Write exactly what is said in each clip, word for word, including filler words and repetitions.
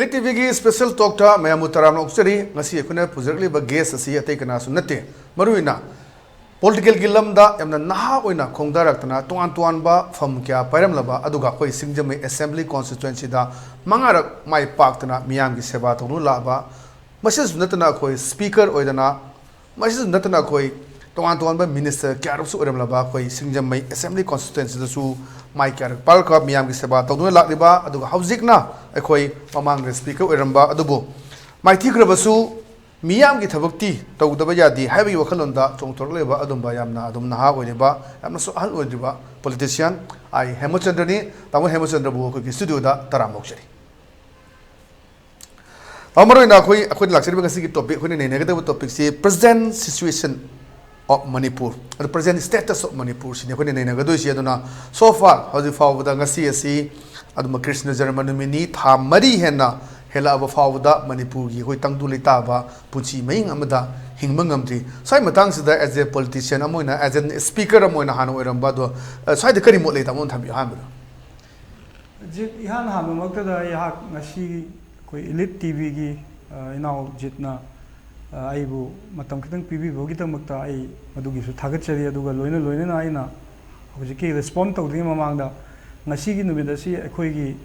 Elite ꯇꯤꯚꯤꯒꯤ special ꯇꯣꯛꯇ ꯃꯌꯥꯝꯕꯨ ꯇꯔꯥꯝꯅ ꯑꯣꯛꯆꯔꯤ꯫ ꯉꯁꯤ ꯑꯩꯈꯣꯏꯅ ꯄꯨꯖꯔꯛꯂꯤꯕ ꯒꯦꯁ ꯑꯁꯤ ꯑꯇꯩ ꯀꯅꯥꯁꯨ ꯅꯠꯇꯦ, ꯃꯔꯨꯑꯣꯏꯅ ꯄꯣꯂꯤꯇꯤꯀꯦꯜꯒꯤ ꯂꯝꯗ ꯌꯥꯝꯅ ꯅꯍꯥ ꯑꯣꯏꯅ ꯈꯣꯡꯗꯥꯔꯛꯇꯅ, ꯇꯣꯉꯥꯟ ꯇꯣꯉꯥꯟꯕ ꯐꯝ ꯀꯌꯥ ꯄꯥꯏꯔꯝꯂꯕ, ꯑꯗꯨꯒ ꯑꯩꯈꯣꯏ ꯁꯤꯡꯖꯃꯩ ꯑꯦꯁꯦꯝꯕ꯭ꯂꯤ ꯀꯣꯟꯁꯇꯤꯇ꯭ꯋꯦꯟꯁꯤꯗ ꯃꯉꯥꯔꯛ ꯃꯥꯏ ꯄꯥꯛꯇꯅ ꯃꯤꯌꯥꯝꯒꯤ ꯁꯦꯕꯥ ꯇꯧꯗꯨꯅ ꯂꯥꯛꯂꯕ, ꯃꯁꯤꯗꯁꯨ ꯅꯠꯇꯅ ꯑꯩꯈꯣꯏ ꯁ꯭ꯄꯤꯀꯔ ꯑꯣꯏꯗꯅ, ꯃꯁꯤꯗꯁꯨ ꯅꯠꯇꯅ ꯑꯩꯈꯣꯏ ꯇꯣꯉꯥꯟ ꯇꯣꯉꯥꯟꯕ ꯃꯤꯅꯤꯁꯇꯔ ꯀꯌꯥꯔꯛꯁꯨ ꯑꯣꯏꯔꯝꯂꯕ ꯑꯩꯈꯣꯏ ꯁꯤꯡꯖꯃꯩ ꯑꯦꯁꯦꯝꯕ꯭ꯂꯤ ꯀꯣꯟꯁꯇꯤꯇ꯭ꯋꯦꯟꯁꯤꯗꯁꯨ ꯃꯥꯏ ꯀꯌꯥꯔꯛ ꯄꯥꯛꯂꯒ ꯃꯤꯌꯥꯝꯒꯤ ꯁꯦꯕꯥ ꯇꯧꯗꯨꯅ ꯂꯥꯛꯂꯤꯕ, ꯑꯗꯨꯒ ꯍꯧꯖꯤꯛꯅ ꯑꯩꯈꯣꯏ ꯃꯃꯥꯡꯗ ꯁ꯭ꯄꯤꯀꯔ ꯑꯣꯏꯔꯝꯕ ꯑꯗꯨꯕꯨ ꯃꯥꯏꯊꯤꯈ꯭ꯔꯕꯁꯨ ꯃꯤꯌꯥꯝꯒꯤ ꯊꯕꯛꯇꯤ ꯇꯧꯗꯕ ꯌꯥꯗꯦ ꯍꯥꯏꯕꯒꯤ ꯋꯥꯈꯜꯂꯣꯟꯗ ꯆꯣꯡꯊꯣꯔꯛꯂꯤꯕ ꯑꯗꯨꯝꯕ ꯌꯥꯝꯅ ꯑꯗꯨꯝ ꯅꯍꯥ ꯑꯣꯏꯔꯤꯕ, ꯌꯥꯝꯅꯁꯨ ꯑꯍꯜ ꯑꯣꯏꯗ꯭ꯔꯤꯕ ꯄꯣꯂꯤꯇꯤꯁꯤꯌꯥꯟ ꯑꯥꯏ ꯍꯦꯃꯆꯟꯗ꯭ꯔꯅꯤ꯫ ꯇꯥꯃꯣ ꯍꯦꯃꯆꯟꯗ꯭ꯔꯕꯨ ꯑꯩꯈꯣꯏꯒꯤ ꯁ꯭ꯇꯨꯗꯤꯑꯣꯗ ꯇꯔꯥꯝꯅ ꯑꯣꯛꯆꯔꯤ꯫ ꯇꯥꯃꯣ, ꯃꯔꯨꯑꯣꯏꯅ ꯑꯩꯈꯣꯏ, ꯑꯩꯈꯣꯏꯅ ꯂꯥꯛꯆꯔꯤꯕ ꯉꯁꯤꯒꯤ ꯇꯣꯄꯤꯛ, ꯑꯩꯈꯣꯏꯅ ꯅꯩꯅꯒꯗꯕ ꯇꯣꯄꯤꯛꯁꯤ present situation of Manipur, ꯑꯗꯨ present status of Manipur ꯁꯤꯅꯤ ꯑꯩꯈꯣꯏꯅ ꯅꯩꯅꯒꯗꯣꯏꯁꯤ꯫ ꯑꯗꯨꯅ so far, ꯍꯧꯖꯤꯛ ꯐꯥꯎꯕꯗ ꯉꯁꯤ ꯑꯁꯤ ꯑꯗꯨꯝ ꯀ꯭ꯔꯤꯁꯅ ꯖꯔꯃ ꯅꯨꯃꯤꯠꯅꯤ, ꯊꯥ ꯃꯔꯤ ꯍꯦꯟꯅ ꯍꯦꯜꯂꯛꯑꯕ ꯐꯥꯎꯕꯗ ꯃꯅꯤꯄꯨꯔꯒꯤ ꯑꯩꯈꯣꯏ ꯇꯪꯗꯨ ꯂꯩꯇꯥꯕ ꯄꯨꯟꯁꯤ ꯃꯍꯤꯡ ꯑꯃꯗ ꯍꯤꯡꯕ ꯉꯝꯗ꯭ꯔꯤ꯫ ꯁ꯭ꯋꯥꯏ ꯃꯇꯥꯡꯁꯤꯗ as a politician ꯑꯃ ꯑꯣꯏꯅ, as an speaker ꯑꯃ ꯑꯣꯏꯅ ꯍꯥꯟꯅ ꯑꯣꯏꯔꯝꯕ ꯑꯗꯣ, ꯑ, ꯁ꯭ꯋꯥꯏꯗ ꯀꯔꯤ ꯃꯣꯠ ꯂꯩ, ꯇꯥꯃꯣꯅ ꯊꯝꯕꯤꯌꯨ ꯑꯍꯥꯟꯕꯗ꯫ ꯖꯤꯠ, ꯏꯍꯥꯟ ꯍꯥꯟꯕꯃꯛꯇꯗ ꯑꯩꯍꯥꯛ ꯉꯁꯤ ꯑꯩꯈꯣꯏ ꯏꯂꯤꯠ ꯇꯤꯚꯤꯒꯤ, ꯑ, ꯏꯅꯥꯎ ꯖꯤꯠꯅ, ꯑ, ꯑꯩꯕꯨ ꯃꯇꯝ ꯈꯤꯇꯪ ꯄꯤꯕꯤꯕꯒꯤꯗꯃꯛꯇ ꯑꯩ ꯃꯗꯨꯒꯤꯁꯨ ꯊꯥꯒꯠꯆꯔꯤ꯫ ꯑꯗꯨꯒ ꯂꯣꯏꯅ ꯂꯣꯏꯅꯅ ꯑꯩꯅ ꯍꯧꯖꯤꯛꯀꯤ ꯔꯦꯁꯄꯣꯟ ꯇꯧꯗ꯭ꯔꯤꯉꯩ ꯃꯃꯥꯡꯗ ꯉꯁꯤꯒꯤ ꯅꯨꯃꯤꯠ ꯑꯁꯤ ꯑꯩꯈꯣꯏꯒꯤ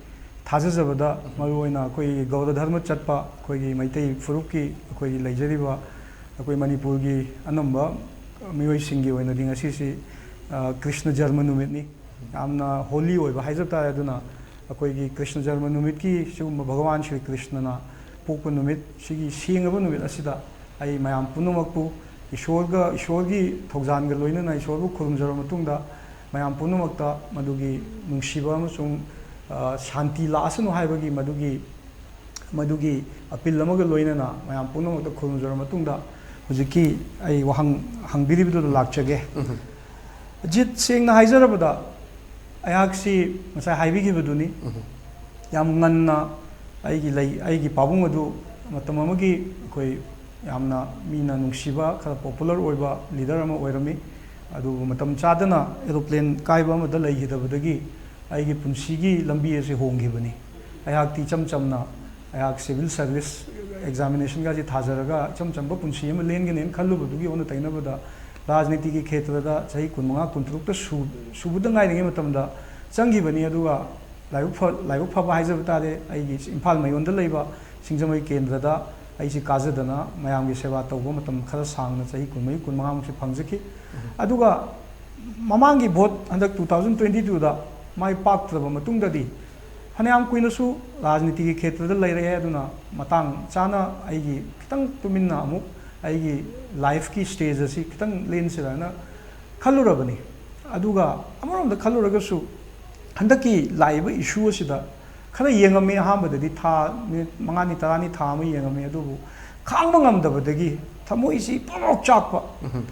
ꯊꯥꯖꯖꯕꯗ, ꯃꯔꯨꯑꯣꯏꯅ ꯑꯩꯈꯣꯏꯒꯤ ꯒꯧꯔ ꯙꯔꯃ ꯆꯠꯄ ꯑꯩꯈꯣꯏꯒꯤ ꯃꯩꯇꯩ ꯐꯨꯔꯨꯞꯀꯤ ꯑꯩꯈꯣꯏꯒꯤ ꯂꯩꯖꯔꯤꯕ ꯑꯩꯈꯣꯏ ꯃꯅꯤꯄꯨꯔꯒꯤ ꯑꯅꯝꯕ ꯃꯤꯑꯣꯏꯁꯤꯡꯒꯤ ꯑꯣꯏꯅꯗꯤ ꯉꯁꯤꯁꯤ, ꯑ, ꯀ꯭ꯔꯤꯁꯅ ꯖꯔꯃ ꯅꯨꯃꯤꯠꯅꯤ꯫ ꯌꯥꯝꯅ ꯍꯣꯂꯤ ꯑꯣꯏꯕ ꯍꯥꯏꯖꯕ ꯇꯥꯔꯦ꯫ ꯑꯗꯨꯅ ꯑꯩꯈꯣꯏꯒꯤ ꯀ꯭ꯔꯤꯁꯅ ꯖꯔꯃ ꯅꯨꯃꯤꯠꯀꯤ, ꯁꯤꯒꯨꯝꯕ ꯚꯒꯋꯥꯟ ꯁ꯭ꯔꯤ ꯀ꯭ꯔꯤꯁꯅꯅ ꯄꯣꯛꯄ ꯅꯨꯃꯤꯠ, ꯁꯤꯒꯤ ꯁꯦꯡꯂꯕ ꯅꯨꯃꯤꯠ ꯑꯁꯤꯗ ꯑꯩ ꯃꯌꯥꯝ ꯄꯨꯝꯅꯃꯛꯄꯨ ꯏꯁꯣꯔꯒ, ꯏꯁꯣꯔꯒꯤ ꯊꯧꯖꯥꯜꯒ ꯂꯣꯏꯅꯅ ꯏꯁꯣꯔꯕꯨ ꯈꯨꯔꯨꯝꯖꯔꯕ ꯃꯇꯨꯡꯗ, ꯃꯌꯥꯝ ꯄꯨꯝꯅꯃꯛꯇ ꯃꯗꯨꯒꯤ ꯅꯨꯡꯁꯤꯕ ꯑꯃꯁꯨꯡ, ꯑ, ꯁꯥꯟꯇꯤ ꯂꯥꯛꯂꯁꯅꯨ ꯍꯥꯏꯕꯒꯤ ꯃꯗꯨꯒꯤ, ꯃꯗꯨꯒꯤ ꯑꯄꯤꯜ ꯑꯃꯒ ꯂꯣꯏꯅꯅ ꯃꯌꯥꯝ ꯄꯨꯝꯅꯃꯛꯇ ꯈꯨꯔꯨꯝꯖꯔꯕ ꯃꯇꯨꯡꯗ, ꯍꯧꯖꯤꯛꯀꯤ ꯑꯩ ꯋꯥꯍꯪ ꯍꯪꯕꯤꯔꯤꯕꯗꯨꯗ ꯂꯥꯛꯆꯒꯦ꯫ ꯎꯝ꯫ ꯖꯤꯠ, ꯁꯦꯡꯅ ꯍꯥꯏꯖꯔꯕꯗ, ꯑꯩꯍꯥꯛꯁꯤ ꯉꯁꯥꯏ ꯍꯥꯏꯕꯤꯈꯤꯕꯗꯨꯅꯤ, ꯎꯝ꯫ ꯌꯥꯝ ꯉꯟꯅ ꯑꯩꯒꯤ ꯂꯩ-, ꯑꯩꯒꯤ ꯄꯥꯕꯨꯡ ꯑꯗꯨ ꯃꯇꯝ ꯑꯃꯒꯤ ꯑꯩꯈꯣꯏ ꯌꯥꯝꯅ ꯃꯤꯅ ꯅꯨꯡꯁꯤꯕ, ꯈꯔ ꯄꯣꯄꯨꯂꯔ ꯑꯣꯏꯕ ꯂꯤꯗꯔ ꯑꯃ ꯑꯣꯏꯔꯝꯃꯤ꯫ ꯑꯗꯨꯕꯨ ꯃꯇꯝ ꯆꯥꯗꯅ ꯑꯦꯔꯣꯄ꯭ꯂꯦꯟ ꯀꯥꯏꯕ ꯑꯃꯗ ꯂꯩꯈꯤꯗꯕꯗꯒꯤ ꯑꯩꯒꯤ ꯄꯨꯟꯁꯤꯒꯤ ꯂꯝꯕꯤ ꯑꯁꯤ ꯍꯣꯡꯈꯤꯕꯅꯤ꯫ ꯑꯩꯍꯥꯛꯇꯤ ꯏꯆꯝ ꯆꯝꯅ ꯑꯩꯍꯥꯛ civil service examination ꯒꯁꯤ ꯊꯥꯖꯔꯒ ꯏꯆꯝ ꯆꯝꯕ ꯄꯨꯟꯁꯤ ꯑꯃ ꯂꯦꯟꯒꯅꯦꯅ ꯈꯜꯂꯨꯕꯗꯨꯒꯤ ꯑꯣꯟꯅ ꯇꯩꯅꯕꯗ ꯔꯥꯖꯅꯤꯇꯤꯒꯤ ꯈꯦꯇ꯭ꯔꯗ ꯆꯍꯤ ꯀꯨꯟꯃꯉꯥ ꯀꯨꯟꯇꯔꯨꯛꯇ ꯁꯨ-, ꯁꯨꯕꯗ ꯉꯥꯏꯔꯤꯉꯩ ꯃꯇꯝꯗ ꯆꯪꯈꯤꯕꯅꯤ꯫ ꯑꯗꯨꯒ ꯂꯥꯏꯕꯛ ꯐ-, ꯂꯥꯏꯕꯛ ꯐꯕ ꯍꯥꯏꯖꯕ ꯇꯥꯔꯦ, ꯑꯩꯒꯤ ꯏꯝꯐꯥꯜ ꯃꯌꯣꯟꯗ ꯂꯩꯕ ꯁꯤꯡꯖꯃꯩ ꯀꯦꯟꯗ꯭ꯔꯗ ꯑꯩꯁꯤ ꯀꯥꯖꯗꯅ ꯃꯌꯥꯝꯒꯤ ꯁꯦꯕꯥ ꯇꯧꯕ ꯃꯇꯝ ꯈꯔ ꯁꯥꯡꯅ ꯆꯍꯤ ꯀꯨꯟꯃꯔꯤ ꯀꯨꯟꯃꯉꯥꯃꯨꯛꯁꯤ ꯐꯪꯖꯈꯤ꯫ ꯑꯗꯨꯒ ꯃꯃꯥꯡꯒꯤ ꯚꯣꯠ ꯍꯟꯗꯛ two thousand twenty two ꯗ ꯃꯥꯏ ꯄꯥꯛꯇ꯭ꯔꯕ ꯃꯇꯨꯡꯗꯗꯤ ꯐꯅꯌꯥꯝ ꯀꯨꯏꯅꯁꯨ ꯔꯥꯖꯅꯤꯇꯤꯒꯤ ꯈꯦꯇ꯭ꯔꯗ ꯂꯩꯔꯛꯑꯦ꯫ ꯑꯗꯨꯅ ꯃꯇꯥꯡ ꯆꯥꯅ ꯑꯩꯒꯤ ꯈꯤꯇꯪ ꯇꯨꯃꯤꯟꯅ ꯑꯃꯨꯛ ꯑꯩꯒꯤ life ꯀꯤ stage ꯑꯁꯤ ꯈꯤꯇꯪ ꯂꯦꯟꯁꯤꯔꯅ ꯈꯜꯂꯨꯔꯕꯅꯤ꯫ ꯑꯗꯨꯒ ꯑꯃꯔꯣꯝꯗ ꯈꯜꯂꯨꯔꯒꯁꯨ ꯍꯟꯗꯛꯀꯤ ꯂꯥꯛꯏꯕ issue ꯑꯁꯤꯗ ꯈꯔ ꯌꯦꯡꯉꯝꯃꯤ꯫ ꯑꯍꯥꯟꯕꯗꯗꯤ ꯊꯥ ꯃꯤꯅꯤꯠ ꯃꯉꯥꯅꯤ ꯇꯔꯥꯅꯤ ꯊꯥ ꯑꯃ ꯌꯦꯡꯉꯝꯃꯤ꯫ ꯑꯗꯨꯕꯨ ꯈꯥꯡꯕ ꯉꯝꯗꯕꯗꯒꯤ ꯊꯃꯣꯏꯁꯤ ꯄ꯭ꯔꯣꯛ ꯄ꯭ꯔꯣꯛ ꯆꯥꯛꯄ,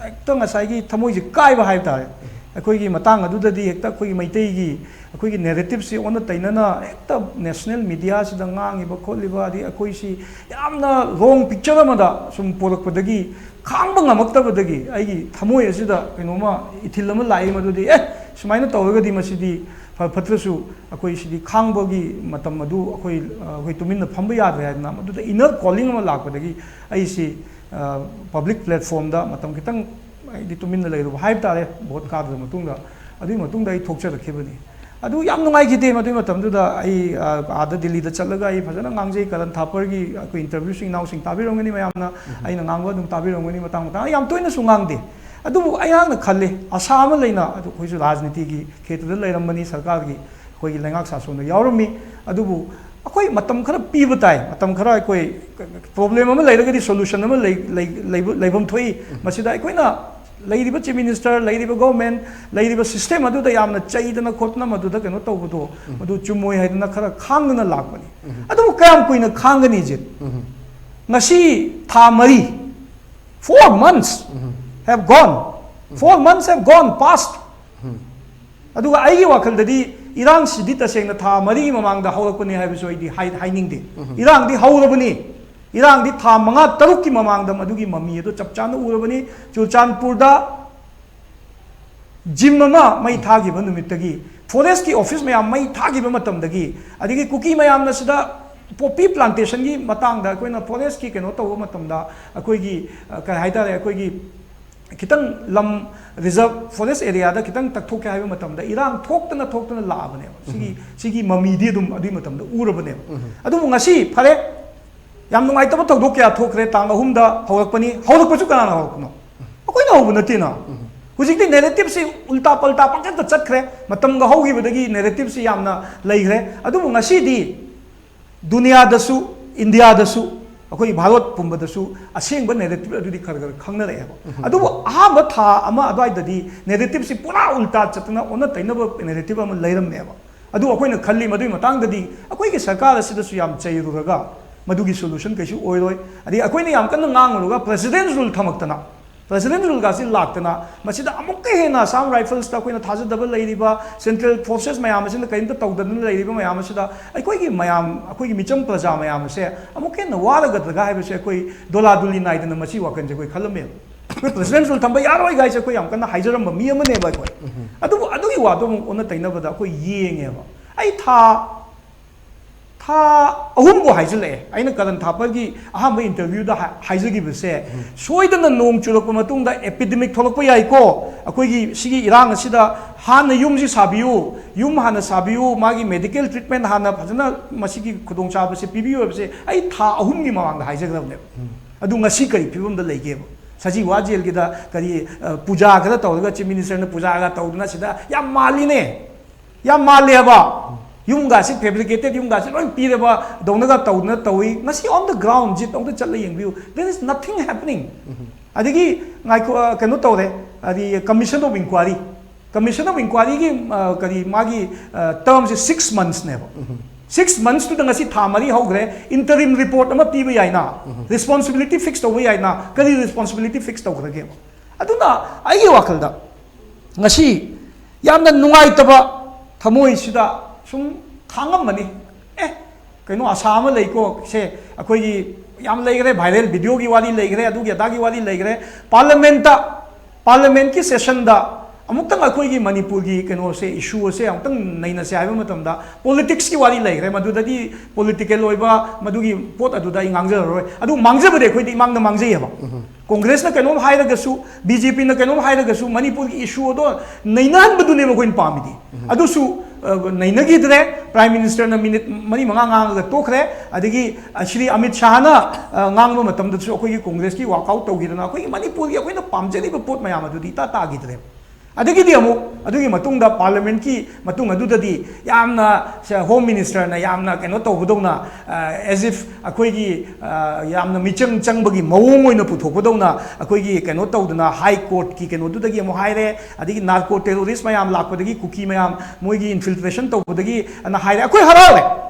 ꯍꯦꯛꯇ ꯉꯁꯥꯏꯒꯤ ꯊꯃꯣꯏꯁꯤ ꯀꯥꯏꯕ ꯍꯥꯏꯕ ꯇꯥꯔꯦ꯫ ꯑꯩꯈꯣꯏꯒꯤ ꯃꯇꯥꯡ ꯑꯗꯨꯗꯗꯤ ꯍꯦꯛꯇ ꯑꯩꯈꯣꯏꯒꯤ ꯃꯩꯇꯩꯒꯤ ꯑꯩꯈꯣꯏꯒꯤ narrative ꯁꯤ ꯑꯣꯟꯅ ꯇꯩꯅꯅ ꯍꯦꯛꯇ national media ꯁꯤꯗ ꯉꯥꯡꯉꯤꯕ ꯈꯣꯠꯂꯤꯕ, ꯑꯗꯩ ꯑꯩꯈꯣꯏꯁꯤ ꯌꯥꯝꯅ wrong picture ꯑꯃꯗ ꯁꯨꯝ ꯄꯣꯔꯛꯄꯗꯒꯤ, ꯈꯥꯡꯕ ꯉꯝꯃꯛꯇꯕꯗꯒꯤ ꯑꯩꯒꯤ ꯊꯃꯣꯏ ꯑꯁꯤꯗ ꯀꯩꯅꯣꯝꯃ ꯏꯊꯤꯜ ꯑꯃ ꯂꯥꯛꯏ, ꯃꯗꯨꯗꯤ ꯑꯦ, ꯁꯨꯃꯥꯏꯅ ꯇꯧꯔꯒꯗꯤ ꯃꯁꯤꯗꯤ ꯐ-, ꯐꯠꯇ꯭ꯔꯁꯨ ꯑꯩꯈꯣꯏ ꯁꯤꯗꯤ ꯈꯥꯡꯕꯒꯤ ꯃꯇꯝ ꯑꯗꯨ ꯑꯩꯈꯣꯏ, ꯑ, ꯑꯩꯈꯣꯏ ꯇꯨꯃꯤꯟꯅ ꯐꯝꯕ ꯌꯥꯗ꯭ꯔꯦ ꯍꯥꯏꯗꯅ ꯃꯗꯨꯗ inner calling ꯑꯃ ꯂꯥꯛꯄꯗꯒꯤ ꯑꯩꯁꯤ, ꯑ, public platform ꯗ ꯃꯇꯝ ꯈꯤꯇꯪ ꯑꯩꯗꯤ ꯇꯨꯃꯤꯟꯅ ꯂꯩꯔꯨꯕ ꯍꯥꯏꯕ ꯇꯥꯔꯦ, ꯚꯣꯠ ꯀꯥꯗ꯭ꯔ ꯃꯇꯨꯡꯗ꯫ ꯑꯗꯨꯒꯤ ꯃꯇꯨꯡꯗ ꯑꯩ ꯊꯣꯛꯆꯔꯛꯈꯤꯕꯅꯤ꯫ ꯑꯗꯨ ꯌꯥꯝ ꯅꯨꯡꯉꯥꯏꯈꯤꯗꯦ꯫ ꯃꯗꯨꯒꯤ ꯃꯇꯝꯗꯨꯗ ꯑꯩ, ꯑ, ꯑꯥꯗ ꯗꯤꯜꯂꯤꯗ ꯆꯠꯂꯒ ꯑꯩ ꯐꯖꯅ ꯉꯥꯡꯖꯩ꯫ ꯀꯔꯟ ꯊꯥꯄꯔꯒꯤ ꯑꯩꯈꯣꯏ interview ꯁꯤꯡ ꯏꯅꯥꯎꯁꯤꯡ ꯇꯥꯕꯤꯔꯝꯒꯅꯤ, ꯃꯌꯥꯝꯅ ꯑꯩꯅ ꯉꯥꯡꯕ ꯑꯗꯨꯝ ꯇꯥꯕꯤꯔꯝꯒꯅꯤ꯫ ꯃꯇꯥꯡ ꯃꯇꯥꯡ ꯑꯩ ꯌꯥꯝ ꯇꯣꯏꯅꯁꯨ ꯉꯥꯡꯗꯦ꯫ ꯑꯗꯨꯕꯨ ꯑꯩꯍꯥꯛꯅ ꯈꯜꯂꯤ, ꯑꯁꯥ ꯑꯃ ꯂꯩꯅ, ꯑꯗꯨ ꯑꯩꯈꯣꯏꯁꯨ ꯔꯥꯖꯅꯤꯇꯤꯒꯤ ꯈꯦꯇ꯭ꯔꯗ ꯂꯩꯔꯝꯕꯅꯤ, ꯁꯔꯀꯥꯔꯒꯤ ꯑꯩꯈꯣꯏꯒꯤ ꯂꯩꯉꯥꯛ ꯁꯥꯁꯣꯟꯗ ꯌꯥꯎꯔꯝꯃꯤ꯫ ꯑꯗꯨꯕꯨ ꯑꯩꯈꯣꯏ ꯃꯇꯝ ꯈꯔ ꯄꯤꯕ ꯇꯥꯏ꯫ ꯃꯇꯝ ꯈꯔ ꯑꯩꯈꯣꯏ problem ꯑꯃ ꯂꯩꯔꯒꯗꯤ solution ꯑꯃ ꯂꯩ-, ꯂꯩ-, ꯂꯩꯕ-, ꯂꯩꯐꯝ ꯊꯣꯛꯏ꯫ ꯃꯁꯤꯗ ꯑꯩꯈꯣꯏꯅ ꯂꯩꯔꯤꯕ Chief Minister, ꯂꯩꯔꯤꯕ government, ꯂꯩꯔꯤꯕ system ꯑꯗꯨꯗ ꯌꯥꯝꯅ ꯆꯩꯗꯅ ꯈꯣꯠꯇꯅ ꯃꯗꯨꯗ ꯀꯩꯅꯣ ꯇꯧꯕꯗꯣ, ꯃꯗꯨ ꯆꯨꯝꯃꯣꯏ ꯍꯥꯏꯗꯅ ꯈꯔ ꯈꯥꯡꯗꯅ ꯂꯥꯛꯄꯅꯤ꯫ ꯑꯗꯨꯕꯨ ꯀꯌꯥꯝ ꯀꯨꯏꯅ ꯈꯥꯡꯒꯅꯤ, ꯖꯤꯠ? ꯉꯁꯤ ꯊꯥ ꯃꯔꯤ, four months have gone, four months have gone past꯫ ꯑꯗꯨꯒ ꯑꯩꯒꯤ ꯋꯥꯈꯜꯗꯗꯤ ꯏꯔꯥꯡꯁꯤꯗꯤ ꯇꯁꯦꯡꯅ ꯊꯥ ꯃꯔꯤꯒꯤ ꯃꯃꯥꯡꯗ ꯍꯧꯔꯛꯄꯅꯤ ꯍꯥꯏꯕꯁꯨ ꯑꯩꯗꯤ ꯍꯥꯏ-, ꯍꯥꯏꯅꯤꯡꯗꯦ꯫ ꯏꯔꯥꯡꯗꯤ ꯍꯧꯔꯕꯅꯤ꯫ ꯏꯔꯥꯡꯗꯤ ꯊꯥ ꯃꯉꯥ ꯇꯔꯨꯛꯀꯤ ꯃꯃꯥꯡꯗ ꯃꯗꯨꯒꯤ ꯃꯃꯤ ꯑꯗꯨ ꯆꯞ ꯆꯥꯅ ꯎꯔꯕꯅꯤ꯫ ꯆꯨꯔꯆꯥꯟꯄꯨꯔꯗ gym ꯑꯃ ꯃꯩ ꯊꯥꯈꯤꯕ ꯅꯨꯃꯤꯠꯇꯒꯤ, forest ꯀꯤ office ꯃꯌꯥꯝ ꯃꯩ ꯊꯥꯈꯤꯕ ꯃꯇꯝꯗꯒꯤ, ꯑꯗꯒꯤ ꯀꯨꯀꯤ ꯃꯌꯥꯝꯅ ꯁꯤꯗ ꯄꯣꯄꯤ ꯄ꯭ꯂꯥꯟꯇꯦꯁꯟꯒꯤ ꯃꯇꯥꯡꯗ ꯑꯩꯈꯣꯏꯅ ꯐꯣꯔꯦꯁꯀꯤ ꯀꯩꯅꯣ ꯇꯧꯕ ꯃꯇꯝꯗ, ꯑꯩꯈꯣꯏꯒꯤ ꯑ, ꯀꯩ ꯍꯥꯏꯇꯥꯔꯦ, ꯑꯩꯈꯣꯏꯒꯤ ꯈꯤꯇꯪ ꯂꯝ, ꯔꯤꯖꯔꯚ ꯐꯣꯔꯦꯁ ꯑꯦꯔꯤꯌꯥꯗ ꯈꯤꯇꯪ ꯇꯛꯊꯣꯛꯀꯦ ꯍꯥꯏꯕ ꯃꯇꯝꯗ ꯏꯔꯥꯡ ꯊꯣꯛꯇꯅ ꯊꯣꯛꯇꯅ ꯂꯥꯛꯑꯕꯅꯦꯕ꯫ ꯁꯤꯒꯤ ꯁꯤꯒꯤ ꯃꯃꯤꯗꯤ ꯑꯗꯨꯝ ꯑꯗꯨꯒꯤ ꯃꯇꯝꯗ ꯎꯔꯕꯅꯦꯕ꯫ ꯑꯗꯨꯕꯨ ꯉꯁꯤ ꯐꯔꯦ, ꯌꯥꯝ ꯅꯨꯡꯉꯥꯏꯇꯕ ꯊꯧꯗꯣꯛ ꯀꯌꯥ ꯊꯣꯛꯈ꯭ꯔꯦ꯫ ꯇꯥꯡ ꯑꯍꯨꯝꯗ ꯍꯧꯔꯛꯄꯅꯤ, ꯍꯧꯔꯛꯄꯁꯨ ꯀꯅꯥꯅ ꯍꯧꯔꯛꯄꯅꯣ? ꯑꯩꯈꯣꯏꯅ ꯍꯧꯕ ꯅꯠꯇꯦꯅ꯫ ꯍꯧꯖꯤꯛꯇꯤ ꯅꯦꯔꯦꯇꯤꯞꯁꯤ ꯎꯜꯇꯥ ꯄꯜꯇꯥ ꯄꯪꯆꯠꯇ ꯆꯠꯈ꯭ꯔꯦ꯫ ꯃꯇꯝꯒ ꯍꯧꯈꯤꯕꯗꯒꯤ ꯅꯦꯔꯦꯇꯤꯞꯁꯤ ꯌꯥꯝꯅ ꯂꯩꯈ꯭ꯔꯦ꯫ ꯑꯗꯨꯕꯨ ꯉꯁꯤꯗꯤ ꯗꯨꯅꯤꯌꯥꯗꯁꯨ, ꯏꯟꯗꯤꯌꯥꯗꯁꯨ, ꯑꯩꯈꯣꯏ ꯚꯥꯔꯠ ꯄꯨꯝꯕꯗꯁꯨ ꯑꯁꯦꯡꯕ ꯅꯦꯔꯦꯇꯤꯞ ꯑꯗꯨꯗꯤ ꯈꯔ ꯈꯔ ꯈꯪꯅꯔꯛꯑꯦꯕ꯫ ꯑꯗꯨꯕꯨ ꯑꯍꯥꯟꯕ ꯊꯥ ꯑꯃ ꯑꯗꯨꯋꯥꯏꯗꯗꯤ ꯅꯦꯔꯦꯇꯤꯞꯁꯤ ꯄꯨꯔꯥ ꯎꯜꯇꯥ ꯆꯠꯇꯅ ꯑꯣꯟꯅ ꯇꯩꯅꯕ ꯅꯦꯔꯦꯇꯤꯞ ꯑꯃ ꯂꯩꯔꯝꯃꯦꯕ꯫ ꯑꯗꯨ ꯑꯩꯈꯣꯏꯅ ꯈꯜꯂꯤ, ꯃꯗꯨꯒꯤ ꯃꯇꯥꯡꯗꯗꯤ ꯑꯩꯈꯣꯏꯒꯤ ꯁꯔꯀꯥꯔ ꯑꯁꯤꯗꯁꯨ ꯌꯥꯝ ꯆꯩꯔꯨꯔꯒ ꯃꯗꯨꯒꯤ ꯁꯣꯂꯨꯁꯟ ꯀꯩꯁꯨ ꯑꯣꯏꯔꯣꯏ꯫ ꯑꯗꯩ ꯑꯩꯈꯣꯏꯅ ꯌꯥꯝ ꯀꯟꯅ ꯉꯥꯡꯉꯨꯔꯒ ꯄ꯭ꯔꯦꯁꯤꯗꯦꯟꯁ ꯔꯨꯜ ꯊꯝꯃꯛꯇꯅ, ꯄ꯭ꯔꯦꯁꯤꯗꯦꯟꯁ ꯔꯨꯜꯒꯁꯤ ꯂꯥꯛꯇꯅ, ꯃꯁꯤꯗ ꯑꯃꯨꯛꯀ ꯍꯦꯟꯅ ꯑꯁꯥꯝ ꯔꯥꯏꯐꯜꯁꯇ ꯑꯩꯈꯣꯏꯅ ꯊꯥꯖꯗꯕ ꯂꯩꯔꯤꯕ, ꯁꯦꯟꯇ꯭ꯔꯦꯜ ꯐꯣꯔꯁꯦꯁ ꯃꯌꯥꯝ ꯑꯁꯤꯅ ꯀꯔꯤꯝꯇ ꯇꯧꯗꯗꯅ ꯂꯩꯔꯤꯕ ꯃꯌꯥꯝ ꯑꯁꯤꯗ ꯑꯩꯈꯣꯏꯒꯤ ꯃꯌꯥꯝ, ꯑꯩꯈꯣꯏꯒꯤ ꯃꯤꯆꯝ ꯄ꯭ꯔꯖꯥ ꯃꯌꯥꯝ ꯑꯁꯦ ꯑꯃꯨꯛꯀ ꯍꯦꯟꯅ ꯋꯥꯔꯒꯗ꯭ꯔꯒ ꯍꯥꯏꯕꯁꯦ ꯑꯩꯈꯣꯏ ꯗꯣꯂꯥꯗꯨꯂꯤ ꯅꯥꯏꯗꯅ ꯃꯁꯤ ꯋꯥꯈꯜꯁꯦ ꯑꯩꯈꯣꯏ ꯈꯜꯂꯝꯃꯦꯕ꯫ ꯑꯩꯈꯣꯏ ꯄ꯭ꯔꯦꯁꯤꯗꯦꯟꯁ ꯔꯨꯜ ꯊꯝꯕ ꯌꯥꯔꯣꯏ ꯒꯥꯏꯁꯦ ꯑꯩꯈꯣꯏ ꯌꯥꯝ ꯀꯟꯅ ꯍꯥꯏꯖꯔꯝꯕ ꯃꯤ ꯑꯃꯅꯦꯕ ꯑꯩꯈꯣꯏ꯫ ꯑꯗꯨꯕꯨ ꯑꯗꯨꯒꯤ ꯋꯥꯗꯣ ꯑꯃꯨꯛ ꯑꯣꯟꯅ ꯇꯩꯅꯕꯗ ꯑꯩꯈꯣꯏ ꯌꯦꯡꯉꯦꯕ꯫ ꯑꯩ ꯊꯥ ꯊꯥ ꯑꯍꯨꯝꯕꯨ ꯍꯥꯏꯖꯤꯜꯂꯛꯑꯦ꯫ ꯑꯩꯅ ꯀꯔꯟ ꯊꯥꯄꯔꯒꯤ ꯑꯍꯥꯟꯕ ꯏꯟꯇꯔꯚ꯭ꯌꯨꯗ ꯍꯥꯏ-, ꯍꯥꯏꯖꯈꯤꯕꯁꯦ, ꯁꯣꯏꯗꯅ ꯅꯣꯡ ꯆꯨꯔꯛꯄ ꯃꯇꯨꯡꯗ ꯑꯦꯄꯤꯗꯦꯃꯤꯛ ꯊꯣꯛꯂꯛꯄ ꯌꯥꯏꯀꯣ, ꯑꯩꯈꯣꯏꯒꯤ ꯁꯤꯒꯤ ꯏꯔꯥꯡ ꯑꯁꯤꯗ ꯍꯥꯟꯅ ꯌꯨꯝꯁꯤ ꯁꯥꯕꯤꯌꯨ, ꯌꯨꯝ ꯍꯥꯟꯅ ꯁꯥꯕꯤꯌꯨ, ꯃꯥꯒꯤ ꯃꯦꯗꯤꯀꯦꯜ ꯇ꯭ꯔꯤꯠꯃꯦꯟ ꯍꯥꯟꯅ ꯐꯖꯅ, ꯃꯁꯤꯒꯤ ꯈꯨꯗꯣꯡꯆꯥꯕꯁꯦ ꯄꯤꯕꯤꯌꯨ ꯍꯥꯏꯕꯁꯦ ꯑꯩ ꯊꯥ ꯑꯍꯨꯝꯒꯤ ꯃꯃꯥꯡꯗ ꯍꯥꯏꯖꯈ꯭ꯔꯕꯅꯦꯕ꯫ ꯑꯗꯨ ꯉꯁꯤ ꯀꯔꯤ ꯐꯤꯕꯝꯗ ꯂꯩꯒꯦꯕ? ꯁꯖꯤꯋꯥ ꯖꯦꯜꯒꯤꯗ ꯀꯔꯤ, ꯑ, ꯄꯨꯖꯥ ꯈꯔ ꯇꯧꯔꯒ, ꯆꯤꯐ ꯃꯤꯅꯤꯁꯇꯔꯅ ꯄꯨꯖꯥꯒ ꯇꯧꯗꯅ ꯁꯤꯗ ꯌꯥꯝ ꯃꯥꯜꯂꯤꯅꯦ꯫ ꯌꯥꯝ ꯃꯥꯜꯂꯦꯕ꯫ ꯌꯨꯝꯒꯥꯁꯤ ꯐꯦꯕ꯭ꯔꯤꯀꯦꯇꯦꯠ ꯌꯨꯝꯒꯥꯁꯤ ꯂꯣꯏ ꯄꯤꯔꯕ ꯗꯧꯅꯒ ꯇꯧꯗꯅ ꯇꯧꯏ꯫ ꯉꯁꯤ on the ground ꯖꯤꯠ ꯑꯝꯇ ꯆꯠꯂ ꯌꯦꯡꯕꯤꯌꯨ, there is nothing happening꯫ ꯑꯗꯒꯤ ꯉꯥꯏꯈꯣ, ꯑ, ꯀꯩꯅꯣ ꯇꯧꯔꯦ, ꯍꯥꯏꯗꯤ commission of inquiry, commission of inquiryꯒꯤ, ꯑ, ꯀꯔꯤ ꯃꯥꯒꯤ, ꯑ, termꯁꯦ six monthsꯅꯦꯕ꯫ Six monthsꯇꯨꯗ ꯉꯁꯤ ꯊꯥ ꯃꯔꯤ ꯍꯧꯈ꯭ꯔꯦ, interim report ꯑꯃ ꯄꯤꯕ ꯌꯥꯏꯅ, responsibility fix ꯇꯧꯕ ꯌꯥꯏꯅ, ꯀꯔꯤ responsibility fix ꯇꯧꯈ꯭ꯔꯒꯦꯕ? ꯑꯗꯨꯅ ꯑꯩꯒꯤ ꯋꯥꯈꯜꯗ ꯉꯁꯤ ꯌꯥꯝꯅ ꯅꯨꯡꯉꯥꯏꯇꯕ ꯊꯃꯣꯏꯁꯤꯗ ꯁꯨꯝ ꯈꯥꯡꯉꯝꯕꯅꯤ꯫ ꯑꯦ, ꯀꯩꯅꯣ ꯑꯁꯥ ꯑꯃ ꯂꯩꯀꯣ ꯁꯦ, ꯑꯩꯈꯣꯏꯒꯤ ꯌꯥꯝ ꯂꯩꯈ꯭ꯔꯦ, viral videoꯒꯤ ꯋꯥꯔꯤ ꯂꯩꯈ꯭ꯔꯦ, ꯑꯗꯨꯒꯤ ꯑꯗꯥꯒꯤ ꯋꯥꯔꯤ ꯂꯩꯈ꯭ꯔꯦ꯫ ꯄꯥꯔꯂꯤꯌꯥꯃꯦꯟꯠꯇ, ꯄꯥꯔꯂꯤꯌꯥꯃꯦꯟꯠꯀꯤ sessionꯗ ꯑꯃꯨꯛꯇꯪ ꯑꯩꯈꯣꯏꯒꯤ ꯃꯅꯤꯄꯨꯔꯒꯤ ꯀꯩꯅꯣꯁꯦ, ꯏꯁꯨ ꯑꯁꯦ ꯑꯃꯨꯛꯇꯪ ꯅꯩꯅꯁꯦ ꯍꯥꯏꯕ ꯃꯇꯝꯗ, ꯄꯣꯂꯤꯇꯤꯛꯁꯀꯤ ꯋꯥꯔꯤ ꯂꯩꯈ꯭ꯔꯦ, ꯃꯗꯨꯗꯗꯤ ꯄꯣꯂꯤꯇꯤꯀꯦꯜ ꯑꯣꯏꯕ ꯃꯗꯨꯒꯤ ꯄꯣꯠ ꯑꯗꯨꯗ ꯑꯩ ꯉꯥꯡꯖꯔꯔꯣꯏ꯫ ꯑꯗꯨ ꯃꯥꯡꯖꯕꯗꯤ ꯑꯩꯈꯣꯏꯗꯤ ꯏꯃꯥꯡꯗ ꯃꯥꯡꯖꯩꯌꯦꯕ꯫ ꯀꯣꯡꯒ꯭ꯔꯦꯁꯅ ꯀꯩꯅꯣꯝ ꯍꯥꯏꯔꯒꯁꯨ, ꯕꯤ ꯖꯦ ꯄꯤꯅ ꯀꯩꯅꯣꯝ ꯍꯥꯏꯔꯒꯁꯨ, ꯃꯅꯤꯄꯨꯔꯒꯤ ꯏꯁꯨ ꯑꯗꯣ ꯅꯩꯅꯍꯟꯕꯗꯨꯅꯦꯕ ꯑꯩꯈꯣꯏꯅ ꯄꯥꯝꯃꯤꯗꯤ꯫ ꯑꯗꯨꯁꯨ, ꯑ, ꯅꯩꯅꯈꯤꯗ꯭ꯔꯦ꯫ ꯄ꯭ꯔꯥꯏꯝ ꯃꯤꯅꯤꯁꯇꯔꯅ ꯃꯤꯅꯤꯠ ꯃꯔꯤ ꯃꯉꯥ ꯉꯥꯡꯉꯒ ꯇꯣꯛꯈ꯭ꯔꯦ꯫ ꯑꯗꯒꯤ, ꯑ, ꯁ꯭ꯔꯤ ꯑꯃꯤꯠ ꯁꯥꯍꯅ, ꯑ, ꯉꯥꯡꯕ ꯃꯇꯝꯗꯁꯨ ꯑꯩꯈꯣꯏꯒꯤ ꯀꯣꯡꯒ꯭ꯔꯦꯁꯀꯤ ꯋꯥꯛꯑꯥꯎꯠ ꯇꯧꯈꯤꯗꯅ, ꯑꯩꯈꯣꯏꯒꯤ ꯃꯅꯤꯄꯨꯔꯒꯤ ꯑꯩꯈꯣꯏꯅ ꯄꯥꯝꯖꯔꯤꯕ ꯄꯣꯠ ꯃꯌꯥꯝ ꯑꯗꯨꯗꯤ ꯏꯇꯥ ꯇꯥꯈꯤꯗ꯭ꯔꯦꯕ꯫ ꯑꯗꯒꯤꯗꯤ ꯑꯃꯨꯛ ꯑꯗꯨꯒꯤ ꯃꯇꯨꯡꯗ, ꯄꯥꯔꯂꯤꯌꯥꯃꯦꯟꯠꯀꯤ ꯃꯇꯨꯡ ꯑꯗꯨꯗꯗꯤ, ꯌꯥꯝꯅ ꯁ-, ꯍꯣꯝ ꯃꯤꯅꯤꯁꯇꯔꯅ ꯌꯥꯝꯅ ꯀꯩꯅꯣ ꯇꯧꯕꯗꯧꯅ, ꯑ, as if ꯑꯩꯈꯣꯏꯒꯤ, ꯑ, ꯌꯥꯝꯅ ꯃꯤꯆꯪ ꯆꯪꯕꯒꯤ ꯃꯑꯣꯡ ꯑꯣꯏꯅ ꯄꯨꯊꯣꯛꯄꯗꯧꯅ, ꯑꯩꯈꯣꯏꯒꯤ ꯀꯩꯅꯣ ꯇꯧꯗꯅ, ꯍꯥꯏ ꯀꯣꯔꯠꯀꯤ ꯀꯩꯅꯣꯗꯨꯗꯒꯤ ꯑꯃꯨꯛ ꯍꯥꯏꯔꯦ, ꯑꯗꯒꯤ ꯅꯥꯔꯀꯣ ꯇꯦꯔꯣꯔꯤꯁ ꯃꯌꯥꯝ ꯂꯥꯛꯄꯗꯒꯤ, ꯀꯨꯀꯤ ꯃꯌꯥꯝ ꯃꯣꯏꯒꯤ ꯏꯟꯐꯤꯜꯇ꯭ꯔꯦꯁꯟ ꯇꯧꯕꯗꯒꯤ ꯑꯅ ꯍꯥꯏꯔꯦ꯫ ꯑꯩꯈꯣꯏ ꯍꯔꯥꯎꯔꯦ꯫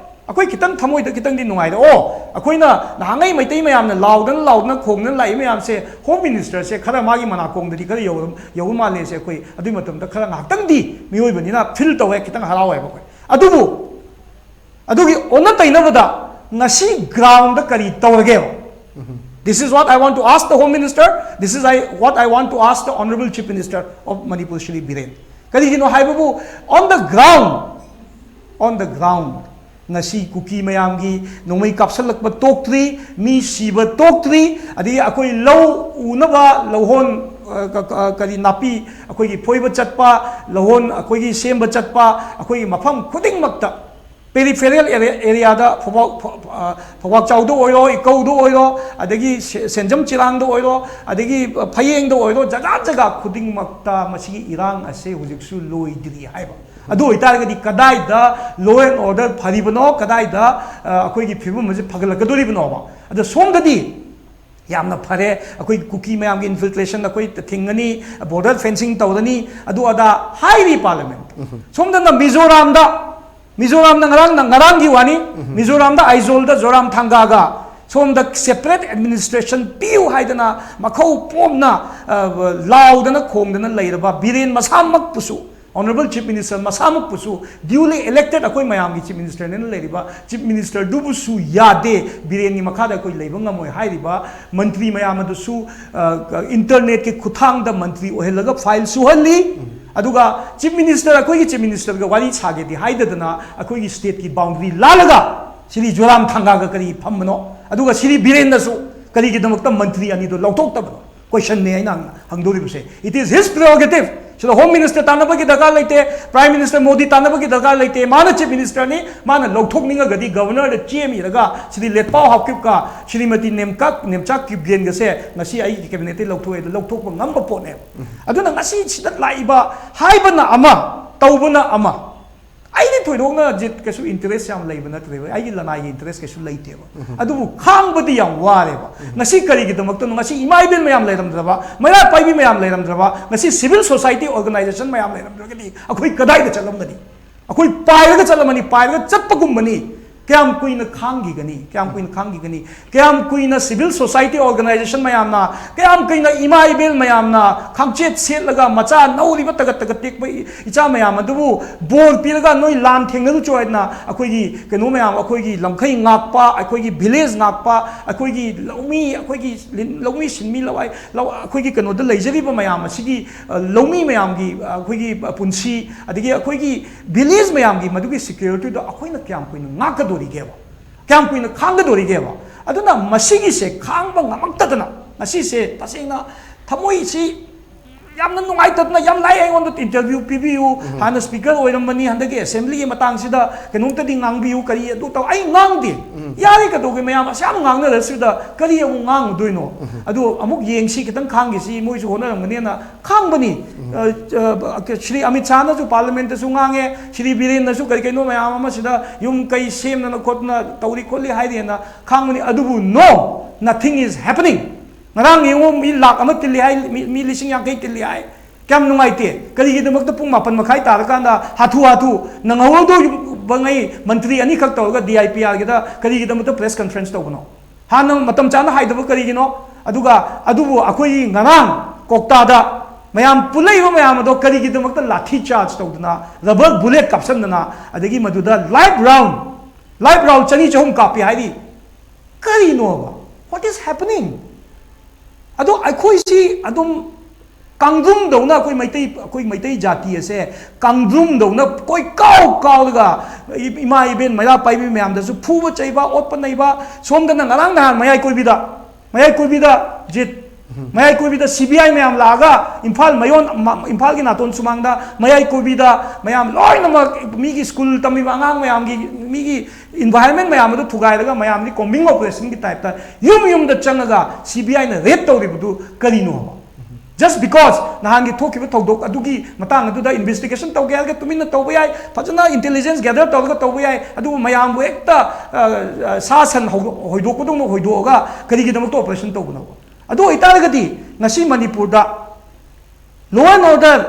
ꯑꯩꯈꯣꯏ ꯈꯤꯇꯪ ꯊꯃꯣꯏꯗ ꯈꯤꯇꯪꯗꯤ ꯅꯨꯡꯉꯥꯏꯔꯦ꯫ ꯑꯣ, ꯑꯩꯈꯣꯏꯅ ꯅꯍꯥꯟꯉꯩ ꯃꯩꯇꯩ ꯃꯌꯥꯝꯅ ꯂꯥꯎꯗꯅ, ꯂꯥꯎꯗꯅ, ꯈꯣꯡꯗꯅ ꯂꯥꯛꯏ ꯃꯌꯥꯝꯁꯦ, ꯍꯣꯝ ꯃꯤꯅꯤꯁꯇꯔꯁꯦ ꯈꯔ ꯃꯥꯒꯤ ꯃꯅꯥꯀꯣꯡꯗꯗꯤ ꯈꯔ ꯌꯧꯔ-, ꯌꯧꯕ ꯃꯥꯜꯂꯦꯁꯦ, ꯑꯩꯈꯣꯏ ꯑꯗꯨꯒꯤ ꯃꯇꯝꯗ ꯈꯔ ꯉꯥꯏꯍꯥꯛꯇꯪꯗꯤ ꯃꯤꯑꯣꯏꯕꯅꯤꯅ ꯐꯤꯜ ꯇꯧꯋꯦ, ꯈꯤꯇꯪ ꯍꯔꯥꯎꯋꯦꯕ ꯑꯩꯈꯣꯏ꯫ ꯑꯗꯨꯕꯨ ꯑꯗꯨꯒꯤ ꯑꯣꯟꯅ ꯇꯩꯅꯕꯗ ꯉꯁꯤ ꯒ꯭ꯔꯥꯎꯟꯗ ꯀꯔꯤ ꯇꯧꯔꯒꯦꯕ? This is what I want to ask the Home Minister. This is I, what I want to ask the Honorable Chief Minister of Manipur, Shri Biren. ꯀꯔꯤꯒꯤꯅꯣ ꯍꯥꯏꯕꯕꯨ, on the ground, on the ground, ꯉꯁꯤ ꯀꯨꯀꯤ ꯃꯌꯥꯝꯒꯤ ꯅꯣꯡꯃꯩ ꯀꯥꯞꯁꯤꯜꯂꯛꯄ ꯇꯣꯛꯇ꯭ꯔꯤ, ꯃꯤ ꯁꯤꯕ ꯇꯣꯛꯇ꯭ꯔꯤ, ꯑꯗꯒꯤ ꯑꯩꯈꯣꯏ ꯂꯧ ꯎꯅꯕ ꯂꯧꯍꯣꯟ, ꯑ, ꯀ-, ꯀ-, ꯀꯔꯤ ꯅꯥꯄꯤ ꯑꯩꯈꯣꯏꯒꯤ ꯐꯣꯏꯕ ꯆꯠꯄ, ꯂꯧꯍꯣꯟ ꯑꯩꯈꯣꯏꯒꯤ ꯁꯦꯝꯕ ꯆꯠꯄ, ꯑꯩꯈꯣꯏꯒꯤ ꯃꯐꯝ ꯈꯨꯗꯤꯡꯃꯛꯇ, ꯄꯦꯔꯤꯐꯦꯔꯦꯜ ꯑꯦꯔꯤꯌꯥꯗ ꯐꯧꯕꯥꯛ, ꯐ-, ꯑ, ꯐꯧꯕꯥꯛ ꯆꯥꯎꯗ ꯑꯣꯏꯔꯣ, ꯏꯀꯧꯗ ꯑꯣꯏꯔꯣ, ꯑꯗꯒꯤ ꯁꯦ-, ꯁꯦꯟꯖꯝ ꯆꯤꯔꯥꯡꯗ ꯑꯣꯏꯔꯣ, ꯑꯗꯒꯤ ꯐꯌꯦꯡꯗ ꯑꯣꯏꯔꯣ, ꯖꯒꯥ ꯖꯒꯥ ꯈꯨꯗꯤꯡꯃꯛꯇ ꯃꯁꯤꯒꯤ ꯏꯔꯥꯡ ꯑꯁꯦ ꯍꯧꯖꯤꯛꯁꯨ ꯂꯣꯏꯗ꯭ꯔꯤ ꯍꯥꯏꯕ꯫ ꯑꯗꯨ ꯑꯣꯏꯇꯥꯔꯒꯗꯤ ꯀꯗꯥꯏꯗ law and order ꯐꯔꯤꯕꯅꯣ, ꯀꯗꯥꯏꯗ, ꯑ, ꯑꯩꯈꯣꯏꯒꯤ ꯐꯤꯕꯝ ꯑꯁꯤ ꯐꯒꯠꯂꯛꯀꯗꯣꯔꯤꯕꯅꯣꯕ? ꯑꯗꯣ ꯁꯣꯝꯗꯗꯤ ꯌꯥꯝꯅ ꯐꯔꯦ, ꯑꯩꯈꯣꯏ ꯀꯨꯀꯤ ꯃꯌꯥꯝꯒꯤ ꯏꯟꯐꯤꯜꯇ꯭ꯔꯦꯁꯟ ꯑꯩꯈꯣꯏ ꯊꯤꯡꯒꯅꯤ, ꯕꯣꯔꯗꯔ ꯐꯦꯟꯁꯤꯡ ꯇꯧꯔꯅꯤ, ꯑꯗꯨ ꯑꯗꯥ ꯍꯥꯏꯔꯤ ꯄꯥꯔꯂꯤꯌꯥꯃꯦꯟꯠ꯫ ꯁꯣꯝꯗꯅ ꯃꯤꯖꯣꯔꯥꯝꯗ, ꯃꯤꯖꯣꯔꯥꯝꯗ ꯉꯔꯥꯡ, ꯉꯔꯥꯡꯒꯤ ꯋꯥꯅꯤ, ꯃꯤꯖꯣꯔꯥꯝꯗ ꯑꯥꯏꯖꯣꯜꯗ ꯖꯣꯔꯥꯝ ꯊꯥꯡꯒꯥꯒ ꯁꯣꯝꯗ ꯁꯦꯄꯔꯦꯠ ꯑꯦꯗꯃꯤꯅꯤꯁꯇ꯭ꯔꯦꯁꯟ ꯄꯤꯌꯨ ꯍꯥꯏꯗꯅ ꯃꯈꯧ ꯄꯣꯝꯅ, ꯑ, ꯂꯥꯎꯗꯅ ꯈꯣꯡꯗꯅ ꯂꯩꯔꯕ Biren ꯃꯁꯥꯃꯛꯄꯨꯁꯨ Honourable Chief Minister ꯃꯁꯥꯃꯛꯄꯨꯁꯨ duly elected ꯑꯩꯈꯣꯏ ꯃꯌꯥꯝꯒꯤ Chief Ministerꯅꯦꯅ ꯂꯩꯔꯤꯕ Chief Ministerꯗꯨꯕꯨꯁꯨ ꯌꯥꯗꯦ, ꯕꯤꯔꯦꯟꯒꯤ ꯃꯈꯥꯗ ꯑꯩꯈꯣꯏ ꯂꯩꯕ ꯉꯝꯃꯣꯏ ꯍꯥꯏꯔꯤꯕ ꯃꯟꯇ꯭ꯔꯤ ꯃꯌꯥꯝ ꯑꯗꯨꯁꯨ internetꯀꯤ ꯈꯨꯠꯊꯥꯡꯗ ꯃꯟꯇ꯭ꯔꯤ ꯑꯣꯏꯍꯜꯂꯒ file ꯁꯨꯍꯜꯂꯤ꯫ ꯑꯗꯨꯒ Chief Minister, ꯑꯩꯈꯣꯏꯒꯤ Chief Ministerꯒ ꯋꯥꯔꯤ ꯁꯥꯒꯦꯗꯤ ꯍꯥꯏꯗꯗꯅ ꯑꯩꯈꯣꯏꯒꯤ stateꯀꯤ boundary ꯂꯥꯜꯂꯒ ꯁꯤꯔꯤ ꯖꯣꯔꯥꯝ ꯊꯥꯡꯒꯥꯒ ꯀꯔꯤ ꯐꯝꯕꯅꯣ? ꯑꯗꯨꯒ ꯁꯤꯔꯤ ꯕꯤꯔꯦꯟꯅꯁꯨ ꯀꯔꯤꯒꯤꯗꯃꯛꯇ ꯃꯟꯇ꯭ꯔꯤ ꯑꯅꯤꯗꯣ ꯂꯧꯊꯣꯛꯇꯕꯅꯣ? Questionꯅꯦ ꯑꯩꯅ ꯍꯪꯗꯣꯔꯤꯕꯁꯦ꯫ It is his prerogative꯫ ꯁꯤꯗ Home Minister ꯇꯥꯟꯅꯕꯒꯤ ꯗꯔꯀꯥꯔ ꯂꯩꯇꯦ, Prime Minister ꯃꯣꯗꯤ ꯇꯥꯟꯅꯕꯒꯤ ꯗꯔꯀꯥꯔ ꯂꯩꯇꯦ꯫ ꯃꯥꯅ Chief Ministerꯅꯤ, ꯃꯥꯅ ꯂꯧꯊꯣꯛꯅꯤꯡꯉꯒꯗꯤ Governorꯗ ꯆꯦ ꯑꯃ ꯏꯔꯒ ꯁꯤꯗꯤ ꯂꯦꯠꯄꯥꯎ ꯍꯥꯞꯀꯤꯞꯀ ꯁ꯭ꯔꯤꯃꯇꯤ ꯅꯦꯝꯀꯥꯛ ꯅꯦꯝꯆꯥꯛ ꯀꯤꯞꯒꯦꯟꯒꯁꯦ ꯉꯁꯤ ꯑꯩꯒꯤ cabinetꯇꯒꯤ ꯂꯧꯊꯣꯛꯑꯦ, ꯑꯗꯨ ꯂꯧꯊꯣꯛꯄ ꯉꯝꯕ ꯄꯣꯠꯅꯦꯕ꯫ ꯑꯗꯨꯅ ꯉꯁꯤ ꯁꯤꯗ ꯂꯥꯛꯏꯕ ꯍꯥꯏꯕꯅ ꯑꯃ, ꯇꯧꯕꯅ ꯑꯃ꯫ ꯑꯩꯗꯤ ꯊꯣꯏꯗꯣꯛꯅ ꯖꯤꯠ ꯀꯩꯁꯨ interest ꯌꯥꯝ ꯂꯩꯕ ꯅꯠꯇ꯭ꯔꯦꯕ, ꯑꯩꯒꯤ ꯂꯅꯥꯏꯒꯤ interest ꯀꯩꯁꯨ ꯂꯩꯇꯦꯕ꯫ ꯑꯗꯨꯕꯨ ꯈꯥꯡꯕꯗꯤ ꯌꯥꯝ ꯋꯥꯔꯦꯕ꯫ ꯉꯁꯤ ꯀꯔꯤꯒꯤꯗꯃꯛꯇꯅꯣ? ꯉꯁꯤ ꯏꯃꯥ ꯏꯕꯦꯜ ꯃꯌꯥꯝ ꯂꯩꯔꯝꯗ꯭ꯔꯕ, ꯃꯩꯔꯥ ꯄꯥꯏꯕꯤ ꯃꯌꯥꯝ ꯂꯩꯔꯝꯗ꯭ꯔꯕ, ꯉꯁꯤ civil society organisation ꯃꯌꯥꯝ ꯂꯩꯔꯝꯗ꯭ꯔꯒꯗꯤ ꯑꯩꯈꯣꯏ ꯀꯗꯥꯏꯗ ꯆꯠꯂꯝꯒꯅꯤ? ꯑꯩꯈꯣꯏ ꯄꯥꯏꯔꯒ ꯆꯠꯂꯝꯃꯅꯤ, ꯄꯥꯏꯔꯒ ꯆꯠꯄꯒꯨꯝꯕꯅꯤ꯫ ꯀꯌꯥꯝ ꯀꯨꯏꯅ ꯈꯥꯡꯈꯤꯒꯅꯤ? ꯀꯌꯥꯝ ꯀꯨꯏꯅ ꯈꯥꯡꯈꯤꯒꯅꯤ? ꯀꯌꯥꯝ ꯀꯨꯏꯅ civil society organisation ꯃꯌꯥꯝꯅ, ꯀꯌꯥꯝ ꯀꯨꯏꯅ ꯏꯃꯥ ꯏꯕꯦꯜ ꯃꯌꯥꯝꯅ ꯈꯥꯡꯆꯦꯠ ꯁꯦꯠꯂꯒ ꯃꯆꯥ ꯅꯧꯔꯤꯕ ꯇꯒꯠ ꯇꯒꯠ ꯇꯦꯛꯄ ꯏ-, ꯏꯆꯥ ꯃꯌꯥꯝ ꯑꯗꯨꯕꯨ ꯕꯣꯔ ꯄꯤꯔꯒ ꯅꯣꯏ ꯂꯥꯟ ꯊꯦꯡꯅꯔꯨꯆꯣ ꯍꯥꯏꯗꯅ ꯑꯩꯈꯣꯏꯒꯤ ꯀꯩꯅꯣ ꯃꯌꯥꯝ, ꯑꯩꯈꯣꯏꯒꯤ ꯂꯝꯈꯩ ꯉꯥꯛꯄ, ꯑꯩꯈꯣꯏꯒꯤ village ꯉꯥꯛꯄ, ꯑꯩꯈꯣꯏꯒꯤ ꯂꯧꯃꯤ, ꯑꯩꯈꯣꯏꯒꯤ ꯂꯤꯟ-, ꯂꯧꯃꯤ ꯁꯤꯟꯃꯤ ꯂꯋꯥꯏ, ꯂꯧ-, ꯑꯩꯈꯣꯏꯒꯤ ꯀꯩꯅꯣꯗ ꯂꯩꯖꯔꯤꯕ ꯃꯌꯥꯝ ꯑꯁꯤꯒꯤ, ꯑ, ꯂꯧꯃꯤ ꯃꯌꯥꯝꯒꯤ, ꯑ, ꯑꯩꯈꯣꯏꯒꯤ ꯄꯨꯟꯁꯤ, ꯑꯗꯒꯤ ꯑꯩꯈꯣꯏꯒꯤ village ꯃꯌꯥꯝꯒꯤ ꯃꯗꯨꯒꯤ securityꯗꯣ ꯑꯩꯈꯣꯏꯅ ꯀꯌꯥꯝ ꯀꯨꯏꯅ ꯉꯥꯛꯀꯗꯣꯔꯤꯒꯦꯕ? ꯀꯌꯥꯝ ꯀꯨꯏꯅ ꯈꯥꯡꯒꯗꯣꯔꯤꯒꯦꯕ? ꯑꯗꯨꯅ ꯃꯁꯤꯒꯤꯁꯦ ꯈꯥꯡꯕ ꯉꯝꯃꯛꯇꯗꯅ ꯉꯁꯤꯁꯦ ꯇꯁꯦꯡꯅ ꯊꯃꯣꯏꯁꯤ ꯌꯥꯝꯅ ꯅꯨꯡꯉꯥꯏꯇꯗꯅ, "ꯌꯥꯝ ꯂꯥꯏ, ꯑꯩꯉꯣꯟꯗ interview ꯄꯤꯕꯤꯌꯨ, ꯍꯥꯟꯅ speaker ꯑꯣꯏꯔꯝꯕꯅꯤ, ꯍꯟꯗꯛꯀꯤ assemblyꯒꯤ ꯃꯇꯥꯡꯁꯤꯗ ꯀꯩꯅꯣꯝꯇꯗꯤ ꯉꯥꯡꯕꯤꯌꯨ, ꯀꯔꯤ ꯑꯗꯨ ꯇꯧ", ꯑꯩ ꯉꯥꯡꯗꯦ꯫ ꯌꯥꯔꯦ, ꯀꯩꯗꯧꯒꯦ? ꯃꯌꯥꯝ ꯑꯁꯨꯛ ꯌꯥꯝ ꯉꯥꯡꯅꯔꯁꯤꯗ ꯀꯔꯤ ꯑꯃꯨꯛ ꯉꯥꯡꯉꯨꯗꯣꯏꯅꯣ? ꯑꯗꯨ ꯑꯃꯨꯛ ꯌꯦꯡꯁꯤ, ꯈꯤꯇꯪ ꯈꯥꯡꯈꯤꯁꯤ, ꯃꯣꯏꯁꯨ ꯍꯣꯠꯅꯔꯝꯒꯅꯦꯅ ꯈꯥꯡꯕꯅꯤ꯫ ꯑ, ꯑ, ꯁ꯭ꯔꯤ ꯑꯃꯤꯠ ꯁꯥꯍꯅꯁꯨ parliamentꯇꯁꯨ ꯉꯥꯡꯉꯦ, ꯁ꯭ꯔꯤ ꯕꯤꯔꯦꯟꯅꯁꯨ ꯀꯔꯤ ꯀꯩꯅꯣ ꯃꯌꯥꯝ ꯑꯃ ꯁꯤꯗ ꯌꯨꯝ ꯀꯩ ꯁꯦꯝꯗꯅ ꯈꯣꯠꯇꯅ ꯇꯧꯔꯤ ꯈꯣꯠꯂꯤ ꯍꯥꯏꯔꯤꯑꯅ ꯈꯥꯡꯕꯅꯤ꯫ ꯑꯗꯨꯕꯨ no, nothing is happening꯫ ꯉꯔꯥꯡ ꯌꯦꯡꯉꯨ, ꯃꯤ ꯂꯥꯛ ꯑꯃ ꯇꯤꯜꯂꯤ ꯍꯥꯏ, ꯃꯤ, ꯃꯤ ꯂꯤꯁꯤꯡ ꯌꯥꯡꯈꯩ ꯇꯤꯜꯂꯤ ꯍꯥꯏ꯫ ꯀꯌꯥꯝ ꯅꯨꯡꯉꯥꯏꯇꯦ꯫ ꯀꯔꯤꯒꯤꯗꯃꯛꯇ ꯄꯨꯡ ꯃꯥꯄꯟ ꯃꯈꯥꯏ ꯇꯥꯔꯀꯥꯟꯗ ꯍꯥꯊꯨ ꯍꯥꯊꯨ ꯅꯪꯍꯧꯔꯗꯧꯕꯉꯩ ꯃꯟꯇ꯭ꯔꯤ ꯑꯅꯤꯈꯛ ꯇꯧꯔꯒ DIPRꯒꯤꯗ ꯀꯔꯤꯒꯤꯗꯃꯛꯇ press conference ꯇꯧꯕꯅꯣ? ꯍꯥꯟꯅ ꯃꯇꯝ ꯆꯥꯅ ꯍꯥꯏꯗꯕ ꯀꯔꯤꯒꯤꯅꯣ? ꯑꯗꯨꯒ ꯑꯗꯨꯕꯨ ꯑꯩꯈꯣꯏꯒꯤ ꯉꯔꯥꯡ ꯀꯣꯛꯇꯥꯗ ꯃꯌꯥꯝ ꯄꯨꯜꯂꯛꯏꯕ ꯃꯌꯥꯝ ꯑꯗꯣ ꯀꯔꯤꯒꯤꯗꯃꯛꯇ ꯂꯥꯊꯤ ꯆꯥꯔꯖ ꯇꯧꯗꯅ, ꯔꯕꯔ ꯕꯨꯂꯦꯠ ꯀꯥꯞꯁꯟꯗꯅ, ꯑꯗꯒꯤ ꯃꯗꯨꯗ ꯂꯥꯏꯐ ꯔꯥꯎꯟ, ꯂꯥꯏꯐ ꯔꯥꯎꯟ ꯆꯅꯤ ꯆꯍꯨꯝ ꯀꯥꯞꯄꯤ ꯍꯥꯏꯔꯤ? ꯀꯔꯤꯅꯣꯕ? What is happening? ꯑꯗꯣ ꯑꯩꯈꯣꯏꯁꯤ ꯑꯗꯨꯝ ꯀꯥꯡꯗ꯭ꯔꯨꯝꯗꯧꯅ, ꯑꯩꯈꯣꯏ ꯃꯩꯇꯩ, ꯑꯩꯈꯣꯏ ꯃꯩꯇꯩ ꯖꯥꯇꯤ ꯑꯁꯦ ꯀꯥꯡꯗ꯭ꯔꯨꯝꯗꯧꯅ ꯀꯣꯏꯀꯥꯎ ꯀꯥꯎꯔꯒ, ꯏꯃꯥ ꯏꯕꯦꯟ ꯃꯩꯔꯥ ꯄꯥꯏꯕꯤ ꯃꯌꯥꯝꯗꯁꯨ ꯐꯨꯕ ꯆꯩꯕ, ꯑꯣꯠꯄ ꯅꯩꯕ, ꯁꯣꯝꯗꯅ ꯉꯔꯥꯡ ꯅꯍꯥꯟ ꯃꯌꯥꯏ ꯀꯣꯏꯕꯤꯗ, ꯃꯌꯥꯏ ꯀꯣꯏꯕꯤꯗ ꯖꯤꯠ, ꯃꯌꯥꯏ ꯀꯣꯏꯕꯤꯗ ꯁꯤ ꯕꯤ ꯑꯥꯏ ꯃꯌꯥꯝ ꯂꯥꯛꯑꯒ ꯏꯝꯐꯥꯜ ꯃꯌꯣꯟ, ꯃ-, ꯏꯝꯐꯥꯜꯒꯤ ꯅꯥꯇꯣꯟ ꯁꯨꯃꯥꯡꯗ ꯃꯌꯥꯏ ꯀꯣꯏꯕꯤꯗ ꯃꯌꯥꯝ ꯂꯣꯏꯅꯃꯛ ꯃꯤꯒꯤ ꯁ꯭ꯀꯨꯜ ꯇꯝꯃꯤꯕ ꯑꯉꯥꯡ ꯃꯌꯥꯝꯒꯤ, ꯃꯤꯒꯤ ꯏꯟꯚꯥꯏꯔꯟꯃꯦꯟ ꯃꯌꯥꯝ ꯑꯗꯨ ꯊꯨꯒꯥꯏꯔꯒ ꯃꯌꯥꯝꯗꯤ ꯀꯣꯝꯕꯤꯡ ꯑꯣꯄꯔꯦꯁꯟꯒꯤ ꯇꯥꯏꯞꯇ ꯌꯨꯝ ꯌꯨꯝꯗ ꯆꯪꯉꯒ ꯁꯤ ꯕꯤ ꯑꯥꯏꯅ ꯔꯦꯗ ꯇꯧꯔꯤꯕꯗꯨ ꯀꯔꯤꯅꯣꯕ? Just because ꯅꯍꯥꯟꯒꯤ ꯊꯣꯛꯈꯤꯕ ꯊꯧꯗꯣꯛ ꯑꯗꯨꯒꯤ ꯃꯇꯥꯡ ꯑꯗꯨꯗ ꯏꯟꯚꯦꯁꯇꯤꯒꯦꯁꯟ ꯇꯧꯒꯦ ꯍꯥꯏꯔꯒ ꯇꯨꯃꯤꯟꯅ ꯇꯧꯕ ꯌꯥꯏ, ꯐꯖꯅ ꯏꯟꯇꯦꯂꯤꯖꯦꯟꯁ ꯒꯦꯗꯔ ꯇꯧꯔꯒ ꯇꯧꯕ ꯌꯥꯏ, ꯑꯗꯨꯕꯨ ꯃꯌꯥꯝꯕꯨ ꯍꯦꯛꯇ, ꯑ, ꯑ, ꯁꯥ ꯁꯟ ꯍꯧꯗꯣꯛ-, ꯍꯣꯏꯗꯣꯛꯄꯗꯧꯅ ꯍꯣꯏꯗꯣꯛꯑꯒ ꯀꯔꯤꯒꯤꯗꯃꯛꯇ ꯑꯣꯄꯔꯦꯁꯟ ꯇꯧꯕꯅꯣꯕ? ꯑꯗꯨ ꯑꯣꯏꯇꯥꯔꯒꯗꯤ ꯉꯁꯤ ꯃꯅꯤꯄꯨꯔꯗ law and order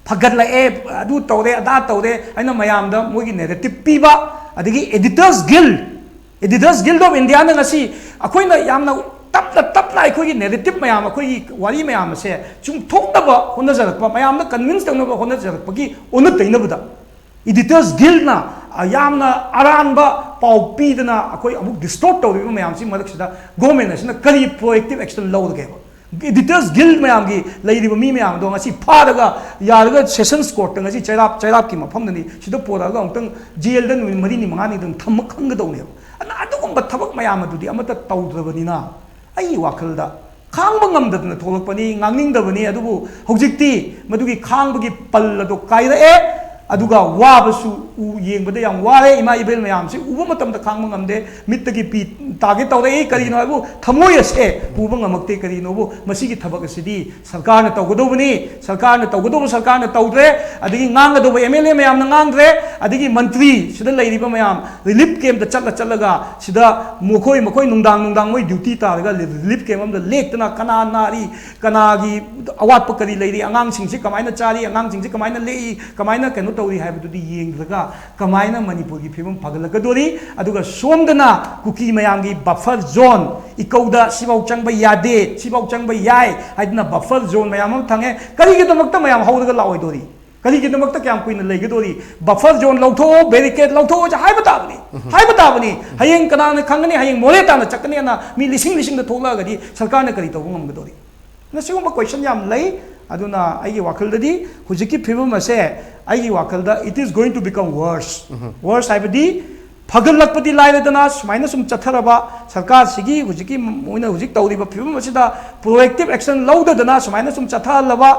ꯐꯒꯠꯂꯛꯑꯦ, ꯑꯗꯨ ꯇꯧꯔꯦ, ꯑꯗꯥ ꯇꯧꯔꯦ ꯍꯥꯏꯅ ꯃꯌꯥꯝꯗ ꯃꯣꯏꯒꯤ ꯅꯦꯔꯦꯇꯤꯞ ꯄꯤꯕ, ꯑꯗꯒꯤ Editors Guild, Editors Guild of Indiaꯅ ꯉꯁꯤ ꯑꯩꯈꯣꯏꯅ ꯌꯥꯝꯅ ꯇꯞꯅ ꯇꯞꯅ ꯑꯩꯈꯣꯏꯒꯤ ꯅꯦꯔꯦꯇꯤꯞ ꯃꯌꯥꯝ, ꯑꯩꯈꯣꯏꯒꯤ ꯋꯥꯔꯤ ꯃꯌꯥꯝ ꯑꯁꯦ ꯆꯨꯝꯊꯣꯛꯅꯕ ꯍꯣꯠꯅꯖꯔꯛꯄ, ꯃꯌꯥꯝꯗ ꯀꯟꯚꯤꯟꯁ ꯇꯧꯅꯕ ꯍꯣꯠꯅꯖꯔꯛꯄꯒꯤ ꯑꯣꯟꯅ ꯇꯩꯅꯕꯗ, Editors Guildꯅ, ꯑ, ꯌꯥꯝꯅ ꯑꯔꯥꯟꯕ ꯄꯥꯎ ꯄꯤꯗꯅ ꯑꯩꯈꯣꯏ ꯑꯃꯨꯛ ꯗꯤꯁꯇꯣꯔꯠ ꯇꯧꯔꯤꯕ ꯃꯌꯥꯝꯁꯤ ꯃꯔꯛꯁꯤꯗ ꯒꯣꯔꯃꯦꯟ ꯑꯁꯤꯅ ꯀꯔꯤ ꯄ꯭ꯔꯣꯑꯦꯛꯇꯤꯞ ꯑꯦꯛꯁꯟ ꯂꯧꯔꯒꯦꯕ? Editors Guild ꯃꯌꯥꯝꯒꯤ ꯂꯩꯔꯤꯕ ꯃꯤ ꯃꯌꯥꯝꯗꯣ ꯉꯁꯤ ꯐꯥꯔꯒ, ꯌꯥꯔꯒ ꯁꯦꯁꯟꯁ ꯀꯣꯔꯠꯇ ꯉꯁꯤ ꯆꯩꯔꯥꯛ, ꯆꯩꯔꯥꯛꯀꯤ ꯃꯐꯝꯗꯅꯤ, ꯁꯤꯗ ꯄꯨꯔꯛꯑꯒ ꯑꯃꯨꯛꯇꯪ ꯖꯦꯜꯗ ꯅꯨꯃꯤꯠ ꯃꯔꯤꯅꯤ ꯃꯉꯥꯅꯤꯗꯪ ꯊꯝꯕ ꯈꯪꯒꯗꯧꯅꯦꯕ꯫ ꯑꯗꯨꯅ ꯑꯗꯨꯒꯨꯝꯕ ꯊꯕꯛ ꯃꯌꯥꯝ ꯑꯗꯨꯗꯤ ꯑꯃꯠꯇ ꯇꯧꯗ꯭ꯔꯕꯅꯤꯅ, ꯑꯩꯒꯤ ꯋꯥꯈꯜꯗ ꯈꯥꯡꯕ ꯉꯝꯗꯗꯅ ꯊꯣꯛꯂꯛꯄꯅꯤ, ꯉꯥꯡꯅꯤꯡꯗꯕꯅꯤ꯫ ꯑꯗꯨꯕꯨ ꯍꯧꯖꯤꯛꯇꯤ ꯃꯗꯨꯒꯤ ꯈꯥꯡꯕꯒꯤ ꯄꯜ ꯑꯗꯨ ꯀꯥꯏꯔꯛꯑꯦ, ꯑꯗꯨꯒ ꯋꯥꯕꯁꯨ ꯎ-, ꯌꯦꯡꯕꯗ ꯌꯥꯝ ꯋꯥꯔꯦ꯫ ꯏꯃꯥ ꯏꯕꯦꯜ ꯃꯌꯥꯝꯁꯤ ꯎꯕ ꯃꯇꯝꯗ ꯈꯥꯡꯕ ꯉꯝꯗꯦ, ꯃꯤꯠꯇꯒꯤ ꯄꯤ ꯇꯥꯒꯦ ꯇꯧꯔꯛꯏ꯫ ꯀꯔꯤꯅꯣ ꯍꯥꯏꯕꯨ ꯊꯃꯣꯏ ꯑꯁꯦ ꯄꯨꯕ ꯉꯝꯃꯛꯇꯦ꯫ ꯀꯔꯤꯅꯣꯕꯨ ꯃꯁꯤꯒꯤ ꯊꯕꯛ ꯑꯁꯤꯗꯤ ꯁꯔꯀꯥꯔꯅ ꯇꯧꯒꯗꯧꯕꯅꯤ, ꯁꯔꯀꯥꯔꯅ ꯇꯧꯒꯗꯧꯕ ꯁꯔꯀꯥꯔꯅ ꯇꯧꯗ꯭ꯔꯦ, ꯑꯗꯒꯤ ꯉꯥꯡꯒꯗꯧꯕ ꯑꯦꯝ ꯑꯦꯜ ꯑꯦ ꯃꯌꯥꯝꯅ ꯉꯥꯡꯗ꯭ꯔꯦ, ꯑꯗꯒꯤ ꯃꯟꯇ꯭ꯔꯤ ꯁꯤꯗ ꯂꯩꯔꯤꯕ ꯃꯌꯥꯝ ꯔꯤꯂꯤꯐ ꯀꯦꯝꯞꯇ ꯆꯠꯂ ꯆꯠꯂꯒ ꯁꯤꯗ ꯃꯈꯣꯏ, ꯃꯈꯣꯏ ꯅꯨꯡꯗꯥꯡ ꯅꯨꯡꯗꯥꯡ ꯃꯣꯏ ꯗ꯭ꯌꯨꯇꯤ ꯇꯥꯔꯒ ꯔꯤꯂꯤꯐ ꯀꯦꯝꯞ ꯑꯃꯗ ꯂꯦꯛꯇꯅ ꯀꯅꯥ ꯅꯥꯔꯤ, ꯀꯅꯥꯒꯤ ꯑꯋꯥꯠꯄ ꯀꯔꯤ ꯂꯩꯔꯤ, ꯑꯉꯥꯡꯁꯤꯡꯁꯤ ꯀꯃꯥꯏꯅ ꯆꯥꯔꯤ, ꯑꯉꯥꯡꯁꯤꯡꯁꯤ ꯀꯃꯥꯏꯅ ꯂꯦꯛꯏ, ꯀꯃꯥꯏꯅ ꯀꯩꯅꯣ ꯇꯧꯔꯤ ꯍꯥꯏꯕꯗꯨꯗꯤ ꯌꯦꯡꯗ꯭ꯔꯒ ꯀꯃꯥꯏꯅ ꯃꯅꯤꯄꯨꯔꯒꯤ ꯐꯤꯕꯝ ꯐꯒꯠꯂꯛꯀꯗꯣꯔꯤ? ꯑꯗꯨꯒ ꯁꯣꯝꯗꯅ ꯀꯨꯀꯤ ꯃꯌꯥꯝꯒꯤ ꯕꯐꯔ ꯖꯣꯟ, ꯏꯀꯧꯗ ꯁꯤꯐꯥꯎ ꯆꯪꯕ ꯌꯥꯗꯦ, ꯁꯤꯐꯥꯎ ꯆꯪꯕ ꯌꯥꯏ ꯍꯥꯏꯗꯅ ꯕꯐꯔ ꯖꯣꯟ ꯃꯌꯥꯝ ꯑꯃ ꯊꯝꯃꯦ꯫ ꯀꯔꯤꯒꯤꯗꯃꯛꯇ ꯃꯌꯥꯝ ꯍꯧꯔꯒ ꯂꯥꯛꯑꯣꯏꯗꯣꯔꯤ? ꯀꯔꯤꯒꯤꯗꯃꯛꯇ ꯀꯌꯥꯝ ꯀꯨꯏꯅ ꯂꯩꯒꯗꯣꯔꯤ? ꯕꯐꯔ ꯖꯣꯟ ꯂꯧꯊꯣꯛꯑꯣ, ꯕꯦꯔꯤꯀꯦꯠ ꯂꯧꯊꯣꯛꯑꯣ ꯍꯥꯏꯕ ꯇꯥꯕꯅꯤ, ꯍꯥꯏꯕ ꯇꯥꯕꯅꯤ꯫ ꯍꯌꯦꯡ ꯀꯅꯥꯅ ꯈꯪꯒꯅꯤ? ꯍꯌꯦꯡ ꯃꯣꯔꯦ ꯇꯥꯅ ꯆꯠꯀꯅꯤ ꯑꯅ ꯃꯤ ꯂꯤꯁꯤꯡ ꯂꯤꯁꯤꯡꯗ ꯊꯣꯛꯂꯛꯑꯒꯗꯤ ꯁꯔꯀꯥꯔꯅ ꯀꯔꯤ ꯇꯧꯕ ꯉꯝꯒꯗꯣꯔꯤ? ꯅ ꯁꯤꯒꯨꯝꯕ ꯀꯣꯏꯁꯟ ꯌꯥꯝ ꯂꯩ꯫ ꯑꯗꯨꯅ ꯑꯩꯒꯤ ꯋꯥꯈꯜꯗꯗꯤ ꯍꯧꯖꯤꯛꯀꯤ ꯐꯤꯕꯝ ꯑꯁꯦ, ꯑꯩꯒꯤ ꯋꯥꯈꯜꯗ it is going to become worse꯫ Worse ꯍꯥꯏꯕꯗꯤ ꯐꯒꯠꯂꯛꯄꯗꯤ ꯂꯥꯏꯔꯗꯅ, ꯁꯨꯃꯥꯏꯅ ꯁꯨꯝ ꯆꯠꯊꯔꯕ ꯁꯔꯀꯥꯔꯁꯤꯒꯤ ꯍꯧꯖꯤꯛꯀꯤ ꯃꯣꯏꯅ ꯍꯧꯖꯤꯛ ꯇꯧꯔꯤꯕ ꯐꯤꯕꯝ ꯑꯁꯤꯗ proactive action ꯂꯧꯗꯗꯅ ꯁꯨꯃꯥꯏꯅ ꯁꯨꯝ ꯆꯠꯊꯍꯜꯂꯕ,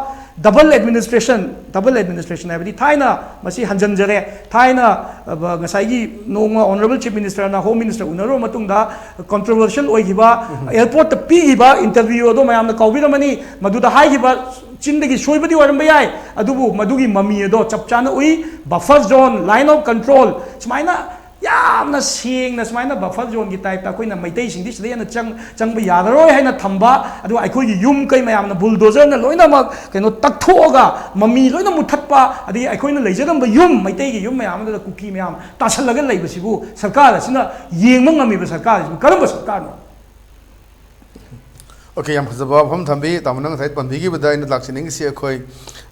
double administration, double administration ꯍꯥꯏꯕꯗꯤ ꯊꯥꯏꯅ, ꯃꯁꯤ ꯍꯟꯖꯤꯟꯖꯔꯦ, ꯊꯥꯏꯅ, ꯑ, ꯉꯁꯥꯏꯒꯤ ꯅꯣꯡꯃ Honourable Chief Minister ꯅ Home Minister ꯎꯅꯔꯨꯕ ꯃꯇꯨꯡꯗ controversial ꯑꯣꯏꯈꯤꯕ, airport ꯇ ꯄꯤꯈꯤꯕ interview ꯑꯗꯣ ꯃꯌꯥꯝꯅ ꯀꯥꯎꯕꯤꯔꯝꯃꯅꯤ꯫ ꯃꯗꯨꯗ ꯍꯥꯏꯈꯤꯕ, ꯆꯤꯟꯗꯒꯤ ꯁꯣꯏꯕꯗꯤ ꯑꯣꯏꯔꯝꯕ ꯌꯥꯏ, ꯑꯗꯨꯕꯨ ꯃꯗꯨꯒꯤ ꯃꯃꯤ ꯑꯗꯣ ꯆꯞ ꯆꯥꯅ ꯎꯏ꯫ Buffer zone, line of control, ꯁꯨꯃꯥꯏꯅ ꯌꯥꯝꯅ ꯁꯦꯡꯅ ꯁꯨꯃꯥꯏꯅ buffer zone ꯒꯤ type ꯇ ꯑꯩꯈꯣꯏꯅ ꯃꯩꯇꯩꯁꯤꯡꯗꯤ ꯁꯤꯗ ꯍꯦꯟꯅ ꯆꯪ-, ꯆꯪꯕ ꯌꯥꯔꯔꯣꯏ ꯍꯥꯏꯅ ꯊꯝꯕ, ꯑꯗꯨꯒ ꯑꯩꯈꯣꯏꯒꯤ ꯌꯨꯝ ꯀꯩ ꯃꯌꯥꯝꯅ bulldozer ꯅ ꯂꯣꯏꯅꯃꯛ ꯀꯩꯅꯣ ꯇꯛꯊꯣꯛꯑꯒ ꯃꯃꯤ ꯂꯣꯏꯅ ꯃꯨꯠꯊꯠꯄ, ꯑꯗꯒꯤ ꯑꯩꯈꯣꯏꯅ ꯂꯩꯖꯔꯝꯕ ꯌꯨꯝ, ꯃꯩꯇꯩꯒꯤ ꯌꯨꯝ ꯃꯌꯥꯝ ꯑꯗꯨꯗ ꯀꯨꯀꯤ ꯃꯌꯥꯝ ꯇꯥꯁꯜꯂꯒ ꯂꯩꯕꯁꯤꯕꯨ ꯁꯔꯀꯥꯔ ꯑꯁꯤꯅ ꯌꯦꯡꯕ ꯉꯝꯃꯤꯕ ꯁꯔꯀꯥꯔ ꯑꯁꯤꯕꯨ ꯀꯔꯝꯕ ꯁꯔꯀꯥꯔꯅꯣ? ꯑꯣꯀꯦ, ꯌꯥꯝ ꯐꯖꯕ ꯋꯥꯐꯝ ꯊꯝꯕꯤ꯫ ꯇꯥꯃꯣꯅ ꯉꯁꯥꯏ ꯄꯟꯕꯤꯈꯤꯕꯗ ꯑꯩꯅ ꯂꯥꯛꯆꯅꯤꯡꯉꯤꯁꯤ ꯑꯩꯈꯣꯏ,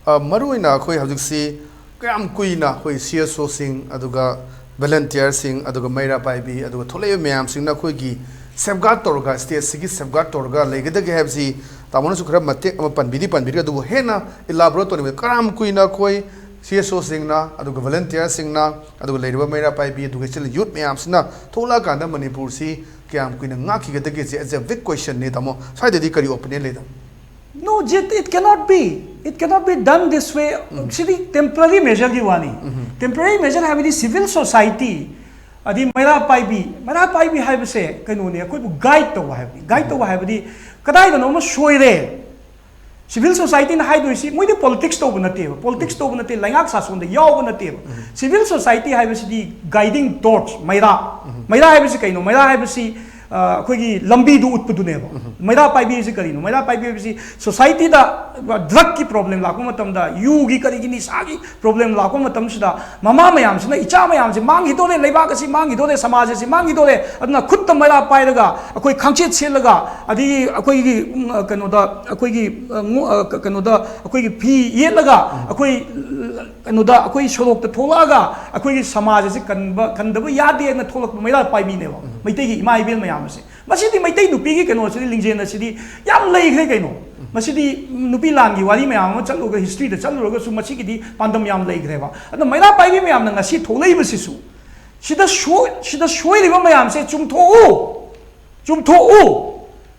ꯑ, ꯃꯔꯨꯑꯣꯏꯅ ꯑꯩꯈꯣꯏ ꯍꯧꯖꯤꯛꯁꯤ ꯀꯌꯥꯝ ꯀꯨꯏꯅ ꯑꯩꯈꯣꯏ C S O ꯁꯤꯡ, ꯑꯗꯨꯒ volunteer ꯁꯤꯡ, ꯑꯗꯨꯒ ꯃꯩꯔꯥ ꯄꯥꯏꯕꯤ, ꯑꯗꯨꯒ ꯊꯣꯛꯂꯛꯏꯕ ꯃꯌꯥꯝꯁꯤꯡꯅ ꯑꯩꯈꯣꯏꯒꯤ safeguard ꯇꯧꯔꯒ, state ꯁꯤꯒꯤ safeguard ꯇꯧꯔꯒ ꯂꯩꯒꯗꯒꯦ ꯍꯥꯏꯕꯁꯤ ꯇꯥꯃꯣꯅꯁꯨ ꯈꯔ ꯃꯇꯦꯛ ꯑꯃ ꯄꯟꯕꯤꯗꯤ ꯄꯟꯕꯤꯔꯦ, ꯑꯗꯨꯕꯨ ꯍꯦꯟꯅ elaborate ꯇꯧꯅꯤꯡꯕꯗ ꯀꯌꯥꯝ ꯀꯨꯏꯅ ꯑꯩꯈꯣꯏ C S O ꯁꯤꯡꯅ, ꯑꯗꯨꯒ volunteer ꯁꯤꯡꯅ, ꯑꯗꯨꯒ ꯂꯩꯔꯤꯕ ꯃꯩꯔꯥ ꯄꯥꯏꯕꯤ, education youth ꯃꯌꯥꯝꯁꯤꯅ ꯊꯣꯛꯂꯛꯑꯀꯥꯟꯗ ꯃꯅꯤꯄꯨꯔꯁꯤ ꯀꯌꯥꯝ ꯀꯨꯏꯅ ꯉꯥꯛꯈꯤꯒꯗꯒꯦꯁꯦ as a big question ꯅꯤ ꯇꯥꯃꯣ꯫ ꯁ꯭ꯋꯥꯏꯗꯗꯤ ꯀꯔꯤ opinion ꯂꯩ ꯇꯥꯃꯣ? No, it cannot be, it cannot be done this way. CD temporary measure ꯒꯤ ꯋꯥꯅꯤ꯫ Temporary measure ꯍꯥꯏꯕꯗꯤ civil society, ꯑꯗꯤ ꯃꯩꯔꯥ ꯄꯥꯏꯕꯤ, ꯃꯩꯔꯥ ꯄꯥꯏꯕꯤ ꯍꯥꯏꯕꯁꯦ ꯀꯩꯅꯣꯅꯦ, ꯑꯩꯈꯣꯏꯕꯨ guide ꯇꯧꯕ ꯍꯥꯏꯕꯅꯤ꯫ Guide ꯇꯧꯕ ꯍꯥꯏꯕꯗꯤ ꯀꯗꯥꯏꯗꯅꯣ ꯑꯃ ꯁꯣꯏꯔꯦ, civil society ꯅ ꯍꯥꯏꯗꯣꯏꯁꯤ, ꯃꯣꯏꯗꯤ politics ꯇꯧꯕ ꯅꯠꯇꯦꯕ, politics ꯇꯧꯕ ꯅꯠꯇꯦ, ꯂꯩꯉꯥꯛ ꯁꯥꯁꯣꯟꯗ ꯌꯥꯎꯕ ꯅꯠꯇꯦꯕ꯫ Civil society ꯍꯥꯏꯕꯁꯤꯗꯤ guiding torch, ꯃꯩꯔꯥ꯫ ꯃꯩꯔꯥ ꯍꯥꯏꯕꯁꯤ ꯀꯩꯅꯣ? ꯃꯩꯔꯥ ꯍꯥꯏꯕꯁꯤ, ꯑ, ꯑꯩꯈꯣꯏꯒꯤ ꯂꯝꯕꯤꯗꯨ ꯎꯠꯄꯗꯨꯅꯦꯕ꯫ ꯃꯩꯔꯥ ꯄꯥꯏꯕꯤ ꯍꯥꯏꯁꯤ ꯀꯔꯤꯅꯣ? ꯃꯩꯔꯥ ꯄꯥꯏꯕꯤ ꯍꯥꯏꯕꯁꯤ ꯁꯣꯁꯥꯏꯇꯤꯗ ꯗ꯭ꯔꯛꯀꯤ ꯄ꯭ꯔꯣꯕ꯭ꯂꯦꯝ ꯂꯥꯛꯄ ꯃꯇꯝꯗ, ꯌꯨꯒꯤ ꯀꯔꯤꯒꯤ ꯅꯤꯁꯥꯒꯤ ꯄ꯭ꯔꯣꯕ꯭ꯂꯦꯝ ꯂꯥꯛꯄ ꯃꯇꯝꯁꯤꯗ, ꯃꯃꯥ ꯃꯌꯥꯝꯁꯤꯅ ꯏꯆꯥ ꯃꯌꯥꯝꯁꯦ ꯃꯥꯡꯈꯤꯗꯣꯔꯦ, ꯂꯩꯕꯥꯛ ꯑꯁꯤ ꯃꯥꯡꯈꯤꯗꯣꯔꯦ, ꯁꯃꯥꯖ ꯑꯁꯤ ꯃꯥꯡꯈꯤꯗꯣꯔꯦ, ꯑꯗꯨꯅ ꯈꯨꯠꯇ ꯃꯩꯔꯥ ꯄꯥꯏꯔꯒ, ꯑꯩꯈꯣꯏ ꯈꯥꯡꯆꯦꯠ ꯁꯦꯠꯂꯒ, ꯑꯗꯒꯤ ꯑꯩꯈꯣꯏꯒꯤ, ꯎꯝ, ꯀꯩꯅꯣꯗ, ꯑꯩꯈꯣꯏꯒꯤ, ꯑ, ꯉꯣ-, ꯑ, ꯀꯩꯅꯣꯗ ꯑꯩꯈꯣꯏꯒꯤ ꯐꯤ ꯌꯦꯠꯂꯒ, ꯑꯩꯈꯣꯏ, ꯀꯩꯅꯣꯗ, ꯑꯩꯈꯣꯏ ꯁꯣꯔꯣꯛꯇ ꯊꯣꯛꯂꯛꯑꯒ ꯑꯩꯈꯣꯏꯒꯤ ꯁꯃꯥꯖ ꯑꯁꯤ ꯀꯟꯕ, ꯀꯟꯗꯕ ꯌꯥꯗꯦꯅ ꯊꯣꯛꯂꯛꯄ ꯃꯩꯔꯥ ꯄꯥꯏꯕꯤꯅꯦꯕ ꯃꯩꯇꯩꯒꯤ ꯏꯃꯥ ꯏꯕꯦꯜ ꯃꯌꯥꯝ ꯑꯁꯦ꯫ ꯃꯁꯤꯗꯤ ꯃꯩꯇꯩ ꯅꯨꯄꯤꯒꯤ ꯀꯩꯅꯣꯁꯤꯗꯤ, ꯂꯤꯡꯖꯦꯜ ꯑꯁꯤꯗꯤ ꯌꯥꯝ ꯂꯩꯈ꯭ꯔꯦ ꯀꯩꯅꯣ꯫ ꯃꯁꯤꯗꯤ ꯅꯨꯄꯤ ꯂꯥꯟꯒꯤ ꯋꯥꯔꯤ ꯃꯌꯥꯝ ꯑꯃ ꯆꯠꯂꯨꯔꯒ, ꯍꯤꯁꯇ꯭ꯔꯤꯗ ꯆꯠꯂꯨꯔꯒꯁꯨ ꯃꯁꯤꯒꯤꯗꯤ ꯄꯥꯟꯗꯝ ꯌꯥꯝ ꯂꯩꯈ꯭ꯔꯦꯕ꯫ ꯑꯗꯣ ꯃꯩꯔꯥ ꯄꯥꯏꯕꯤ ꯃꯌꯥꯝꯅ ꯉꯁꯤ ꯊꯣꯛꯂꯛꯏꯕꯁꯤꯁꯨ, ꯁꯤꯗ ꯁꯣꯏ-, ꯁꯤꯗ ꯁꯣꯏꯔꯤꯕ ꯃꯌꯥꯝꯁꯦ ꯆꯨꯝꯊꯣꯛꯎ, ꯆꯨꯝꯊꯣꯛꯎ꯫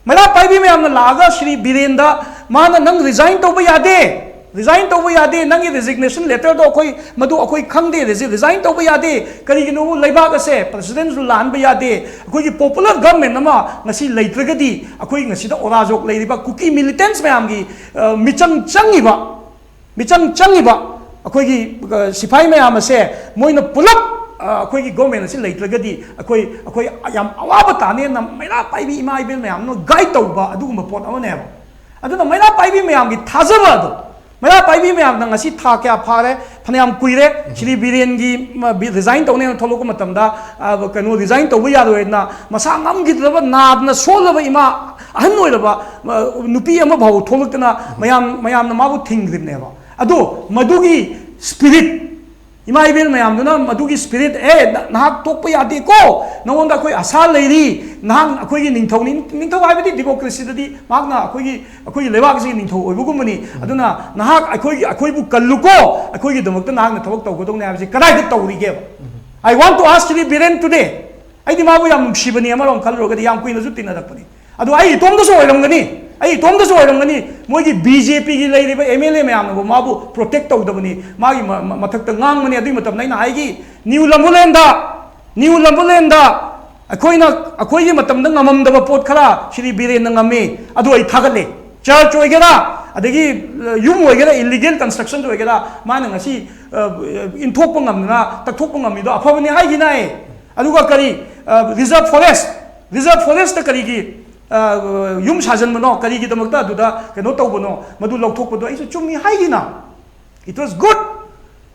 ꯃꯩꯔꯥ ꯄꯥꯏꯕꯤ ꯃꯌꯥꯝꯅ ꯂꯥꯛꯑꯒ ꯁ꯭ꯔꯤ ꯕꯤꯔꯦꯟꯗ, ꯃꯥꯅ ꯅꯪ ꯔꯤꯖꯥꯏꯟ ꯇꯧꯕ ꯌꯥꯗꯦ, ꯔꯤꯖꯥꯏꯟ ꯇꯧꯕ ꯌꯥꯗꯦ, ꯅꯪꯒꯤ ꯔꯤꯖꯤꯒꯅꯦꯁꯟ ꯂꯦꯇꯔꯗꯣ ꯑꯩꯈꯣꯏ, ꯃꯗꯨ ꯑꯩꯈꯣꯏ ꯈꯪꯗꯦ, ꯔꯤꯖꯤ-, ꯔꯤꯖꯥꯏꯟ ꯇꯧꯕ ꯌꯥꯗꯦ꯫ ꯀꯔꯤꯒꯤꯅꯣ? ꯂꯩꯕꯥꯛ ꯑꯁꯦ ꯄ꯭ꯔꯁꯤꯗꯦꯟꯁꯨ ꯂꯥꯟꯕ ꯌꯥꯗꯦ꯫ ꯑꯩꯈꯣꯏꯒꯤ ꯄꯣꯄꯨꯂꯔ ꯒꯚꯔꯟꯃꯦꯟ ꯑꯃ ꯉꯁꯤ ꯂꯩꯇ꯭ꯔꯒꯗꯤ ꯑꯩꯈꯣꯏ ꯉꯁꯤꯗ ꯑꯣꯔꯥꯖꯣꯛ ꯂꯩꯔꯤꯕ ꯀꯨꯀꯤ ꯃꯤꯂꯤꯇꯦꯟꯁ ꯃꯌꯥꯝꯒꯤ, ꯑ, ꯃꯤꯆꯪ ꯆꯪꯉꯤꯕ, ꯃꯤꯆꯪ ꯆꯪꯉꯤꯕ ꯑꯩꯈꯣꯏꯒꯤ, ꯑ, ꯁꯤꯐꯥꯏ ꯃꯌꯥꯝ ꯑꯁꯦ ꯃꯣꯏꯅ ꯄꯨꯂꯞ, ꯑ, ꯑꯩꯈꯣꯏꯒꯤ ꯒꯣꯔꯃꯦꯟ ꯑꯁꯤ ꯂꯩꯇ꯭ꯔꯒꯗꯤ ꯑꯩꯈꯣꯏ, ꯑꯩꯈꯣꯏ ꯌꯥꯝ ꯑꯋꯥꯕ ꯇꯥꯅꯦꯅ ꯃꯩꯔꯥ ꯄꯥꯏꯕꯤ ꯏꯃꯥ ꯏꯕꯦꯜ ꯃꯌꯥꯝꯅ ꯒꯥꯏꯗ ꯇꯧꯕ ꯑꯗꯨꯒꯨꯝꯕ ꯄꯣꯠ ꯑꯃꯅꯦꯕ꯫ ꯑꯗꯨꯅ ꯃꯩꯔꯥ ꯄꯥꯏꯕꯤ ꯃꯌꯥꯝꯒꯤ ꯊꯥꯖꯕ ꯑꯗꯣ, ꯃꯩꯔꯥ ꯄꯥꯏꯕꯤ ꯃꯌꯥꯝꯅ ꯉꯁꯤ ꯊꯥ ꯀꯌꯥ ꯐꯥꯔꯦ, ꯐꯅꯌꯥꯝ ꯀꯨꯏꯔꯦ, ꯁ꯭ꯔꯤ ꯕꯤꯔꯦꯟꯒꯤ, ꯃ, ꯕꯤ-, ꯔꯤꯖꯥꯏꯟ ꯇꯧꯅꯦꯅ ꯊꯣꯛꯂꯛꯄ ꯃꯇꯝꯗ, ꯑ, ꯀꯩꯅꯣ, ꯔꯤꯖꯥꯏꯟ ꯇꯧꯕ ꯌꯥꯔꯣꯏꯅ ꯃꯁꯥ ꯉꯝꯈꯤꯗ꯭ꯔꯕ, ꯅꯥꯗꯅ ꯁꯣꯜꯂꯕ ꯏꯃꯥ, ꯑꯍꯟ ꯑꯣꯏꯔꯕ, ꯑ, ꯅꯨꯄꯤ ꯑꯃ ꯐꯥꯎꯕ ꯊꯣꯛꯂꯛꯇꯅ ꯃꯌꯥꯝ, ꯃꯌꯥꯝꯅ ꯃꯥꯕꯨ ꯊꯤꯡꯈ꯭ꯔꯤꯕꯅꯦꯕ꯫ ꯑꯗꯣ ꯃꯗꯨꯒꯤ ꯁ꯭ꯄꯤꯔꯤꯠ, ꯏꯃꯥ ꯏꯕꯦꯜ ꯃꯌꯥꯝꯗꯨꯅ ꯃꯗꯨꯒꯤ ꯁ꯭ꯄꯤꯔꯤꯠ, "ꯑꯦ, ꯅ-, ꯅꯍꯥꯛ ꯇꯣꯛꯄ ꯌꯥꯗꯦꯀꯣ, ꯅꯉꯣꯟꯗ ꯑꯩꯈꯣꯏ ꯑꯁꯥ ꯂꯩꯔꯤ, ꯅꯍꯥꯛ ꯑꯩꯈꯣꯏꯒꯤ ꯅꯤꯡꯊꯧꯅꯤ"꯫ ꯅꯤꯡꯊꯧ ꯍꯥꯏꯕꯗꯤ ꯗꯤꯃꯣꯀ꯭ꯔꯦꯁꯤꯗꯗꯤ ꯃꯍꯥꯛꯅ ꯑꯩꯈꯣꯏꯒꯤ, ꯑꯩꯈꯣꯏꯒꯤ ꯂꯩꯕꯥꯛ ꯑꯁꯤꯒꯤ ꯅꯤꯡꯊꯧ ꯑꯣꯏꯕꯒꯨꯝꯕꯅꯤ꯫ ꯑꯗꯨꯅ ꯅꯍꯥꯛ ꯑꯩꯈꯣꯏꯒꯤ, ꯑꯩꯈꯣꯏꯕꯨ ꯀꯜꯂꯨꯀꯣ, ꯑꯩꯈꯣꯏꯒꯤꯗꯃꯛꯇ ꯅꯍꯥꯛꯅ ꯊꯕꯛ ꯇꯧꯒꯗꯧꯅꯤ ꯍꯥꯏꯕꯁꯤ ꯀꯗꯥꯏꯗ ꯇꯧꯔꯤꯒꯦꯕ? I want to ask Shri Biren today꯫ ꯑꯩꯗꯤ ꯃꯥꯕꯨ ꯌꯥꯝ ꯅꯨꯡꯁꯤꯕꯅꯤ, ꯑꯃꯔꯣꯝ ꯈꯜꯂꯨꯔꯒꯗꯤ ꯌꯥꯝ ꯀꯨꯏꯅꯁꯨ ꯇꯤꯟꯅꯔꯛꯄꯅꯤ꯫ ꯑꯗꯣ ꯑꯩ ꯏꯇꯣꯝꯗꯁꯨ ꯑꯣꯏꯔꯝꯒꯅꯤ, ꯑꯩ ꯏꯇꯣꯝꯗꯁꯨ ꯑꯣꯏꯔꯝꯒꯅꯤ꯫ ꯃꯣꯏꯒꯤ ꯕꯤ ꯖꯦ ꯄꯤꯒꯤ ꯂꯩꯔꯤꯕ ꯑꯦꯝ ꯑꯦꯜ ꯑꯦ ꯃꯌꯥꯝꯅꯕꯨ ꯃꯥꯕꯨ ꯄ꯭ꯔꯣꯇꯦꯛ ꯇꯧꯗꯕꯅꯤ, ꯃꯥꯒꯤ ꯃ-, ꯃ-, ꯃꯊꯛꯇ ꯉꯥꯡꯕꯅꯤ꯫ ꯑꯗꯨꯒꯤ ꯃꯇꯝꯗ ꯑꯩꯅ ꯍꯥꯏꯈꯤ, ꯅ꯭ꯌꯨ ꯂꯝꯕꯨꯂꯦꯟꯗ, ꯅ꯭ꯌꯨ ꯂꯝꯕꯨꯂꯦꯟꯗ ꯑꯩꯈꯣꯏꯅ, ꯑꯩꯈꯣꯏꯒꯤ ꯃꯇꯝꯗ ꯉꯝꯃꯝꯗꯕ ꯄꯣꯠ ꯈꯔ ꯁ꯭ꯔꯤ ꯕꯤꯔꯦꯟꯅ ꯉꯝꯃꯤ꯫ ꯑꯗꯨ ꯑꯩ ꯊꯥꯒꯠꯂꯦ꯫ ꯆꯔꯆ ꯑꯣꯏꯒꯦꯔꯥ, ꯑꯗꯒꯤ, ꯑ, ꯌꯨꯝ ꯑꯣꯏꯒꯦꯔꯥ, ꯏꯂꯤꯒꯦꯜ ꯀꯟꯁꯇ꯭ꯔꯛꯁꯟ ꯑꯣꯏꯒꯦꯔꯥ, ꯃꯥꯅ ꯉꯁꯤ, ꯑ, ꯏꯟꯊꯣꯛꯄ ꯉꯝꯗꯅ, ꯇꯛꯊꯣꯛꯄ ꯉꯝꯃꯤꯗꯣ ꯑꯐꯕꯅꯤ ꯍꯥꯏꯈꯤꯅ ꯑꯩ꯫ ꯑꯗꯨꯒ ꯀꯔꯤ, ꯑ, ꯔꯤꯖꯔꯚ ꯐꯣꯔꯦꯁ, ꯔꯤꯖꯔꯚ ꯐꯣꯔꯦꯁꯇ ꯀꯔꯤꯒꯤ ꯑ, ꯌꯨꯝ ꯁꯥꯖꯟꯕꯅꯣ, ꯀꯔꯤꯒꯤꯗꯃꯛꯇ ꯑꯗꯨꯗ ꯀꯩꯅꯣ ꯇꯧꯕꯅꯣ, ꯃꯗꯨ ꯂꯧꯊꯣꯛꯄꯗꯣ ꯑꯩꯁꯨ ꯆꯨꯝꯃꯤ ꯍꯥꯏꯒꯤꯅ꯫ It was good.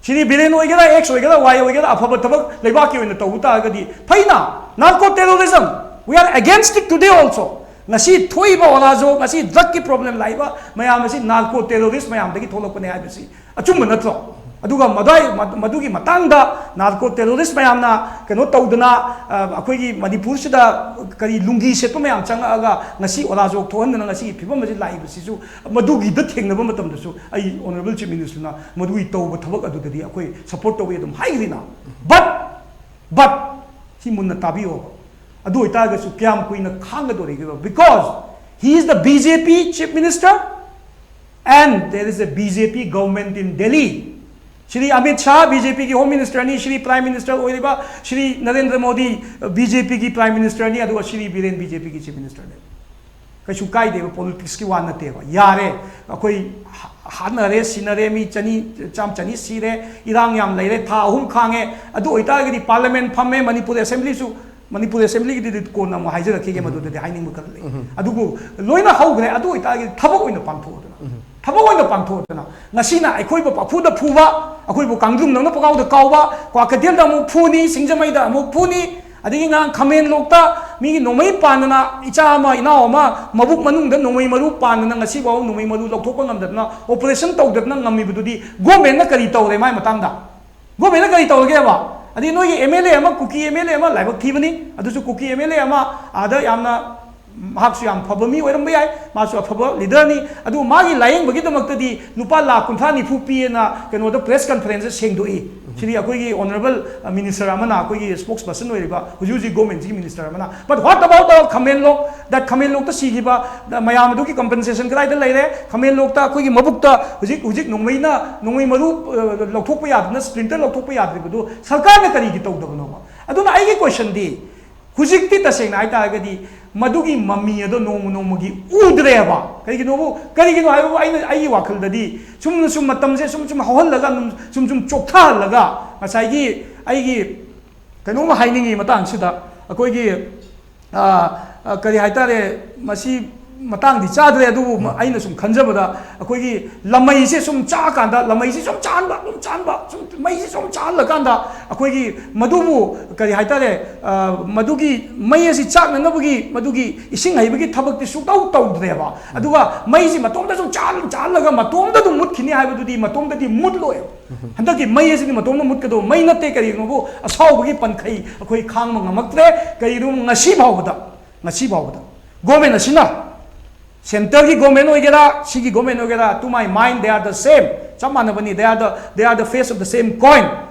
ꯁꯤꯗꯤ ꯕꯤꯔꯦꯟ ꯑꯣꯏꯒꯦꯔꯥ, ꯑꯦꯛꯁ ꯑꯣꯏꯒꯦꯔꯥ, ꯋꯥꯏ ꯑꯣꯏꯒꯦꯔꯥ, ꯑꯐꯕ ꯊꯕꯛ ꯂꯩꯕꯥꯛꯀꯤ ꯑꯣꯏꯅ ꯇꯧꯕ ꯇꯥꯔꯒꯗꯤ ꯐꯩꯅ꯫ Narco terrorism, we are against it today also. ꯉꯁꯤ ꯊꯣꯛꯏꯕ ꯑꯣꯂꯥꯖꯣ, ꯉꯁꯤ ꯗ꯭ꯔꯒꯀꯤ ꯄ꯭ꯔꯣꯕ꯭ꯂꯦꯝ ꯂꯥꯛꯏꯕ ꯃꯌꯥꯝ ꯑꯁꯤ ꯅꯥꯔꯀꯣ ꯇꯦꯔꯣꯔꯤꯁ ꯃꯌꯥꯝꯗꯒꯤ ꯊꯣꯛꯂꯛꯄꯅꯦ ꯍꯥꯏꯕꯁꯤ ꯑꯆꯨꯝꯕ ꯅꯠꯇ꯭ꯔꯣ? ꯑꯗꯨꯒ ꯃꯗꯨꯒꯤ ꯃꯗꯨꯒꯤ ꯃꯇꯥꯡꯗ ꯅꯥꯔꯀꯣ ꯇꯦꯔꯣꯔꯤꯁ ꯃꯌꯥꯝꯅ ꯀꯩꯅꯣ ꯇꯧꯗꯅ, ꯑ, ꯑꯩꯈꯣꯏꯒꯤ ꯃꯅꯤꯄꯨꯔꯁꯤꯗ ꯀꯔꯤ ꯂꯨꯡꯒꯤ ꯁꯦꯠꯄ ꯃꯌꯥꯝ ꯆꯪꯉꯛꯑꯒ ꯉꯁꯤ ꯑꯣꯂꯥꯖꯣꯛ ꯊꯣꯛꯍꯟꯗꯅ ꯉꯁꯤꯒꯤ ꯐꯤꯕꯝ ꯑꯁꯤ ꯂꯥꯛꯏꯕꯁꯤꯁꯨ, ꯃꯗꯨꯒꯤꯗ ꯊꯦꯡꯅꯕ ꯃꯇꯝꯗꯁꯨ ꯑꯩ honourable chief minister ꯅ ꯃꯗꯨꯒꯤ ꯇꯧꯕ ꯊꯕꯛ ꯑꯗꯨꯗꯗꯤ ꯑꯩꯈꯣꯏ ꯁꯞꯄꯣꯔꯠ ꯇꯧꯋꯤ ꯑꯗꯨꯝ ꯍꯥꯏꯒꯅꯤꯅ꯫ But, but, ꯁꯤ ꯃꯨꯟꯅ ꯇꯥꯕꯤꯌꯣ꯫ ꯑꯗꯨ ꯑꯣꯏꯇꯥꯔꯒꯁꯨ ꯀꯌꯥꯝ ꯀꯨꯏꯅ ꯈꯥꯡꯒꯗꯧꯔꯤꯒꯦꯕ? Because he is the B J P chief minister and there is a B J P government in Delhi. Shri Amit Shah B J ꯄꯤꯒꯤ ꯍꯣꯝ ꯃꯤꯅꯤꯁꯇꯔꯅꯤ, ꯁ꯭ꯔꯤ ꯄ꯭ꯔꯥꯏꯝ ꯃꯤꯅꯤꯁꯇꯔ ꯑꯣꯏꯔꯤꯕ ꯁ꯭ꯔꯤ ꯅꯔꯦꯟꯗ꯭ꯔ ꯃꯣꯗꯤ ꯕꯤ ꯖꯦ ꯄꯤꯒꯤ ꯄ꯭ꯔꯥꯏꯝ ꯃꯤꯅꯤꯁꯇꯔꯅꯤ, ꯑꯗꯨꯒ ꯁ꯭ꯔꯤ ꯕꯤꯔꯦꯟ ꯕꯤ ꯖꯦ ꯄꯤꯒꯤ ꯆꯤꯐ ꯃꯤꯅꯤꯁꯇꯔꯅꯦ꯫ ꯀꯩꯁꯨ ꯀꯥꯏꯗꯦꯕ, ꯄꯣꯂꯤꯇꯤꯛꯁꯀꯤ ꯋꯥ ꯅꯠꯇꯦꯕ꯫ ꯌꯥꯔꯦ, ꯑꯩꯈꯣꯏ ꯍꯥ-, ꯍꯥꯠꯅꯔꯦ, ꯁꯤꯅꯔꯦ, ꯃꯤ ꯆꯅꯤ, ꯆꯥꯝ ꯆꯅꯤ ꯁꯤꯔꯦ, ꯏꯔꯥꯡ ꯌꯥꯝ ꯂꯩꯔꯦ, ꯊꯥ ꯑꯍꯨꯝ ꯈꯥꯡꯉꯦ, ꯑꯗꯨ ꯑꯣꯏꯇꯥꯔꯒꯗꯤ ꯄꯥꯔꯂꯤꯌꯥꯃꯦꯟ ꯐꯝꯃꯦ, ꯃꯅꯤꯄꯨꯔ ꯑꯦꯁꯦꯝꯕ꯭ꯂꯤꯁꯨ, ꯃꯅꯤꯄꯨꯔ ꯑꯦꯁꯦꯝꯕ꯭ꯂꯤꯒꯤꯗꯨꯗꯤ ꯀꯣꯟꯅ ꯑꯃꯨꯛ ꯍꯥꯏꯖꯔꯛꯈꯤꯒꯦ, ꯃꯗꯨꯗꯗꯤ ꯍꯥꯏꯅꯤꯡꯕ ꯈꯔ ꯂꯩ꯫ ꯑꯗꯨꯕꯨ ꯂꯣꯏꯅ ꯍꯧꯈ꯭ꯔꯦ, ꯑꯗꯨ ꯑꯣꯏꯇꯥꯔꯒꯗꯤ ꯊꯕꯛ ꯑꯣꯏꯅ ꯄꯥꯡꯊꯣꯛꯑꯗꯅ, ꯊꯕꯛ ꯑꯣꯏꯅ ꯄꯥꯡꯊꯣꯛꯑꯗꯅ, ꯉꯁꯤꯅ ꯑꯩꯈꯣꯏꯕꯨ ꯄꯥꯐꯨꯗ ꯐꯨꯕ, ꯑꯩꯈꯣꯏꯕꯨ ꯀꯥꯡꯗ꯭ꯔꯨꯝꯗꯧꯅ ꯄꯉꯥꯎꯗ ꯀꯥꯎꯕ, ꯀ꯭ꯋꯥꯀꯩꯊꯦꯜꯗ ꯑꯃꯨꯛ ꯐꯨꯅꯤ, ꯁꯤꯡꯖꯃꯩꯗ ꯑꯃꯨꯛ ꯐꯨꯅꯤ, ꯑꯗꯒꯤ ꯉꯔꯥꯡ ꯈꯥꯃꯦꯟ ꯂꯣꯛꯇ ꯃꯤꯒꯤ ꯅꯣꯡꯃꯩ ꯄꯥꯟꯗꯅ ꯏꯆꯥ ꯑꯃ, ꯏꯅꯥꯎ ꯑꯃ ꯃꯕꯨꯛ ꯃꯅꯨꯡꯗ ꯅꯣꯡꯃꯩ ꯃꯔꯨ ꯄꯥꯟꯗꯅ ꯉꯁꯤꯐꯥꯎ ꯅꯣꯡꯃꯩ ꯃꯔꯨ ꯂꯧꯊꯣꯛꯄ ꯉꯝꯗꯗꯅ ꯑꯣꯄꯔꯦꯁꯟ ꯇꯧꯗꯗꯅ ꯉꯝꯃꯤꯕꯗꯨꯗꯤ ꯒꯣꯔꯃꯦꯟꯅ ꯀꯔꯤ ꯇꯧꯔꯦ ꯃꯥꯏ ꯃꯇꯥꯡꯗ? ꯒꯣꯔꯃꯦꯟꯅ ꯀꯔꯤ ꯇꯧꯔꯒꯦꯕ? ꯑꯗꯩ ꯅꯣꯏꯒꯤ ꯑꯦꯝ ꯑꯦꯜ ꯑꯦ ꯑꯃ, ꯀꯨꯀꯤ ꯑꯦꯝ ꯑꯦꯜ ꯑꯦ ꯑꯃ ꯂꯥꯏꯕꯛ ꯊꯤꯕꯅꯤ, ꯑꯗꯨꯁꯨ ꯀꯨꯀꯤ ꯑꯦꯝ ꯑꯦꯜ ꯑꯦ ꯑꯃ ꯑꯥꯗ ꯌꯥꯝꯅ, ꯃꯍꯥꯛꯁꯨ ꯌꯥꯝ ꯐꯕ ꯃꯤ ꯑꯣꯏꯔꯝꯕ ꯌꯥꯏ, ꯃꯥꯁꯨ ꯑꯐꯕ ꯂꯤꯗꯔꯅꯤ, ꯑꯗꯨꯕꯨ ꯃꯥꯒꯤ ꯂꯥꯏꯌꯦꯡꯕꯒꯤꯗꯃꯛꯇꯗꯤ ꯂꯨꯄꯥ ꯂꯥꯈ ꯀꯨꯟꯊ꯭ꯔꯥ ꯅꯤꯐꯨ ꯄꯤꯌꯦꯅ ꯀꯩꯅꯣꯗ ꯄ꯭ꯔꯦꯁ ꯀꯟꯐꯔꯦꯟꯁꯇ ꯁꯦꯡꯗꯣꯛꯏ꯫ ꯁꯤꯗꯤ ꯑꯩꯈꯣꯏꯒꯤ ꯑꯣꯅꯔꯦꯕꯜ ꯃꯤꯅꯤꯁꯇꯔ ꯑꯃꯅ, ꯑꯩꯈꯣꯏꯒꯤ ꯁ꯭ꯄꯣꯛꯁ ꯄꯔꯁꯟ ꯑꯣꯏꯔꯤꯕ ꯍꯧꯖꯤꯛ ꯍꯧꯖꯤꯛ ꯒꯣꯔꯃꯦꯟꯁꯤꯒꯤ ꯃꯤꯅꯤꯁꯇꯔ ꯑꯃꯅ꯫ But what about our ꯈꯥꯃꯦꯟꯂꯣꯛ? That ꯈꯥꯃꯦꯟꯂꯣꯛꯇ ꯁꯤꯈꯤꯕ ꯃꯌꯥꯝ ꯑꯗꯨꯒꯤ ꯀꯝꯄꯦꯟꯁꯦꯁꯟ ꯀꯗꯥꯏꯗ ꯂꯩꯔꯦ? ꯈꯥꯃꯦꯟꯂꯣꯛꯇ ꯑꯩꯈꯣꯏꯒꯤ ꯃꯕꯨꯛꯇ ꯍꯧꯖꯤꯛ ꯍꯧꯖꯤꯛ ꯅꯣꯡꯃꯩꯅ, ꯅꯣꯡꯃꯩ ꯃꯔꯨ, ꯑ, ꯂꯧꯊꯣꯛꯄ ꯌꯥꯗꯅ, ꯁ꯭ꯄ꯭ꯂꯤꯟꯇꯔ ꯂꯧꯊꯣꯛꯄ ꯌꯥꯗ꯭ꯔꯤꯕꯗꯨ ꯁꯔꯀꯥꯔꯅ ꯀꯔꯤꯒꯤ ꯇꯧꯗꯕꯅꯣꯕ? ꯑꯗꯨꯅ ꯑꯩꯒꯤ ꯀꯣꯏꯁꯟꯗꯤ, ꯍꯧꯖꯤꯛꯇꯤ ꯇꯁꯦꯡꯅ ꯍꯥꯏꯇꯥꯔꯒꯗꯤ ꯃꯗꯨꯒꯤ ꯃꯃꯤ ꯑꯗꯣ ꯅꯣꯡꯃ ꯅꯣꯡꯃꯒꯤ ꯎꯗ꯭ꯔꯦꯕ꯫ ꯀꯩꯒꯤꯅꯣꯕꯨ, ꯀꯔꯤꯒꯤꯅꯣ ꯍꯥꯏꯕꯕꯨ ꯑꯩꯅ, ꯑꯩꯒꯤ ꯋꯥꯈꯜꯗꯗꯤ ꯁꯨꯝ ꯁꯨꯝ ꯃꯇꯝꯁꯦ ꯁꯨꯝ ꯁꯨꯝ ꯍꯧꯍꯜꯂꯒ, ꯑꯗꯨꯝ ꯁꯨꯝ ꯁꯨꯝ ꯆꯣꯛꯊꯍꯜꯂꯒ, ꯉꯁꯥꯏꯒꯤ ꯑꯩꯒꯤ ꯀꯩꯅꯣꯝꯃ ꯍꯥꯏꯅꯤꯡꯉꯤ ꯃꯇꯥꯡꯁꯤꯗ, ꯑꯩꯈꯣꯏꯒꯤ, ꯑ, ꯑ, ꯀꯔꯤ ꯍꯥꯏꯇꯥꯔꯦ, ꯃꯁꯤ ꯃꯇꯥꯡꯗꯤ ꯆꯥꯗ꯭ꯔꯦ, ꯑꯗꯨꯕꯨ ꯃ-, ꯑꯩꯅ ꯁꯨꯝ ꯈꯟꯖꯕꯗ, ꯑꯩꯈꯣꯏꯒꯤ ꯂꯃꯩꯁꯦ ꯁꯨꯝ ꯆꯥꯛꯑꯀꯥꯟꯗ, ꯂꯃꯩꯁꯦ ꯁꯨꯝ ꯆꯥꯍꯟꯕ, ꯁꯨꯝ ꯆꯥꯍꯟꯕ, ꯁꯨꯝ ꯃꯩꯁꯦ ꯁꯨꯝ ꯆꯥꯍꯜꯂꯀꯥꯟꯗ, ꯑꯩꯈꯣꯏꯒꯤ ꯃꯗꯨꯕꯨ ꯀꯔꯤ ꯍꯥꯏꯇꯥꯔꯦ, ꯑ, ꯃꯗꯨꯒꯤ ꯃꯩ ꯑꯁꯤ ꯆꯥꯛꯅꯅꯕꯒꯤ ꯃꯗꯨꯒꯤ ꯏꯁꯤꯡ ꯍꯩꯕꯒꯤ ꯊꯕꯛꯇꯤ ꯁꯨꯡꯇꯧ ꯇꯧꯗ꯭ꯔꯦꯕ꯫ ꯑꯗꯨꯒ ꯃꯩꯁꯤ ꯃꯇꯣꯝꯗ ꯁꯨꯝ ꯆꯥꯍꯜ-, ꯆꯥꯍꯜꯂꯒ ꯃꯇꯣꯝꯗ ꯑꯗꯨꯝ ꯃꯨꯠꯈꯤꯅꯤ ꯍꯥꯏꯕꯗꯨꯗꯤ ꯃꯇꯣꯝꯗꯗꯤ ꯃꯨꯠꯂꯣꯏ꯫ ꯍꯟꯗꯛꯀꯤ ꯃꯩ ꯑꯁꯤꯗꯤ ꯃꯇꯣꯝꯗ ꯃꯨꯠꯀꯗꯧꯕ ꯃꯩ ꯅꯠꯇꯦ꯫ ꯀꯔꯤꯒꯨꯝꯕꯕꯨ ꯑꯁꯥꯎꯕꯒꯤ ꯄꯟꯈꯩ ꯑꯩꯈꯣꯏ ꯈꯥꯡꯕ ꯉꯝꯃꯛꯇ꯭ꯔꯦ꯫ ꯀꯔꯤꯒꯨꯝꯕ ꯉꯁꯤ ꯐꯥꯎꯕꯗ, ꯉꯁꯤ ꯐꯥꯎꯕꯗ ꯒꯣꯔꯃꯦꯟ ꯑꯁꯤꯅ, ꯁꯦꯟꯇꯔꯒꯤ ꯒꯣꯔꯃꯦꯟ ꯑꯣꯏꯒꯦꯔꯥ, ꯁꯤꯒꯤ ꯒꯣꯔꯃꯦꯟ ꯑꯣꯏꯒꯦꯔꯥ, to my mind they are the same, ꯆꯞ ꯃꯥꯟꯅꯕꯅꯤ, they are the, they are the face of the same coin꯫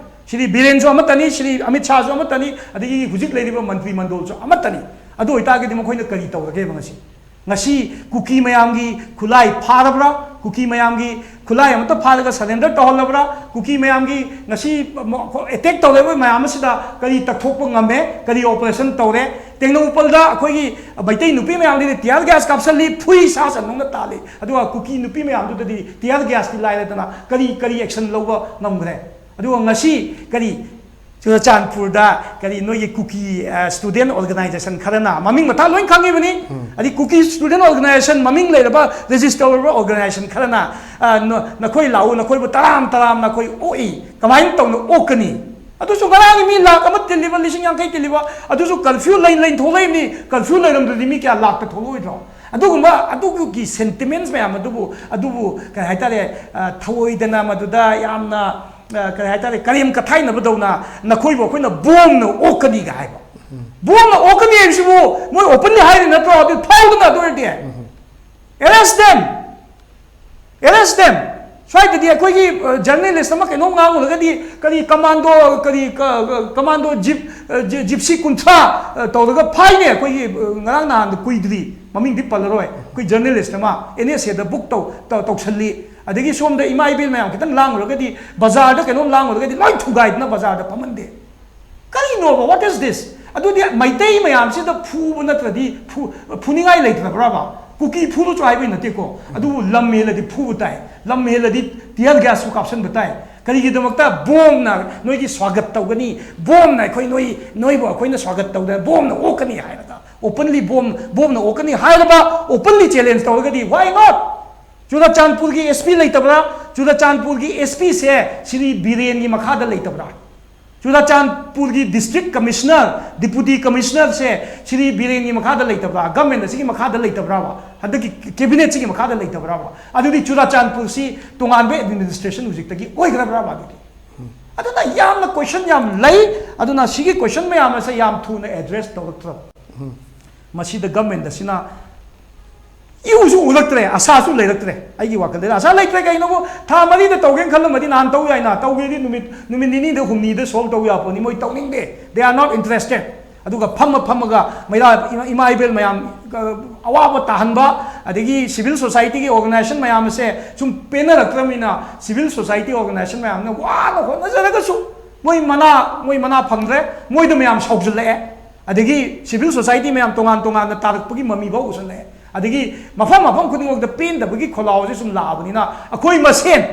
Shri ꯕꯤꯔꯦꯟꯁꯨ ꯑꯃꯠꯇꯅꯤ, Shri Amit ꯁꯥꯍꯁꯨ ꯑꯃꯠꯇꯅꯤ, ꯑꯗꯒꯤ ꯍꯧꯖꯤꯛ ꯂꯩꯔꯤꯕ ꯃꯟꯇ꯭ꯔꯤ ꯃꯟꯗꯣꯜꯁꯨ ꯑꯃꯠꯇꯅꯤ꯫ ꯑꯗꯨ ꯑꯣꯏꯇꯥꯔꯒꯗꯤ ꯃꯈꯣꯏꯅ ꯀꯔꯤ ꯇꯧꯔꯒꯦꯕ ꯉꯁꯤ? ꯉꯁꯤ ꯀꯨꯀꯤ ꯃꯌꯥꯝꯒꯤ ꯈꯨꯠꯂꯥꯏ ꯐꯥꯔꯕ꯭ꯔꯥ? ꯀꯨꯀꯤ ꯃꯌꯥꯝꯒꯤ ꯈꯨꯠꯂꯥꯏ ꯑꯃꯠꯇ ꯐꯥꯔꯒ ꯁꯔꯦꯟꯗꯔ ꯇꯧꯍꯜꯂꯕ꯭ꯔꯥ? ꯀꯨꯀꯤ ꯃꯌꯥꯝꯒꯤ ꯉꯁꯤ ꯑꯦꯇꯦꯛ ꯇꯧꯔꯛꯏꯕ ꯃꯌꯥꯝ ꯑꯁꯤꯗ ꯀꯔꯤ ꯇꯛꯊꯣꯛꯄ ꯉꯝꯃꯦ? ꯀꯔꯤ ꯑꯣꯄꯔꯦꯁꯟ ꯇꯧꯔꯦ? ꯇꯦꯡꯅꯧꯄꯜꯗ ꯑꯩꯈꯣꯏꯒꯤ ꯃꯩꯇꯩ ꯅꯨꯄꯤ ꯃꯌꯥꯝꯗꯗꯤ ꯇꯤꯌꯥꯔ ꯒ꯭ꯌꯥꯁ ꯀꯥꯞꯁꯜꯂꯤ, ꯐꯨꯏ, ꯁꯥ ꯁꯟꯗꯧꯅ ꯇꯥꯜꯂꯤ, ꯑꯗꯨꯒ ꯀꯨꯀꯤ ꯅꯨꯄꯤ ꯃꯌꯥꯝꯗꯨꯗꯗꯤ ꯇꯤꯌꯥꯔ ꯒ꯭ꯌꯥꯁꯇꯤ ꯂꯥꯏꯔꯗꯅ ꯀꯔꯤ, ꯀꯔꯤ ꯑꯦꯛꯁꯟ ꯂꯧꯕ ꯉꯝꯈ꯭ꯔꯦ? ꯑꯗꯨꯒ ꯉꯁꯤ ꯀꯔꯤ ꯆꯨꯔꯆꯥꯟꯄꯨꯔꯗ ꯀꯔꯤ ꯅꯣꯏꯒꯤ ꯀꯨꯀꯤ, ꯑ, ꯁ꯭ꯇꯨꯗꯦꯟ ꯑꯣꯔꯒꯅꯥꯏꯖꯦꯁꯟ ꯈꯔꯅ, ꯃꯃꯤꯡ ꯃꯊꯥ ꯂꯣꯏ ꯈꯪꯉꯤꯕꯅꯤ, ꯑꯗꯩ ꯀꯨꯀꯤ ꯁ꯭ꯇꯨꯗꯦꯟ ꯑꯣꯔꯒꯅꯥꯏꯖꯦꯁꯟ ꯃꯃꯤꯡ ꯂꯩꯔꯕ, ꯔꯦꯖꯤꯁꯇꯔ ꯑꯣꯏꯔꯕ ꯑꯣꯔꯒꯅꯥꯏꯖꯦꯁꯟ ꯈꯔꯅ, ꯑ, ꯅ-, ꯅꯈꯣꯏ ꯂꯥꯛꯎ, ꯅꯈꯣꯏꯕꯨ ꯇꯔꯥꯝ ꯇꯔꯥꯝ ꯅꯈꯣꯏ ꯑꯣꯛꯏ, ꯀꯃꯥꯏꯅ ꯇꯧꯅ ꯑꯣꯛꯀꯅꯤ? ꯑꯗꯨꯁꯨ ꯉꯔꯥꯡꯒꯤ ꯃꯤ ꯂꯥꯛ ꯑꯃ ꯇꯤꯜꯂꯤꯕ, ꯂꯤꯁꯤꯡ ꯌꯥꯡꯈꯩ ꯇꯤꯜꯂꯤꯕ, ꯑꯗꯨꯁꯨ ꯀꯔꯐ꯭ꯌꯨ ꯂꯩ, ꯂꯩ ꯊꯣꯛꯂꯛꯏꯕꯅꯤ, ꯀꯔꯐ꯭ꯌꯨ ꯂꯩꯔꯝꯗ꯭ꯔꯗꯤ ꯃꯤ ꯀꯌꯥ ꯂꯥꯛꯇ ꯊꯣꯛꯂꯛꯑꯣꯏꯗ꯭ꯔꯣ? ꯑꯗꯨꯒꯨꯝꯕ, ꯑꯗꯨꯒꯤ ꯁꯦꯟꯇꯤꯃꯦꯟꯁ ꯃꯌꯥꯝ ꯑꯗꯨꯕꯨ, ꯑꯗꯨꯕꯨ ꯀꯔꯤ ꯍꯥꯏꯇꯥꯔꯦ, ꯑ, ꯊꯑꯣꯏꯗꯅ ꯃꯗꯨꯗ ꯌꯥꯝꯅ ꯑ, ꯀꯔꯤ ꯍꯥꯏꯇꯥꯔꯦ, ꯀꯔꯦꯝ ꯀꯊꯥꯏꯅꯕꯗꯧꯅ ꯅꯈꯣꯏꯕꯨ ꯑꯩꯈꯣꯏꯅ ꯕꯣꯝꯅ ꯑꯣꯛꯀꯅꯤꯒ ꯍꯥꯏꯕ꯫ ꯕꯣꯝꯅ ꯑꯣꯛꯀꯅꯤ ꯍꯥꯏꯕꯁꯤꯕꯨ ꯃꯣꯏ ꯑꯣꯄꯟꯂꯤ ꯍꯥꯏꯔꯤ ꯅꯠꯇ꯭ꯔꯣ? ꯑꯗꯨ ꯐꯥꯎꯗꯅ ꯑꯗꯨ ꯑꯣꯏꯔꯗꯤ꯫ Arrest them! Arrest them! ꯁ꯭ꯋꯥꯏꯗꯗꯤ ꯑꯩꯈꯣꯏꯒꯤ, ꯑ, ꯖꯔꯅꯦꯂꯤꯁ ꯑꯃ ꯀꯩꯅꯣꯝ ꯉꯥꯡꯉꯨꯔꯒꯗꯤ ꯀꯔꯤ ꯀꯃꯥꯟꯗꯣ, ꯀꯔꯤ ꯀ-, ꯀ-, ꯀꯃꯥꯟꯗꯣ ꯖꯤꯞ-, ꯑ, ꯖꯤ-, ꯖꯤꯞꯁꯤ ꯀꯨꯟꯊ꯭ꯔꯥ, ꯑ, ꯇꯧꯔꯒ ꯐꯥꯏꯅꯦ ꯑꯩꯈꯣꯏꯒꯤ, ꯑ, ꯉꯔꯥꯡ ꯅꯍꯥꯟꯗ ꯀꯨꯏꯗ꯭ꯔꯤ, ꯃꯃꯤꯡꯗꯤ ꯄꯜꯂꯔꯣꯏ, ꯑꯩꯈꯣꯏ ꯖꯔꯅꯦꯂꯤꯁ ꯑꯃ ꯑꯦꯟ ꯑꯦꯁ ꯑꯦꯗ ꯕꯨꯛ ꯇꯧ-, ꯇꯧ-, ꯇꯧꯁꯜꯂꯤ꯫ ꯑꯗꯒꯤ ꯁꯣꯝꯗ ꯏꯃꯥ ꯏꯕꯦꯜ ꯃꯌꯥꯝ ꯈꯤꯇꯪ ꯂꯥꯡꯉꯨꯔꯒꯗꯤ, ꯕꯖꯥꯔꯗ ꯀꯩꯅꯣꯝ ꯂꯥꯡꯉꯨꯔꯒꯗꯤ ꯂꯣꯏ ꯊꯨꯒꯥꯏꯗꯅ ꯕꯖꯥꯔꯗ ꯐꯝꯍꯟꯗꯦ꯫ ꯀꯔꯤꯅꯣꯕ? What is this? ꯑꯗꯨꯗꯤ ꯃꯩꯇꯩ ꯃꯌꯥꯝꯁꯤꯗ ꯐꯨꯕ ꯅꯠꯇ꯭ꯔꯗꯤ ꯐꯨ-, ꯐꯨꯅꯤꯡꯉꯥꯏ ꯂꯩꯇ꯭ꯔꯕ꯭ꯔꯕ? ꯀꯨꯀꯤ ꯐꯨꯔꯨꯆꯣ ꯍꯥꯏꯕꯩ ꯅꯠꯇꯦꯀꯣ, ꯑꯗꯨꯕꯨ ꯂꯝ ꯍꯦꯜꯂꯗꯤ ꯐꯨꯕ ꯇꯥꯏ, ꯂꯝ ꯍꯦꯜꯂꯗꯤ ꯇꯤꯌꯔ ꯒ꯭ꯌꯥꯁꯁꯨ ꯀꯥꯞꯁꯤꯟꯕ ꯇꯥꯏ꯫ ꯀꯔꯤꯒꯤꯗꯃꯛꯇ? ꯕꯣꯝꯅ ꯅꯣꯏꯒꯤ ꯁ꯭ꯋꯥꯒꯠ ꯇꯧꯒꯅꯤ, ꯕꯣꯝꯅ ꯑꯩꯈꯣꯏ ꯅꯣꯏ, ꯅꯣꯏꯕꯨ ꯑꯩꯈꯣꯏꯅ ꯁ꯭ꯋꯥꯒꯠ ꯇꯧꯗꯅ ꯕꯣꯝꯅ ꯑꯣꯛꯀꯅꯤ ꯍꯥꯏꯔꯒ ꯑꯣꯄꯟꯂꯤ ꯕꯣꯝ ꯕꯣꯝꯅ ꯑꯣꯛꯀꯅꯤ ꯍꯥꯏꯔꯕ, ꯑꯣꯄꯟꯂꯤ ꯆꯦꯂꯦꯟꯖ ꯇꯧꯔꯒꯗꯤ, why not? ꯆꯨꯔꯥꯆꯥꯟꯄꯨꯔꯒꯤ ꯑꯦꯁ ꯄꯤ ꯂꯩꯇꯕ꯭ꯔꯥ? ꯆꯨꯔꯥꯆꯥꯟꯄꯨꯔꯒꯤ ꯑꯦꯁ ꯄꯤꯁꯦ ꯁ꯭ꯔꯤ ꯕꯤꯔꯦꯟꯒꯤ ꯃꯈꯥꯗ ꯂꯩꯇꯕ꯭ꯔꯥ? ꯆꯨꯔꯥꯆꯥꯟꯄꯨꯔꯒꯤ ꯗꯤꯁꯇ꯭ꯔꯤꯛ ꯀꯃꯤꯁꯅꯔ, ꯗꯤꯄꯨꯇꯤ ꯀꯃꯤꯁꯅꯔꯁꯦ ꯁ꯭ꯔꯤ ꯕꯤꯔꯦꯟꯒꯤ ꯃꯈꯥꯗ ꯂꯩꯇꯕ꯭ꯔꯥ? ꯒꯃꯦꯟ ꯑꯁꯤꯒꯤ ꯃꯈꯥꯗ ꯂꯩꯇꯕ꯭ꯔꯥꯕ? ꯍꯟꯗꯛꯀꯤ ꯀꯦꯕꯤꯅꯦꯠꯁꯤꯒꯤ ꯃꯈꯥꯗ ꯂꯩꯇꯕ꯭ꯔꯥꯕ? ꯑꯗꯨꯗꯤ ꯆꯨꯔꯥꯆꯥꯟꯄꯨꯔꯁꯤ ꯇꯣꯉꯥꯟꯕ ꯑꯦꯗꯃꯤꯅꯤꯁꯇ꯭ꯔꯦꯁꯟ ꯍꯧꯖꯤꯛꯇꯒꯤ ꯑꯣꯏꯈ꯭ꯔꯕ꯭ꯔꯥꯕ? ꯑꯗꯨꯗꯤ ꯑꯗꯨꯅ ꯌꯥꯝꯅ ꯀꯣꯏꯁꯟ ꯌꯥꯝ ꯂꯩ꯫ ꯑꯗꯨꯅ ꯁꯤꯒꯤ ꯀꯣꯏꯁꯟ ꯃꯌꯥꯝ ꯑꯁꯦ ꯌꯥꯝ ꯊꯨꯅ ꯑꯦꯗ꯭ꯔꯦꯁ ꯇꯧꯔꯛꯇ꯭ꯔꯕ, ꯃꯁꯤꯗ ꯒꯃꯦꯟ ꯑꯁꯤꯅ ꯏꯎꯁꯨ ꯎꯔꯛꯇ꯭ꯔꯦ, ꯑꯁꯥꯁꯨ ꯂꯩꯔꯛꯇ꯭ꯔꯦ꯫ ꯑꯩꯒꯤ ꯋꯥꯈꯜꯗꯗꯤ ꯑꯁꯥ ꯂꯩꯇ꯭ꯔꯦ꯫ ꯀꯩꯅꯣꯕꯨ, ꯊꯥ ꯃꯔꯤꯗ ꯇꯧꯒꯦꯅ ꯈꯜꯂꯝꯃꯗꯤ ꯅꯍꯥꯟ ꯇꯧ ꯌꯥꯏꯅ, ꯇꯧꯒꯦꯗꯤ ꯅꯨꯃꯤꯠ ꯅꯨꯃꯤꯠ ꯅꯤꯅꯤꯗ, ꯍꯨꯝꯅꯤꯗ ꯁꯣꯜꯕ ꯇꯧ ꯌꯥꯄꯣꯠꯅꯤ꯫ ꯃꯣꯏ ꯇꯧꯅꯤꯡꯗꯦ, they are not interested꯫ ꯑꯗꯨꯒ ꯐꯝꯃ ꯐꯝꯃꯒ ꯃꯩꯔꯥ ꯏꯃꯥ, ꯏꯃꯥ ꯏꯕꯦꯜ ꯃꯌꯥꯝ, ꯑ, ꯑꯋꯥꯕ ꯇꯥꯍꯟꯕ, ꯑꯗꯒꯤ ꯁꯤꯚꯤꯜ ꯁꯣꯁꯥꯏꯇꯤꯒꯤ ꯑꯣꯔꯒꯅꯥꯏꯖꯦꯁꯟ ꯃꯌꯥꯝ ꯑꯁꯦ ꯁꯨꯝ ꯄꯦꯟꯅꯔꯛꯇ꯭ꯔꯕꯅꯤꯅ, ꯁꯤꯚꯤꯜ ꯁꯣꯁꯥꯏꯇꯤ ꯑꯣꯔꯒꯅꯥꯏꯖꯦꯁꯟ ꯃꯌꯥꯝꯅ ꯋꯥꯅ ꯍꯣꯠꯅꯖꯔꯒꯁꯨ ꯃꯣꯏ ꯃꯅꯥ, ꯃꯣꯏ ꯃꯅꯥ ꯐꯪꯗ꯭ꯔꯦ꯫ ꯃꯣꯏꯗ ꯃꯌꯥꯝ ꯁꯥꯎꯖꯜꯂꯛꯑꯦ꯫ ꯑꯗꯒꯤ ꯁꯤꯚꯤꯜ ꯁꯣꯁꯥꯏꯇꯤ ꯃꯌꯥꯝ ꯇꯣꯉꯥꯟ ꯇꯣꯉꯥꯟꯅ ꯇꯥꯔꯛꯄꯒꯤ ꯃꯃꯤ ꯐꯥꯎ ꯎꯁꯜꯂꯛꯑꯦ꯫ ꯑꯗꯒꯤ ꯃꯐꯝ ꯃꯐꯝ ꯈꯨꯗꯤꯡꯃꯛꯇ ꯄꯦꯟꯗꯕꯒꯤ ꯈꯣꯜꯂꯥꯎ ꯑꯁꯤ ꯁꯨꯝ ꯂꯥꯛꯑꯕꯅꯤꯅ, ꯑꯩꯈꯣꯏ ꯃꯁꯦꯟ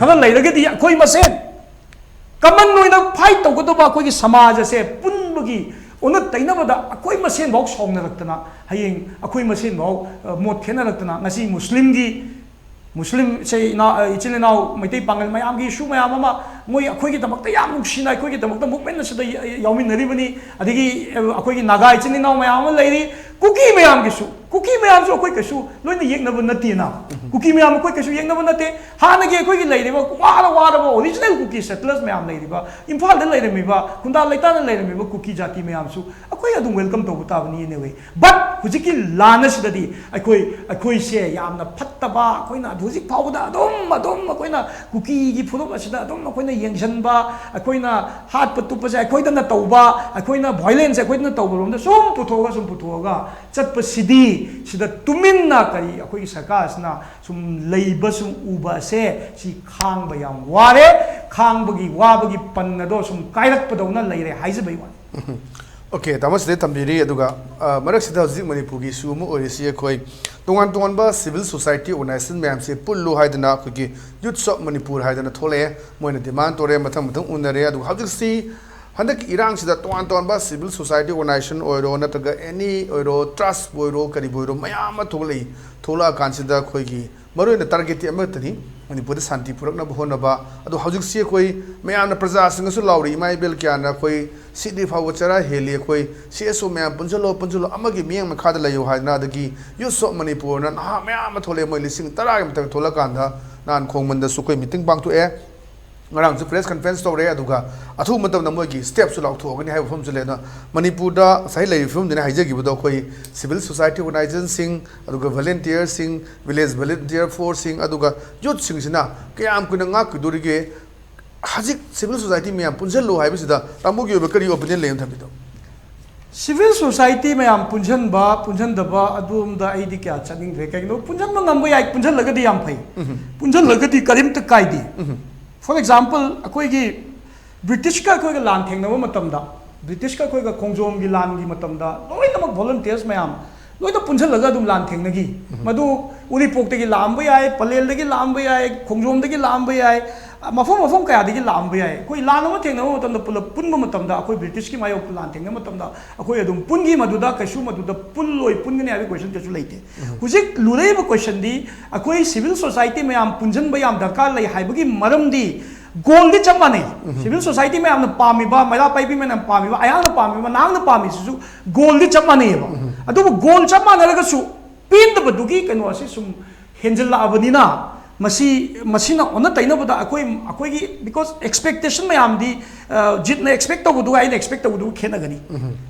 ꯈꯔ ꯂꯩꯔꯒꯗꯤ ꯑꯩꯈꯣꯏ ꯃꯁꯦꯟ ꯀꯃꯟ ꯑꯣꯏꯅ ꯐꯥꯏꯠ ꯇꯧꯒꯗꯕ ꯑꯩꯈꯣꯏꯒꯤ ꯁꯃꯥꯖ ꯑꯁꯦ ꯄꯨꯟꯕꯒꯤ ꯑꯣꯟꯅ ꯇꯩꯅꯕꯗ ꯑꯩꯈꯣꯏ ꯃꯁꯦꯟꯐꯥꯎ ꯁꯥꯎꯅꯔꯛꯇꯅ, ꯍꯌꯦꯡ ꯑꯩꯈꯣꯏ ꯃꯁꯦꯟꯐꯥꯎ, ꯑ, ꯃꯣꯠ ꯈꯦꯠꯅꯔꯛꯇꯅ, ꯉꯁꯤ ꯃꯨꯁꯂꯤꯝꯒꯤ, ꯃꯨꯁꯂꯤꯝꯁꯦ ꯏꯅꯥ-, ꯑ, ꯏꯆꯤꯜ ꯏꯅꯥꯎ ꯃꯩꯇꯩ ꯄꯥꯉꯜ ꯃꯌꯥꯝꯒꯤ ꯏꯁꯨ ꯃꯌꯥꯝ ꯑꯃ, ꯃꯣꯏ ꯑꯩꯈꯣꯏꯒꯤꯗꯃꯛꯇ ꯌꯥꯝ ꯅꯨꯡꯁꯤꯅ ꯑꯩꯈꯣꯏꯒꯤꯗꯃꯛꯇ ꯃꯨꯚꯃꯦꯟ ꯑꯁꯤꯗ ꯌ-, ꯌꯥꯎꯃꯤꯟꯅꯔꯤꯕꯅꯤ꯫ ꯑꯗꯒꯤ, ꯑ, ꯑꯩꯈꯣꯏꯒꯤ ꯅꯥꯒꯥ ꯏꯆꯤꯜ ꯏꯅꯥꯎ ꯃꯌꯥꯝ ꯑꯃ ꯂꯩꯔꯤ꯫ ꯀꯨꯀꯤ ꯃꯌꯥꯝꯒꯤꯁꯨ, ꯀꯨꯀꯤ ꯃꯌꯥꯝꯁꯨ ꯑꯩꯈꯣꯏ ꯀꯩꯁꯨ ꯂꯣꯏꯅ ꯌꯦꯛꯅꯕ ꯅꯠꯇꯦꯅ꯫ ꯀꯨꯀꯤ ꯃꯌꯥꯝ ꯑꯩꯈꯣꯏ ꯀꯩꯁꯨ ꯌꯦꯛꯅꯕ ꯅꯠꯇꯦ꯫ ꯍꯥꯟꯅꯒꯤ ꯑꯩꯈꯣꯏꯒꯤ ꯂꯩꯔꯤꯕ ꯋꯥꯔ ꯋꯥꯔꯕ ꯑꯣꯔꯤꯖꯤꯅꯦꯜ ꯀꯨꯀꯤ ꯁꯦꯇꯂꯔꯁ ꯃꯌꯥꯝ ꯂꯩꯔꯤꯕ, ꯏꯝꯐꯥꯜꯗ ꯂꯩꯔꯝꯃꯤꯕ, ꯈꯨꯟꯗꯥ ꯂꯩꯇꯥꯅ ꯂꯩꯔꯝꯃꯤꯕ ꯀꯨꯀꯤ ꯖꯥꯇꯤ ꯃꯌꯥꯝꯁꯨ ꯑꯩꯈꯣꯏ ꯑꯗꯨꯝ ꯋꯦꯜꯀꯝ ꯇꯧꯕ ꯇꯥꯕꯅꯤ꯫ ꯑꯦꯅꯤꯋꯦ, ꯕꯠ ꯍꯧꯖꯤꯛꯀꯤ ꯂꯥꯟ ꯑꯁꯤꯗꯗꯤ ꯑꯩꯈꯣꯏ, ꯑꯩꯈꯣꯏꯁꯦ ꯌꯥꯝꯅ ꯐꯠꯇꯕ, ꯑꯩꯈꯣꯏꯅ ꯍꯧꯖꯤꯛ ꯐꯥꯎꯕꯗ ꯑꯗꯨꯝ, ꯑꯗꯨꯝ ꯑꯩꯈꯣꯏꯅ ꯀꯨꯀꯤꯒꯤ ꯐꯨꯔꯨꯞ ꯑꯁꯤꯗ ꯑꯗꯨꯝ ꯑꯩꯈꯣꯏꯅ ꯌꯦꯡꯁꯤꯟꯕ, ꯑꯩꯈꯣꯏꯅ ꯍꯥꯠꯄ ꯇꯨꯞꯄꯁꯦ ꯑꯩꯈꯣꯏꯗꯅ ꯇꯧꯕ, ꯑꯩꯈꯣꯏꯅ ꯚꯥꯏꯑꯣꯂꯦꯟꯁꯁꯦ ꯑꯩꯈꯣꯏꯗꯅ ꯇꯧꯕꯔꯣꯝꯗ ꯁꯨꯝ ꯄꯨꯊꯣꯛꯑꯒ, ꯁꯨꯝ ꯄꯨꯊꯣꯛꯑꯒ ꯆꯠꯄꯁꯤꯗꯤ, ꯁꯤꯗ ꯇꯨꯃꯤꯟꯅ ꯀꯔꯤ ꯑꯩꯈꯣꯏꯒꯤ ꯁꯔꯀꯥꯔꯁꯤꯅ ꯁꯨꯝ ꯂꯩꯕ ꯁꯨꯝ ꯎꯕ ꯑꯁꯦ, ꯁꯤ ꯈꯥꯡꯕ ꯌꯥꯝ ꯋꯥꯔꯦ꯫ ꯈꯥꯡꯕꯒꯤ ꯋꯥꯕꯒꯤ ꯄꯟ ꯑꯗꯣ ꯁꯨꯝ ꯀꯥꯏꯔꯛꯄꯗꯧꯅ ꯂꯩꯔꯦ ꯍꯥꯏꯖꯕꯩ ꯋꯥꯅꯤ꯫ ꯑꯣꯀꯦ, ꯇꯥꯃꯣ ꯁꯤꯗ ꯊꯝꯕꯤꯔꯤ꯫ ꯑꯗꯨꯒ, ꯑ, ꯃꯔꯛꯁꯤꯗ ꯍꯧꯖꯤꯛ ꯃꯅꯤꯄꯨꯔꯒꯤ ꯏꯁꯨ ꯑꯃ ꯑꯣꯏꯔꯤꯁꯤ, ꯑꯩꯈꯣꯏ ꯇꯣꯉꯥꯟ ꯇꯣꯉꯥꯟꯕ ꯁꯤꯚꯤꯜ ꯁꯣꯁꯥꯏꯇꯤ ꯑꯣꯔꯒꯅꯥꯏꯖꯦꯁꯟ ꯃꯌꯥꯝꯁꯦ ꯄꯨꯜꯂꯨ ꯍꯥꯏꯗꯅ ꯑꯩꯈꯣꯏꯒꯤ Youths of Manipur ꯍꯥꯏꯗꯅ ꯊꯣꯛꯂꯛꯑꯦ꯫ ꯃꯣꯏꯅ ꯗꯤꯃꯥꯟ ꯇꯧꯔꯦ, ꯃꯊꯪ ꯃꯊꯪ ꯎꯅꯔꯦ꯫ ꯑꯗꯨꯒ ꯍꯧꯖꯤꯛꯁꯤ ꯍꯟꯗꯛꯀꯤ ꯏꯔꯥꯡꯁꯤꯗ ꯇꯣꯉꯥꯟ ꯇꯣꯉꯥꯟꯕ civil society organization ꯑꯣꯏꯔꯣ, ꯅꯠꯇ꯭ꯔꯒ any ꯑꯣꯏꯔꯣ, trust ꯑꯣꯏꯔꯣ, ꯀꯔꯤꯕꯨ ꯑꯣꯏꯔꯣ, ꯃꯌꯥꯝ ꯑꯃ ꯊꯣꯛꯂꯛꯏ꯫ ꯊꯣꯛꯂꯛꯑꯀꯥꯟꯁꯤꯗ ꯑꯩꯈꯣꯏꯒꯤ ꯃꯔꯨꯑꯣꯏꯅ target ꯇꯤ ꯑꯃꯈꯛꯇꯅꯤ, ꯃꯅꯤꯄꯨꯔꯗ ꯁꯥꯟꯇꯤ ꯄꯨꯔꯛꯅꯕ ꯍꯣꯠꯅꯕ꯫ ꯑꯗꯣ ꯍꯧꯖꯤꯛꯁꯤ ꯑꯩꯈꯣꯏ ꯃꯌꯥꯝꯅ, ꯄ꯭ꯔꯖꯥꯁꯤꯡꯅꯁꯨ ꯂꯥꯎꯔꯤ, ꯏꯃꯥ ꯏꯕꯦꯜ ꯀꯌꯥꯅ ꯑꯩꯈꯣꯏ ꯁꯤꯗ꯭ꯔꯤ ꯐꯥꯎꯕ ꯆꯔꯥ ꯍꯦꯜꯂꯤ, ꯑꯩꯈꯣꯏ C S O ꯃꯌꯥꯝ ꯄꯨꯟꯁꯤꯜꯂꯣ, ꯄꯨꯟꯁꯤꯜꯂꯣ, ꯑꯃꯒꯤ ꯃꯤꯠꯌꯦꯡ ꯃꯈꯥꯗ ꯂꯩꯌꯨ ꯍꯥꯏꯗꯅ, ꯑꯗꯒꯤ Youth of Manipur ꯅ ꯅꯍꯥ ꯃꯌꯥꯝ ꯑꯃ ꯊꯣꯛꯂꯛꯑꯦ, ꯃꯣꯏ ꯂꯤꯁꯤꯡ ꯇꯔꯥꯒꯤ ꯃꯊꯛ ꯊꯣꯛꯂꯛꯀꯥꯟꯗ ꯅꯍꯥꯟ ꯈꯣꯡꯃꯟꯗꯁꯨ ꯑꯩꯈꯣꯏ meeting ꯄꯥꯡꯊꯣꯛꯑꯦ꯫ ꯉꯔꯥꯡꯁꯨ press conference ꯇꯧꯔꯦ, ꯑꯗꯨꯒ ꯑꯊꯨꯕ ꯃꯇꯝꯗ ꯃꯣꯏꯒꯤ step ꯁꯨ ꯂꯧꯊꯣꯛꯑꯒꯅꯤ ꯍꯥꯏꯕ ꯋꯥꯐꯝꯁꯨ ꯂꯩ꯫ ꯑꯗꯣ ꯃꯅꯤꯄꯨꯔꯗ ꯉꯁꯥꯏ ꯂꯩꯔꯤꯕ ꯐꯤꯕꯝꯗꯨꯅ ꯍꯥꯏꯖꯈꯤꯕꯗꯣ, ꯑꯩꯈꯣꯏ civil society organization ꯁꯤꯡ, ꯑꯗꯨꯒ volunteer ꯁꯤꯡ, village volunteer force ꯁꯤꯡ, ꯑꯗꯨꯒ youth ꯁꯤꯡꯁꯤꯅ ꯀꯌꯥꯝ ꯀꯨꯏꯅ ꯉꯥꯛꯀꯗꯣꯔꯤꯒꯦ? ꯍꯧꯖꯤꯛ civil society ꯃꯌꯥꯝ ꯄꯨꯟꯁꯤꯜꯂꯨ ꯍꯥꯏꯕꯁꯤꯗ ꯇꯥꯃꯣꯒꯤ ꯑꯣꯏꯕ ꯀꯔꯤ opinion ꯂꯩ ꯑꯃ ꯊꯝꯕꯤꯗꯣ? Civil society ꯃꯌꯥꯝ ꯄꯨꯟꯁꯤꯟꯕ ꯄꯨꯟꯁꯤꯟꯗꯕ ꯑꯗꯣꯝꯗ ꯑꯩꯗꯤ ꯀꯌꯥ ꯆꯠꯅꯤꯡꯗ꯭ꯔꯦ꯫ ꯀꯩꯒꯤꯅꯣ, ꯄꯨꯟꯁꯤꯟꯕ ꯉꯝꯕ ꯌꯥꯏ, ꯄꯨꯟꯁꯤꯜꯂꯒꯗꯤ ꯌꯥꯝ ꯐꯩ꯫ ꯄꯨꯟꯁꯤꯜꯂꯒꯗꯤ ꯀꯔꯤꯝꯇ ꯀꯥꯏꯗꯦ꯫ For example, ꯑꯩꯈꯣꯏꯒꯤ British ꯀ ꯑꯩꯈꯣꯏꯒ ꯂꯥꯟ ꯊꯦꯡꯅꯕ ꯃꯇꯝꯗ, British ꯀ ꯑꯩꯈꯣꯏꯒ ꯈꯣꯡꯖꯣꯝꯒꯤ ꯂꯥꯟꯒꯤ ꯃꯇꯝꯗ ꯂꯣꯏꯅꯃꯛ volunteers ꯃꯌꯥꯝ ꯂꯣꯏꯅ ꯄꯨꯟꯁꯤꯜꯂꯒ ꯑꯗꯨꯝ ꯂꯥꯟ ꯊꯦꯡꯅꯈꯤ꯫ ꯃꯗꯨ ꯎꯔꯤꯄꯣꯛꯇꯒꯤ ꯂꯥꯛꯑꯝꯕ ꯌꯥꯏ, ꯄꯂꯦꯜꯗꯒꯤ ꯂꯥꯛꯑꯝꯕ ꯌꯥꯏ, ꯈꯣꯡꯖꯣꯝꯗꯒꯤ ꯂꯥꯛꯑꯝꯕ ꯌꯥꯏ, ꯃꯐꯝ ꯃꯐꯝ ꯀꯌꯥꯗꯒꯤ ꯂꯥꯛꯑꯝꯕ ꯌꯥꯏ꯫ ꯑꯩꯈꯣꯏ ꯂꯥꯟ ꯑꯃ ꯊꯦꯡꯅꯕ ꯃꯇꯝꯗ ꯄꯨꯂꯞ ꯄꯨꯟꯕ ꯃꯇꯝꯗ, ꯑꯩꯈꯣꯏ British ꯀꯤ ꯃꯥꯌꯣꯛꯇ ꯂꯥꯟ ꯊꯦꯡꯅꯕ ꯃꯇꯝꯗ ꯑꯩꯈꯣꯏ ꯑꯗꯨꯝ ꯄꯨꯟꯈꯤ꯫ ꯃꯗꯨꯗ ꯀꯩꯁꯨ ꯃꯗꯨꯗ ꯄꯨꯜꯂꯣꯏ, ꯄꯨꯟꯒꯅꯤ ꯍꯥꯏꯕꯒꯤ question ꯀꯩꯁꯨ ꯂꯩꯇꯦ꯫ ꯍꯧꯖꯤꯛ ꯂꯨꯔꯛꯏꯕ question ꯗꯤ, ꯑꯩꯈꯣꯏ civil society ꯃꯌꯥꯝ ꯄꯨꯟꯁꯤꯟꯕ ꯌꯥꯝ ꯗꯔꯀꯥꯔ ꯂꯩ ꯍꯥꯏꯕꯒꯤ ꯃꯔꯝꯗꯤ, goal ꯗꯤ ꯆꯞ ꯃꯥꯟꯅꯩ꯫ Civil society ꯃꯌꯥꯝꯅ ꯄꯥꯝꯃꯤꯕ, ꯃꯩꯔꯥ ꯄꯥꯏꯕꯤ ꯃꯌꯥꯝꯅ ꯄꯥꯝꯃꯤꯕ, ꯑꯩꯍꯥꯛꯅ ꯄꯥꯝꯃꯤꯕ, ꯅꯍꯥꯛꯅ ꯄꯥꯝꯃꯤꯁꯤꯁꯨ goal ꯗꯤ ꯆꯞ ꯃꯥꯟꯅꯩꯌꯦꯕ꯫ ꯑꯗꯨꯕꯨ goal ꯆꯞ ꯃꯥꯟꯅꯔꯒꯁꯨ ꯄꯦꯟꯗꯕꯗꯨꯒꯤ ꯀꯩꯅꯣ ꯑꯁꯤ ꯁꯨꯝ ꯍꯦꯟꯖꯤꯜꯂꯛꯑꯕꯅꯤꯅ, ꯃꯁꯤ, ꯃꯁꯤꯅ ꯑꯣꯟꯅ ꯇꯩꯅꯕꯗ ꯑꯩꯈꯣꯏ, ꯑꯩꯈꯣꯏꯒꯤ, because expectation ꯃꯌꯥꯝꯗꯤ, ꯑ, ꯖꯤꯠꯅ expect ꯇꯧꯕꯗꯨꯒ ꯑꯩꯅ expect ꯇꯧꯕꯗꯨꯒ ꯈꯦꯠꯅꯒꯅꯤ꯫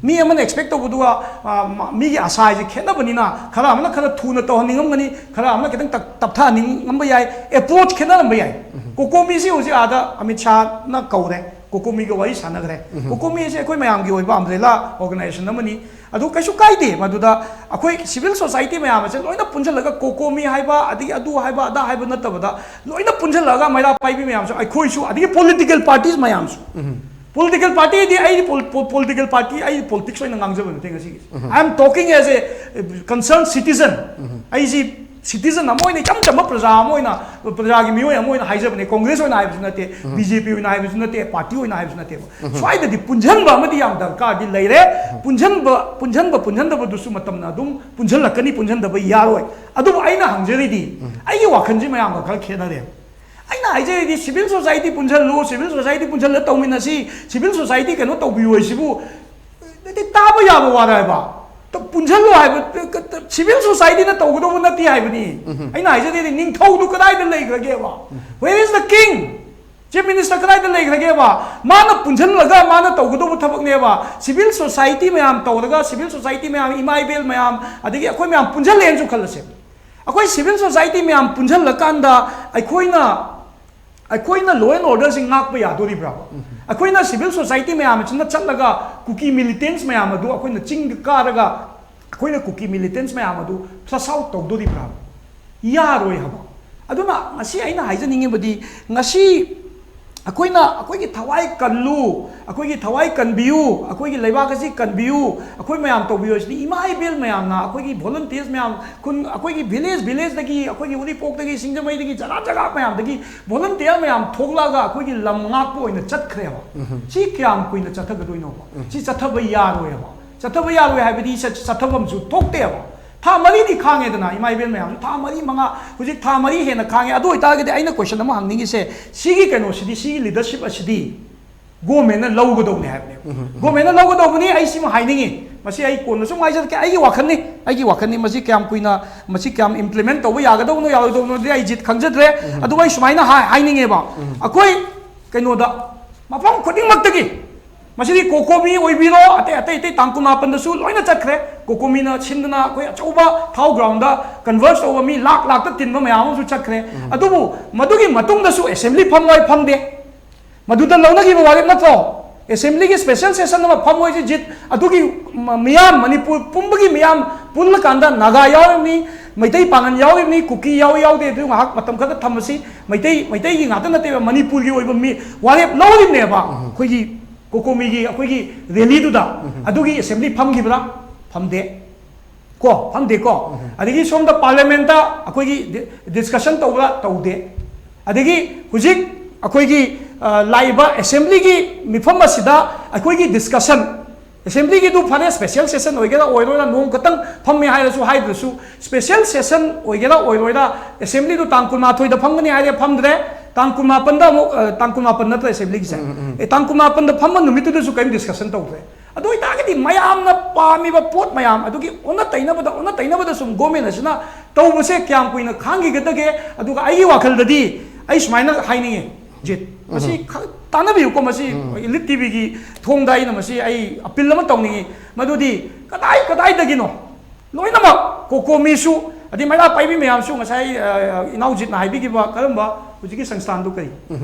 ꯃꯤ ꯑꯃꯅ expect ꯇꯧꯕꯗꯨꯒ, ꯑ, ꯃ-, ꯃꯤꯒꯤ ꯑꯁꯥ ꯍꯥꯏꯁꯦ ꯈꯦꯠꯅꯕꯅꯤꯅ, ꯈꯔ ꯑꯃꯅ ꯈꯔ ꯊꯨꯅ ꯇꯧꯍꯟꯅꯤꯡꯉꯝꯒꯅꯤ, ꯈꯔ ꯑꯃꯅ ꯈꯤꯇꯪ ꯇꯞ-, ꯇꯞꯊꯍꯟꯅꯤꯡꯉꯝꯕ ꯌꯥꯏ, approach ꯈꯦꯠꯅꯔꯝꯕ ꯌꯥꯏ꯫ COCOMI ꯁꯤ ꯍꯧꯖꯤꯛ ꯑꯥꯗ ꯑꯃꯤꯠ ꯁꯥꯍꯅ ꯀꯧꯔꯦ, COCOMI ꯒ ꯋꯥꯔꯤ ꯁꯥꯟꯅꯈ꯭ꯔꯦ꯫ COCOMI ꯑꯁꯤ ꯑꯩꯈꯣꯏ ꯃꯌꯥꯝꯒꯤ ꯑꯣꯏꯕ umbrella organization ꯑꯃꯅꯤ꯫ ꯑꯗꯨ ꯀꯩꯁꯨ ꯀꯥꯏꯗꯦ, ꯃꯗꯨꯗ ꯑꯩꯈꯣꯏ civil society ꯃꯌꯥꯝ ꯑꯁꯦ ꯂꯣꯏꯅ ꯄꯨꯟꯁꯤꯜꯂꯒ COCOMI ꯍꯥꯏꯕ, ꯑꯗꯒꯤ ꯑꯗꯨ ꯍꯥꯏꯕ, ꯑꯗꯥ ꯍꯥꯏꯕ ꯅꯠꯇꯕꯗ, ꯂꯣꯏꯅ ꯄꯨꯟꯁꯤꯜꯂꯒ ꯃꯩꯔꯥ ꯄꯥꯏꯕꯤ ꯃꯌꯥꯝꯁꯨ, ꯑꯩꯈꯣꯏꯁꯨ, ꯑꯗꯒꯤ political parties ꯃꯌꯥꯝꯁꯨ꯫ Political party ꯗꯤ ꯑꯩ ꯄꯣꯜ-, ꯄꯣꯜ-, political party, ꯑꯩ politics ꯑꯣꯏꯅ ꯉꯥꯡꯖꯕ ꯅꯠꯇꯦ ꯉꯁꯤꯒꯤꯁꯦ꯫ I am talking as a concerned citizen꯫ ꯑꯩꯁꯤ citizen ꯑꯃ ꯑꯣꯏꯅ, ꯏꯆꯝ ꯆꯝꯕ ꯄ꯭ꯔꯖꯥ ꯑꯃ ꯑꯣꯏꯅ, ꯄ꯭ꯔꯖꯥꯒꯤ ꯃꯤꯑꯣꯏ ꯑꯃ ꯑꯣꯏꯅ ꯍꯥꯏꯖꯕꯅꯦ꯫ ꯀꯣꯡꯒ꯭ꯔꯦꯁ ꯑꯣꯏꯅ ꯍꯥꯏꯕꯁꯨ ꯅꯠꯇꯦ, ꯕꯤ ꯖꯦ ꯄꯤ ꯑꯣꯏꯅ ꯍꯥꯏꯕꯁꯨ ꯅꯠꯇꯦ, ꯄꯥꯔꯇꯤ ꯑꯣꯏꯅ ꯍꯥꯏꯕꯁꯨ ꯅꯠꯇꯦꯕ꯫ ꯁ꯭ꯋꯥꯏꯗꯗꯤ ꯄꯨꯟꯁꯤꯟꯕ ꯑꯃꯗꯤ ꯌꯥꯝ ꯗꯔꯀꯥꯔꯗꯤ ꯂꯩꯔꯦ꯫ ꯄꯨꯟꯁꯤꯟꯕ ꯄꯨꯟꯁꯤꯟꯕ ꯄꯨꯟꯁꯤꯟꯗꯕꯗꯨꯁꯨ ꯃꯇꯝꯅ ꯑꯗꯨꯝ ꯄꯨꯟꯁꯤꯜꯂꯛꯀꯅꯤ, ꯄꯨꯟꯁꯤꯟꯗꯕ ꯌꯥꯔꯣꯏ꯫ ꯑꯗꯨꯕꯨ ꯑꯩꯅ ꯍꯪꯖꯔꯤꯗꯤ, ꯑꯩꯒꯤ ꯋꯥꯈꯜꯁꯤ ꯃꯌꯥꯝꯒ ꯈꯔ ꯈꯦꯠꯅꯔꯦ꯫ ꯑꯩꯅ ꯍꯥꯏꯖꯔꯤꯗꯤ, civil society ꯄꯨꯟꯁꯤꯜꯂꯨ, civil society ꯄꯨꯟꯁꯤꯜꯂ ꯇꯧꯃꯤꯟꯅꯁꯤ, civil society ꯀꯩꯅꯣ ꯇꯧꯕꯤꯌꯨ ꯍꯥꯏꯁꯤꯕꯨ, ꯅꯠꯇꯦ, ꯇꯥꯕ ꯌꯥꯕ ꯋꯥꯔ ꯍꯥꯏꯕ꯫ ꯇ-, ꯄꯨꯟꯁꯤꯜꯂꯨ ꯍꯥꯏꯕ, ꯀ-, ꯀ-, civil society ꯅ ꯇꯧꯒꯗꯧꯕ ꯅꯠꯇꯦ ꯍꯥꯏꯕꯅꯤ꯫ ꯑꯩꯅ ꯍꯥꯏꯖꯗꯣꯏꯗꯤ, ꯅꯤꯡꯊꯧꯗꯨ ꯀꯗꯥꯏꯗ ꯂꯩꯈ꯭ꯔꯒꯦꯕ? Where is the king? Chief Minister ꯀꯗꯥꯏꯗ ꯂꯩꯈ꯭ꯔꯒꯦꯕ? ꯃꯥꯅ ꯄꯨꯟꯁꯤꯜꯂꯒ ꯃꯥꯅ ꯇꯧꯒꯗꯧꯕ ꯊꯕꯛꯅꯦꯕ꯫ Civil society ꯃꯌꯥꯝ ꯇꯧꯔꯒ, civil society ꯃꯌꯥꯝ, ꯏꯃꯥ ꯏꯕꯦꯜ ꯃꯌꯥꯝ, ꯑꯗꯒꯤ ꯑꯩꯈꯣꯏ ꯃꯌꯥꯝ ꯄꯨꯟꯁꯤꯜꯂꯦꯅꯁꯨ ꯈꯜꯂꯁꯦ꯫ ꯑꯩꯈꯣꯏ civil society ꯃꯌꯥꯝ ꯄꯨꯟꯁꯤꯜꯂꯀꯥꯟꯗ ꯑꯩꯈꯣꯏꯅ, ꯑꯩꯈꯣꯏꯅ law and order ꯁꯤ ꯉꯥꯛꯄ ꯌꯥꯗꯣꯔꯤꯕ꯭ꯔꯥ? ꯑꯩꯈꯣꯏꯅ civil society ꯃꯌꯥꯝ ꯑꯁꯤꯅ ꯆꯠꯂꯒ ꯀꯨꯀꯤ militants ꯃꯌꯥꯝ ꯑꯗꯨ ꯑꯩꯈꯣꯏꯅ ꯆꯤꯡꯗ ꯀꯥꯔꯒ ꯑꯩꯈꯣꯏꯅ ꯀꯨꯀꯤ militants ꯃꯌꯥꯝ ꯑꯗꯨ flush out ꯇꯧꯗꯣꯔꯤꯕ꯭ꯔꯥ? ꯌꯥꯔꯣꯏ ꯍꯥꯏꯕ꯫ ꯑꯗꯨꯅ ꯉꯁꯤ ꯑꯩꯅ ꯍꯥꯏꯖꯅꯤꯡꯉꯤꯕꯗꯤ, ꯉꯁꯤ ꯑꯩꯈꯣꯏꯅ ꯑꯩꯈꯣꯏꯒꯤ ꯊꯋꯥꯏ ꯀꯜꯂꯨ, ꯑꯩꯈꯣꯏꯒꯤ ꯊꯋꯥꯏ ꯀꯟꯕꯤꯌꯨ, ꯑꯩꯈꯣꯏꯒꯤ ꯂꯩꯕꯥꯛ ꯑꯁꯤ ꯀꯟꯕꯤꯌꯨ, ꯑꯩꯈꯣꯏ ꯃꯌꯥꯝ ꯇꯧꯕꯤꯌꯨ ꯍꯥꯏꯁꯤꯗꯤ ꯏꯃꯥ ꯏꯕꯦꯜ ꯃꯌꯥꯝꯅ, ꯑꯩꯈꯣꯏꯒꯤ volunteers ꯃꯌꯥꯝ, ꯈꯨꯟ, ꯑꯩꯈꯣꯏꯒꯤ village, village ꯗꯒꯤ, ꯑꯩꯈꯣꯏꯒꯤ ꯎꯔꯤꯄꯣꯛꯇꯒꯤ, ꯁꯤꯡꯖꯃꯩꯗꯒꯤ, ꯖꯒꯥ ꯖꯒꯥ ꯃꯌꯥꯝꯗꯒꯤ volunteer ꯃꯌꯥꯝ ꯊꯣꯛꯂꯛꯑꯒ ꯑꯩꯈꯣꯏꯒꯤ ꯂꯝ ꯉꯥꯛꯄ ꯑꯣꯏꯅ ꯆꯠꯈ꯭ꯔꯦꯕ꯫ ꯁꯤ ꯀꯌꯥꯝ ꯀꯨꯏꯅ ꯆꯠꯊꯒꯗꯣꯏꯅꯣꯕ? ꯁꯤ ꯆꯠꯊꯕ ꯌꯥꯔꯣꯏꯕ꯫ ꯆꯠꯊꯕ ꯌꯥꯔꯣꯏ ꯍꯥꯏꯕꯗꯤ ꯆꯠ-, ꯆꯠꯊꯐꯝꯁꯨ ꯊꯣꯛꯇꯦꯕ꯫ ꯊꯥ ꯃꯔꯤꯗꯤ ꯈꯥꯡꯉꯦꯗꯅ, ꯏꯃꯥ ꯏꯕꯦꯜ ꯃꯌꯥꯝꯁꯨ ꯊꯥ ꯃꯔꯤ ꯃꯉꯥ, ꯍꯧꯖꯤꯛ ꯊꯥ ꯃꯔꯤ ꯍꯦꯟꯅ ꯈꯥꯡꯉꯦ꯫ ꯑꯗꯨ ꯑꯣꯏꯇꯥꯔꯒꯗꯤ ꯑꯩꯅ question ꯑꯃ ꯍꯪꯅꯤꯡꯉꯤꯁꯦ, ꯁꯤꯒꯤ ꯀꯩꯅꯣꯁꯤꯗꯤ, ꯁꯤꯒꯤ leadership ꯑꯁꯤꯗꯤ government ꯅ ꯂꯧꯒꯗꯧꯕꯅꯤ ꯍꯥꯏꯕꯅꯦꯕ꯫ Government ꯅ ꯂꯧꯒꯗꯧꯕꯅꯤ, ꯑꯩ ꯁꯤꯃ ꯍꯥꯏꯅꯤꯡꯉꯤ꯫ ꯃꯁꯤ ꯑꯩ ꯀꯣꯟꯅ ꯁꯨꯝ ꯍꯥꯏꯖꯔꯛꯀꯦ, ꯑꯩꯒꯤ ꯋꯥꯈꯜꯅꯤ, ꯑꯩꯒꯤ ꯋꯥꯈꯜꯅꯤ꯫ ꯃꯁꯤ ꯀꯌꯥꯝ ꯀꯨꯏꯅ, ꯃꯁꯤ ꯀꯌꯥꯝ implement ꯇꯧꯕ ꯌꯥꯒꯗꯧꯕꯅꯣ, ꯌꯥꯔꯣꯏꯗꯧꯕꯅꯣꯗꯤ ꯑꯩ ꯖꯤꯠ ꯈꯪꯖꯗ꯭ꯔꯦ꯫ ꯑꯗꯨꯕꯨ ꯑꯩ ꯁꯨꯃꯥꯏꯅ ꯍꯥꯏ-, ꯍꯥꯏꯅꯤꯡꯉꯦꯕ, ꯑꯩꯈꯣꯏ ꯀꯩꯅꯣꯗ, ꯃꯐꯝ ꯈꯨꯗꯤꯡꯃꯛꯇꯒꯤ, ꯃꯁꯤꯗꯤ COCOMI ꯑꯣꯏꯕꯤꯔꯣ, ꯑꯇꯩ, ꯑꯇꯩ, ꯑꯇꯩ ꯇꯥꯡ ꯀꯨꯟꯃꯥꯄꯟꯗꯁꯨ ꯂꯣꯏꯅ ꯆꯠꯈ꯭ꯔꯦ꯫ COCOMI ꯅ ꯁꯤꯟꯗꯅ ꯑꯩꯈꯣꯏ ꯑꯆꯧꯕ ꯊꯥꯎ ground ꯗ converse ꯇꯧꯕ ꯃꯤ ꯂꯥꯛ ꯂꯥꯛꯇ ꯇꯤꯟꯕ ꯃꯌꯥꯝ ꯑꯃꯁꯨ ꯆꯠꯈ꯭ꯔꯦ꯫ ꯑꯗꯨꯕꯨ ꯃꯗꯨꯒꯤ ꯃꯇꯨꯡꯗꯁꯨ assembly ꯐꯝꯂꯣꯏ ꯐꯝꯗꯦ꯫ ꯃꯗꯨꯗ ꯂꯧꯅꯈꯤꯕ ꯋꯥꯔꯦꯞ ꯅꯠꯇ꯭ꯔꯣ? Assembly ꯒꯤ special session ꯑꯃ ꯐꯝꯃꯣꯏꯁꯤ ꯖꯤꯠ, ꯑꯗꯨꯒꯤ ꯃ-, ꯃꯤꯌꯥꯝ, ꯃꯅꯤꯄꯨꯔ ꯄꯨꯝꯕꯒꯤ ꯃꯤꯌꯥꯝ ꯄꯨꯜꯂꯀꯥꯟꯗ ꯅꯥꯒꯥ ꯌꯥꯎꯔꯤꯕꯅꯤ, ꯃꯩꯇꯩ ꯄꯥꯉꯟ ꯌꯥꯎꯔꯤꯕꯅꯤ, ꯀꯨꯀꯤ ꯌꯥꯎꯏ ꯌꯥꯎꯗꯦ ꯑꯗꯨ ꯉꯥꯏꯍꯥꯛ ꯃꯇꯝ ꯈꯔꯗ ꯊꯝꯃꯁꯤ꯫ ꯃꯩꯇꯩ, ꯃꯩꯇꯩꯒꯤ ꯉꯥꯛꯇ ꯅꯠꯇꯦꯕ, ꯃꯅꯤꯄꯨꯔꯒꯤ ꯑꯣꯏꯕ ꯃꯤ ꯋꯥꯔꯦꯞ ꯂꯧꯔꯤꯕꯅꯦꯕ꯫ ꯑꯩꯈꯣꯏꯒꯤ COCOMI ꯒꯤ ꯑꯩꯈꯣꯏꯒꯤ rally ꯗꯨꯗ꯫ ꯑꯗꯨꯒꯤ assembly ꯐꯝꯈꯤꯕ꯭ꯔꯥ? ꯐꯝꯗꯦ꯫ ꯀꯣ ꯐꯝꯗꯦꯀꯣ꯫ ꯑꯗꯒꯤ ꯁꯣꯝꯗ ꯄꯥꯔꯂꯤꯌꯥꯃꯦꯟꯇ ꯑꯩꯈꯣꯏꯒꯤ ꯗꯤꯁꯀꯁꯟ ꯇꯧꯕ꯭ꯔꯥ? ꯇꯧꯗꯦ꯫ ꯑꯗꯒꯤ ꯍꯧꯖꯤꯛ ꯑꯩꯈꯣꯏꯒꯤ ꯑ, ꯂꯥꯛꯏꯕ ꯑꯦꯁꯦꯝꯕ꯭ꯂꯤꯒꯤ ꯃꯤꯐꯝ ꯑꯁꯤꯗ ꯑꯩꯈꯣꯏꯒꯤ ꯗꯤꯁꯀꯁꯟ, ꯑꯦꯁꯦꯝꯕ꯭ꯂꯤꯒꯤꯗꯨ ꯐꯔꯦ, ꯁ꯭ꯄꯦꯁꯦꯜ ꯁꯦꯁꯟ ꯑꯣꯏꯒꯦꯔꯥ ꯑꯣꯏꯔꯣꯏꯔꯥ, ꯅꯣꯡ ꯈꯛꯇꯪ ꯐꯝꯃꯦ ꯍꯥꯏꯔꯁꯨ ꯍꯥꯏꯗ꯭ꯔꯁꯨ, ꯁ꯭ꯄꯦꯁꯦꯜ ꯁꯦꯁꯟ ꯑꯣꯏꯒꯦꯔꯥ ꯑꯣꯏꯔꯣꯏꯔꯥ, ꯑꯦꯁꯦꯝꯕ꯭ꯂꯤꯗꯨ ꯇꯥꯡ ꯀꯨꯟꯃꯥꯊꯣꯏꯗ ꯐꯝꯒꯅꯤ ꯍꯥꯏꯔꯦ, ꯐꯝꯗ꯭ꯔꯦ꯫ ꯇꯥꯡ ꯀꯨꯟꯃꯥꯄꯟꯗ ꯑꯃꯨꯛ ꯑ, ꯇꯥꯡ ꯀꯨꯟꯃꯥꯄꯟ ꯅꯠꯇ꯭ꯔ ꯑꯦꯁꯦꯝꯕ꯭ꯂꯤꯒꯤꯁꯦ? ꯑꯦ, ꯇꯥꯡ ꯀꯨꯟꯃꯥꯄꯟꯗ ꯐꯝꯕ ꯅꯨꯃꯤꯠꯇꯨꯗꯁꯨ ꯀꯔꯤꯝ ꯗꯤꯁꯀꯁꯟ ꯇꯧꯗ꯭ꯔꯦ꯫ ꯑꯗꯨ ꯑꯣꯏꯇꯥꯔꯒꯗꯤ ꯃꯌꯥꯝꯅ ꯄꯥꯝꯃꯤꯕ ꯄꯣꯠ ꯃꯌꯥꯝ ꯑꯗꯨꯒꯤ ꯑꯣꯟꯅ ꯇꯩꯅꯕꯗ, ꯑꯣꯟꯅ ꯇꯩꯅꯕꯗ ꯁꯨꯝ ꯒꯣꯔꯃꯦꯟ ꯑꯁꯤꯅ ꯇꯧꯕꯁꯦ ꯀꯌꯥꯝ ꯀꯨꯏꯅ ꯈꯥꯡꯈꯤꯒꯗꯒꯦ? ꯑꯗꯨꯒ ꯑꯩꯒꯤ ꯋꯥꯈꯜꯗꯗꯤ ꯑꯩ ꯁꯨꯃꯥꯏꯅ ꯍꯥꯏꯅꯤꯡꯉꯤ, ꯖꯤꯠ, ꯃꯁꯤ ꯈ-, ꯇꯥꯟꯅꯕꯤꯌꯨꯀꯣ꯫ ꯃꯁꯤ ꯏꯂꯤꯠ ꯇꯤꯚꯤꯒꯤ ꯊꯣꯡꯗ ꯑꯩꯅ ꯃꯁꯤ ꯑꯩ ꯑꯄꯤꯜ ꯑꯃ ꯇꯧꯅꯤꯡꯉꯤ꯫ ꯃꯗꯨꯗꯤ ꯀꯗꯥꯏ ꯀꯗꯥꯏꯗꯒꯤꯅꯣ ꯂꯣꯏꯅꯃꯛ ꯀꯣꯀꯣꯃꯤꯁꯨ, ꯑꯗꯩ ꯃꯩꯔꯥ ꯄꯥꯏꯕꯤ ꯃꯌꯥꯝꯁꯨ, ꯉꯁꯥꯏ ꯑ, ꯏꯅꯥꯎꯖꯤꯠꯅ ꯍꯥꯏꯕꯤꯈꯤꯕ ꯀꯔꯝꯕ ꯍꯧꯖꯤꯛꯀꯤ ꯁꯪꯁꯊꯥꯟꯗꯨ ꯀꯔꯤ?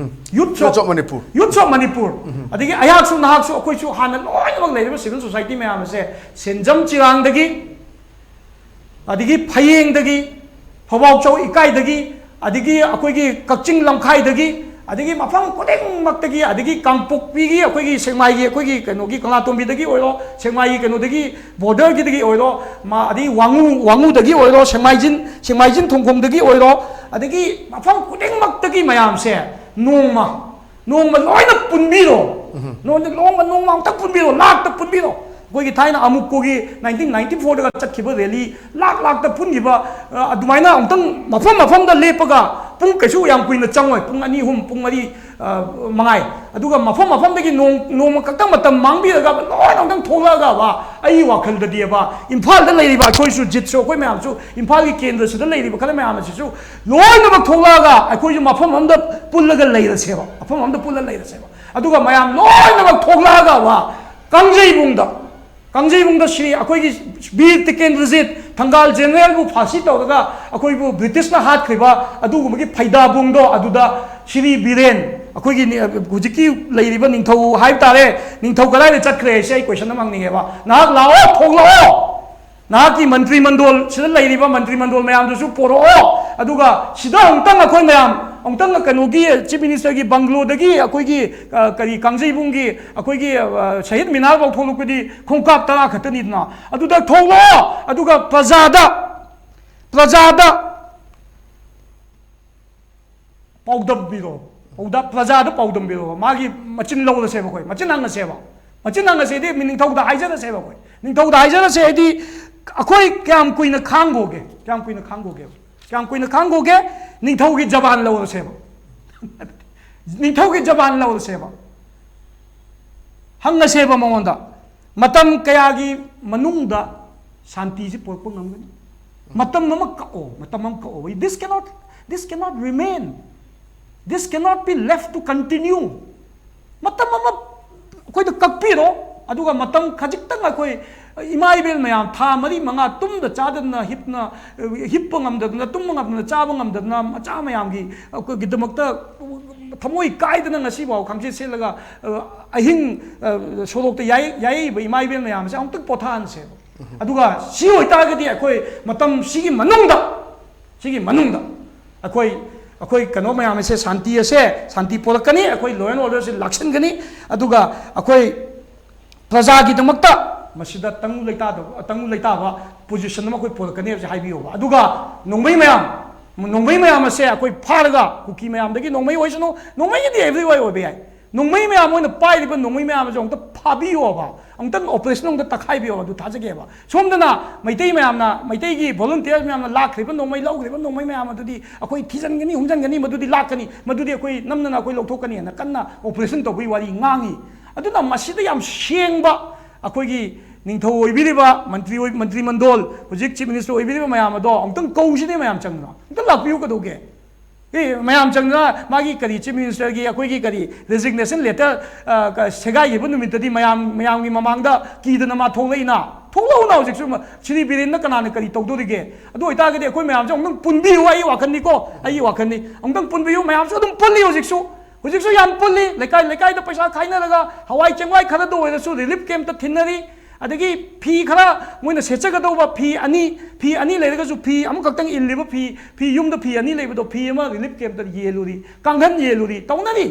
Youths Youths of Manipur. Youths of Manipur. ꯑꯗꯒꯤ ꯑꯩꯍꯥꯛꯁꯨ ꯅꯍꯥꯛꯁꯨ, ꯑꯩꯈꯣꯏꯁꯨ ꯍꯥꯟꯅ ꯂꯣꯏꯅꯃꯛ ꯂꯩꯔꯤꯕ ꯁꯤꯚꯤꯜ ꯁꯣꯁꯥꯏꯇꯤ ꯃꯌꯥꯝ ꯑꯁꯦ ꯁꯦꯟꯖꯝ ꯆꯤꯔꯥꯡꯗꯒꯤ, ꯑꯗꯒꯤ ꯐꯌꯦꯡꯗꯒꯤ, ꯐꯧꯕꯥꯎꯆꯧ ꯏꯀꯥꯏꯗꯒꯤ, ꯑꯗꯒꯤ ꯑꯩꯈꯣꯏꯒꯤ ꯀꯛꯆꯤꯡ ꯂꯝꯈꯥꯏꯗꯒꯤ, ꯑꯗꯒꯤ ꯃꯐꯝ ꯈꯨꯗꯤꯡꯃꯛꯇꯒꯤ, ꯑꯗꯒꯤ ꯀꯥꯡꯄꯣꯛꯄꯤꯒꯤ ꯑꯩꯈꯣꯏꯒꯤ ꯁꯦꯛꯃꯥꯏꯒꯤ ꯑꯩꯈꯣꯏꯒꯤ ꯀꯩꯅꯣꯒꯤ ꯀꯪꯂꯥꯇꯣꯝꯕꯤꯗꯒꯤ ꯑꯣꯏꯔꯣ, ꯁꯦꯛꯃꯥꯏꯒꯤ ꯀꯩꯅꯣꯗꯒꯤ, ꯕꯣꯔꯗꯔꯒꯤꯗꯒꯤ ꯑꯣꯏꯔꯣ, ꯃꯥ-, ꯑꯗꯒꯤ ꯋꯥꯉꯨ, ꯋꯥꯉꯨꯗꯒꯤ ꯑꯣꯏꯔꯣ, ꯁꯦꯛꯃꯥꯏꯖꯤꯟ, ꯁꯦꯛꯃꯥꯏꯖꯤꯟ ꯊꯣꯡꯈꯣꯡꯗꯒꯤ ꯑꯣꯏꯔꯣ, ꯑꯗꯒꯤ ꯃꯐꯝ ꯈꯨꯗꯤꯡꯃꯛꯇꯒꯤ ꯃꯌꯥꯝꯁꯦ ꯅꯣꯡꯃ, ꯅꯣꯡꯃ ꯂꯣꯏꯅ ꯄꯨꯟꯕꯤꯔꯣ꯫ ꯅꯣꯡꯃ, ꯅꯣꯡꯃ, ꯅꯣꯡꯃ ꯑꯃꯨꯛꯇꯪ ꯄꯨꯟꯕꯤꯔꯣ, ꯂꯥꯛꯇ ꯄꯨꯟꯕꯤꯔꯣ꯫ ꯑꯩꯈꯣꯏꯒꯤ ꯊꯥꯏꯅ ꯑꯃꯨꯛꯀꯣꯒꯤ ꯅꯥꯏꯟꯇꯤꯟ ꯅꯥꯏꯟꯇꯤ ꯐꯣꯔꯗꯒ ꯆꯠꯈꯤꯕ ꯔꯦꯂꯤ, ꯂꯥꯛ ꯂꯥꯛꯇ ꯄꯨꯟꯈꯤꯕ, ꯑ, ꯑꯗꯨꯃꯥꯏꯅ ꯑꯃꯨꯛꯇꯪ ꯃꯐꯝ ꯃꯐꯝꯗ ꯂꯦꯞꯄꯒ, ꯄꯨꯡ ꯀꯩꯁꯨ ꯌꯥꯝ ꯀꯨꯏꯅ ꯆꯪꯉꯣꯏ, ꯄꯨꯡ ꯑꯅꯤ, ꯑꯍꯨꯝ, ꯄꯨꯡ ꯃꯔꯤ, ꯑ, ꯃꯉꯥꯏ꯫ ꯑꯗꯨꯒ ꯃꯐꯝ ꯃꯐꯝꯗꯒꯤ ꯅꯣꯡ-, ꯅꯣꯡꯃ ꯈꯛꯇꯪ ꯃꯇꯝ ꯃꯥꯡꯕꯤꯔꯒ ꯂꯣꯏꯅ ꯑꯃꯨꯛꯇꯪ ꯊꯣꯛꯂꯛꯑꯒꯕ, ꯑꯩꯒꯤ ꯋꯥꯈꯜꯗꯗꯤꯕ, ꯏꯝꯐꯥꯜꯗ ꯂꯩꯔꯤꯕ ꯑꯩꯈꯣꯏꯁꯨ, ꯖꯤꯠꯁꯨ, ꯑꯩꯈꯣꯏ ꯃꯌꯥꯝꯁꯨ, ꯏꯝꯐꯥꯜꯒꯤ ꯀꯦꯟꯗ꯭ꯔꯁꯤꯗ ꯂꯩꯔꯤꯕ ꯈꯔ ꯃꯌꯥꯝ ꯑꯁꯤꯁꯨ ꯂꯣꯏꯅꯃꯛ ꯊꯣꯛꯂꯛꯑꯒ ꯑꯩꯈꯣꯏꯁꯨ ꯃꯐꯝ ꯑꯃꯗ ꯄꯨꯜꯂꯒ ꯂꯩꯔꯁꯦꯕ, ꯃꯐꯝ ꯑꯃꯗ ꯄꯨꯜꯂꯒ ꯂꯩꯔꯁꯦꯕ꯫ ꯑꯗꯨꯒ ꯃꯌꯥꯝ ꯂꯣꯏꯅꯃꯛ ꯊꯣꯛꯂꯛꯑꯒꯕ, ꯀꯥꯡꯖꯩꯕꯨꯡꯗ, ꯀꯥꯡꯖꯩꯕꯨꯡꯗ ꯁ꯭ꯔꯤ, ꯑꯩꯈꯣꯏꯒꯤ ꯕꯤꯔ ꯇꯤꯀꯦꯟꯗ꯭ꯔꯖꯤꯠ, ꯊꯪꯒꯥꯜ ꯖꯦꯅꯔꯦꯜꯕꯨ ꯐꯥꯁꯤ ꯇꯧꯔꯒ ꯑꯩꯈꯣꯏꯕꯨ ꯕ꯭ꯔꯤꯇꯤꯁꯅ ꯍꯥꯠꯈ꯭ꯔꯤꯕ ꯑꯗꯨꯒꯨꯝꯕꯒꯤ ꯐꯩꯗꯥꯕꯨꯡꯗꯣ, ꯑꯗꯨꯗ ꯁ꯭ꯔꯤ ꯕꯤꯔꯦꯟ, ꯑꯩꯈꯣꯏꯒꯤ ꯅꯤ-, ꯍꯧꯖꯤꯛꯀꯤ ꯂꯩꯔꯤꯕ ꯅꯤꯡꯊꯧ ꯍꯥꯏꯕ ꯇꯥꯔꯦ, ꯅꯤꯡꯊꯧ ꯀꯗꯥꯏꯗ ꯆꯠꯈ꯭ꯔꯦ ꯍꯥꯏꯁꯦ ꯑꯩ ꯀꯣꯏꯁꯟ ꯑꯃ ꯍꯪꯅꯤꯡꯉꯦꯕ꯫ ꯅꯍꯥꯛ ꯂꯥꯛꯑꯣ, ꯊꯣꯛꯂꯛꯑꯣ꯫ ꯅꯍꯥꯛꯀꯤ ꯃꯟꯇ꯭ꯔꯤ ꯃꯟꯗꯣꯜ, ꯁꯤꯗ ꯂꯩꯔꯤꯕ ꯃꯟꯇ꯭ꯔꯤ ꯃꯟꯗꯣꯜ ꯃꯌꯥꯝꯗꯨꯁꯨ ꯄꯣꯔꯛꯑꯣ꯫ ꯑꯗꯨꯒ ꯁꯤꯗ ꯑꯃꯨꯛꯇꯪ ꯑꯩꯈꯣꯏ ꯃꯌꯥꯝ ꯑꯃꯨꯛꯇꯪ ꯀꯩꯅꯣꯒꯤ ꯆꯤꯐ ꯃꯤꯅꯤꯁꯇꯔꯒꯤ ꯕꯪꯒ꯭ꯂꯣꯗꯒꯤ ꯑꯩꯈꯣꯏꯒꯤ, ꯑ, ꯀꯔꯤ, ꯀꯥꯡꯖꯩꯕꯨꯡꯒꯤ ꯑꯩꯈꯣꯏꯒꯤ, ꯑ, ꯁꯍꯤꯗ ꯃꯤꯅꯥꯔ ꯐꯥꯎ ꯊꯣꯛꯂꯛꯄꯗꯤ ꯈꯣꯡꯀꯥꯞ ꯇꯔꯥ ꯈꯛꯇꯅꯤꯗꯅ꯫ ꯑꯗꯨꯗ ꯊꯣꯛꯂꯛꯑꯣ, ꯑꯗꯨꯒ ꯄ꯭ꯔꯖꯥꯗ, ꯄ꯭ꯔꯖꯥꯗ ꯄꯥꯎꯗꯝꯕꯤꯔꯣ꯫ ꯄꯥꯎꯗ-, ꯄ꯭ꯔꯖꯥꯗ ꯄꯥꯎꯗꯝꯕꯤꯔꯣ꯫ ꯃꯥꯒꯤ ꯃꯆꯤꯟ ꯂꯧꯔꯁꯦꯕ ꯑꯩꯈꯣꯏ, ꯃꯆꯤꯟ ꯍꯪꯉꯁꯦꯕ꯫ ꯃꯆꯤꯟ ꯍꯪꯉꯁꯦꯗꯤ ꯃꯤ ꯅꯤꯡꯊꯧꯗ ꯍꯥꯏꯖꯔꯁꯦꯕ ꯑꯩꯈꯣꯏ꯫ ꯅꯤꯡꯊꯧꯗ ꯍꯥꯏꯖꯔꯁꯦ ꯍꯥꯏꯗꯤ ꯑꯩꯈꯣꯏ ꯀꯌꯥꯝ ꯀꯨꯏꯅ ꯈꯥꯡꯒꯣꯒꯦ? ꯀꯌꯥꯝ ꯀꯨꯏꯅ ꯈꯥꯡꯒꯣꯒꯦꯕ? ꯀꯌꯥꯝ ꯀꯨꯏꯅ ꯈꯥꯡꯒꯣꯒꯦ? ꯅꯤꯡꯊꯧꯒꯤ ꯖꯕꯥꯟ ꯂꯧꯔꯁꯦꯕ꯫ ꯅꯤꯡꯊꯧꯒꯤ ꯖꯕꯥꯟ ꯂꯧꯔꯁꯦꯕ꯫ ꯍꯪꯉꯁꯦꯕ ꯃꯉꯣꯟꯗ꯫ ꯃꯇꯝ ꯀꯌꯥꯒꯤ ꯃꯅꯨꯡꯗ ꯁꯥꯟꯇꯤꯁꯤ ꯄꯨꯔꯛꯄ ꯉꯝꯒꯅꯤ? ꯃꯇꯝ ꯑꯃ ꯀꯛꯑꯣ, ꯃꯇꯝ ꯑꯃ ꯀꯛꯑꯣ꯫ This cannot, this cannot remain. This cannot be left to continue. ꯃꯇꯝ ꯑꯃ ꯑꯩꯈꯣꯏꯗ ꯀꯛꯄꯤꯔꯣ, ꯑꯗꯨꯒ ꯃꯇꯝ ꯈꯖꯤꯛꯇꯪ ꯑꯩꯈꯣꯏ ꯏꯃꯥ ꯏꯕꯦꯜ ꯃꯌꯥꯝ ꯊꯥ ꯃꯔꯤ ꯃꯉꯥ ꯇꯨꯝꯗ ꯆꯥꯗꯅ ꯍꯤꯞꯅ, ꯍꯤꯞꯄ ꯉꯝꯗꯗꯅ, ꯇꯨꯝꯕ ꯉꯝꯗꯅ, ꯆꯥꯕ ꯉꯝꯗꯗꯅ, ꯃꯆꯥ ꯃꯌꯥꯝꯒꯤ, ꯑꯩꯈꯣꯏꯒꯤꯗꯃꯛꯇ ꯊꯃꯣꯏ ꯀꯥꯏꯗꯅ ꯉꯁꯤꯐꯥꯎ ꯈꯝꯆꯦꯠ ꯁꯦꯠꯂꯒ, ꯑ, ꯑꯍꯤꯡ, ꯑ, ꯁꯣꯔꯣꯛꯇ ꯌꯥꯏ-, ꯌꯥꯏꯕ ꯏꯃꯥ ꯏꯕꯦꯜ ꯃꯌꯥꯝꯁꯦ ꯑꯃꯨꯛꯇꯪ ꯄꯣꯊꯥꯍꯟꯁꯦꯕ꯫ ꯑꯗꯨꯒ ꯁꯤ ꯑꯣꯏꯇꯥꯔꯒꯗꯤ ꯑꯩꯈꯣꯏ ꯃꯇꯝ ꯁꯤꯒꯤ ꯃꯅꯨꯡꯗ, ꯁꯤꯒꯤ ꯃꯅꯨꯡꯗ ꯑꯩꯈꯣꯏ, ꯑꯩꯈꯣꯏ ꯀꯩꯅꯣ ꯃꯌꯥꯝ ꯑꯁꯦ, ꯁꯥꯟꯇꯤ ꯑꯁꯦ, ꯁꯥꯟꯇꯤ ꯄꯣꯔꯛꯀꯅꯤ, ꯑꯩꯈꯣꯏ law and order ꯁꯦ ꯂꯥꯛꯁꯤꯟꯒꯅꯤ, ꯑꯗꯨꯒ ꯑꯩꯈꯣꯏ ꯄ꯭ꯔꯖꯥꯒꯤꯗꯃꯛꯇ ꯃꯁꯤꯗ ꯇꯪꯗꯨ ꯂꯩꯇꯥꯗꯕ, ꯇꯪꯗꯨ ꯂꯩꯇꯥꯕ position ꯑꯃ ꯑꯩꯈꯣꯏ ꯄꯨꯔꯛꯀꯅꯤ ꯍꯥꯏꯕꯁꯦ ꯍꯥꯏꯕꯤꯌꯣꯕ꯫ ꯑꯗꯨꯒ ꯅꯣꯡꯃꯩ ꯃꯌꯥꯝ, ꯅꯣꯡꯃꯩ ꯃꯌꯥꯝ ꯑꯁꯦ ꯑꯩꯈꯣꯏ ꯐꯥꯔꯒ, ꯀꯨꯀꯤ ꯃꯌꯥꯝꯗꯒꯤ ꯅꯣꯡꯃꯩ ꯑꯣꯏꯁꯅꯨ, ꯅꯣꯡꯃꯩꯒꯤꯗꯤ everywhere ꯑꯣꯏꯕ ꯌꯥꯏ, ꯅꯣꯡꯃꯩ ꯃꯌꯥꯝ, ꯃꯣꯏꯅ ꯄꯥꯏꯔꯤꯕ ꯅꯣꯡꯃꯩ ꯃꯌꯥꯝ ꯑꯁꯦ ꯑꯃꯨꯛꯇ ꯐꯥꯕꯤꯌꯣꯕ, ꯑꯃꯨꯛꯇꯪ operation ꯑꯃꯨꯛꯇ ꯇꯛꯈꯥꯏꯕꯤꯌꯣꯕ, ꯑꯗꯨ ꯊꯥꯖꯒꯦꯕ꯫ ꯁꯣꯝꯗꯅ ꯃꯩꯇꯩ ꯃꯌꯥꯝꯅ, ꯃꯩꯇꯩꯒꯤ volunteer ꯃꯌꯥꯝꯅ ꯂꯥꯛꯈ꯭ꯔꯤꯕ ꯅꯣꯡꯃꯩ, ꯂꯧꯈ꯭ꯔꯤꯕ ꯅꯣꯡꯃꯩ ꯃꯌꯥꯝ ꯑꯗꯨꯗꯤ ꯑꯩꯈꯣꯏ ꯊꯤꯖꯤꯟꯒꯅꯤ, ꯍꯨꯝꯖꯤꯟꯒꯅꯤ, ꯃꯗꯨꯗꯤ ꯂꯥꯛꯀꯅꯤ, ꯃꯗꯨꯗꯤ ꯑꯩꯈꯣꯏ ꯅꯝꯗꯅ ꯑꯩꯈꯣꯏ ꯂꯧꯊꯣꯛꯀꯅꯤꯅ ꯀꯟꯅ operation ꯇꯧꯕꯒꯤ ꯋꯥꯔꯤ ꯉꯥꯡꯉꯤ꯫ ꯑꯗꯨꯅ ꯃꯁꯤꯗ ꯌꯥꯝ ꯁꯦꯡꯕ ꯑꯩꯈꯣꯏꯒꯤ ꯅꯤꯡꯊꯧ ꯑꯣꯏꯕꯤꯔꯤꯕ ꯃꯟꯇ꯭ꯔꯤ ꯑꯣꯏ-, ꯃꯟꯇ꯭ꯔꯤ ꯃꯟꯗꯣꯜ, ꯍꯧꯖꯤꯛ chief minister ꯑꯣꯏꯕꯤꯔꯤꯕ ꯃꯌꯥꯝ ꯑꯗꯣ ꯑꯃꯨꯛꯇꯪ ꯀꯧꯁꯤꯅꯦ ꯃꯌꯥꯝ ꯆꯪꯗꯅ꯫ ꯑꯃꯨꯛꯇꯪ ꯂꯥꯛꯄꯤꯌꯨ ꯀꯩꯗꯧꯒꯦ? ꯑꯦ, ꯃꯌꯥꯝ ꯆꯪꯗꯅ ꯃꯥꯒꯤ ꯀꯔꯤ chief minister ꯒꯤ ꯑꯩꯈꯣꯏꯒꯤ ꯀꯔꯤ resignation letter, ꯑ, ꯀ-, ꯁꯦꯒꯥꯏꯈꯤꯕ ꯅꯨꯃꯤꯠꯇꯗꯤ ꯃꯌꯥꯝ, ꯃꯌꯥꯝꯒꯤ ꯃꯃꯥꯡꯗ ꯀꯤꯗꯅ ꯃꯥ ꯊꯣꯛꯂꯛꯏꯅ? ꯊꯣꯛꯂꯛꯎꯅ ꯍꯧꯖꯤꯛꯁꯨ ꯃ-, ꯁ꯭ꯔꯤ ꯕꯤꯔꯦꯟꯅ ꯀꯅꯥꯅ ꯀꯔꯤ ꯇꯧꯗꯣꯔꯤꯒꯦ? ꯑꯗꯨ ꯑꯣꯏꯇꯥꯔꯒꯗꯤ ꯑꯩꯈꯣꯏ ꯃꯌꯥꯝꯁꯦ ꯑꯃꯨꯛꯇꯪ ꯄꯨꯟꯕꯤꯌꯨ, ꯑꯩꯒꯤ ꯋꯥꯈꯜꯅꯤꯀꯣ, ꯑꯩꯒꯤ ꯋꯥꯈꯜꯅꯤ꯫ ꯑꯃꯨꯛꯇꯪ ꯄꯨꯟꯕꯤꯌꯨ, ꯃꯌꯥꯝꯁꯨ ꯑꯗꯨꯝ ꯄꯨꯜꯂꯤ ꯍꯧꯖꯤꯛꯁꯨ꯫ ꯍꯧꯖꯤꯛꯁꯨ ꯌꯥꯝ ꯄꯨꯜꯂꯤ, ꯂꯩꯀꯥꯏ ꯂꯩꯀꯥꯏꯗ ꯄꯩꯁꯥ ꯈꯥꯏꯅꯔꯒ ꯍꯋꯥꯏ ꯆꯦꯡꯋꯥꯏ ꯈꯔꯗ ꯑꯣꯏꯔꯁꯨ relief camp ꯇ ꯊꯤꯟꯅꯔꯤ꯫ ꯑꯗꯒꯤ ꯐꯤ ꯈꯔ ꯃꯣꯏꯅ ꯁꯦꯠꯆꯒꯗꯧꯕ ꯐꯤ ꯑꯅꯤ, ꯐꯤ ꯑꯅꯤ ꯂꯩꯔꯒꯁꯨ ꯐꯤ ꯑꯃꯈꯛꯇꯪ ꯏꯜꯂꯤꯕ ꯐꯤ, ꯐꯤ ꯌꯨꯝꯗ ꯐꯤ ꯑꯅꯤ ꯂꯩꯕꯗꯣ ꯐꯤ ꯑꯃ relief camp ꯇ ꯌꯦꯜꯂꯨꯔꯤ, ꯀꯥꯡꯈꯟ ꯌꯦꯜꯂꯨꯔꯤ, ꯇꯧꯅꯔꯤ꯫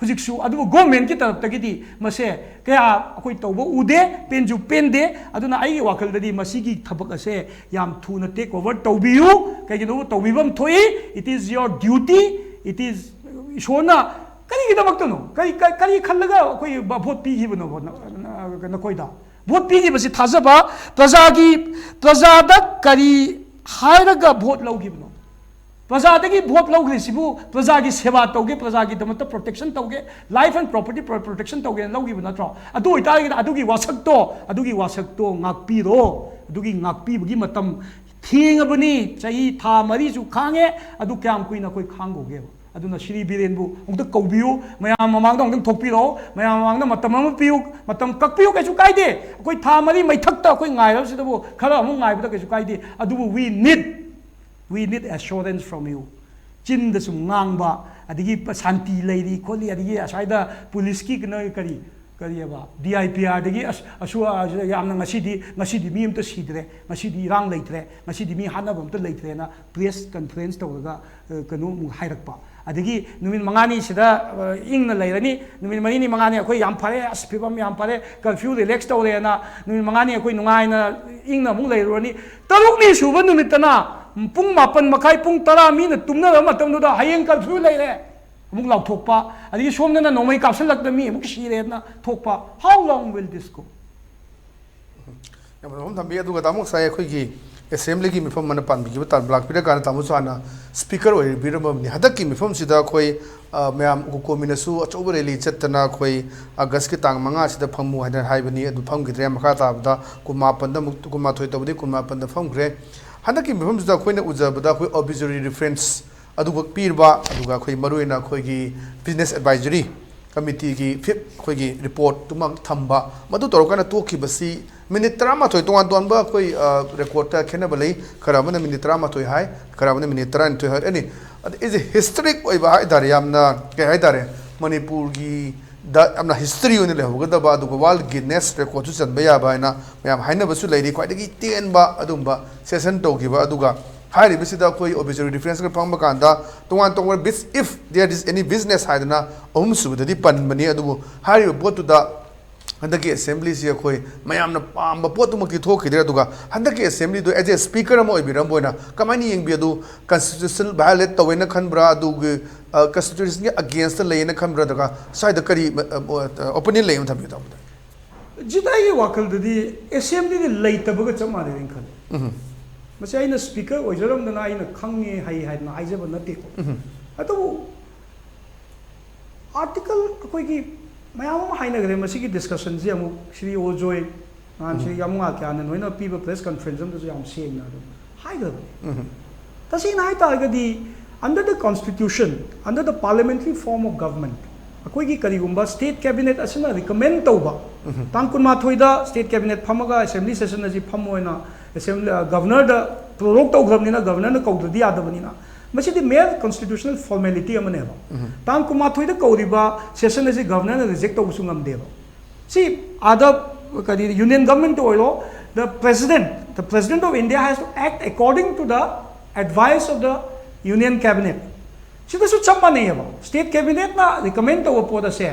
ꯍꯧꯖꯤꯛꯁꯨ꯫ ꯑꯗꯨꯕꯨ government ꯀꯤ ꯇꯔꯞꯇꯒꯤꯗꯤ ꯃꯁꯦ ꯀꯌꯥ ꯑꯩꯈꯣꯏ ꯇꯧꯕ ꯎꯗꯦ, ꯄꯦꯟꯁꯨ ꯄꯦꯟꯗꯦ꯫ ꯑꯗꯨꯅ ꯑꯩꯒꯤ ꯋꯥꯈꯜꯗꯗꯤ ꯃꯁꯤꯒꯤ ꯊꯕꯛ ꯑꯁꯦ ꯌꯥꯝ ꯊꯨꯅ take over ꯇꯧꯕꯤꯌꯨ꯫ ꯀꯩꯒꯤꯅꯣ ꯇꯧꯕꯤꯐꯝ ꯊꯣꯛꯏ, it is your duty, it is, ꯏꯁꯣꯔꯅ ꯀꯔꯤꯒꯤꯗꯃꯛꯇꯅꯣ? ꯀꯔꯤ, ꯀꯔꯤ, ꯀꯔꯤ ꯈꯜꯂꯒ ꯑꯩꯈꯣꯏ ꯚ-, vote ꯄꯤꯈꯤꯕꯅꯣꯕ ꯅ-, ꯅ-, ꯅꯈꯣꯏꯗ? Vote ꯄꯤꯈꯤꯕꯁꯤ ꯊꯥꯖꯕ, ꯄ꯭ꯔꯖꯥꯒꯤ, ꯄ꯭ꯔꯖꯥꯗ ꯀꯔꯤ ꯍꯥꯏꯔꯒ vote ꯂꯧꯈꯤꯕꯅꯣ? ꯄ꯭ꯔꯖꯥꯗꯒꯤ vote ꯂꯧꯈ꯭ꯔꯤꯁꯤꯕꯨ ꯄ꯭ꯔꯖꯥꯒꯤ ꯁꯦꯕꯥ ꯇꯧꯒꯦ, ꯄ꯭ꯔꯖꯥꯒꯤꯗꯃꯛꯇ protection ꯇꯧꯒꯦ, life and property pro-, protection ꯇꯧꯒꯦꯅ ꯂꯧꯈꯤꯕ ꯅꯠꯇ꯭ꯔꯣ? ꯑꯗꯨ ꯑꯣꯏꯇꯥꯔꯒꯗꯤ ꯑꯗꯨꯒꯤ ꯋꯥꯁꯛꯇꯣ, ꯑꯗꯨꯒꯤ ꯋꯥꯁꯛꯇꯣ ꯉꯥꯛꯄꯤꯔꯣ꯫ ꯑꯗꯨꯒꯤ ꯉꯥꯛꯄꯤꯕꯒꯤ ꯃꯇꯝ ꯊꯦꯡꯉꯕꯅꯤ꯫ ꯆꯍꯤ ꯊꯥ ꯃꯔꯤꯁꯨ ꯈꯥꯡꯉꯦ꯫ ꯑꯗꯨ ꯀꯌꯥꯝ ꯀꯨꯏꯅ ꯑꯩꯈꯣꯏ ꯈꯥꯡꯒꯧꯒꯦꯕ? ꯑꯗꯨꯅ ꯁ꯭ꯔꯤ ꯕꯤꯔꯦꯟꯕꯨ ꯑꯃꯨꯛꯇ ꯀꯧꯕꯤꯌꯨ, ꯃꯌꯥꯝ ꯃꯃꯥꯡꯗ ꯑꯃꯨꯛꯇꯪ ꯊꯣꯛꯄꯤꯔꯛꯑꯣ, ꯃꯌꯥꯝ ꯃꯃꯥꯡꯗ ꯃꯇꯝ ꯑꯃ ꯄꯤꯌꯨ, ꯃꯇꯝ ꯀꯛꯄꯤꯌꯨ, ꯀꯩꯁꯨ ꯀꯥꯏꯗꯦ꯫ ꯑꯩꯈꯣꯏ ꯊꯥ ꯃꯔꯤ ꯃꯩꯊꯛꯇ ꯑꯩꯈꯣꯏ ꯉꯥꯏꯔꯕꯁꯤꯗꯕꯨ ꯈꯔ ꯑꯃꯨꯛ ꯉꯥꯏꯕꯗ ꯀꯩꯁꯨ ꯀꯥꯏꯗꯦ꯫ ꯑꯗꯨꯕꯨ we need, we need assurance from you꯫ ꯆꯤꯟꯗ ꯁꯨꯝ ꯉꯥꯡꯕ, ꯑꯗꯒꯤ ꯁꯥꯟꯇꯤ ꯂꯩꯔꯤ ꯈꯣꯠꯂꯤ, ꯑꯗꯒꯤ ꯑꯁ꯭ꯋꯥꯏꯗ ꯄꯨꯂꯤꯁꯀꯤ ꯀꯩꯅꯣ ꯀꯔꯤ, ꯀꯔꯤꯑꯕ, ꯗꯤ ꯑꯥꯏ ꯄꯤ ꯑꯥꯔꯗꯒꯤ ꯑꯁ-, ꯑꯁꯨ-, ꯑ-, ꯌꯥꯝꯅ ꯉꯁꯤꯗꯤ, ꯉꯁꯤꯗꯤ ꯃꯤ ꯑꯝꯇ ꯁꯤꯗ꯭ꯔꯦ, ꯉꯁꯤꯗꯤ ꯏꯔꯥꯡ ꯂꯩꯇ꯭ꯔꯦ, ꯉꯁꯤꯗꯤ ꯃꯤ ꯍꯥꯠꯅꯕ ꯑꯝꯇ ꯂꯩꯇ꯭ꯔꯦꯅ press conference ꯇꯧꯔꯒ, ꯑ, ꯀꯩꯅꯣ ꯑꯃꯨꯛ ꯍꯥꯏꯔꯛꯄ꯫ ꯑꯗꯒꯤ ꯅꯨꯃꯤꯠ ꯃꯉꯥꯅꯤꯁꯤꯗ, ꯑ, ꯏꯪꯅ ꯂꯩꯔꯅꯤ, ꯅꯨꯃꯤꯠ ꯃꯔꯤꯅꯤ ꯃꯉꯥꯅꯤ ꯑꯩꯈꯣꯏ ꯌꯥꯝ ꯐꯔꯦ, ꯑꯁ, ꯐꯤꯕꯝ ꯌꯥꯝ ꯐꯔꯦ, curfew relax ꯇꯧꯔꯦꯅ ꯅꯨꯃꯤꯠ ꯃꯉꯥꯅꯤ ꯑꯩꯈꯣꯏ ꯅꯨꯡꯉꯥꯏꯅ ꯏꯪꯅ ꯑꯃꯨꯛ ꯂꯩꯔꯨꯔꯅꯤ꯫ ꯇꯔꯨꯛꯅꯤ ꯁꯨꯕ ꯅꯨꯃꯤꯠꯇꯅ ꯄꯨꯡ ꯃꯥꯄꯟ ꯃꯈꯥꯏ, ꯄꯨꯡ ꯇꯔꯥ ꯃꯤꯅ ꯇꯨꯝꯅꯔꯕ ꯃꯇꯝꯗꯨꯗ ꯍꯌꯦꯡ curfew ꯂꯩꯔꯦ ꯑꯃꯨꯛ ꯂꯥꯎꯊꯣꯛꯄ, ꯑꯗꯒꯤ ꯁꯣꯝꯗꯅ ꯅꯣꯡꯃꯩ ꯀꯥꯞꯁꯤꯜꯂꯛꯇꯅ ꯃꯤ ꯑꯃꯨꯛ ꯁꯤꯔꯦꯅ ꯊꯣꯛꯄ꯫ How long will this go? ꯌꯥꯝꯅ ꯃꯐꯝ ꯊꯝꯕꯤ꯫ ꯑꯗꯨꯒ ꯇꯥꯃꯣ ꯉꯁꯥꯏ ꯑꯩꯈꯣꯏꯒꯤ assembly ꯒꯤ ꯃꯤꯐꯝ ꯑꯃꯅ ꯄꯥꯟꯕꯤꯈꯤꯕ ꯇꯥꯟ-, ꯂꯥꯛꯄꯤꯔꯀꯥꯟꯗ ꯇꯥꯃꯣꯁꯨ ꯍꯥꯟꯅ speaker ꯑꯣꯏꯕꯤꯔꯝꯃꯕꯅꯤ꯫ ꯍꯟꯗꯛꯀꯤ ꯃꯤꯐꯝꯁꯤꯗ ꯑꯩꯈꯣꯏ, ꯑ, ꯃꯌꯥꯝ ꯀꯣꯀꯣꯃꯤꯅꯁꯨ ꯑꯆꯧꯕ rally ꯆꯠꯇꯅ ꯑꯩꯈꯣꯏ August ꯀꯤ ꯇꯥꯡ ꯃꯉꯥꯁꯤꯗ ꯐꯝꯃꯨ ꯍꯥꯏꯅ ꯍꯥꯏꯕꯅꯤ, ꯑꯗꯨ ꯐꯝꯈꯤꯗ꯭ꯔꯦ꯫ ꯃꯈꯥ ꯇꯥꯕꯗ ꯀꯨꯟꯃꯥꯄꯟꯗ ꯑꯃꯨꯛ, ꯀꯨꯟꯃꯥꯊꯣꯏ ꯇꯧꯕꯗꯤ ꯀꯨꯟꯃꯥꯄꯟꯗ ꯐꯝꯈ꯭ꯔꯦ꯫ ꯍꯟꯗꯛꯀꯤ ꯃꯤꯐꯝꯁꯤꯗ ꯑꯩꯈꯣꯏꯅ ꯎꯖꯕꯗ ꯑꯩꯈꯣꯏ obituary reference ꯑꯗꯨꯈꯛ ꯄꯤꯔꯕ, ꯑꯗꯨꯒ ꯑꯩꯈꯣꯏ ꯃꯔꯨꯑꯣꯏꯅ ꯑꯩꯈꯣꯏꯒꯤ business advisory committee ꯒꯤ fifth ꯑꯩꯈꯣꯏꯒꯤ report ꯇꯨꯃꯛ ꯊꯝꯕ, ꯃꯗꯨ ꯇꯧꯔꯀꯥꯟꯗ ꯇꯣꯛꯈꯤꯕꯁꯤ minute ꯇꯔꯥꯃꯥꯊꯣꯏ ꯇꯣꯉꯥꯟ ꯇꯣꯉꯥꯟꯕ ꯑꯩꯈꯣꯏ, ꯑ, record ꯇ ꯈꯦꯠꯅꯕ ꯂꯩ꯫ ꯈꯔ ꯑꯃꯅ minute ꯇꯔꯥꯃꯥꯊꯣꯏ ꯍꯥꯏ, ꯈꯔ ꯑꯃꯅ minute ꯇꯔꯥꯅꯤꯊꯣꯏ ꯍꯥꯏ꯫ Any, ꯑꯗ is a historic ꯑꯣꯏꯕ ꯍꯥꯏ ꯇꯥꯔꯦ, ꯌꯥꯝꯅ ꯀꯩ ꯍꯥꯏ ꯇꯥꯔꯦ, ꯃꯅꯤꯄꯨꯔꯒꯤ ꯗ ꯌꯥꯝꯅ ꯍꯤꯁꯇ꯭ꯔꯤ ꯑꯣꯏꯅ ꯂꯩꯍꯧꯒꯗꯕ, ꯑꯗꯨꯒ ꯋꯥꯔꯜ ꯒꯤꯅꯦꯁ ꯔꯦꯀꯣꯔꯗꯁꯨ ꯆꯟꯕ ꯌꯥꯕ ꯍꯥꯏꯅ ꯃꯌꯥꯝ ꯍꯥꯏꯅꯕꯁꯨ ꯂꯩꯔꯤ꯫ ꯈ꯭ꯋꯥꯏꯗꯒꯤ ꯇꯦꯟꯕ ꯑꯗꯨꯒꯨꯝꯕ ꯁꯦꯁꯟ ꯇꯧꯈꯤꯕ꯫ ꯑꯗꯨꯒ ꯍꯥꯏꯔꯤꯕꯁꯤꯗ ꯑꯩꯈꯣꯏ ꯑꯣꯕꯤꯖꯔ ꯔꯤꯐ꯭ꯔꯦꯟꯁꯀ ꯐꯪꯕ ꯀꯥꯟꯗ ꯇꯣꯉꯥꯟ ꯇꯣꯉꯥꯟꯕ ꯕꯤꯁ, if there is any business ꯍꯥꯏꯗꯅ ꯑꯍꯨꯝꯁꯨꯕꯗꯗꯤ ꯄꯟꯕꯅꯤ꯫ ꯑꯗꯨꯕꯨ ꯍꯥꯏꯔꯤꯕ ꯄꯣꯠꯇꯨꯗ ꯍꯟꯗꯛꯀꯤ ꯑꯦꯁꯦꯝꯕ꯭ꯂꯤꯁꯤ ꯑꯩꯈꯣꯏ ꯃꯌꯥꯝꯅ ꯄꯥꯝꯕ ꯄꯣꯠꯇꯨꯃꯛꯇꯤ ꯊꯣꯛꯈꯤꯗ꯭ꯔꯦ꯫ ꯑꯗꯨꯒ ꯍꯟꯗꯛꯀꯤ ꯑꯦꯁꯦꯝꯕ꯭ꯂꯤꯗꯨ as a speaker ꯑꯃ ꯑꯣꯏꯕꯤꯔꯝꯕ ꯑꯣꯏꯅ ꯀꯃꯥꯏꯅ ꯌꯦꯡꯕꯤ? ꯑꯗꯨ ꯀꯟꯁꯇꯤꯇ꯭ꯌꯨꯁꯟ ꯚꯥꯏꯑꯣꯂꯦꯠ ꯇꯧꯋꯦꯅ ꯈꯟꯕ꯭ꯔꯥ, ꯑꯗꯨꯒꯤ ꯀꯟꯁꯇꯤꯇ꯭ꯌꯨꯁꯟꯒꯤ ꯑꯒꯦꯟꯁꯇ ꯂꯩꯌꯦꯅ ꯈꯟꯕ꯭ꯔꯥ, ꯑꯗꯨꯒ ꯁ꯭ꯋꯥꯏꯗ ꯀꯔꯤ ꯑꯣꯄꯤꯅꯤꯌꯟ ꯂꯩ ꯑꯃ ꯊꯝꯕꯤꯌꯨ, ꯇꯥꯃꯣꯗ꯫ ꯖꯤꯗ ꯑꯩꯒꯤ ꯋꯥꯈꯜꯗꯗꯤ ꯑꯦꯁꯦꯝꯕ꯭ꯂꯤꯗꯤ ꯂꯩꯇꯕꯒ ꯆꯞ ꯃꯥꯟꯅꯩꯅ ꯈꯜꯂꯤ꯫ ꯃꯁꯤ ꯑꯩꯅ ꯁ꯭ꯄꯤꯀꯔ ꯑꯣꯏꯖꯔꯝꯗꯅ ꯑꯩꯅ ꯈꯪꯉꯦ ꯍꯩ ꯍꯥꯏꯗꯅ ꯍꯥꯏꯖꯕ ꯅꯠꯇꯦꯀꯣ꯫ ꯑꯗꯨꯕꯨ ꯑꯥꯔꯇꯤꯀꯜ ꯑꯩꯈꯣꯏꯒꯤ ꯃꯌꯥꯝ ꯑꯃ ꯍꯥꯏꯅꯈ꯭ꯔꯦ꯫ ꯃꯁꯤꯒꯤ ꯗꯤꯁꯀꯁꯟꯁꯤ ꯑꯃꯨꯛ ꯁ꯭ꯔꯤ ꯑꯣꯖꯣꯏ, ꯅꯍꯥꯟ ꯁ꯭ꯔꯤ ꯌꯥꯃꯨꯉꯥ ꯀꯌꯥꯅ ꯅꯣꯏꯅ ꯄꯤꯕ ꯄ꯭ꯔꯦꯁ ꯀꯟꯐꯔꯦꯟꯁ ꯑꯃꯗꯁꯨ ꯌꯥꯝ ꯁꯦꯡꯅ ꯑꯗꯨꯝ ꯍꯥꯏꯈ꯭ꯔꯕꯅꯤ꯫ ꯇꯁꯦꯡꯅ ꯍꯥꯏꯇꯥꯔꯒꯗꯤ under the constitution, under the parliamentary form of government, ꯑꯩꯈꯣꯏꯒꯤ ꯀꯔꯤꯒꯨꯝꯕ ꯁ꯭ꯇꯦꯠ ꯀꯦꯕꯤꯅꯦꯠ ꯑꯁꯤꯅ ꯔꯤꯀꯃꯦꯟ ꯇꯧꯕ, ꯇꯥꯡ ꯀꯨꯟꯃꯥꯊꯣꯏꯗ ꯁ꯭ꯇꯦꯠ ꯀꯦꯕꯤꯅꯦꯠ ꯐꯝꯃꯒ ꯑꯦꯁꯦꯝꯕ꯭ꯂꯤ ꯁꯦꯁꯟ ꯑꯁꯤ ꯐꯝꯃꯣꯏꯅ ꯑꯦꯁꯦꯝꯕ꯭ꯂꯤ ꯒꯚꯔꯅꯔꯗ ꯄ꯭ꯔꯣꯔꯣꯛ ꯇꯧꯈ꯭ꯔꯕꯅꯤꯅ ꯒꯚꯔꯅꯔꯅ ꯀꯧꯗ꯭ꯔꯗꯤ ꯌꯥꯗꯕꯅꯤꯅ ꯃꯁꯤꯗꯤ ꯃꯦꯌꯔ ꯀꯟꯁꯇꯤꯇ꯭ꯌꯨꯁꯅꯦꯜ ꯐꯣꯔꯃꯦꯂꯤꯇꯤ ꯑꯃꯅꯦꯕ꯫ ꯇꯥꯡ ꯀꯨꯟꯃꯥꯊꯣꯏꯗ ꯀꯧꯔꯤꯕ ꯁꯦꯁꯟ ꯑꯁꯤ ꯒꯚꯔꯅꯔꯅ ꯔꯤꯖꯦꯛ ꯇꯧꯕꯁꯨ ꯉꯝꯗꯦꯕ꯫ ꯁꯤ ꯑꯥꯗ ꯀꯔꯤ ꯌꯨꯅꯤꯌꯟ ꯒꯚꯔꯟꯃꯦꯟꯠꯇ ꯑꯣꯏꯔꯣ, the president, the president of India has to act according to the advice of the union cabinet. ꯁꯤꯗꯁꯨ ꯆꯞ ꯃꯥꯟꯅꯩꯌꯦꯕ꯫ ꯁ꯭ꯇꯦꯠ ꯀꯦꯕꯤꯅꯦꯠꯅ ꯔꯤꯀꯃꯦꯟ ꯇꯧꯕ ꯄꯣꯠ ꯑꯁꯦ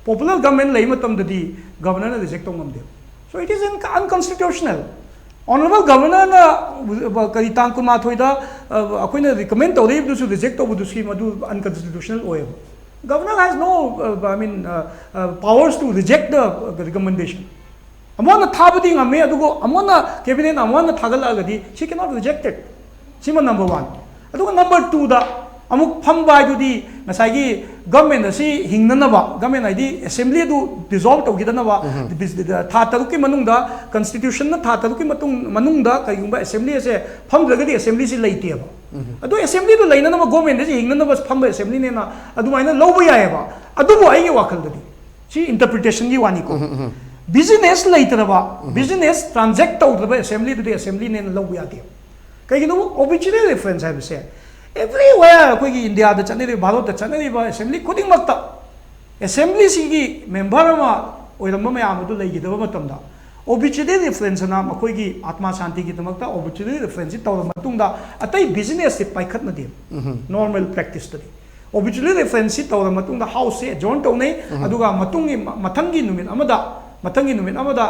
ꯄꯣꯄꯨꯂꯔ ꯒꯚꯔꯟꯃꯦꯟꯠ ꯂꯩ ꯃꯇꯝꯗꯗꯤ ꯒꯚꯔꯅꯔꯅ ꯔꯤꯖꯦꯛ ꯇꯧ ꯉꯝꯗꯦꯕ꯫ So it is unconstitutional. Honourable ꯒꯚꯔꯅꯔꯅ ꯀꯔꯤ ꯇꯥꯡ ꯀꯨꯟꯃꯥꯊꯣꯏꯗ ꯑꯩꯈꯣꯏꯅ ꯔꯤꯀꯃꯦꯟ ꯇꯧꯔꯛꯏꯕꯗꯨꯁꯨ ꯔꯤꯖꯦꯛ ꯇꯧꯕꯗꯨꯁꯨ ꯃꯗꯨ ꯑꯟꯀꯟꯁꯇꯤꯇ꯭ꯌꯨꯁꯅꯦꯜ ꯑꯣꯏꯌꯦꯕ꯫ Governor has no, uh, I mean, uh, uh, powers to reject the recommendation. ꯑꯃꯨꯛ ꯍꯟꯅ ꯊꯥꯕꯗꯤ ꯉꯝꯃꯤ, ꯑꯗꯨꯒ ꯑꯃꯨꯛ ꯍꯟꯅ ꯀꯦꯕꯤꯅꯦꯠꯅ ꯑꯃꯨꯛ ꯍꯟꯅ ꯊꯥꯒꯠꯂꯛꯑꯒꯗꯤ she cannot reject it. ꯁꯤꯃ ꯅꯝꯕꯔ ꯋꯥꯟ꯫ ꯑꯗꯨꯒ ꯅꯝꯕꯔ ꯇꯨꯗ ꯑꯃꯨꯛ ꯐꯝꯕ ꯍꯥꯏꯗꯨꯗꯤ ꯉꯁꯥꯏꯒꯤ ꯒꯚꯔꯟꯃꯦꯟꯠ ꯑꯁꯤ ꯍꯤꯡꯅꯅꯕ, ꯒꯚꯔꯟꯃꯦꯟꯠ ꯍꯥꯏꯗꯤ ꯑꯦꯁꯦꯝꯕ꯭ꯂꯤ ꯑꯗꯨ ꯗꯤꯖꯣꯜꯕ ꯇꯧꯈꯤꯗꯅꯕ, ꯊꯥ ꯇꯔꯨꯛꯀꯤ ꯃꯅꯨꯡꯗ, ꯀꯟꯁꯇꯤꯇ꯭ꯌꯨꯁꯟꯅ ꯊꯥ ꯇꯔꯨꯛꯀꯤ ꯃꯇꯨꯡ ꯃꯅꯨꯡꯗ ꯀꯔꯤꯒꯨꯝꯕ ꯑꯦꯁꯦꯝꯕ꯭ꯂꯤ ꯑꯁꯦ ꯐꯝꯗ꯭ꯔꯒꯗꯤ ꯑꯦꯁꯦꯝꯕ꯭ꯂꯤꯁꯤ ꯂꯩꯇꯦꯕ꯫ ꯑꯗꯨ ꯑꯦꯁꯦꯝꯕ꯭ꯂꯤꯗꯨ ꯂꯩꯅꯅꯕ ꯒꯣꯔꯃꯦꯟꯗꯁꯤ ꯍꯤꯡꯅꯅꯕ ꯐꯝꯕ ꯑꯦꯁꯦꯝꯕ꯭ꯂꯤꯅꯦꯅ ꯑꯗꯨꯃꯥꯏꯅ ꯂꯧꯕ ꯌꯥꯏꯑꯕ꯫ ꯑꯗꯨꯕꯨ ꯑꯩꯒꯤ ꯋꯥꯈꯜꯗꯗꯤ ꯁꯤ ꯏꯟꯇꯔꯄ꯭ꯔꯤꯇꯦꯁꯟꯒꯤ ꯋꯥꯅꯤꯀꯣ꯫ ꯕꯤꯖꯤꯅꯦꯁ ꯂꯩꯇ꯭ꯔꯕ, ꯕꯤꯖꯤꯅꯦꯁ ꯇ꯭ꯔꯥꯟꯖꯦꯛ ꯇꯧꯗ꯭ꯔꯕ ꯑꯦꯁꯦꯝꯕ꯭ꯂꯤꯗꯨꯗꯤ ꯑꯦꯁꯦꯝꯕ꯭ꯂꯤꯅꯦꯅ ꯂꯧꯕ ꯌꯥꯗꯦꯕ꯫ ꯀꯩꯒꯤꯅꯣ? ꯑꯣꯕꯤꯖꯔꯦꯜ ꯔꯤꯐ꯭ꯔꯦꯟꯁ ꯍꯥꯏꯕꯁꯦ everywhere ꯑꯩꯈꯣꯏꯒꯤ ꯏꯟꯗꯤꯌꯥꯗ ꯆꯠꯅꯔꯤꯕ, ꯚꯥꯔꯠꯇ ꯆꯠꯅꯔꯤꯕ ꯑꯦꯁꯦꯝꯕ꯭ꯂꯤ ꯈꯨꯗꯤꯡꯃꯛꯇ ꯑꯦꯁꯦꯝꯕ꯭ꯂꯤꯁꯤꯒꯤ ꯃꯦꯝꯕꯔ ꯑꯃ ꯑꯣꯏꯔꯝꯕ ꯃꯌꯥꯝ ꯑꯗꯨ ꯂꯩꯈꯤꯗꯕ ꯃꯇꯝꯗ, obituary reference ꯑꯅ ꯃꯈꯣꯏꯒꯤ ꯑꯥꯇꯃꯥ ꯁꯥꯟꯇꯤꯒꯤꯗꯃꯛꯇ obituary reference ꯁꯤ ꯇꯧꯔꯕ ꯃꯇꯨꯡꯗ, ꯑꯇꯩ ꯕꯤꯖꯤꯅꯦꯁꯁꯦ ꯄꯥꯏꯈꯠꯅꯗꯦ꯫ ꯅꯣꯔꯃꯦꯜ ꯄ꯭ꯔꯦꯛꯇꯤꯁꯇꯗꯤ obituary reference ꯁꯤ ꯇꯧꯔꯕ ꯃꯇꯨꯡꯗ ꯍꯥꯎꯁꯁꯦ ꯑꯦꯖꯣꯔꯟ ꯇꯧꯅꯩ꯫ ꯑꯗꯨꯒ ꯃꯇꯨꯡꯒꯤ, ꯃꯊꯪꯒꯤ ꯅꯨꯃꯤꯠ ꯑꯃꯗ, ꯃꯊꯪꯒꯤ ꯅꯨꯃꯤꯠ ꯑꯃꯗ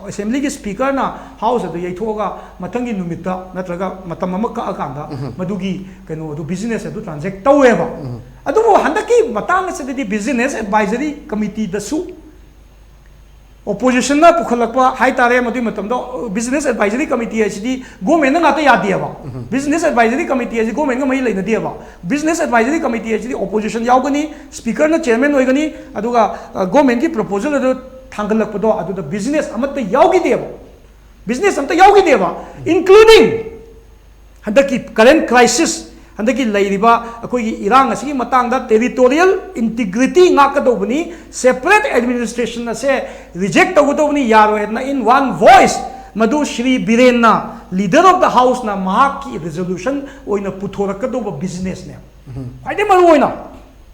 ꯑꯦꯁꯦꯝꯕ꯭ꯂꯤꯒꯤ ꯁ꯭ꯄꯤꯀꯔꯅ ꯍꯥꯎꯁ ꯑꯗꯨ ꯌꯩꯊꯣꯛꯑꯒ, ꯃꯊꯪꯒꯤ ꯅꯨꯃꯤꯠꯇ ꯅꯠꯇ꯭ꯔꯒ ꯃꯇꯝ ꯑꯃ ꯀꯛꯑꯀꯥꯟꯗ ꯃꯗꯨꯒꯤ ꯀꯩꯅꯣ ꯑꯗꯨ, ꯕꯤꯖꯤꯅꯦꯁ ꯑꯗꯨ ꯇ꯭ꯔꯥꯟꯖꯦꯛ ꯇꯧꯋꯦꯕ꯫ ꯑꯗꯨꯕꯨ ꯍꯟꯗꯛꯀꯤ ꯃꯇꯥꯡ ꯑꯁꯤꯗꯗꯤ ꯕꯤꯖꯤꯅꯦꯁ ꯑꯦꯗꯚꯥꯏꯖꯔꯤ ꯀꯃꯤꯇꯤꯗꯁꯨ ꯑꯣꯄꯣꯖꯤꯁꯟꯅ ꯄꯨꯈꯠꯂꯛꯄ ꯍꯥꯏꯇꯥꯔꯦ꯫ ꯃꯗꯨꯒꯤ ꯃꯇꯝꯗ ꯕꯤꯖꯤꯅꯦꯁ ꯑꯦꯗꯚꯥꯏꯖꯔꯤ ꯀꯃꯤꯇꯤ ꯍꯥꯏꯁꯤꯗꯤ ꯒꯣꯔꯃꯦꯟꯅ ꯉꯥꯛꯇ ꯌꯥꯗꯦꯕ꯫ ꯕꯤꯖꯤꯅꯦꯁ ꯑꯦꯗꯚꯥꯏꯖꯔꯤ ꯀꯃꯤꯇꯤ ꯍꯥꯏꯁꯤ ꯒꯣꯔꯃꯦꯟꯒ ꯃꯔꯤ ꯂꯩꯅꯗꯦꯕ꯫ ꯕꯤꯖꯤꯅꯦꯁ ꯑꯦꯗꯚꯥꯏꯖꯔꯤ ꯀꯃꯤꯇꯤ ꯍꯥꯏꯁꯤꯗꯤ ꯑꯣꯄꯣꯖꯤꯁꯟ ꯌꯥꯎꯒꯅꯤ, ꯁ꯭ꯄꯤꯀꯔꯅ ꯆꯦꯌꯔꯃꯦꯟ ꯑꯣꯏꯒꯅꯤ, ꯑꯗꯨꯒ ꯒꯣꯔꯃꯦꯟꯒꯤ ꯄ꯭ꯔꯣꯄꯣꯖꯦꯜ ꯑꯗꯨ ꯊꯥꯡꯒꯠꯂꯛꯄꯗꯣ ꯑꯗꯨꯗ ꯕꯤꯖꯤꯅꯦꯁ ꯑꯃꯠꯇ ꯌꯥꯎꯈꯤꯗꯦꯕ꯫ ꯕꯤꯖꯤꯅꯦꯁ ꯑꯃꯠꯇ ꯌꯥꯎꯈꯤꯗꯦꯕ, including ꯍꯟꯗꯛꯀꯤ ꯀꯔꯦꯟ ꯀ꯭ꯔꯥꯏꯁꯤꯁ, ꯍꯟꯗꯛꯀꯤ ꯂꯩꯔꯤꯕ ꯑꯩꯈꯣꯏꯒꯤ ꯏꯔꯥꯡ ꯑꯁꯤꯒꯤ ꯃꯇꯥꯡꯗ ꯇꯦꯔꯤꯇꯣꯔꯤꯌꯦꯜ ꯏꯟꯇꯤꯒ꯭ꯔꯤꯇꯤ ꯉꯥꯛꯀꯗꯧꯕꯅꯤ, ꯁꯦꯄꯔꯦꯠ ꯑꯦꯗꯃꯤꯅꯤꯁꯇ꯭ꯔꯦꯁꯟ ꯑꯁꯦ ꯔꯤꯖꯦꯛ ꯇꯧꯒꯗꯧꯕꯅꯤ, ꯌꯥꯔꯣꯏ ꯍꯥꯏꯗꯅ in one voice ꯃꯗꯨ ꯁ꯭ꯔꯤ ꯕꯤꯔꯦꯟꯅ, ꯂꯤꯗꯔ ꯑꯣꯐ ꯗ ꯍꯥꯎꯁꯅ ꯃꯍꯥꯛꯀꯤ ꯔꯤꯖꯣꯂꯨꯁꯟ ꯑꯣꯏꯅ ꯄꯨꯊꯣꯔꯛꯀꯗꯧꯕ ꯕꯤꯖꯤꯅꯦꯁꯅꯦ꯫ ꯈ꯭ꯋꯥꯏꯗꯒꯤ ꯃꯔꯨ ꯑꯣꯏꯅ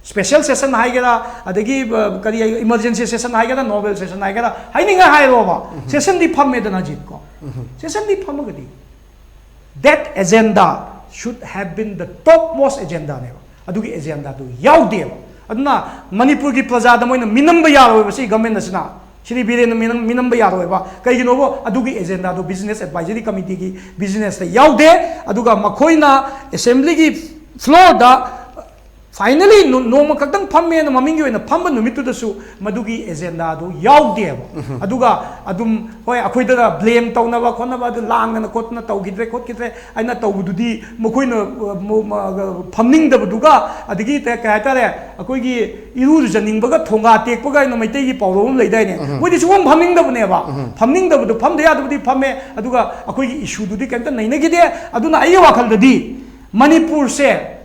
ꯁ꯭ꯄꯦꯁꯦꯜ ꯁꯦꯁꯟ ꯍꯥꯏꯒꯦꯔꯥ, ꯑꯗꯒꯤ ꯀꯔꯤ, ꯏꯃꯔꯖꯦꯟꯁꯤ ꯁꯦꯁꯟ ꯍꯥꯏꯒꯦꯔꯥ, ꯅꯣꯔꯃꯦꯜ ꯁꯦꯁꯟ ꯍꯥꯏꯒꯦꯔꯥ, ꯍꯥꯏꯅꯤꯡꯉꯥꯏ ꯍꯥꯏꯔꯣꯕ, ꯁꯦꯁꯟꯗꯤ ꯐꯝꯃꯦꯗꯅ, ꯑꯖꯤꯠ, ꯀꯣ? ꯁꯦꯁꯟꯗꯤ ꯐꯝꯃꯒꯗꯤ that agenda should have been the topmost agenda ꯅꯦꯕ꯫ ꯑꯗꯨꯒꯤ ꯑꯦꯖꯦꯟꯗꯥꯗꯨ ꯌꯥꯎꯗꯦꯕ꯫ ꯑꯗꯨꯅ ꯃꯅꯤꯄꯨꯔꯒꯤ ꯄ꯭ꯔꯖꯥꯗ ꯃꯣꯏꯅ ꯃꯤꯅꯝꯕ ꯌꯥꯔꯣꯏꯕ ꯁꯤ ꯒꯃꯦꯟ ꯑꯁꯤꯅ꯫ ꯁ꯭ꯔꯤ ꯕꯤꯔꯦꯟꯅ ꯃꯤꯅꯝ-, ꯃꯤꯅꯝꯕ ꯌꯥꯔꯣꯏꯕ꯫ ꯀꯩꯒꯤꯅꯣꯕ? ꯑꯗꯨꯒꯤ ꯑꯦꯖꯦꯟꯗꯥꯗꯣ ꯕꯤꯖꯤꯅꯦꯁ ꯑꯦꯗꯚꯥꯏꯖꯔꯤ ꯀꯃꯤꯇꯤꯒꯤ ꯕꯤꯖꯤꯅꯦꯁꯇ ꯌꯥꯎꯗꯦ꯫ ꯑꯗꯨꯒ ꯃꯈꯣꯏꯅ ꯑꯦꯁꯦꯝꯕ꯭ꯂꯤꯒꯤ ꯐ꯭ꯂꯣꯔꯗ ꯐꯥꯏꯅꯦꯂꯤ ꯅꯣꯡꯃ ꯈꯛꯇꯪ ꯐꯝꯃꯦꯅ ꯃꯃꯤꯡꯒꯤ ꯑꯣꯏꯅ ꯐꯝꯕ ꯅꯨꯃꯤꯠꯇꯨꯗꯁꯨ ꯃꯗꯨꯒꯤ ꯑꯦꯖꯦꯟꯗꯥꯗꯨ ꯌꯥꯎꯗꯦꯕ꯫ ꯑꯗꯨꯒ ꯑꯗꯨꯝ, ꯍꯣꯏ, ꯑꯩꯈꯣꯏꯗ ꯕ꯭ꯂꯦꯝ ꯇꯧꯅꯕ ꯈꯣꯠꯅꯕ, ꯑꯗꯨ ꯂꯥꯡꯗꯅ ꯈꯣꯠꯇꯅ ꯇꯧꯈꯤꯗ꯭ꯔꯦ ꯈꯣꯠꯈꯤꯗ꯭ꯔꯦ ꯍꯥꯏꯅ ꯇꯧꯕꯗꯨꯗꯤ ꯃꯈꯣꯏꯅ, ꯑ, ꯃ-, ꯃ-, ꯐꯝꯅꯤꯡꯗꯕꯗꯨꯒ, ꯑꯗꯒꯤ ꯀꯩ ꯍꯥꯏꯇꯥꯔꯦ, ꯑꯩꯈꯣꯏꯒꯤ ꯏꯔꯨ ꯂꯨꯖꯅꯤꯡꯕꯒ ꯊꯣꯡꯒꯥ ꯇꯦꯛꯄꯒ ꯍꯥꯏꯅ ꯃꯩꯇꯩꯒꯤ ꯄꯥꯎꯔꯧ ꯑꯃ ꯂꯩꯗꯥꯏꯅꯦ? ꯃꯣꯏꯗꯤ ꯁꯨꯡꯐꯝ ꯐꯝꯅꯤꯡꯗꯕꯅꯦꯕ꯫ ꯐꯝꯅꯤꯡꯗꯕꯗꯣ, ꯐꯝꯗ ꯌꯥꯗꯕꯗꯤ ꯐꯝꯃꯦ, ꯑꯗꯨꯒ ꯑꯩꯈꯣꯏꯒꯤ ꯏꯁꯨꯗꯨꯗꯤ ꯀꯩꯝꯇ ꯅꯩꯅꯈꯤꯗꯦ꯫ ꯑꯗꯨꯅ ꯑꯩꯒꯤ ꯋꯥꯈꯜꯗꯗꯤ ꯃꯅꯤꯄꯨꯔꯁꯦ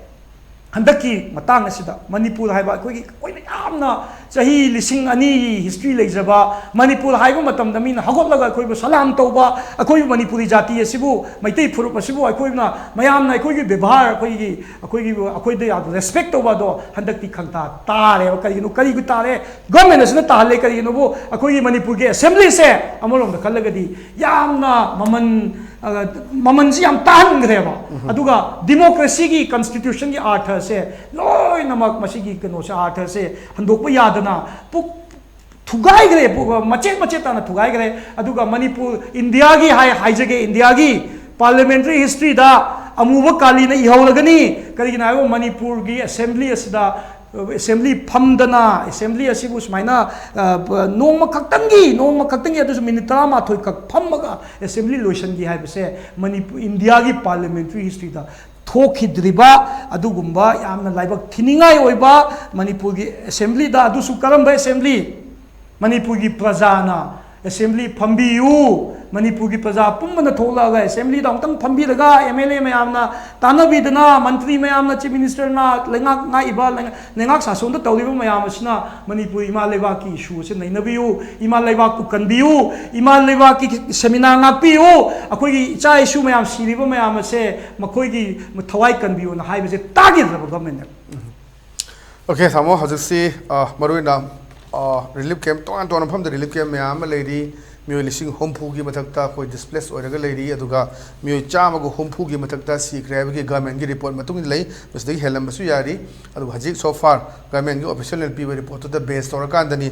ꯍꯟꯗꯛꯀꯤ ꯃꯇꯥꯡ ꯑꯁꯤꯗ ꯃꯅꯤꯄꯨꯔ ꯍꯥꯏꯕ ꯑꯩꯈꯣꯏꯒꯤ, ꯑꯩꯈꯣꯏꯅ ꯌꯥꯝꯅ ꯆꯍꯤ ꯂꯤꯁꯤꯡ ꯑꯅꯤꯒꯤ ꯍꯤꯁꯇ꯭ꯔꯤ ꯂꯩꯖꯕ ꯃꯅꯤꯄꯨꯔ ꯍꯥꯏꯕ ꯃꯇꯝꯗ ꯃꯤꯅ ꯍꯧꯒꯠꯂꯒ ꯑꯩꯈꯣꯏꯕꯨ ꯁꯂꯥꯝ ꯇꯧꯕ, ꯑꯩꯈꯣꯏꯕꯨ ꯃꯅꯤꯄꯨꯔꯤ ꯖꯥꯇꯤ ꯑꯁꯤꯕꯨ, ꯃꯩꯇꯩ ꯐꯨꯔꯨꯞ ꯑꯁꯤꯕꯨ ꯑꯩꯈꯣꯏꯅ ꯃꯌꯥꯝꯅ ꯑꯩꯈꯣꯏꯒꯤ ꯕꯦꯕꯥꯔ, ꯑꯩꯈꯣꯏꯒꯤ, ꯑꯩꯈꯣꯏꯒꯤ, ꯑꯩꯈꯣꯏꯗ ꯌꯥꯝ ꯔꯦꯁꯄꯦꯛ ꯇꯧꯕ ꯑꯗꯣ ꯍꯟꯗꯛꯇꯤ ꯈꯪꯇꯥ ꯇꯥꯔꯦꯕ꯫ ꯀꯔꯤꯒꯤꯅꯣ? ꯀꯔꯤꯒꯤ ꯇꯥꯔꯦ? ꯒꯚꯔꯟꯃꯦꯟ ꯑꯁꯤꯅ ꯇꯥꯍꯜꯂꯦ꯫ ꯀꯔꯤꯒꯤꯅꯣꯕꯨ? ꯑꯩꯈꯣꯏꯒꯤ ꯃꯅꯤꯄꯨꯔꯒꯤ ꯑꯦꯁꯦꯝꯕ꯭ꯂꯤꯁꯦ ꯑꯃꯔꯣꯝꯗ ꯈꯜꯂꯒꯗꯤ ꯌꯥꯝꯅ ꯃꯃꯜ, ꯑ, ꯃꯃꯜꯁꯤ ꯌꯥꯝ ꯇꯥꯍꯟꯈ꯭ꯔꯦꯕ꯫ ꯑꯗꯨꯒ ꯗꯤꯃꯣꯀ꯭ꯔꯦꯁꯤꯒꯤ, ꯀꯟꯁꯇꯤꯇ꯭ꯌꯨꯁꯟꯒꯤ ꯑꯥꯔꯊꯁꯦ ꯂꯣꯏꯅꯃꯛ, ꯃꯁꯤꯒꯤ ꯀꯩꯅꯣꯁꯦ, ꯑꯥꯔꯊꯁꯦ ꯍꯟꯗꯣꯛꯄ ꯌꯥꯗꯅ ꯄꯨꯛ ꯊꯨꯒꯥꯏꯈ꯭ꯔꯦ, ꯄꯨꯛ ꯃꯆꯦꯠ ꯃꯆꯦꯠ ꯇꯥꯅ ꯊꯨꯒꯥꯏꯈ꯭ꯔꯦ꯫ ꯑꯗꯨꯒ ꯃꯅꯤꯄꯨꯔ, ꯏꯟꯗꯤꯌꯥꯒꯤ ꯍꯥꯏ-, ꯍꯥꯏꯖꯒꯦ, ꯏꯟꯗꯤꯌꯥꯒꯤ ꯄꯥꯔꯂꯤꯌꯥꯃꯦꯟꯇꯔꯤ ꯍꯤꯁꯇ꯭ꯔꯤꯗ ꯑꯃꯨꯕ ꯀꯥꯂꯤꯅ ꯏꯍꯧꯔꯒꯅꯤ꯫ ꯀꯔꯤꯒꯤꯅꯣ ꯍꯥꯏꯕ, ꯃꯅꯤꯄꯨꯔꯒꯤ ꯑꯦꯁꯦꯝꯕ꯭ꯂꯤ ꯑꯁꯤꯗ, ꯑꯦꯁꯦꯝꯕ꯭ꯂꯤ ꯐꯝꯗꯅ, ꯑꯦꯁꯦꯝꯕ꯭ꯂꯤ ꯑꯁꯤꯕꯨ ꯁꯨꯃꯥꯏꯅ, ꯑ, ꯅꯣꯡꯃ ꯈꯛꯇꯪꯒꯤ, ꯅꯣꯡꯃ ꯈꯛꯇꯪꯒꯤ, ꯑꯗꯨꯁꯨ ꯃꯤꯅꯤꯠ ꯇꯔꯥꯃꯥꯊꯣꯏ ꯈꯛ ꯐꯝꯃꯒ ꯑꯦꯁꯦꯝꯕ꯭ꯂꯤ ꯂꯣꯏꯁꯤꯟꯈꯤ ꯍꯥꯏꯕꯁꯦ ꯃꯅꯤꯄꯨꯔ, ꯏꯟꯗꯤꯌꯥꯒꯤ ꯄꯥꯔꯂꯤꯌꯥꯃꯦꯟꯇꯔꯤ ꯍꯤꯁꯇ꯭ꯔꯤꯗ ꯊꯣꯛꯈꯤꯗ꯭ꯔꯤꯕ ꯑꯗꯨꯒꯨꯝꯕ ꯌꯥꯝꯅ ꯂꯥꯏꯕꯛ ꯊꯤꯅꯤꯡꯉꯥꯏ ꯑꯣꯏꯕ ꯃꯅꯤꯄꯨꯔꯒꯤ ꯑꯦꯁꯦꯝꯕ꯭ꯂꯤꯗ, ꯑꯗꯨꯁꯨ ꯀꯔꯝꯕ ꯑꯦꯁꯦꯝꯕ꯭ꯂꯤ? ꯃꯅꯤꯄꯨꯔꯒꯤ ꯄ꯭ꯔꯖꯥꯅ ꯑꯦꯁꯦꯝꯕ꯭ꯂꯤ ꯐꯝꯕꯤꯌꯨ, ꯃꯅꯤꯄꯨꯔꯒꯤ ꯄ꯭ꯔꯖꯥ ꯄꯨꯝꯕꯅ ꯊꯣꯛꯂꯛꯑꯒ ꯑꯦꯁꯦꯝꯕ꯭ꯂꯤꯗ ꯑꯃꯨꯛꯇꯪ ꯐꯝꯕꯤꯔꯒ ꯑꯦꯝ ꯑꯦꯜ ꯑꯦ ꯃꯌꯥꯝꯅ ꯇꯥꯟꯅꯕꯤꯗꯅ, ꯃꯟꯇ꯭ꯔꯤ ꯃꯌꯥꯝꯅ, ꯆꯤꯐ ꯃꯤꯅꯤꯁꯇꯔꯅ, ꯂꯩꯉꯥꯛ ꯉꯥꯛꯏꯕ, ꯂꯩꯉꯥꯛ ꯁꯥꯁꯣꯟꯗ ꯇꯧꯔꯤꯕ ꯃꯌꯥꯝ ꯑꯁꯤꯅ ꯃꯅꯤꯄꯨꯔ ꯏꯃꯥ ꯂꯩꯕꯥꯛꯀꯤ ꯏꯁꯨ ꯑꯁꯤ ꯅꯩꯅꯕꯤꯌꯨ, ꯏꯃꯥ ꯂꯩꯕꯥꯛꯄꯨ ꯀꯟꯕꯤꯌꯨ, ꯏꯃꯥ ꯂꯩꯕꯥꯛꯀꯤ ꯁꯦꯃꯤꯅꯥꯔ ꯉꯥꯛꯄꯤꯌꯨ, ꯑꯩꯈꯣꯏꯒꯤ ꯏꯆꯥ ꯏꯁꯨ ꯃꯌꯥꯝ ꯁꯤꯔꯤꯕ ꯃꯌꯥꯝ ꯑꯁꯦ ꯃꯈꯣꯏꯒꯤ ꯊꯋꯥꯏ ꯀꯟꯕꯤꯌꯨꯅ ꯍꯥꯏꯕꯁꯦ ꯇꯥꯈꯤꯗ꯭ꯔꯕ ꯒꯚꯔꯟꯃꯦꯟꯠꯅ꯫ ꯑꯣꯀꯦ, ꯇꯥꯃꯣ, ꯍꯧꯖꯤꯛꯁꯤ, ꯑ, ꯃꯔꯨꯑꯣꯏꯅ, ꯑ, ꯔꯤꯂꯤꯐ ꯀꯦꯝꯞ, ꯇꯣꯉꯥꯟ ꯇꯣꯉꯥꯟꯕ ꯃꯐꯝꯗ ꯔꯤꯂꯤꯐ ꯀꯦꯝꯞ ꯃꯌꯥꯝ ꯑꯃ ꯂꯩꯔꯤ꯫ ꯃꯤꯑꯣꯏ ꯂꯤꯁꯤꯡ ꯍꯨꯝꯐꯨꯒꯤ ꯃꯊꯛꯇ ꯑꯩꯈꯣꯏ ꯗꯤꯁꯄ꯭ꯂꯦꯁ ꯑꯣꯏꯔꯒ ꯂꯩꯔꯤ, ꯑꯗꯨꯒ ꯃꯤꯑꯣꯏ ꯆꯥꯝꯃꯒ ꯍꯨꯝꯐꯨꯒꯤ ꯃꯊꯛꯇ ꯁꯤꯈ꯭ꯔꯦ ꯍꯥꯏꯕꯒꯤ ꯒꯚꯔꯟꯃꯦꯟꯠꯀꯤ ꯔꯤꯄꯣꯔꯠ ꯃꯇꯨꯡ ꯏꯟꯅ ꯂꯩ꯫ ꯃꯁꯤꯗꯒꯤ ꯍꯦꯜꯂꯝꯕꯁꯨ ꯌꯥꯔꯤ꯫ ꯑꯗꯨꯕꯨ ꯍꯧꯖꯤꯛ so far ꯒꯚꯔꯟꯃꯦꯟꯠꯀꯤ ꯑꯣꯐꯤꯁꯤꯌꯦꯜꯅ ꯄꯤꯕ ꯔꯤꯄꯣꯔꯠꯇꯨꯗ ꯕꯦꯖ ꯇꯧꯔꯀꯥꯟꯗꯅꯤ꯫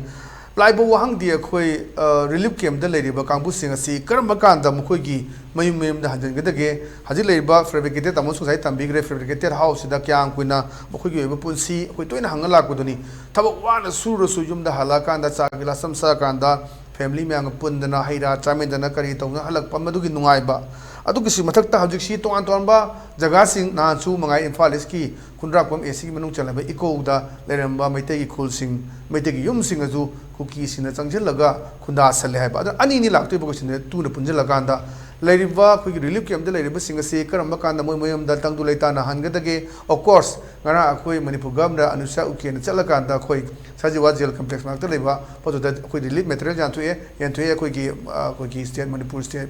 ꯂꯥꯛꯏꯕ ꯋꯥꯍꯪꯗꯤ ꯑꯩꯈꯣꯏ, ꯑ, ꯔꯤꯂꯤꯐ ꯀꯦꯝꯞꯇ ꯂꯩꯔꯤꯕ ꯀꯥꯡꯕꯨꯁꯤꯡ ꯑꯁꯤ ꯀꯔꯝꯕ ꯀꯥꯟꯗ ꯃꯈꯣꯏꯒꯤ ꯃꯌꯨꯝ ꯃꯌꯨꯝꯗ ꯍꯟꯖꯤꯟꯒꯗꯒꯦ? ꯍꯧꯖꯤꯛ ꯂꯩꯔꯤꯕ ꯐꯦꯕ꯭ꯔꯤꯀꯦꯇꯦꯠ, ꯇꯥꯃꯣꯁꯨ ꯉꯁꯥꯏ ꯇꯝꯕꯤꯈ꯭ꯔꯦ, ꯐꯦꯕ꯭ꯔꯤꯀꯦꯇꯦꯠ ꯍꯥꯎꯁꯁꯤꯗ ꯀꯌꯥꯝ ꯀꯨꯏꯅ ꯃꯈꯣꯏꯒꯤ ꯑꯣꯏꯕ ꯄꯨꯟꯁꯤ, ꯑꯩꯈꯣꯏ ꯇꯣꯏꯅ ꯍꯪꯉ ꯂꯥꯛꯄꯗꯨꯅꯤ꯫ ꯊꯕꯛ ꯋꯥꯅ ꯁꯨꯔꯁꯨ ꯌꯨꯝꯗ ꯍꯜꯂꯛꯑꯀꯥꯟꯗ ꯆꯥ ꯒꯤꯂꯥꯁ ꯑꯃ ꯆꯥꯀꯥꯟꯗ ꯐꯦꯃꯤꯂꯤ ꯃꯌꯥꯝꯒ ꯄꯨꯟꯗꯅ ꯍꯩ ꯔꯥ ꯆꯥꯃꯤꯟꯗꯅ ꯀꯔꯤ ꯇꯧꯗꯅ ꯍꯜꯂꯛꯄ, ꯃꯗꯨꯒꯤ ꯅꯨꯡꯉꯥꯏꯕ꯫ ꯑꯗꯨꯒꯤꯁꯨ ꯃꯊꯛꯇ ꯍꯧꯖꯤꯛꯁꯤ ꯇꯣꯉꯥꯟ ꯇꯣꯉꯥꯟꯕ ꯖꯒꯥꯁꯤꯡ, ꯅꯍꯥꯟꯁꯨ ꯃꯉꯥꯏ ꯏꯝꯐꯥꯜ ꯏꯁꯀꯤ ꯈꯨꯟꯗ꯭ꯔꯥꯛꯄꯝ ꯑꯦ ꯁꯤꯒꯤ ꯃꯅꯨꯡ ꯆꯜꯂꯕ ꯏꯀꯣꯗ ꯂꯩꯔꯝꯕ ꯃꯩꯇꯩꯒꯤ ꯈꯨꯜꯁꯤꯡ, ꯃꯩꯇꯩꯒꯤ ꯌꯨꯝꯁꯤꯡ ꯑꯗꯨ ꯀꯨꯀꯤꯁꯤꯡꯅ ꯆꯪꯁꯤꯜꯂꯒ ꯈꯨꯟꯗꯥꯁꯜꯂꯦ ꯍꯥꯏꯕ꯫ ꯑꯗꯣ ꯑꯅꯤꯅꯤ ꯂꯥꯛꯇꯣꯏꯕ ꯀꯣꯏꯁꯟꯁꯦ ꯇꯨꯅ ꯄꯨꯟꯁꯤꯜꯂꯀꯥꯟꯗ꯫ ꯂꯩꯔꯤꯕ ꯑꯩꯈꯣꯏꯒꯤ ꯔꯤꯂꯤꯐ ꯀꯦꯝꯞꯇ ꯂꯩꯔꯤꯕꯁꯤꯡ ꯑꯁꯤ ꯀꯔꯝꯕ ꯀꯥꯟꯗ ꯃꯣꯏ ꯃꯌꯨꯝꯗ ꯇꯪꯗꯨ ꯂꯩꯇꯥꯅ ꯍꯟꯒꯗꯒꯦ? Of course, ꯉꯔꯥꯡ ꯑꯩꯈꯣꯏ ꯃꯅꯤꯄꯨꯔ ꯒꯚꯔꯅꯔ ꯑꯅꯨꯁ꯭ꯌꯥ ꯎꯀꯦꯅ ꯆꯠꯂꯀꯥꯟꯗ ꯑꯩꯈꯣꯏ ꯁꯖꯤꯋꯥ ꯖꯦꯜ ꯀꯝꯄ꯭ꯂꯦꯛꯁ ꯃꯅꯥꯛꯇ ꯂꯩꯕ ꯄꯣꯠꯇꯨꯗ ꯑꯩꯈꯣꯏ ꯔꯤꯂꯤꯐ ꯃꯦꯇꯔꯤꯌꯦꯜ ꯌꯥꯟꯊꯣꯛꯑꯦ꯫ ꯌꯥꯟꯊꯣꯛꯑꯦ ꯑꯩꯈꯣꯏꯒꯤ, ꯑ, ꯑꯩꯈꯣꯏꯒꯤ state, Manipur state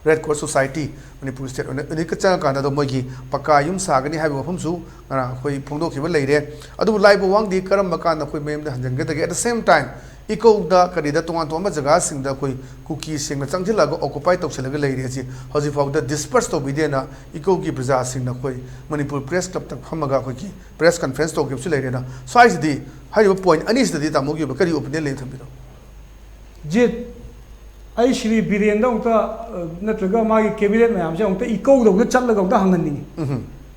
red cross society, Manipur state ꯑꯣꯏꯅ ꯌꯨꯅꯤꯠꯀ ꯆꯪꯉꯀꯥꯟꯗ ꯑꯗꯣ ꯃꯣꯏꯒꯤ ꯄꯀꯥ ꯌꯨꯝ ꯁꯥꯒꯅꯤ ꯍꯥꯏꯕ ꯋꯥꯐꯝꯁꯨ ꯉꯔꯥꯡ ꯑꯩꯈꯣꯏ ꯐꯣꯡꯗꯣꯛꯈꯤꯕ ꯂꯩꯔꯦ꯫ ꯑꯗꯨꯕꯨ ꯂꯥꯏꯕ ꯋꯥꯡꯗꯤ ꯀꯔꯝꯕ ꯀꯥꯟꯗ ꯑꯩꯈꯣꯏ ꯃꯌꯨꯝꯗ ꯍꯟꯖꯤꯟꯒꯗꯒꯦ? At the same time, ꯏꯀꯧꯗ ꯀꯔꯤꯗ ꯇꯣꯉꯥꯟ ꯇꯣꯉꯥꯟꯕ ꯖꯒꯥꯁꯤꯡꯗ ꯑꯩꯈꯣꯏ ꯀꯨꯀꯤꯁꯤꯡꯅ ꯆꯪꯁꯤꯜꯂꯒ ꯑꯣꯀꯨꯄꯥꯏ ꯇꯧꯁꯤꯜꯂꯒ ꯂꯩꯔꯦ꯫ ꯑꯁꯤ ꯍꯧꯖꯤꯛ ꯐꯥꯎꯕꯗ ꯗꯤꯁꯄꯔꯁ ꯇꯧꯕꯤꯗꯦꯅ ꯏꯀꯧꯒꯤ ꯄ꯭ꯔꯖꯥꯁꯤꯡꯅ ꯑꯩꯈꯣꯏ ꯃꯅꯤꯄꯨꯔ ꯄ꯭ꯔꯦꯁ ꯀ꯭ꯂꯕꯇ ꯐꯝꯃꯒ ꯑꯩꯈꯣꯏꯒꯤ ꯄ꯭ꯔꯦꯁ ꯀꯟꯐꯔꯦꯟꯁ ꯇꯧꯈꯤꯕꯁꯨ ꯂꯩꯔꯦꯅ꯫ ꯁ꯭ꯋꯥꯏꯁꯤꯗꯤ ꯍꯥꯏꯔꯤꯕ ꯄꯣꯏꯟꯠ ꯑꯅꯤꯁꯤꯗꯗꯤ ꯇꯥꯃꯣꯒꯤ ꯑꯣꯏꯕ ꯀꯔꯤ ꯑꯣꯄꯤꯅꯤꯌꯟ ꯂꯩ ꯊꯝꯕꯤꯔꯣ? ꯖꯤꯠ, ꯑꯩ ꯁ꯭ꯔꯤ ꯕꯤꯔꯦꯟꯗ ꯑꯃꯨꯛꯇ, ꯑ, ꯅꯠꯇ꯭ꯔꯒ ꯃꯥꯒꯤ ꯀꯦꯕꯤꯅꯦꯠ ꯃꯌꯥꯝꯁꯦ ꯑꯃꯨꯛꯇ ꯏꯀꯧꯗ ꯑꯃꯨꯛꯇ ꯆꯠꯂꯒ ꯑꯃꯨꯛꯇ ꯍꯪꯍꯟꯅꯤꯡꯉꯤ꯫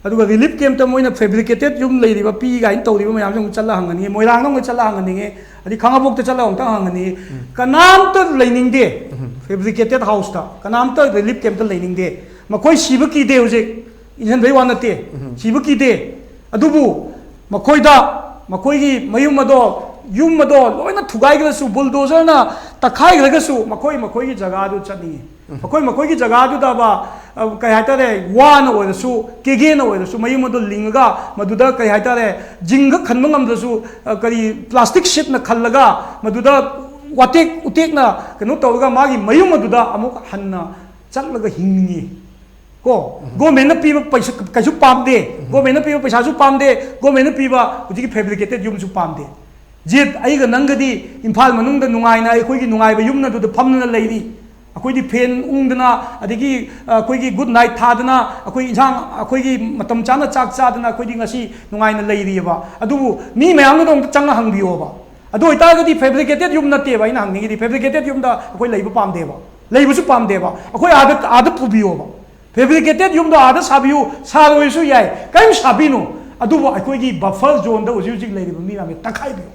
ꯑꯗꯨꯒ ꯔꯤꯂꯤꯐ ꯀꯦꯝꯞꯇ ꯃꯣꯏꯅ ꯐꯦꯕ꯭ꯔꯤꯀꯦꯇꯦꯠ ꯌꯨꯝ ꯂꯩꯔꯤꯕ ꯄꯤ ꯀꯥꯏꯅ ꯇꯧꯔꯤꯕ ꯃꯌꯥꯝꯁꯦ ꯑꯃꯨꯛ ꯆꯠꯂ ꯍꯪꯍꯟꯅꯤꯡꯉꯤ, ꯃꯣꯏꯔꯥꯡꯗ ꯑꯃꯨꯛ ꯆꯠꯂ ꯍꯪꯍꯟꯅꯤꯡꯉꯤ, ꯑꯗꯩ ꯈꯥꯉꯕꯣꯛꯇ ꯆꯠꯂꯒ ꯑꯃꯨꯛꯇ ꯍꯪꯍꯟꯅꯤꯡꯉꯤ꯫ ꯀꯅꯥꯝꯇ ꯂꯩꯅꯤꯡꯗꯦ ꯐꯦꯕ꯭ꯔꯤꯀꯦꯇꯦꯠ ꯍꯥꯎꯁꯇ, ꯀꯅꯥꯝꯇ ꯔꯤꯂꯤꯐ ꯀꯦꯝꯞꯇ ꯂꯩꯅꯤꯡꯗꯦ꯫ ꯃꯈꯣꯏ ꯁꯤꯕ ꯀꯤꯗꯦ ꯍꯧꯖꯤꯛ, ꯏꯟꯁꯤꯟꯕꯩ ꯋꯥ ꯅꯠꯇꯦ, ꯁꯤꯕ ꯀꯤꯗꯦ꯫ ꯑꯗꯨꯕꯨ ꯃꯈꯣꯏꯗ, ꯃꯈꯣꯏꯒꯤ ꯃꯌꯨꯝ ꯑꯗꯣ, ꯌꯨꯝ ꯑꯗꯣ ꯂꯣꯏꯅ ꯊꯨꯒꯥꯏꯈ꯭ꯔꯁꯨ, ꯕꯨꯜꯗꯣꯖꯔꯅ ꯇꯛꯈꯥꯏꯈ꯭ꯔꯒꯁꯨ, ꯃꯈꯣꯏ ꯃꯈꯣꯏꯒꯤ ꯖꯒꯥꯗꯨ ꯆꯠꯅꯤꯡꯉꯤ꯫ ꯃꯈꯣꯏ ꯃꯈꯣꯏꯒꯤ ꯖꯒꯥꯗꯨꯗ, ꯑ, ꯀꯩ ꯍꯥꯏꯇꯥꯔꯦ, ꯋꯥꯅ ꯑꯣꯏꯔꯁꯨ, ꯀꯦꯒꯦꯅ ꯑꯣꯏꯔꯁꯨ, ꯃꯌꯨꯝ ꯑꯗꯨ ꯂꯤꯡꯉꯒ ꯃꯗꯨꯗ, ꯀꯩ ꯍꯥꯏꯇꯥꯔꯦ, ꯖꯤꯡꯒ ꯈꯟꯕ ꯉꯝꯗ꯭ꯔꯁꯨ, ꯑ, ꯀꯔꯤ, ꯄ꯭ꯂꯥꯁꯇꯤꯛ ꯁꯤꯠꯅ ꯈꯜꯂꯒ ꯃꯗꯨꯗ ꯋꯥꯇꯦꯛ ꯎꯇꯦꯛꯅ ꯀꯩꯅꯣ ꯇꯧꯔꯒ ꯃꯥꯒꯤ ꯃꯌꯨꯝ ꯑꯗꯨꯗ ꯑꯃꯨꯛ ꯍꯟꯅ ꯆꯠꯂꯒ ꯍꯤꯡꯅꯤꯡꯉꯤ꯫ ꯀꯣ, ꯒꯣꯔꯃꯦꯟꯅ ꯄꯤꯕ ꯄꯩꯁꯥ ꯀꯩꯁꯨ ꯄꯥꯝꯗꯦ, ꯒꯣꯔꯃꯦꯟꯅ ꯄꯤꯕ ꯄꯩꯁꯥꯁꯨ ꯄꯥꯝꯗꯦ, ꯒꯣꯔꯃꯦꯟꯅ ꯄꯤꯕ ꯍꯧꯖꯤꯛꯀꯤ ꯐꯦꯕ꯭ꯔꯤꯀꯦꯇꯦꯠ ꯌꯨꯝꯁꯨ ꯄꯥꯝꯗꯦ꯫ ꯖꯤꯠ, ꯑꯩꯒ ꯅꯪꯒꯗꯤ ꯏꯝꯐꯥꯜ ꯃꯅꯨꯡꯗ ꯅꯨꯡꯉꯥꯏꯅ ꯑꯩꯈꯣꯏꯒꯤ ꯅꯨꯡꯉꯥꯏꯕ ꯌꯨꯝ ꯑꯗꯨꯗ ꯐꯝꯗꯨꯅ ꯂꯩꯔꯤ꯫ ꯑꯩꯈꯣꯏꯗꯤ ꯐꯦꯟ ꯎꯪꯗꯅ, ꯑꯗꯒꯤ, ꯑ, ꯑꯩꯈꯣꯏꯒꯤ ꯒꯨꯗ ꯅꯥꯏꯠ ꯊꯥꯗꯅ, ꯑꯩꯈꯣꯏ ꯏꯟꯁꯥꯡ, ꯑꯩꯈꯣꯏꯒꯤ ꯃꯇꯝ ꯆꯥꯅ ꯆꯥꯛ ꯆꯥꯗꯅ ꯑꯩꯈꯣꯏꯗꯤ ꯉꯁꯤ ꯅꯨꯡꯉꯥꯏꯅ ꯂꯩꯔꯤꯑꯕ꯫ ꯑꯗꯨꯕꯨ ꯃꯤ ꯃꯌꯥꯝꯗꯨꯗ ꯑꯃꯨꯛꯇ ꯆꯪꯉ ꯍꯪꯕꯤꯌꯣꯕ꯫ ꯑꯗꯨ ꯑꯣꯏꯇꯥꯔꯒꯗꯤ ꯐꯦꯕ꯭ꯔꯤꯀꯦꯇꯦꯠ ꯌꯨꯝ ꯅꯠꯇꯦꯕ ꯑꯩꯅ ꯍꯪꯅꯤꯡꯉꯤꯗꯤ, ꯐꯦꯕ꯭ꯔꯤꯀꯦꯇꯦꯠ ꯌꯨꯝꯗ ꯑꯩꯈꯣꯏ ꯂꯩꯕ ꯄꯥꯝꯗꯦꯕ, ꯂꯩꯕꯁꯨ ꯄꯥꯝꯗꯦꯕ꯫ ꯑꯩꯈꯣꯏ ꯑꯥꯗ, ꯑꯥꯗ ꯄꯨꯕꯤꯌꯣꯕ꯫ ꯐꯦꯕ꯭ꯔꯤꯀꯦꯇꯦꯠ ꯌꯨꯝꯗꯣ ꯑꯥꯗ ꯁꯥꯕꯤꯌꯨ, ꯁꯥꯔꯣꯏꯁꯨ ꯌꯥꯏ, ꯀꯔꯤꯝ ꯁꯥꯕꯤꯅꯨ꯫ ꯑꯗꯨꯕꯨ ꯑꯩꯈꯣꯏꯒꯤ ꯕꯐꯔ ꯖꯣꯟꯗ ꯍꯧꯖꯤꯛ ꯍꯧꯖꯤꯛ ꯂꯩꯔꯤꯕ ꯃꯤ ꯃꯌꯥꯝꯁꯦ ꯇꯛꯈꯥꯏꯕꯤꯌꯨ꯫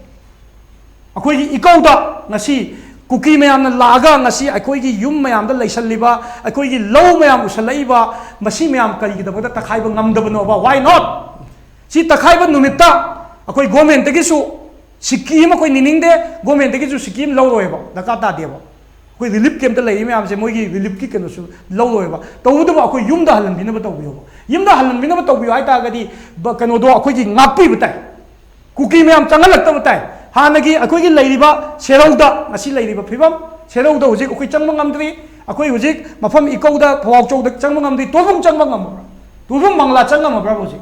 ꯑꯩꯈꯣꯏꯒꯤ ꯏꯀꯧꯗ ꯉꯁꯤ ꯀꯨꯀꯤ ꯃꯌꯥꯝꯅ ꯂꯥꯛꯑꯒ ꯉꯁꯤ ꯑꯩꯈꯣꯏꯒꯤ ꯌꯨꯝ ꯃꯌꯥꯝꯗ ꯂꯩꯁꯜꯂꯤꯕ, ꯑꯩꯈꯣꯏꯒꯤ ꯂꯧ ꯃꯌꯥꯝ ꯎꯁꯜꯂꯛꯏꯕ, ꯃꯁꯤ ꯃꯌꯥꯝ ꯀꯔꯤꯒꯤꯗꯃꯛꯇ ꯇꯛꯈꯥꯏꯕ ꯉꯝꯗꯕꯅꯣꯕ? Why not? ꯁꯤ ꯇꯛꯈꯥꯏꯕ ꯅꯨꯃꯤꯠꯇ ꯑꯩꯈꯣꯏ ꯒꯣꯔꯃꯦꯟꯇꯒꯤꯁꯨ ꯁꯤꯀꯤ ꯑꯃ ꯑꯩꯈꯣꯏ ꯅꯤꯅꯤꯡꯗꯦ, ꯒꯣꯔꯃꯦꯟꯇꯒꯤꯁꯨ ꯁꯤꯀꯤ ꯑꯃ ꯂꯧꯔꯣꯏꯕ, ꯗꯔꯀꯥꯔ ꯇꯥꯗꯦꯕ꯫ ꯑꯩꯈꯣꯏ ꯔꯤꯂꯤꯐ ꯀꯦꯝꯞꯇ ꯂꯩꯔꯤ ꯃꯌꯥꯝꯁꯦ ꯃꯣꯏꯒꯤ ꯔꯤꯂꯤꯐꯀꯤ ꯀꯩꯅꯣꯁꯨ ꯂꯧꯔꯣꯏꯕ꯫ ꯇꯧꯕꯇꯕꯨ ꯑꯩꯈꯣꯏ ꯌꯨꯝꯗ ꯍꯜꯍꯟꯕꯤꯅꯕ ꯇꯧꯕꯤꯌꯣꯕ꯫ ꯌꯨꯝꯗ ꯍꯜꯍꯟꯕꯤꯅꯕ ꯇꯧꯕꯤꯌꯣ ꯍꯥꯏꯇꯥꯔꯒꯗꯤ ꯕ-, ꯀꯩꯅꯣꯗꯣ ꯑꯩꯈꯣꯏꯒꯤ ꯉꯥꯛꯄꯤꯕ ꯇꯥꯏ꯫ ꯀꯨꯀꯤ ꯃꯌꯥꯝ ꯆꯪꯍꯜꯂꯛꯇꯕ ꯇꯥꯏ꯫ ꯍꯥꯟꯅꯒꯤ ꯑꯩꯈꯣꯏꯒꯤ ꯂꯩꯔꯤꯕ ꯁꯦꯔꯧꯗ, ꯉꯁꯤ ꯂꯩꯔꯤꯕ ꯐꯤꯕꯝ, ꯁꯦꯔꯧꯗ ꯍꯧꯖꯤꯛ ꯑꯩꯈꯣꯏ ꯆꯪꯕ ꯉꯝꯗ꯭ꯔꯤ꯫ ꯑꯩꯈꯣꯏ ꯍꯧꯖꯤꯛ ꯃꯐꯝ ꯏꯀꯧꯗ, ꯐꯋꯥꯎꯆꯧꯗ ꯆꯪꯕ ꯉꯝꯗ꯭ꯔꯤ꯫ ꯇꯣꯔꯕꯨꯡ ꯆꯪꯕ ꯉꯝꯃꯕ꯭ꯔꯥ? ꯇꯣꯔꯕꯨꯡ ꯕꯪꯒ꯭ꯂꯥ ꯆꯪꯉꯝꯃꯕ꯭ꯔꯥ ꯍꯧꯖꯤꯛ?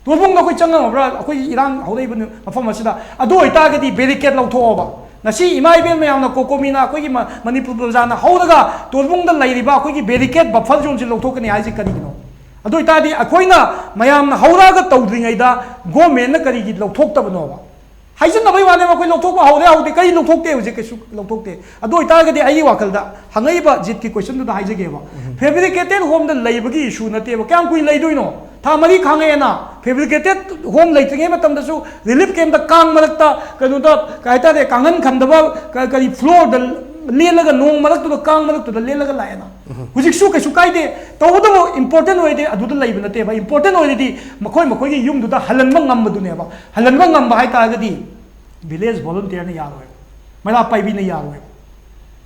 ꯇꯣꯔꯕꯨꯡꯗ ꯑꯩꯈꯣꯏ ꯆꯪꯉꯝꯃꯕ꯭ꯔꯥ? ꯑꯩꯈꯣꯏꯒꯤ ꯏꯔꯥꯡ ꯍꯧꯔꯛꯏꯕ ꯅꯨ-, ꯃꯐꯝ ꯑꯁꯤꯗ꯫ ꯑꯗꯨ ꯑꯣꯏꯇꯥꯔꯒꯗꯤ ꯕꯦꯔꯤꯀꯦꯠ ꯂꯧꯊꯣꯛꯑꯣꯕ꯫ ꯉꯁꯤ ꯏꯃꯥ ꯏꯕꯦꯟ ꯃꯌꯥꯝꯅ ꯀꯣꯀꯣꯃꯤꯅ ꯑꯩꯈꯣꯏꯒꯤ ꯃ-, ꯃꯅꯤꯄꯨꯔ ꯄ꯭ꯔꯖꯥꯅ ꯍꯧꯔꯒ ꯇꯣꯔꯕꯨꯡꯗ ꯂꯩꯔꯤꯕ ꯑꯩꯈꯣꯏꯒꯤ ꯕꯦꯔꯤꯀꯦꯠ ꯕꯐꯔ ꯖꯣꯟꯁꯤ ꯂꯧꯊꯣꯛꯀꯅꯤ ꯍꯥꯏꯁꯤ ꯀꯔꯤꯒꯤꯅꯣ? ꯑꯗꯨ ꯑꯣꯏꯇꯥꯔꯗꯤ ꯑꯩꯈꯣꯏꯅ ꯃꯌꯥꯝꯅ ꯍꯧꯔꯛꯑꯒ ꯇꯧꯗ꯭ꯔꯤꯉꯩꯗ ꯒꯣꯔꯃꯦꯟꯅ ꯀꯔꯤꯒꯤ ꯂꯧꯊꯣꯛꯇꯕꯅꯣꯕ? ꯍꯥꯏꯖꯤꯟꯅꯕꯩ ꯋꯥꯅꯦꯕ, ꯑꯩꯈꯣꯏ ꯂꯧꯊꯣꯛꯄ ꯍꯧꯔꯦ ꯍꯧꯗꯦ, ꯀꯔꯤ ꯂꯧꯊꯣꯛꯇꯦ? ꯍꯧꯖꯤꯛ ꯀꯩꯁꯨ ꯂꯧꯊꯣꯛꯇꯦ꯫ ꯑꯗꯨ ꯑꯣꯏꯇꯥꯔꯒꯗꯤ ꯑꯩꯒꯤ ꯋꯥꯈꯜꯗ ꯍꯪꯉꯛꯏꯕ ꯖꯤꯠꯀꯤ ꯀꯣꯏꯁꯟꯗꯨꯗ ꯍꯥꯏꯖꯒꯦꯕ꯫ ꯐꯦꯕ꯭ꯔꯤꯀꯦꯇꯦꯠ ꯍꯣꯝꯗ ꯂꯩꯕꯒꯤ ꯏꯁꯨ ꯅꯠꯇꯦꯕ꯫ ꯀꯌꯥꯝ ꯀꯨꯏꯅ ꯂꯩꯗꯣꯏꯅꯣ? ꯊꯥ ꯃꯔꯤ ꯈꯥꯡꯉꯛꯑꯦꯅ꯫ ꯐꯦꯕ꯭ꯔꯤꯀꯦꯇꯦꯠ ꯍꯣꯝ ꯂꯩꯇ꯭ꯔꯤꯉꯩ ꯃꯇꯝꯗꯁꯨ ꯔꯤꯂꯤꯐ ꯀꯦꯝꯞꯇ ꯀꯥꯡ ꯃꯔꯛꯇ, ꯀꯩꯅꯣꯗ, ꯀꯩ ꯍꯥꯏꯇꯥꯔꯦ, ꯀꯥꯡꯍꯟ ꯈꯟꯗꯕ, ꯀ-, ꯀꯔꯤ, ꯐ꯭ꯂꯣꯔꯗ ꯂꯦꯜꯂꯒ, ꯅꯣꯡ ꯃꯔꯛꯇꯨꯗ, ꯀꯥꯡ ꯃꯔꯛꯇꯨꯗ ꯂꯦꯜꯂꯒ ꯂꯥꯛꯑꯦꯅ꯫ ꯍꯧꯖꯤꯛꯁꯨ ꯀꯩꯁꯨ ꯀꯥꯏꯗꯦ꯫ ꯇꯧꯕꯇꯕꯨ ꯏꯝꯄꯣꯔꯇꯦꯟ ꯑꯣꯏꯔꯗꯤ ꯑꯗꯨꯗ ꯂꯩꯕ ꯅꯠꯇꯦꯕ꯫ ꯏꯝꯄꯣꯔꯇꯦꯟ ꯑꯣꯏꯔꯗꯤ ꯃꯈꯣꯏ ꯃꯈꯣꯏꯒꯤ ꯌꯨꯝꯗꯨꯗ ꯍꯜꯍꯟꯕ ꯉꯝꯕꯗꯨꯅꯦꯕ꯫ ꯍꯜꯍꯟꯕ ꯉꯝꯕ ꯍꯥꯏꯇꯥꯔꯒꯗꯤ ꯚꯤꯂꯦꯖ ꯚꯣꯂꯨꯟꯇꯤꯌꯔꯅ ꯌꯥꯔꯣꯏꯕ, ꯃꯩꯔꯥ ꯄꯥꯏꯕꯤꯅ ꯌꯥꯔꯣꯏꯕ,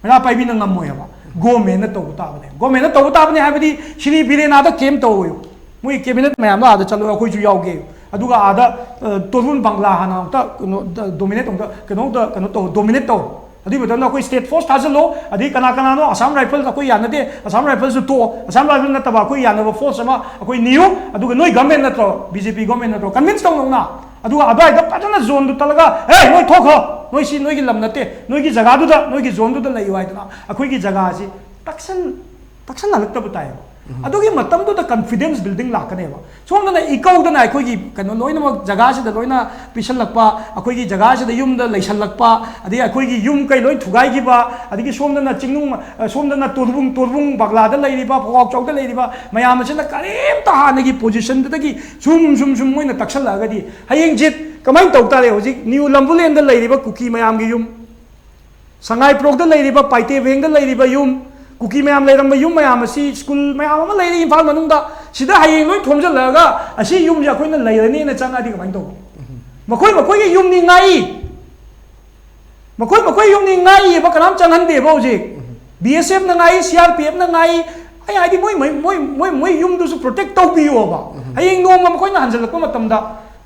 ꯃꯩꯔꯥ ꯄꯥꯏꯕꯤꯅ ꯉꯝꯃꯣꯏꯕ꯫ ꯒꯣꯔꯃꯦꯟꯅ ꯇꯧꯕ ꯇꯥꯕꯅꯦ, ꯒꯣꯔꯃꯦꯟꯅ ꯇꯧꯕ ꯇꯥꯕꯅꯦ ꯍꯥꯏꯕꯗꯤ ꯁꯤꯔꯤ ꯕꯤꯔꯦꯅꯥꯗ ꯀꯦꯝ ꯇꯧꯔꯣꯏꯕ꯫ ꯃꯣꯏ ꯀꯦꯕꯤꯅꯦꯠ ꯃꯌꯥꯝꯗꯣ ꯑꯥꯗ ꯆꯠꯂꯣ, ꯑꯩꯈꯣꯏꯁꯨ ꯌꯥꯎꯒꯦ꯫ ꯑꯗꯨꯒ ꯑꯥꯗ, ꯑ, ꯇꯣꯔꯕꯨꯟ ꯕꯪꯒ꯭ꯂꯥ ꯍꯥꯟꯅ ꯑꯃꯨꯛꯇ ꯀꯩꯅꯣ, ꯗ-, ꯗꯣꯃꯤꯅꯦꯠ ꯑꯃꯨꯛꯇ, ꯀꯩꯅꯣꯗ ꯀꯩꯅꯣ ꯇꯧ, ꯗꯣꯃꯤꯅꯦꯠ ꯇꯧ꯫ ꯑꯗꯨꯒꯤ ꯃꯇꯝꯗ ꯑꯩꯈꯣꯏ ꯁ꯭ꯇꯦꯠ ꯐꯣꯔꯁ ꯊꯥꯖꯤꯜꯂꯣ, ꯑꯗꯩ ꯀꯅꯥ ꯀꯅꯥꯅꯣ, ꯑꯁꯥꯝ ꯔꯥꯏꯐꯜ ꯑꯩꯈꯣꯏ ꯌꯥꯅꯗꯦ, ꯑꯁꯥꯝ ꯔꯥꯏꯐꯜꯁꯨ ꯇꯣꯛꯑꯣ, ꯑꯁꯥꯝ ꯔꯥꯏꯐꯜ ꯅꯠꯇꯕ ꯑꯩꯈꯣꯏ ꯌꯥꯅꯕ ꯐꯣꯔꯁ ꯑꯃ ꯑꯩꯈꯣꯏ ꯅꯤꯌꯨ, ꯑꯗꯨꯒ ꯅꯣꯏ ꯒꯃꯦꯟ ꯅꯠꯇ꯭ꯔꯣ, ꯕꯤ ꯖꯦ ꯄꯤ ꯒꯃꯦꯟ ꯅꯠꯇ꯭ꯔꯣ, ꯀꯟꯚꯤꯟꯁ ꯇꯧꯅꯧꯅ꯫ ꯑꯗꯨꯒ ꯑꯗꯨꯋꯥꯏꯗ ꯐꯖꯅ ꯖꯣꯟꯗꯨ ꯇꯠꯂꯒ, "ꯑꯦ, ꯅꯣꯏ ꯊꯣꯛꯈ꯭ꯔꯣ, ꯅꯣꯏ ꯁꯤ ꯅꯣꯏꯒꯤ ꯂꯝ ꯅꯠꯇꯦ, ꯅꯣꯏꯒꯤ ꯖꯒꯥꯗꯨꯗ, ꯅꯣꯏꯒꯤ ꯖꯣꯟꯗꯨꯗ ꯂꯩꯌꯨ" ꯍꯥꯏꯗꯅ ꯑꯩꯈꯣꯏꯒꯤ ꯖꯒꯥꯁꯤ ꯇꯛꯁꯟ-, ꯇꯛꯁꯟꯍꯜꯂꯛꯇꯕ ꯇꯥꯏꯌꯦꯕ꯫ ꯑꯗꯨꯒꯤ ꯃꯇꯝꯗꯨꯗ ꯀꯟꯐꯤꯗꯦꯟꯁ ꯕꯤꯜꯗꯤꯡ ꯂꯥꯛꯀꯅꯦꯕ꯫ ꯁꯣꯝꯗꯅ ꯏꯀꯧꯗꯅ ꯑꯩꯈꯣꯏꯒꯤ ꯀꯩꯅꯣ ꯂꯣꯏꯅꯃꯛ ꯖꯒꯥꯁꯤꯗ ꯂꯣꯏꯅ ꯄꯤꯁꯜꯂꯛꯄ, ꯑꯩꯈꯣꯏꯒꯤ ꯖꯒꯥꯁꯤꯗ ꯌꯨꯝꯗ ꯂꯩꯁꯜꯂꯛꯄ, ꯑꯗꯒꯤ ꯑꯩꯈꯣꯏꯒꯤ ꯌꯨꯝ ꯀꯩ ꯂꯣꯏ ꯊꯨꯒꯥꯏꯈꯤꯕ, ꯑꯗꯒꯤ ꯁꯣꯝꯗꯅ ꯆꯤꯡꯅꯨꯡ, ꯑ, ꯁꯣꯝꯗꯅ ꯇꯣꯔꯕꯨꯡ, ꯇꯣꯔꯕꯨꯡ ꯕꯒ꯭ꯂꯥꯗ ꯂꯩꯔꯤꯕ, ꯐꯧꯋꯥꯛꯆꯥꯎꯗ ꯂꯩꯔꯤꯕ ꯃꯌꯥꯝ ꯑꯁꯤꯅ ꯀꯔꯤꯝꯇ ꯍꯥꯟꯅꯒꯤ ꯄꯣꯖꯤꯁꯟꯗꯨꯗꯒꯤ ꯁꯨꯝ, ꯁꯨꯝ, ꯁꯨꯝ ꯃꯣꯏꯅ ꯇꯛꯁꯜꯂꯛꯑꯒꯗꯤ ꯍꯌꯦꯡ ꯖꯤꯠ ꯀꯃꯥꯏꯅ ꯇꯧ ꯇꯥꯔꯦ? ꯍꯧꯖꯤꯛ ꯅ꯭ꯌꯨ ꯂꯝꯕꯨꯂꯦꯟꯗ ꯂꯩꯔꯤꯕ ꯀꯨꯀꯤ ꯃꯌꯥꯝꯒꯤ ꯌꯨꯝ, ꯁꯉꯥꯏꯄ꯭ꯔꯧꯗ ꯂꯩꯔꯤꯕ, ꯄꯥꯏꯇꯦꯕꯦꯡꯗ ꯂꯩꯔꯤꯕ ꯌꯨꯝ, ꯀꯨꯀꯤ ꯃꯌꯥꯝ ꯂꯩꯔꯝꯕ ꯌꯨꯝ ꯃꯌꯥꯝ ꯑꯁꯤ, ꯁ꯭ꯀꯨꯜ ꯃꯌꯥꯝ ꯑꯃ ꯂꯩꯔꯤ ꯏꯝꯐꯥꯜ ꯃꯅꯨꯡꯗ, ꯁꯤꯗ ꯍꯌꯦꯡ ꯂꯣꯏ ꯊꯣꯝꯖꯤꯜꯂꯛꯑꯒ ꯑꯁꯤ ꯌꯨꯝꯁꯦ ꯑꯩꯈꯣꯏꯅ ꯂꯩꯔꯅꯤꯅ ꯆꯪꯉꯛꯑꯗꯤ ꯀꯃꯥꯏꯅ ꯇꯧꯕ? ꯃꯈꯣꯏ ꯃꯈꯣꯏꯒꯤ ꯌꯨꯝꯅꯤ ꯉꯥꯛꯏ, ꯃꯈꯣꯏ ꯃꯈꯣꯏ ꯌꯨꯝꯅꯤ ꯉꯥꯛꯏꯑꯕ, ꯀꯅꯥꯝ ꯆꯪꯍꯟꯗꯦꯕ ꯍꯧꯖꯤꯛ꯫ ꯕꯤ ꯑꯦꯁ ꯑꯦꯐꯅ ꯉꯥꯏ, ꯁꯤ ꯑꯥꯔ ꯄꯤ ꯑꯦꯐꯅ ꯉꯥꯏ, ꯑꯩ ꯍꯥꯏꯗꯤ ꯃꯣꯏ ꯃꯣꯏ ꯃꯣꯏ ꯃꯣꯏ ꯃꯣꯏ ꯌꯨꯝꯗꯨꯁꯨ ꯄ꯭ꯔꯣꯇꯦꯛ ꯇꯧꯕꯤꯌꯣꯕ꯫ ꯍꯌꯦꯡ ꯅꯣꯡꯃ ꯃꯈꯣꯏꯅ ꯍꯟꯖꯜꯂꯛꯄ ꯃꯇꯝꯗ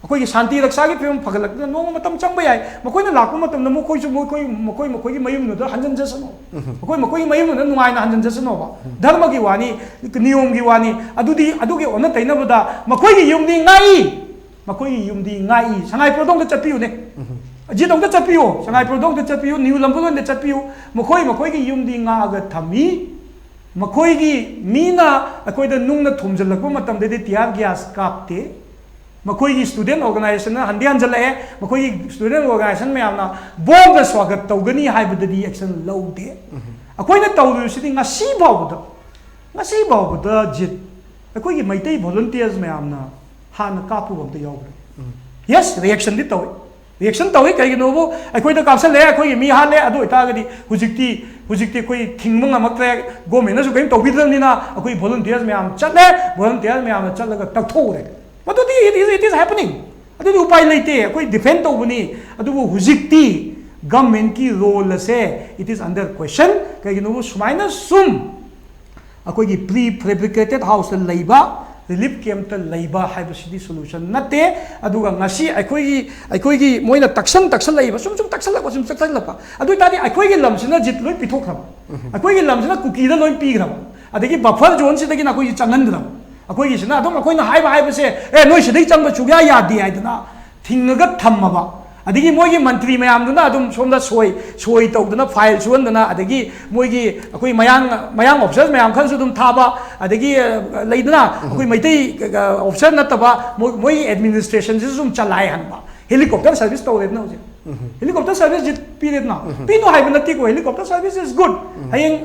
ꯑꯩꯈꯣꯏꯒꯤ ꯁꯥꯟꯇꯤ ꯔꯛꯁꯥꯒꯤ ꯐꯤꯕꯝ ꯐꯒꯠꯂꯛꯄꯗ ꯅꯣꯡꯃ ꯃꯇꯝ ꯆꯪꯕ ꯌꯥꯏ꯫ ꯃꯈꯣꯏꯅ ꯂꯥꯛꯄ ꯃꯇꯝꯗ ꯃꯈꯣꯏꯁꯨ ꯃꯈꯣꯏ ꯃꯈꯣꯏ ꯃꯈꯣꯏꯒꯤ ꯃꯌꯨꯝꯗꯨꯗ ꯍꯟꯖꯤꯟꯖꯁꯅꯨ꯫ ꯃꯈꯣꯏ ꯃꯈꯣꯏꯒꯤ ꯃꯌꯨꯝꯗꯨꯗ ꯅꯨꯡꯉꯥꯏꯅ ꯍꯟꯖꯤꯟꯖꯁꯅꯣꯕ꯫ ꯙꯔꯃꯒꯤ ꯋꯥꯅꯤ, ꯅꯤꯌꯣꯝꯒꯤ ꯋꯥꯅꯤ꯫ ꯑꯗꯨꯗꯤ ꯑꯗꯨꯒꯤ ꯑꯣꯟꯅ ꯇꯩꯅꯕꯗ ꯃꯈꯣꯏꯒꯤ ꯌꯨꯝꯗꯤ ꯉꯥꯛꯏ꯫ ꯃꯈꯣꯏꯒꯤ ꯌꯨꯝꯗꯤ ꯉꯥꯛꯏ꯫ ꯁꯉꯥꯏ ꯄ꯭ꯔꯣꯗꯣꯝꯗ ꯆꯠꯄꯤꯌꯨꯅꯦ꯫ ꯖꯤꯠ ꯑꯝꯇ ꯆꯠꯄꯤꯌꯨ꯫ ꯁꯉꯥꯏ ꯄ꯭ꯔꯣꯗꯣꯝꯗ ꯆꯠꯄꯤꯌꯨ꯫ ꯅ꯭ꯌꯨ ꯂꯝꯕꯨꯂꯣꯟꯗ ꯆꯠꯄꯤꯌꯨ꯫ ꯃꯈꯣꯏ ꯃꯈꯣꯏꯒꯤ ꯌꯨꯝꯗꯤ ꯉꯥꯛꯑꯒ ꯊꯝꯃꯤ꯫ ꯃꯈꯣꯏꯒꯤ ꯃꯤꯅ ꯑꯩꯈꯣꯏꯗ ꯅꯨꯡꯅ ꯊꯣꯝꯖꯤꯜꯂꯛꯄ ꯃꯇꯝꯗꯗꯤ ꯇꯤꯌꯥꯔ ꯒ꯭ꯌꯥꯁ ꯀꯥꯞꯇꯦ꯫ ꯃꯈꯣꯏꯒꯤ ꯁ꯭ꯇꯨꯗꯦꯟ ꯑꯣꯔꯒꯅꯥꯏꯖꯦꯁꯟꯅ ꯍꯟꯗꯤ ꯍꯟꯖꯜꯂꯛꯑꯦ꯫ ꯃꯈꯣꯏꯒꯤ ꯁ꯭ꯇꯨꯗꯦꯟ ꯑꯣꯔꯒꯅꯥꯏꯖꯦꯁꯟ ꯃꯌꯥꯝꯅ ꯕꯣꯝꯅ ꯁ꯭ꯋꯥꯒꯠ ꯇꯧꯒꯅꯤ ꯍꯥꯏꯕꯗꯗꯤ ꯑꯦꯛꯁꯟ ꯂꯧꯗꯦ꯫ ꯑꯩꯈꯣꯏꯅ ꯇꯧꯔꯤꯕꯁꯤꯗꯤ ꯉꯁꯤ ꯐꯥꯎꯕꯗ, ꯉꯁꯤ ꯐꯥꯎꯕꯗ ꯖꯤꯠ, ꯑꯩꯈꯣꯏꯒꯤ ꯃꯩꯇꯩ ꯚꯣꯂꯨꯟꯇꯤꯌꯔꯁ ꯃꯌꯥꯝꯅ ꯍꯥꯟꯅ ꯀꯥꯞꯄꯨꯕ ꯑꯝꯇ ꯌꯥꯎꯈ꯭ꯔꯦ꯫ ꯌꯦꯁ, ꯔꯤꯌꯦꯛꯁꯟꯗꯤ ꯇꯧꯏ꯫ ꯔꯤꯌꯦꯛꯁꯟ ꯇꯧꯏ꯫ ꯀꯩꯒꯤꯅꯣꯕꯨ ꯑꯩꯈꯣꯏꯗ ꯀꯥꯞꯁꯜꯂꯦ, ꯑꯩꯈꯣꯏꯒꯤ ꯃꯤ ꯍꯥꯠꯂꯦ꯫ ꯑꯗꯨ ꯑꯣꯏꯇꯥꯔꯒꯗꯤ ꯍꯧꯖꯤꯛꯇꯤ, ꯍꯧꯖꯤꯛꯇꯤ ꯑꯩꯈꯣꯏ ꯊꯤꯡꯕ ꯉꯝꯃꯛꯇ꯭ꯔꯦ꯫ ꯒꯣꯔꯃꯦꯟꯅꯁꯨ ꯀꯔꯤꯝ ꯇꯧꯕꯤꯗ꯭ꯔꯕꯅꯤꯅ ꯑꯩꯈꯣꯏ ꯚꯣꯂꯨꯟꯇꯤꯌꯔꯁ ꯃꯌꯥꯝ ꯆꯠꯂꯦ꯫ ꯚꯣꯂꯨꯟꯇꯤꯌꯔ ꯃꯌꯥꯝꯅ ꯆꯠꯂꯒ ꯀꯛꯊꯣꯛꯎꯔꯦ꯫ ꯃꯗꯨꯗꯤ it is, it is happening꯫ ꯑꯗꯨꯗꯤ ꯎꯄꯥꯏ ꯂꯩꯇꯦ꯫ ꯑꯩꯈꯣꯏ ꯗꯤꯐꯦꯟ ꯇꯧꯕꯅꯤ꯫ ꯑꯗꯨꯕꯨ ꯍꯧꯖꯤꯛꯇꯤ ꯒꯚꯔꯟꯃꯦꯟꯠꯀꯤ ꯔꯣꯜ ꯑꯁꯦ, it is under question꯫ ꯀꯩꯒꯤꯅꯣꯕꯨ ꯁꯨꯃꯥꯏꯅ ꯁꯨꯝ ꯑꯩꯈꯣꯏꯒꯤ ꯄ꯭ꯔꯤ ꯐꯦꯕ꯭ꯔꯤꯀꯦꯇꯦꯠ ꯍꯥꯎꯁꯇ ꯂꯩꯕ, ꯔꯤꯂꯤꯐ ꯀꯦꯝꯞꯇ ꯂꯩꯕ ꯍꯥꯏꯕꯁꯤꯗꯤ ꯁꯣꯂꯨꯁꯟ ꯅꯠꯇꯦ꯫ ꯑꯗꯨꯒ ꯉꯁꯤ ꯑꯩꯈꯣꯏꯒꯤ, ꯑꯩꯈꯣꯏꯒꯤ ꯃꯣꯏꯅ ꯇꯛꯁꯟ ꯇꯛꯁꯜꯂꯛꯏꯕ, ꯁꯨꯝ ꯁꯨꯝ ꯇꯛꯁꯜꯂꯛꯄ, ꯁꯨꯝ ꯇꯛꯁꯜꯂꯛꯄ꯫ ꯑꯗꯨ ꯑꯣꯏꯇꯥꯔꯗꯤ ꯑꯩꯈꯣꯏꯒꯤ ꯂꯝꯁꯤꯅ ꯖꯤꯠ ꯂꯣꯏ ꯄꯤꯊꯣꯛꯈ꯭ꯔꯕ, ꯑꯩꯈꯣꯏꯒꯤ ꯂꯝꯁꯤꯅ ꯀꯨꯀꯤꯗ ꯂꯣꯏ ꯄꯤꯈ꯭ꯔꯕ, ꯑꯗꯒꯤ ꯕꯐꯔ ꯖꯣꯟꯁꯤꯗꯒꯤꯅ ꯑꯩꯈꯣꯏꯁꯤ ꯆꯪꯍꯟꯈ꯭ꯔꯕ꯫ ꯑꯩꯈꯣꯏꯒꯤꯁꯤꯅ ꯑꯗꯨꯝ ꯑꯩꯈꯣꯏꯅ ꯍꯥꯏꯕ ꯍꯥꯏꯕꯁꯦ, "ꯑꯦ, ꯅꯣꯏ ꯁꯤꯗꯩ ꯆꯪꯕ ꯁꯨꯡꯌꯥ ꯌꯥꯗꯦ" ꯍꯥꯏꯗꯅ ꯊꯤꯡꯉꯒ ꯊꯝꯃꯕ꯫ ꯑꯗꯒꯤ ꯃꯣꯏꯒꯤ ꯃꯟꯇ꯭ꯔꯤ ꯃꯌꯥꯝꯗꯨꯅ ꯑꯗꯨꯝ ꯁꯣꯝꯗ ꯁꯣꯏ, ꯁꯣꯏ ꯇꯧꯗꯅ, ꯐꯥꯏꯜ ꯁꯨꯍꯟꯗꯅ, ꯑꯗꯒꯤ ꯃꯣꯏꯒꯤ ꯑꯩꯈꯣꯏ ꯃꯌꯥꯡ, ꯃꯌꯥꯡ ꯑꯣꯐꯤꯁꯔ ꯃꯌꯥꯝ ꯈꯔꯁꯨ ꯑꯗꯨꯝ ꯊꯥꯕ, ꯑꯗꯒꯤ, ꯑ, ꯂꯩꯗꯅ ꯑꯩꯈꯣꯏ ꯃꯩꯇꯩ, ꯑ, ꯑꯣꯐꯤꯁꯔ ꯅꯠꯇꯕ ꯃꯣꯏ, ꯃꯣꯏꯒꯤ ꯑꯦꯗꯃꯤꯅꯤꯁꯇ꯭ꯔꯦꯁꯟꯁꯤꯁꯨ ꯑꯗꯨꯝ ꯆꯂꯥꯏꯍꯟꯕ꯫ ꯍꯦꯂꯤꯀꯣꯞꯇꯔ ꯁꯔꯚꯤꯁ ꯇꯧꯔꯦꯗꯅ ꯍꯧꯖꯤꯛ꯫ Helicopter service ꯖꯤꯠ ꯄꯤꯔꯦꯗꯅ꯫ ꯄꯤꯅꯨ ꯍꯥꯏꯕ ꯅꯠꯇꯦꯀꯣ, ꯍꯦꯂꯤꯀꯣꯞꯇꯔ ꯁꯔꯚꯤꯁ is good꯫ ꯍꯌꯦꯡ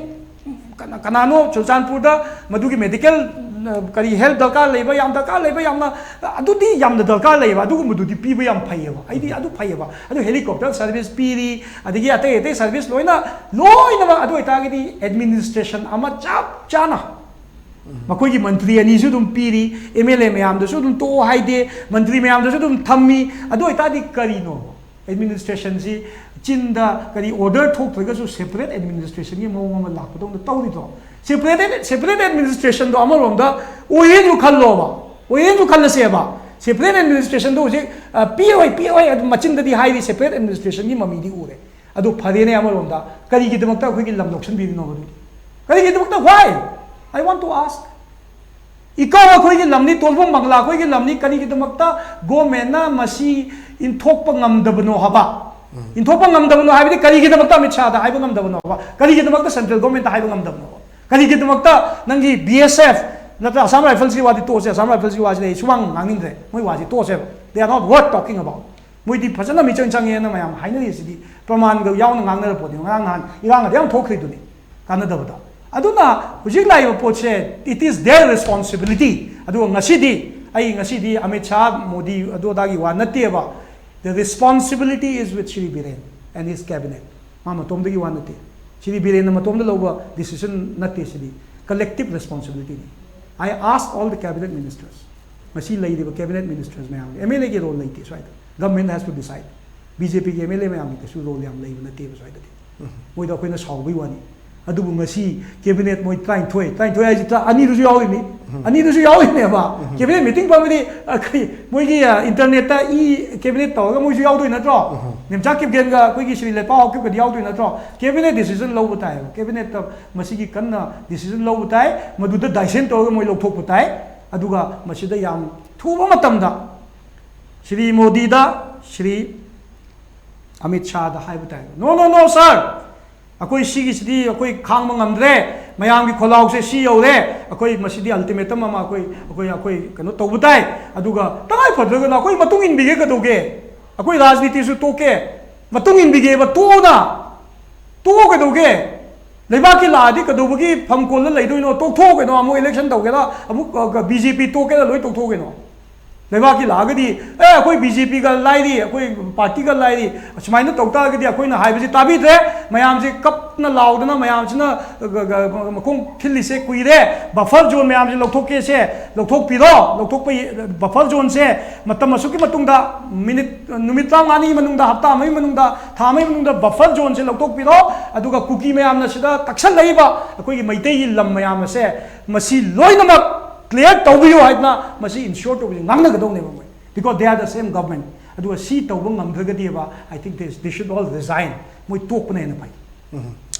ꯀꯅꯥ-, ꯀꯅꯥꯅꯣ ꯆꯨꯔꯆꯥꯟꯄꯨꯔꯗ ꯃꯗꯨꯒꯤ ꯃꯦꯗꯤꯀꯦꯜ, ꯑ, ꯀꯔꯤ ꯍꯦꯜꯞ ꯗꯔꯀꯥꯔ ꯂꯩꯕ, ꯌꯥꯝ ꯗꯔꯀꯥꯔ ꯂꯩꯕ, ꯌꯥꯝꯅ, ꯑꯗꯨꯗꯤ ꯌꯥꯝꯅ ꯗꯔꯀꯥꯔ ꯂꯩꯌꯦꯕ꯫ ꯑꯗꯨꯒꯨꯝꯕꯗꯨꯗꯤ ꯄꯤꯕ ꯌꯥꯝ ꯐꯩꯌꯦꯕ꯫ ꯑꯩꯗꯤ ꯑꯗꯨ ꯐꯩꯌꯦꯕ꯫ ꯑꯗꯨ ꯍꯦꯂꯤꯀꯣꯞꯇꯔ ꯁꯔꯚꯤꯁ ꯄꯤꯔꯤ, ꯑꯗꯒꯤ ꯑꯇꯩ ꯑꯇꯩ ꯁꯔꯚꯤꯁ ꯂꯣꯏꯅ, ꯂꯣꯏꯅꯃꯛ꯫ ꯑꯗꯨ ꯑꯣꯏꯇꯥꯔꯒꯗꯤ ꯑꯦꯗꯃꯤꯅꯤꯁꯇ꯭ꯔꯦꯁꯟ ꯑꯃ ꯆꯞ ꯆꯥꯅ ꯃꯈꯣꯏꯒꯤ ꯃꯟꯇ꯭ꯔꯤ ꯑꯅꯤꯁꯨ ꯑꯗꯨꯝ ꯄꯤꯔꯤ, ꯑꯦꯝ ꯑꯦꯜ ꯑꯦ ꯃꯌꯥꯝꯗꯁꯨ ꯑꯗꯨꯝ ꯇꯣꯛꯑꯣ ꯍꯥꯏꯗꯦ, ꯃꯟꯇ꯭ꯔꯤ ꯃꯌꯥꯝꯗꯁꯨ ꯑꯗꯨꯝ ꯊꯝꯃꯤ꯫ ꯑꯗꯨ ꯑꯣꯏꯇꯥꯔꯗꯤ ꯀꯔꯤꯅꯣ? ꯑꯦꯗꯃꯤꯅꯤꯁꯇ꯭ꯔꯦꯁꯟꯁꯤ ꯆꯤꯟꯗ ꯀꯔꯤ ꯑꯣꯔꯗꯔ ꯊꯣꯛꯇ꯭ꯔꯒꯁꯨ ꯁꯦꯄꯔꯦꯠ ꯑꯦꯗꯃꯤꯅꯤꯁꯇ꯭ꯔꯦꯁꯟꯒꯤ ꯃꯑꯣꯡ ꯑꯃ ꯂꯥꯛꯄꯗꯧꯅ ꯇꯧꯔꯤꯗ꯭ꯔꯣ? ꯁꯦꯄꯔꯦꯠ ꯁꯦꯄꯔꯦꯠ ꯑꯦꯗꯃꯤꯅꯤꯁꯇ꯭ꯔꯦꯁꯟꯗꯣ ꯑꯃꯔꯣꯝꯗ ꯑꯣꯏꯌꯦꯅꯁꯨ ꯈꯜꯂꯣꯕ, ꯑꯣꯏꯌꯦꯅꯁꯨ ꯈꯜꯂꯁꯦꯕ꯫ ꯁꯦꯄꯔꯦꯠ ꯑꯦꯗꯃꯤꯅꯤꯁꯇ꯭ꯔꯦꯁꯟꯗꯣ ꯍꯧꯖꯤꯛ ꯑ, ꯄꯤꯔꯣꯏ ꯄꯤꯔꯣꯏ ꯑꯗꯨꯝ ꯃꯆꯤꯟꯗꯗꯤ ꯍꯥꯏꯔꯤ, ꯁꯦꯄꯔꯦꯠ ꯑꯦꯗꯃꯤꯅꯤꯁꯇ꯭ꯔꯦꯁꯟꯒꯤ ꯃꯃꯤꯗꯤ ꯎꯔꯦ꯫ ꯑꯗꯨ ꯐꯔꯦꯅꯦ, ꯑꯃꯔꯣꯝꯗ ꯀꯔꯤꯒꯤꯗꯃꯛꯇ ꯑꯩꯈꯣꯏꯒꯤ ꯂꯝ ꯂꯧꯁꯤꯟꯕꯤꯔꯤꯅꯣꯕ ꯑꯗꯨꯗꯤ? ꯀꯔꯤꯒꯤꯗꯃꯛꯇ? Why? I want to ask. Eco ꯑꯩꯈꯣꯏꯒꯤ ꯂꯝꯅꯤ, ꯇꯣꯜꯕꯝ ꯕꯪꯒꯂꯥ ꯑꯩꯈꯣꯏꯒꯤ ꯂꯝꯅꯤ, ꯀꯔꯤꯒꯤꯗꯃꯛꯇ ꯒꯣꯔꯃꯦꯟꯅ ꯃꯁꯤ ꯏꯟꯊꯣꯛꯄ ꯉꯝꯗꯕꯅꯣ ꯍꯥꯏꯕ? ꯏꯟꯊꯣꯛꯄ ꯉꯝꯗꯕꯅꯣ ꯍꯥꯏꯕꯗꯤ ꯀꯔꯤꯒꯤꯗꯃꯛꯇ ꯑꯃꯤꯠ ꯁꯥꯗ ꯍꯥꯏꯕ ꯉꯝꯗꯕꯅꯣꯕ? ꯀꯔꯤꯒꯤꯗꯃꯛꯇ ꯁꯦꯟꯇ꯭ꯔꯦꯜ ꯒꯣꯔꯃꯦꯟꯇ ꯍꯥꯏꯕ ꯉꯝꯗꯕꯅꯣꯕ? ꯀꯔꯤꯒꯤꯗꯃꯛꯇ ꯅꯪꯒꯤ ꯕꯤ ꯑꯦꯁ ꯑꯦꯐ ꯅꯠꯇ꯭ꯔ ꯑꯁꯥꯝ ꯔꯥꯏꯐꯜꯁꯀꯤ ꯋꯥꯗꯤ ꯇꯣꯛꯑꯁꯦ, ꯑꯁꯥꯝ ꯔꯥꯏꯐꯜꯁꯀꯤ ꯋꯥꯁꯤꯗꯤ ꯑꯩ ꯁꯨꯃꯥꯡ ꯉꯥꯡꯅꯤꯡꯗ꯭ꯔꯦ, ꯃꯣꯏ ꯋꯥꯁꯤ ꯇꯣꯛꯑꯁꯦꯕ, they are not worth talking about. ꯃꯣꯏꯗꯤ ꯐꯖꯅ ꯃꯤꯆꯪ ꯆꯪꯉꯦꯅ ꯃꯌꯥꯝ ꯍꯥꯏꯅꯔꯤꯁꯤꯗꯤ ꯄ꯭ꯔꯃꯥꯟꯒ ꯌꯥꯎꯅ ꯉꯥꯡꯅꯔ ꯄꯣꯠꯅꯤ꯫ ꯉꯔꯥꯡ ꯅꯍꯥꯟ ꯏꯔꯥꯡꯒꯗꯤ ꯌꯥꯝ ꯊꯣꯛꯈ꯭ꯔꯤꯗꯨꯅꯤ, ꯀꯥꯟꯅꯗꯕꯗ꯫ ꯑꯗꯨꯅ ꯍꯧꯖꯤꯛ ꯂꯥꯛꯏꯕ ꯄꯣꯠꯁꯦ, it is their responsibility. ꯑꯗꯨꯒ ꯉꯁꯤꯗꯤ, ꯑꯩ ꯉꯁꯤꯗꯤ ꯑꯃꯤꯠ ꯁꯥꯍ, ꯃꯣꯗꯤ, ꯑꯗꯨ ꯑꯗꯥꯒꯤ ꯋꯥ ꯅꯠꯇꯦꯕ꯫ The responsibility is with Shri Biren and his cabinet. ꯃꯥ ꯃꯇꯣꯝꯗꯒꯤ ꯋꯥ ꯅꯠꯇꯦ, ꯁꯤꯗꯤ ꯕꯤꯔꯦꯟꯅ ꯃꯇꯣꯝꯗ ꯂꯧꯕ ꯗꯤꯁꯤꯖꯟ ꯅꯠꯇꯦ, ꯁꯤꯗꯤ ꯀꯂꯦꯛꯇꯤꯞ ꯔꯦꯁꯄꯣꯟꯁꯤꯕꯤꯂꯤꯇꯤꯅꯤ꯫ I ask all the cabinet ministers, ꯉꯁꯤ ꯂꯩꯔꯤꯕ ꯀꯦꯕꯤꯅꯦꯠ ꯃꯤꯅꯤꯁꯇꯔꯁ ꯃꯌꯥꯝꯒꯤ ꯑꯦꯝ ꯑꯦꯜ ꯑꯦꯒꯤ ꯔꯣꯜ ꯂꯩꯇꯦ ꯁ꯭ꯋꯥꯏꯗ꯫ Government has to decide. B J ꯄꯤꯒꯤ ꯑꯦꯝ ꯑꯦꯜ ꯑꯦ ꯃꯌꯥꯝꯒꯤ ꯀꯩꯁꯨ ꯔꯣꯜ ꯌꯥꯝ ꯂꯩꯕ ꯅꯠꯇꯦꯕ ꯁ꯭ꯋꯥꯏꯗꯗꯤ꯫ ꯃꯣꯏꯗ ꯑꯩꯈꯣꯏꯅ ꯁꯥꯎꯕꯩ ꯋꯥꯅꯤ꯫ ꯑꯗꯨꯕꯨ ꯉꯁꯤ ꯀꯦꯕꯤꯅꯦꯠ ꯃꯣꯏ ꯇꯔꯥꯅꯤꯊꯣꯏ, ꯇꯔꯥꯅꯤꯊꯣꯏ ꯍꯥꯏꯁꯤ ꯇꯔꯥ-, ꯑꯅꯤꯗꯨꯁꯨ ꯌꯥꯎꯔꯤꯅꯤ꯫ ꯑꯅꯤꯗꯨꯁꯨ ꯌꯥꯎꯔꯤꯅꯦꯕ꯫ ꯀꯦꯕꯤꯅꯦꯠ ꯃꯤꯇꯤꯡ ꯐꯝꯕꯗꯤ, ꯑ, ꯀꯔꯤ, ꯃꯣꯏꯒꯤ, ꯑ, ꯏꯟꯇꯔꯅꯦꯠꯇ ꯏ ꯀꯦꯕꯤꯅꯦꯠ ꯇꯧꯔꯒ ꯃꯣꯏꯁꯨ ꯌꯥꯎꯗꯣꯏ ꯅꯠꯇ꯭ꯔꯣ? ꯅꯦꯝꯆꯥ ꯀꯤꯞꯒꯦꯟꯒ ꯑꯩꯈꯣꯏꯒꯤ ꯁ꯭ꯔꯤ ꯂꯩꯄꯥꯎ ꯍꯥꯎꯀꯤꯞꯀꯗꯤ ꯌꯥꯎꯗꯣꯏ ꯅꯠꯇ꯭ꯔꯣ? ꯀꯦꯕꯤꯅꯦꯠ ꯗꯤꯁꯤꯖꯟ ꯂꯧꯕ ꯇꯥꯏꯌꯦꯕ꯫ ꯀꯦꯕꯤꯅꯦꯠꯇ ꯃꯁꯤꯒꯤ ꯀꯟꯅ ꯗꯤꯁꯤꯖꯟ ꯂꯧꯕ ꯇꯥꯏ, ꯃꯗꯨꯗ ꯗꯥꯏꯁꯦꯟ ꯇꯧꯔꯒ ꯃꯣꯏ ꯂꯧꯊꯣꯛꯄ ꯇꯥꯏ꯫ ꯑꯗꯨꯒ ꯃꯁꯤꯗ ꯌꯥꯝ ꯊꯨꯕ ꯃꯇꯝꯗ ꯁ꯭ꯔꯤ ꯃꯣꯗꯤꯗ, ꯁ꯭ꯔꯤ ꯑꯃꯤꯠ ꯁꯥꯍꯗ ꯍꯥꯏꯕ ꯇꯥꯏ, "No, no, no, sir! ꯑꯩꯈꯣꯏ ꯁꯤꯒꯤꯁꯤꯗꯤ ꯑꯩꯈꯣꯏ ꯈꯥꯡꯕ ꯉꯝꯗ꯭ꯔꯦ, ꯃꯌꯥꯝꯒꯤ ꯈꯣꯜꯂꯥꯎꯁꯦ ꯁꯤ ꯌꯧꯔꯦ, ꯑꯩꯈꯣꯏ ꯃꯁꯤꯗꯤ ꯑꯜꯇꯤꯃꯦꯇꯝ ꯑꯃ ꯑꯩꯈꯣꯏ, ꯑꯩꯈꯣꯏ, ꯑꯩꯈꯣꯏ ꯀꯩꯅꯣ ꯇꯧꯕ ꯇꯥꯏ, ꯑꯗꯨꯒ ꯇꯉꯥꯏ ꯐꯗ꯭ꯔꯒꯅ ꯑꯩꯈꯣꯏ ꯃꯇꯨꯡ ꯏꯟꯕꯤꯒꯦ ꯀꯩꯗꯧꯒꯦ? ꯑꯩꯈꯣꯏ ꯔꯥꯖꯅꯤꯇꯤꯁꯨ ꯇꯣꯛꯀꯦ, ꯃꯇꯨꯡ ꯏꯟꯕꯤꯒꯦꯕ, ꯇꯣꯛꯑꯣꯅ, ꯇꯣꯛꯑꯣ ꯀꯩꯗꯧꯒꯦ? ꯂꯩꯕꯥꯛꯀꯤ ꯂꯥꯛꯑꯗꯤ ꯀꯩꯗꯧꯕꯒꯤ ꯐꯝ ꯀꯣꯜꯂ ꯂꯩꯗꯣꯏꯅꯣ? ꯇꯣꯛꯊꯣꯛꯑꯣ ꯀꯩꯅꯣ, ꯑꯃꯨꯛ ꯏꯂꯦꯛꯁꯟ ꯇꯧꯒꯦꯔꯥ, ꯑꯃꯨꯛ, ꯑ, ꯕꯤ ꯖꯦ ꯄꯤ ꯇꯣꯛꯀꯦꯔꯥ, ꯂꯣꯏ ꯇꯣꯛꯊꯣꯛꯑꯣ ꯀꯩꯅꯣ꯫ ꯂꯩꯕꯥꯛꯀꯤ ꯂꯥꯛꯑꯒꯗꯤ, ꯑꯦ, ꯑꯩꯈꯣꯏ ꯕꯤ ꯖꯦ ꯄꯤꯒ ꯂꯥꯏꯔꯤ, ꯑꯩꯈꯣꯏ ꯄꯥꯔꯇꯤꯒ ꯂꯥꯏꯔꯤ, ꯑꯁꯨꯃꯥꯏꯅ ꯇꯧ ꯇꯥꯔꯒꯗꯤ ꯑꯩꯈꯣꯏꯅ ꯍꯥꯏꯕꯁꯤ ꯇꯥꯕꯤꯗ꯭ꯔꯦ꯫ ꯃꯌꯥꯝꯁꯤ ꯀꯞꯅ ꯂꯥꯎꯗꯅ, ꯃꯌꯥꯝꯁꯤꯅ ꯒ-, ꯒ-, ꯃꯈꯣꯡ ꯊꯤꯜꯂꯤꯁꯦ ꯀꯨꯏꯔꯦ꯫ ꯕꯐꯔ ꯖꯣꯟ ꯃꯌꯥꯝꯁꯤ ꯂꯧꯊꯣꯛꯀꯦꯁꯦ, ꯂꯧꯊꯣꯛꯄꯤꯔꯣ꯫ ꯂꯧꯊꯣꯛꯄ, ꯕꯐꯔ ꯖꯣꯟꯁꯦ ꯃꯇꯝ ꯑꯁꯨꯛꯀꯤ ꯃꯇꯨꯡꯗ, ꯃꯤꯅꯤꯠ, ꯅꯨꯃꯤꯠ ꯇꯔꯥꯃꯉꯥꯅꯤꯒꯤ ꯃꯅꯨꯡꯗ, ꯍꯞꯇꯥ ꯑꯃꯒꯤ ꯃꯅꯨꯡꯗ, ꯊꯥ ꯑꯃꯒꯤ ꯃꯅꯨꯡꯗ ꯕꯐꯔ ꯖꯣꯟꯁꯦ ꯂꯧꯊꯣꯛꯄꯤꯔꯣ꯫ ꯑꯗꯨꯒ ꯀꯨꯀꯤ ꯃꯌꯥꯝꯅ ꯁꯤꯗ ꯇꯛꯁꯜꯂꯛꯏꯕ ꯑꯩꯈꯣꯏꯒꯤ ꯃꯩꯇꯩꯒꯤ ꯂꯝ ꯃꯌꯥꯝ ꯑꯁꯦ, ꯃꯁꯤ ꯂꯣꯏꯅꯃꯛ ꯀ꯭ꯂꯤꯌꯥꯔ ꯇꯧꯕꯤꯌꯨ ꯍꯥꯏꯗꯅ ꯃꯁꯤ ꯏꯟꯁꯤꯌꯣꯔ ꯇꯧꯕꯁꯤ ꯉꯥꯡꯅꯒꯗꯧꯅꯦꯕ ꯃꯣꯏ, because they are the same government꯫ ꯑꯗꯨꯒ ꯁꯤ ꯇꯧꯕ ꯉꯝꯗ꯭ꯔꯒꯗꯤꯕ, I think they, they should all resign꯫ ꯃꯣꯏ ꯇꯣꯛꯄꯅ ꯍꯦꯟꯅ ꯐꯩ꯫ ꯎꯝ꯫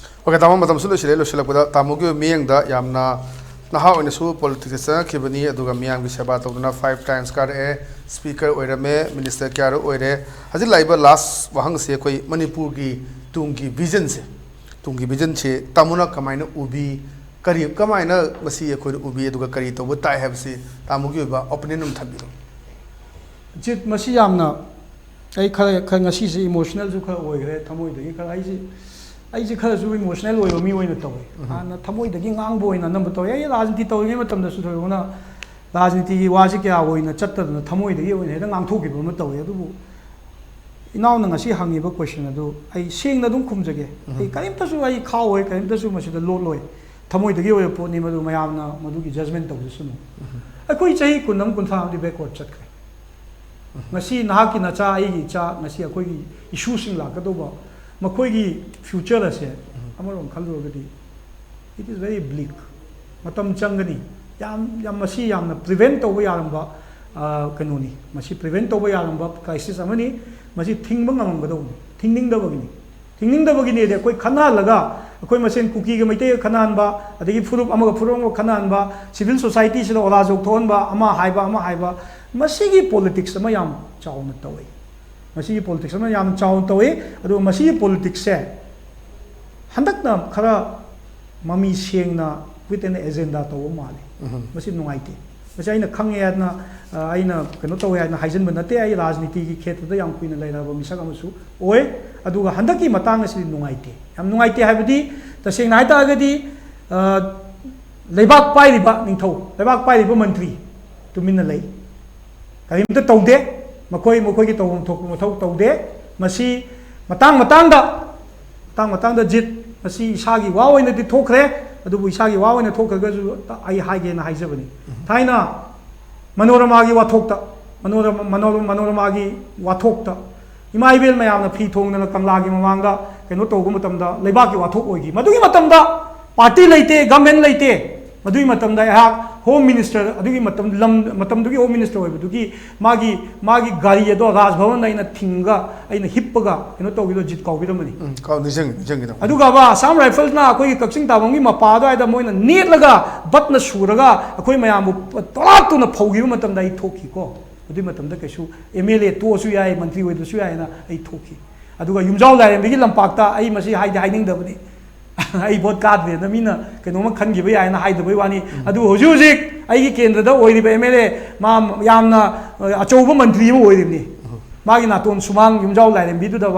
ꯑꯣꯀꯦ, ꯇꯥꯃꯣ, ꯃꯇꯝꯁꯨ ꯂꯣꯏꯁꯤꯜꯂꯦ꯫ ꯂꯣꯏꯁꯤꯜꯂꯛꯄꯗ ꯇꯥꯃꯣꯒꯤ ꯑꯣꯏꯕ ꯃꯤꯠꯌꯦꯡꯗ, ꯌꯥꯝꯅ ꯅꯍꯥ ꯑꯣꯏꯅꯁꯨ ꯄꯣꯂꯤꯇꯤꯛꯁꯇ ꯆꯪꯉꯛꯈꯤꯕꯅꯤ, ꯑꯗꯨꯒ ꯃꯤꯌꯥꯝꯒꯤ ꯁꯦꯕꯥ ꯇꯧꯗꯨꯅ ꯐꯥꯏꯚ ꯇꯥꯏꯝꯁ ꯀꯥꯔꯛꯑꯦ, ꯁ꯭ꯄꯤꯀꯔ ꯑꯣꯏꯔꯝꯃꯦ, ꯃꯤꯅꯤꯁꯇꯔ ꯀꯌꯥꯔꯛ ꯑꯣꯏꯔꯦ꯫ ꯍꯧꯖꯤꯛ ꯂꯥꯛꯏꯕ ꯂꯥꯁ ꯋꯥꯍꯪꯁꯦ, ꯑꯩꯈꯣꯏ ꯃꯅꯤꯄꯨꯔꯒꯤ ꯇꯨꯡꯒꯤ ꯚꯤꯖꯟꯁꯦ, ꯇꯨꯡꯒꯤ ꯚꯤꯖꯟꯁꯦ ꯇꯥꯃꯣꯅ ꯀꯃꯥꯏꯅ ꯎꯕꯤ? ꯀꯔꯤ, ꯀꯃꯥꯏꯅ ꯃꯁꯤ ꯑꯩꯈꯣꯏꯅ ꯎꯕꯤ? ꯑꯗꯨꯒ ꯀꯔꯤ ꯇꯧꯕ ꯇꯥꯏ ꯍꯥꯏꯕꯁꯤ ꯇꯥꯃꯣꯒꯤ ꯑꯣꯏꯕ ꯑꯣꯄꯤꯅꯤꯌꯟ ꯑꯃ ꯊꯝꯕꯤꯔꯣ꯫ ꯖꯤꯠ, ꯃꯁꯤ ꯌꯥꯝꯅ, ꯑꯩ ꯈꯔ, ꯈꯔ ꯉꯁꯤꯁꯦ ꯏꯃꯣꯁꯅꯦꯜꯁꯨ ꯈꯔ ꯑꯣꯏꯈ꯭ꯔꯦ꯫ ꯊꯃꯣꯏꯗꯒꯤ ꯈꯔ, ꯑꯩꯁꯦ, ꯑꯩꯁꯦ ꯈꯔꯁꯨ ꯏꯃꯣꯁꯅꯦꯜ ꯑꯣꯏꯕ ꯃꯤ ꯑꯣꯏꯅ ꯇꯧꯋꯦ꯫ ꯎꯝ꯫ ꯍꯥꯟꯅ ꯊꯃꯣꯏꯗꯒꯤ ꯉꯥꯡꯕ ꯑꯣꯏꯅ ꯑꯅꯝꯕ ꯇꯧꯋꯦ꯫ ꯑꯩ ꯔꯥꯖꯅꯤꯇꯤ ꯇꯧꯔꯤꯉꯩ ꯃꯇꯝꯗꯁꯨ ꯊꯣꯏꯗꯣꯛꯅ ꯔꯥꯖꯅꯤꯇꯤꯒꯤ ꯋꯥꯁꯤ ꯀꯌꯥ ꯑꯣꯏꯅ ꯆꯠꯇꯗꯅ ꯊꯃꯣꯏꯗꯒꯤ ꯑꯣꯏꯅ ꯍꯦꯛꯇ ꯉꯥꯡꯊꯣꯛꯈꯤꯕ ꯑꯃ ꯇꯧꯋꯦ꯫ ꯑꯗꯨꯕꯨ ꯏꯅꯥꯎꯅ ꯉꯁꯤ ꯍꯪꯉꯤꯕ ꯀꯣꯏꯁꯟ ꯑꯗꯨ ꯑꯩ ꯁꯦꯡꯅ ꯑꯗꯨꯝ ꯈꯨꯝꯖꯒꯦ꯫ ꯎꯝ꯫ ꯑꯩ ꯀꯔꯤꯝꯇꯁꯨ ꯑꯩ ꯈꯥꯎꯋꯣꯏ, ꯀꯔꯤꯝꯇꯁꯨ ꯃꯁꯤꯗ ꯂꯣꯠꯂꯣꯏ꯫ ꯊꯃꯣꯏꯗꯒꯤ ꯑꯣꯏꯕ ꯄꯣꯠꯅꯤ ꯃꯗꯨ, ꯃꯌꯥꯝꯅ ꯃꯗꯨꯒꯤ ꯖꯖꯃꯦꯟ ꯇꯧꯖꯁꯅꯨ꯫ ꯎꯝ꯫ ꯑꯩꯈꯣꯏ ꯆꯍꯤ ꯀꯨꯟ ꯑꯃ, ꯀꯨꯟꯊ꯭ꯔꯥ ꯑꯃꯗꯤ ꯕꯦꯛꯋꯥꯔꯗ ꯆꯠꯈ꯭ꯔꯦ꯫ ꯎꯝ꯫ ꯉꯁꯤ ꯅꯍꯥꯛꯀꯤ ꯅꯆꯥ, ꯑꯩꯒꯤ ꯏꯆꯥ, ꯉꯁꯤ ꯑꯩꯈꯣꯏꯒꯤ ꯏꯁꯨꯁꯤꯡ ꯂꯥꯛꯀꯗꯧꯕ, ꯃꯈꯣꯏꯒꯤ ꯐ꯭ꯌꯨꯆꯔ ꯑꯁꯦ, ꯎꯝ, ꯑꯃꯔꯣꯝ ꯈꯜꯂꯨꯔꯒꯗꯤ, it is very bleak꯫ ꯃꯇꯝ ꯆꯪꯒꯅꯤ꯫ ꯌꯥꯝ, ꯌꯥꯝ, ꯃꯁꯤ ꯌꯥꯝꯅ ꯄ꯭ꯔꯤꯚꯦꯟ ꯇꯧꯕ ꯌꯥꯔꯝꯕ, ꯑ, ꯀꯩꯅꯣꯅꯤ꯫ ꯃꯁꯤ ꯄ꯭ꯔꯤꯚꯦꯟ ꯇꯧꯕ ꯌꯥꯔꯝꯕ ꯀ꯭ꯔꯥꯏꯁꯤꯁ ꯑꯃꯅꯤ꯫ ꯃꯁꯤ ꯊꯤꯡꯕ ꯉꯝꯃꯝꯒꯗꯧꯕꯅꯤ꯫ ꯊꯤꯡꯅꯤꯡꯗꯕꯒꯤꯅꯤ꯫ ꯊꯤꯡꯅꯤꯡꯗꯕꯒꯤꯅꯦꯗꯤ ꯑꯩꯈꯣꯏ ꯈꯟꯅꯍꯜꯂꯒ, ꯑꯩꯈꯣꯏ ꯃꯁꯦꯟ ꯀꯨꯀꯤꯒ ꯃꯩꯇꯩꯒ ꯈꯟꯅꯍꯟꯕ, ꯑꯗꯒꯤ ꯐꯨꯔꯨꯞ ꯑꯃꯒ ꯐꯨꯔꯨꯞ ꯑꯃꯒ ꯈꯟꯅꯍꯟꯕ, ꯁꯤꯚꯤꯜ ꯁꯣꯁꯥꯏꯇꯤꯁꯤꯗ ꯑꯣꯂꯥꯖꯣꯛ ꯊꯣꯛꯍꯟꯕ, ꯑꯃ ꯍꯥꯏꯕ, ꯑꯃ ꯍꯥꯏꯕ, ꯃꯁꯤꯒꯤ ꯄꯣꯂꯤꯇꯤꯛꯁ ꯑꯃ ꯌꯥꯝ ꯆꯥꯎꯅ ꯇꯧꯏ꯫ ꯃꯁꯤꯒꯤ ꯄꯣꯂꯤꯇꯤꯛꯁ ꯑꯃ ꯌꯥꯝ ꯆꯥꯎꯅ ꯇꯧꯏ꯫ ꯑꯗꯨꯒ ꯃꯁꯤꯒꯤ ꯄꯣꯂꯤꯇꯤꯛꯁꯁꯦ ꯍꯟꯗꯛꯅ ꯈꯔ ꯃꯃꯤ ꯁꯦꯡꯅ with an agenda ꯇꯧꯕ ꯃꯥꯜꯂꯤ꯫ ꯎꯝ꯫ ꯃꯁꯤ ꯅꯨꯡꯉꯥꯏꯇꯦ꯫ ꯃꯁꯤ ꯑꯩꯅ ꯈꯪꯉꯦ ꯍꯥꯏꯗꯅ, ꯑ, ꯑꯩꯅ ꯀꯩꯅꯣ ꯇꯧꯋꯦ ꯍꯥꯏꯗꯅ ꯍꯥꯏꯖꯤꯟꯕ ꯅꯠꯇꯦ꯫ ꯑꯩ ꯔꯥꯖꯅꯤꯇꯤꯒꯤ ꯈꯦꯇ꯭ꯔꯗ ꯌꯥꯝ ꯀꯨꯏꯅ ꯂꯩꯔꯕ ꯃꯤꯁꯛ ꯑꯃꯁꯨ ꯑꯣꯏ꯫ ꯑꯗꯨꯒ ꯍꯟꯗꯛꯀꯤ ꯃꯇꯥꯡ ꯑꯁꯤꯗꯤ ꯅꯨꯡꯉꯥꯏꯇꯦ꯫ ꯌꯥꯝ ꯅꯨꯡꯉꯥꯏꯇꯦ ꯍꯥꯏꯕꯗꯤ, ꯇꯁꯦꯡꯅ ꯍꯥꯏ ꯇꯥꯔꯒꯗꯤ, ꯑ, ꯂꯩꯕꯥꯛ ꯄꯥꯏꯔꯤꯕ ꯅꯤꯡꯊꯧ, ꯂꯩꯕꯥꯛ ꯄꯥꯏꯔꯤꯕ ꯃꯟꯇ꯭ꯔꯤ ꯇꯨꯃꯤꯟꯅ ꯂꯩ꯫ ꯀꯔꯤꯝꯇ ꯇꯧꯗꯦ꯫ ꯃꯈꯣꯏ ꯃꯈꯣꯏꯒꯤ ꯇꯧꯐꯝ ꯊꯣꯛꯄ ꯃꯊꯧ ꯇꯧꯗꯦ꯫ ꯃꯁꯤ ꯃꯇꯥꯡ ꯃꯇꯥꯡꯗ, ꯃꯇꯥꯡ ꯃꯇꯥꯡꯗ ꯖꯤꯠ, ꯃꯁꯤ ꯏꯁꯥꯒꯤ ꯋꯥ ꯑꯣꯏꯅꯗꯤ ꯊꯣꯛꯈ꯭ꯔꯦ꯫ ꯑꯗꯨꯕꯨ ꯏꯁꯥꯒꯤ ꯋꯥ ꯑꯣꯏꯅ ꯊꯣꯛꯈ꯭ꯔꯒꯁꯨ ꯑꯩ ꯍꯥꯏꯒꯦꯅ ꯍꯥꯏꯖꯕꯅꯤ꯫ ꯊꯥꯏꯅ ꯃꯅꯣꯔꯃꯥꯒꯤ ꯋꯥꯊꯣꯛꯇ, ꯃꯅꯣꯔꯃ-, ꯃꯅꯣꯔꯃ-, ꯃꯅꯣꯔꯃꯥꯒꯤ ꯋꯥꯊꯣꯛꯇ ꯏꯃꯥ ꯏꯕꯦꯜ ꯃꯌꯥꯝꯅ ꯐꯤ ꯊꯣꯡꯗꯅ ꯀꯪꯂꯥꯒꯤ ꯃꯃꯥꯡꯗ ꯀꯩꯅꯣ ꯇꯧꯕ ꯃꯇꯝꯗ ꯂꯩꯕꯥꯛꯀꯤ ꯋꯥꯊꯣꯛ ꯑꯣꯏꯈꯤ꯫ ꯃꯗꯨꯒꯤ ꯃꯇꯝꯗ ꯄꯥꯔꯇꯤ ꯂꯩꯇꯦ, ꯒꯚꯔꯟꯃꯦꯟ ꯂꯩꯇꯦ꯫ ꯃꯗꯨꯒꯤ ꯃꯇꯝꯗ ꯑꯩꯍꯥꯛ ꯍꯣꯝ ꯃꯤꯅꯤꯁꯇꯔ, ꯑꯗꯨꯒꯤ ꯃꯇꯝ, ꯂꯝ, ꯃꯇꯝꯗꯨꯒꯤ ꯍꯣꯝ ꯃꯤꯅꯤꯁꯇꯔ ꯑꯣꯏꯕꯗꯨꯒꯤ ꯃꯥꯒꯤ, ꯃꯥꯒꯤ ꯒꯥꯔꯤ ꯑꯗꯣ ꯔꯥꯖ ꯚꯕꯟꯗ ꯑꯩꯅ ꯊꯤꯡꯉꯒ, ꯑꯩꯅ ꯍꯤꯞꯄꯒ ꯀꯩꯅꯣ ꯇꯧꯈꯤꯕꯗꯣ ꯖꯤꯠ ꯀꯥꯎꯕꯤꯔꯝꯕꯅꯤ꯫ ꯎꯝ, ꯀꯥꯎ-, ꯅꯤꯡꯁꯤꯡꯉꯤ, ꯅꯤꯡꯁꯤꯡꯉꯤ, ꯇꯥꯃꯣ꯫ ꯑꯗꯨꯒ ꯑꯕ ꯑꯁꯥꯝ ꯔꯥꯏꯐꯜꯁꯅ ꯑꯩꯈꯣꯏꯒꯤ ꯀꯛꯆꯤꯡ ꯇꯥꯐꯝꯒꯤ ꯃꯄꯥ ꯑꯗꯨꯋꯥꯏꯗ ꯃꯣꯏꯅ ꯅꯦꯠꯂꯒ ꯕꯠꯅ ꯁꯨꯔꯒ ꯑꯩꯈꯣꯏ ꯃꯌꯥꯝꯕꯨ ꯇꯣꯂꯥꯞꯇꯨꯅ ꯐꯧꯈꯤꯕ ꯃꯇꯝꯗ ꯑꯩ ꯊꯣꯛꯈꯤꯀꯣ꯫ ꯑꯗꯨꯒꯤ ꯃꯇꯝꯗ ꯀꯩꯁꯨ ꯑꯦꯝ ꯑꯦꯜ ꯑꯦ ꯇꯣꯛꯑꯁꯨ ꯌꯥꯏ, ꯃꯟꯇ꯭ꯔꯤ ꯑꯣꯏꯗ꯭ꯔꯁꯨ ꯌꯥꯏꯅ ꯑꯩ ꯊꯣꯛꯈꯤ꯫ ꯑꯗꯨꯒ ꯌꯨꯝꯖꯥꯎ ꯂꯥꯏꯔꯦꯝꯕꯤꯒꯤ ꯂꯝꯄꯥꯛꯇ ꯑꯩ ꯃꯁꯤ ꯍꯥꯏꯗꯤ ꯍꯥꯏꯅꯤꯡꯗꯕꯅꯤ꯫ ꯑꯩ ꯚꯣꯠ ꯀꯥꯗ꯭ꯔꯦꯅ ꯃꯤꯅ ꯀꯩꯅꯣꯝꯃ ꯈꯟꯈꯤꯕ ꯌꯥꯏꯅ ꯍꯥꯏꯗꯕꯩ ꯋꯥꯅꯤ꯫ ꯑꯗꯨꯕꯨ ꯍꯧꯖꯤꯛ ꯍꯧꯖꯤꯛ ꯑꯩꯒꯤ ꯀꯦꯟꯗ꯭ꯔꯗ ꯑꯣꯏꯔꯤꯕ ꯑꯦꯝ ꯑꯦꯜ ꯑꯦ ꯃꯥ ꯌꯥꯝꯅ ꯑꯆꯧꯕ ꯃꯟꯇ꯭ꯔꯤ ꯑꯃ ꯑꯣꯏꯔꯤꯕꯅꯤ꯫ ꯃꯥꯒꯤ ꯅꯥꯇꯣꯟ ꯁꯨꯃꯥꯡ ꯌꯨꯝꯖꯥꯎ ꯂꯥꯏꯔꯦꯝꯕꯤꯗꯨꯗ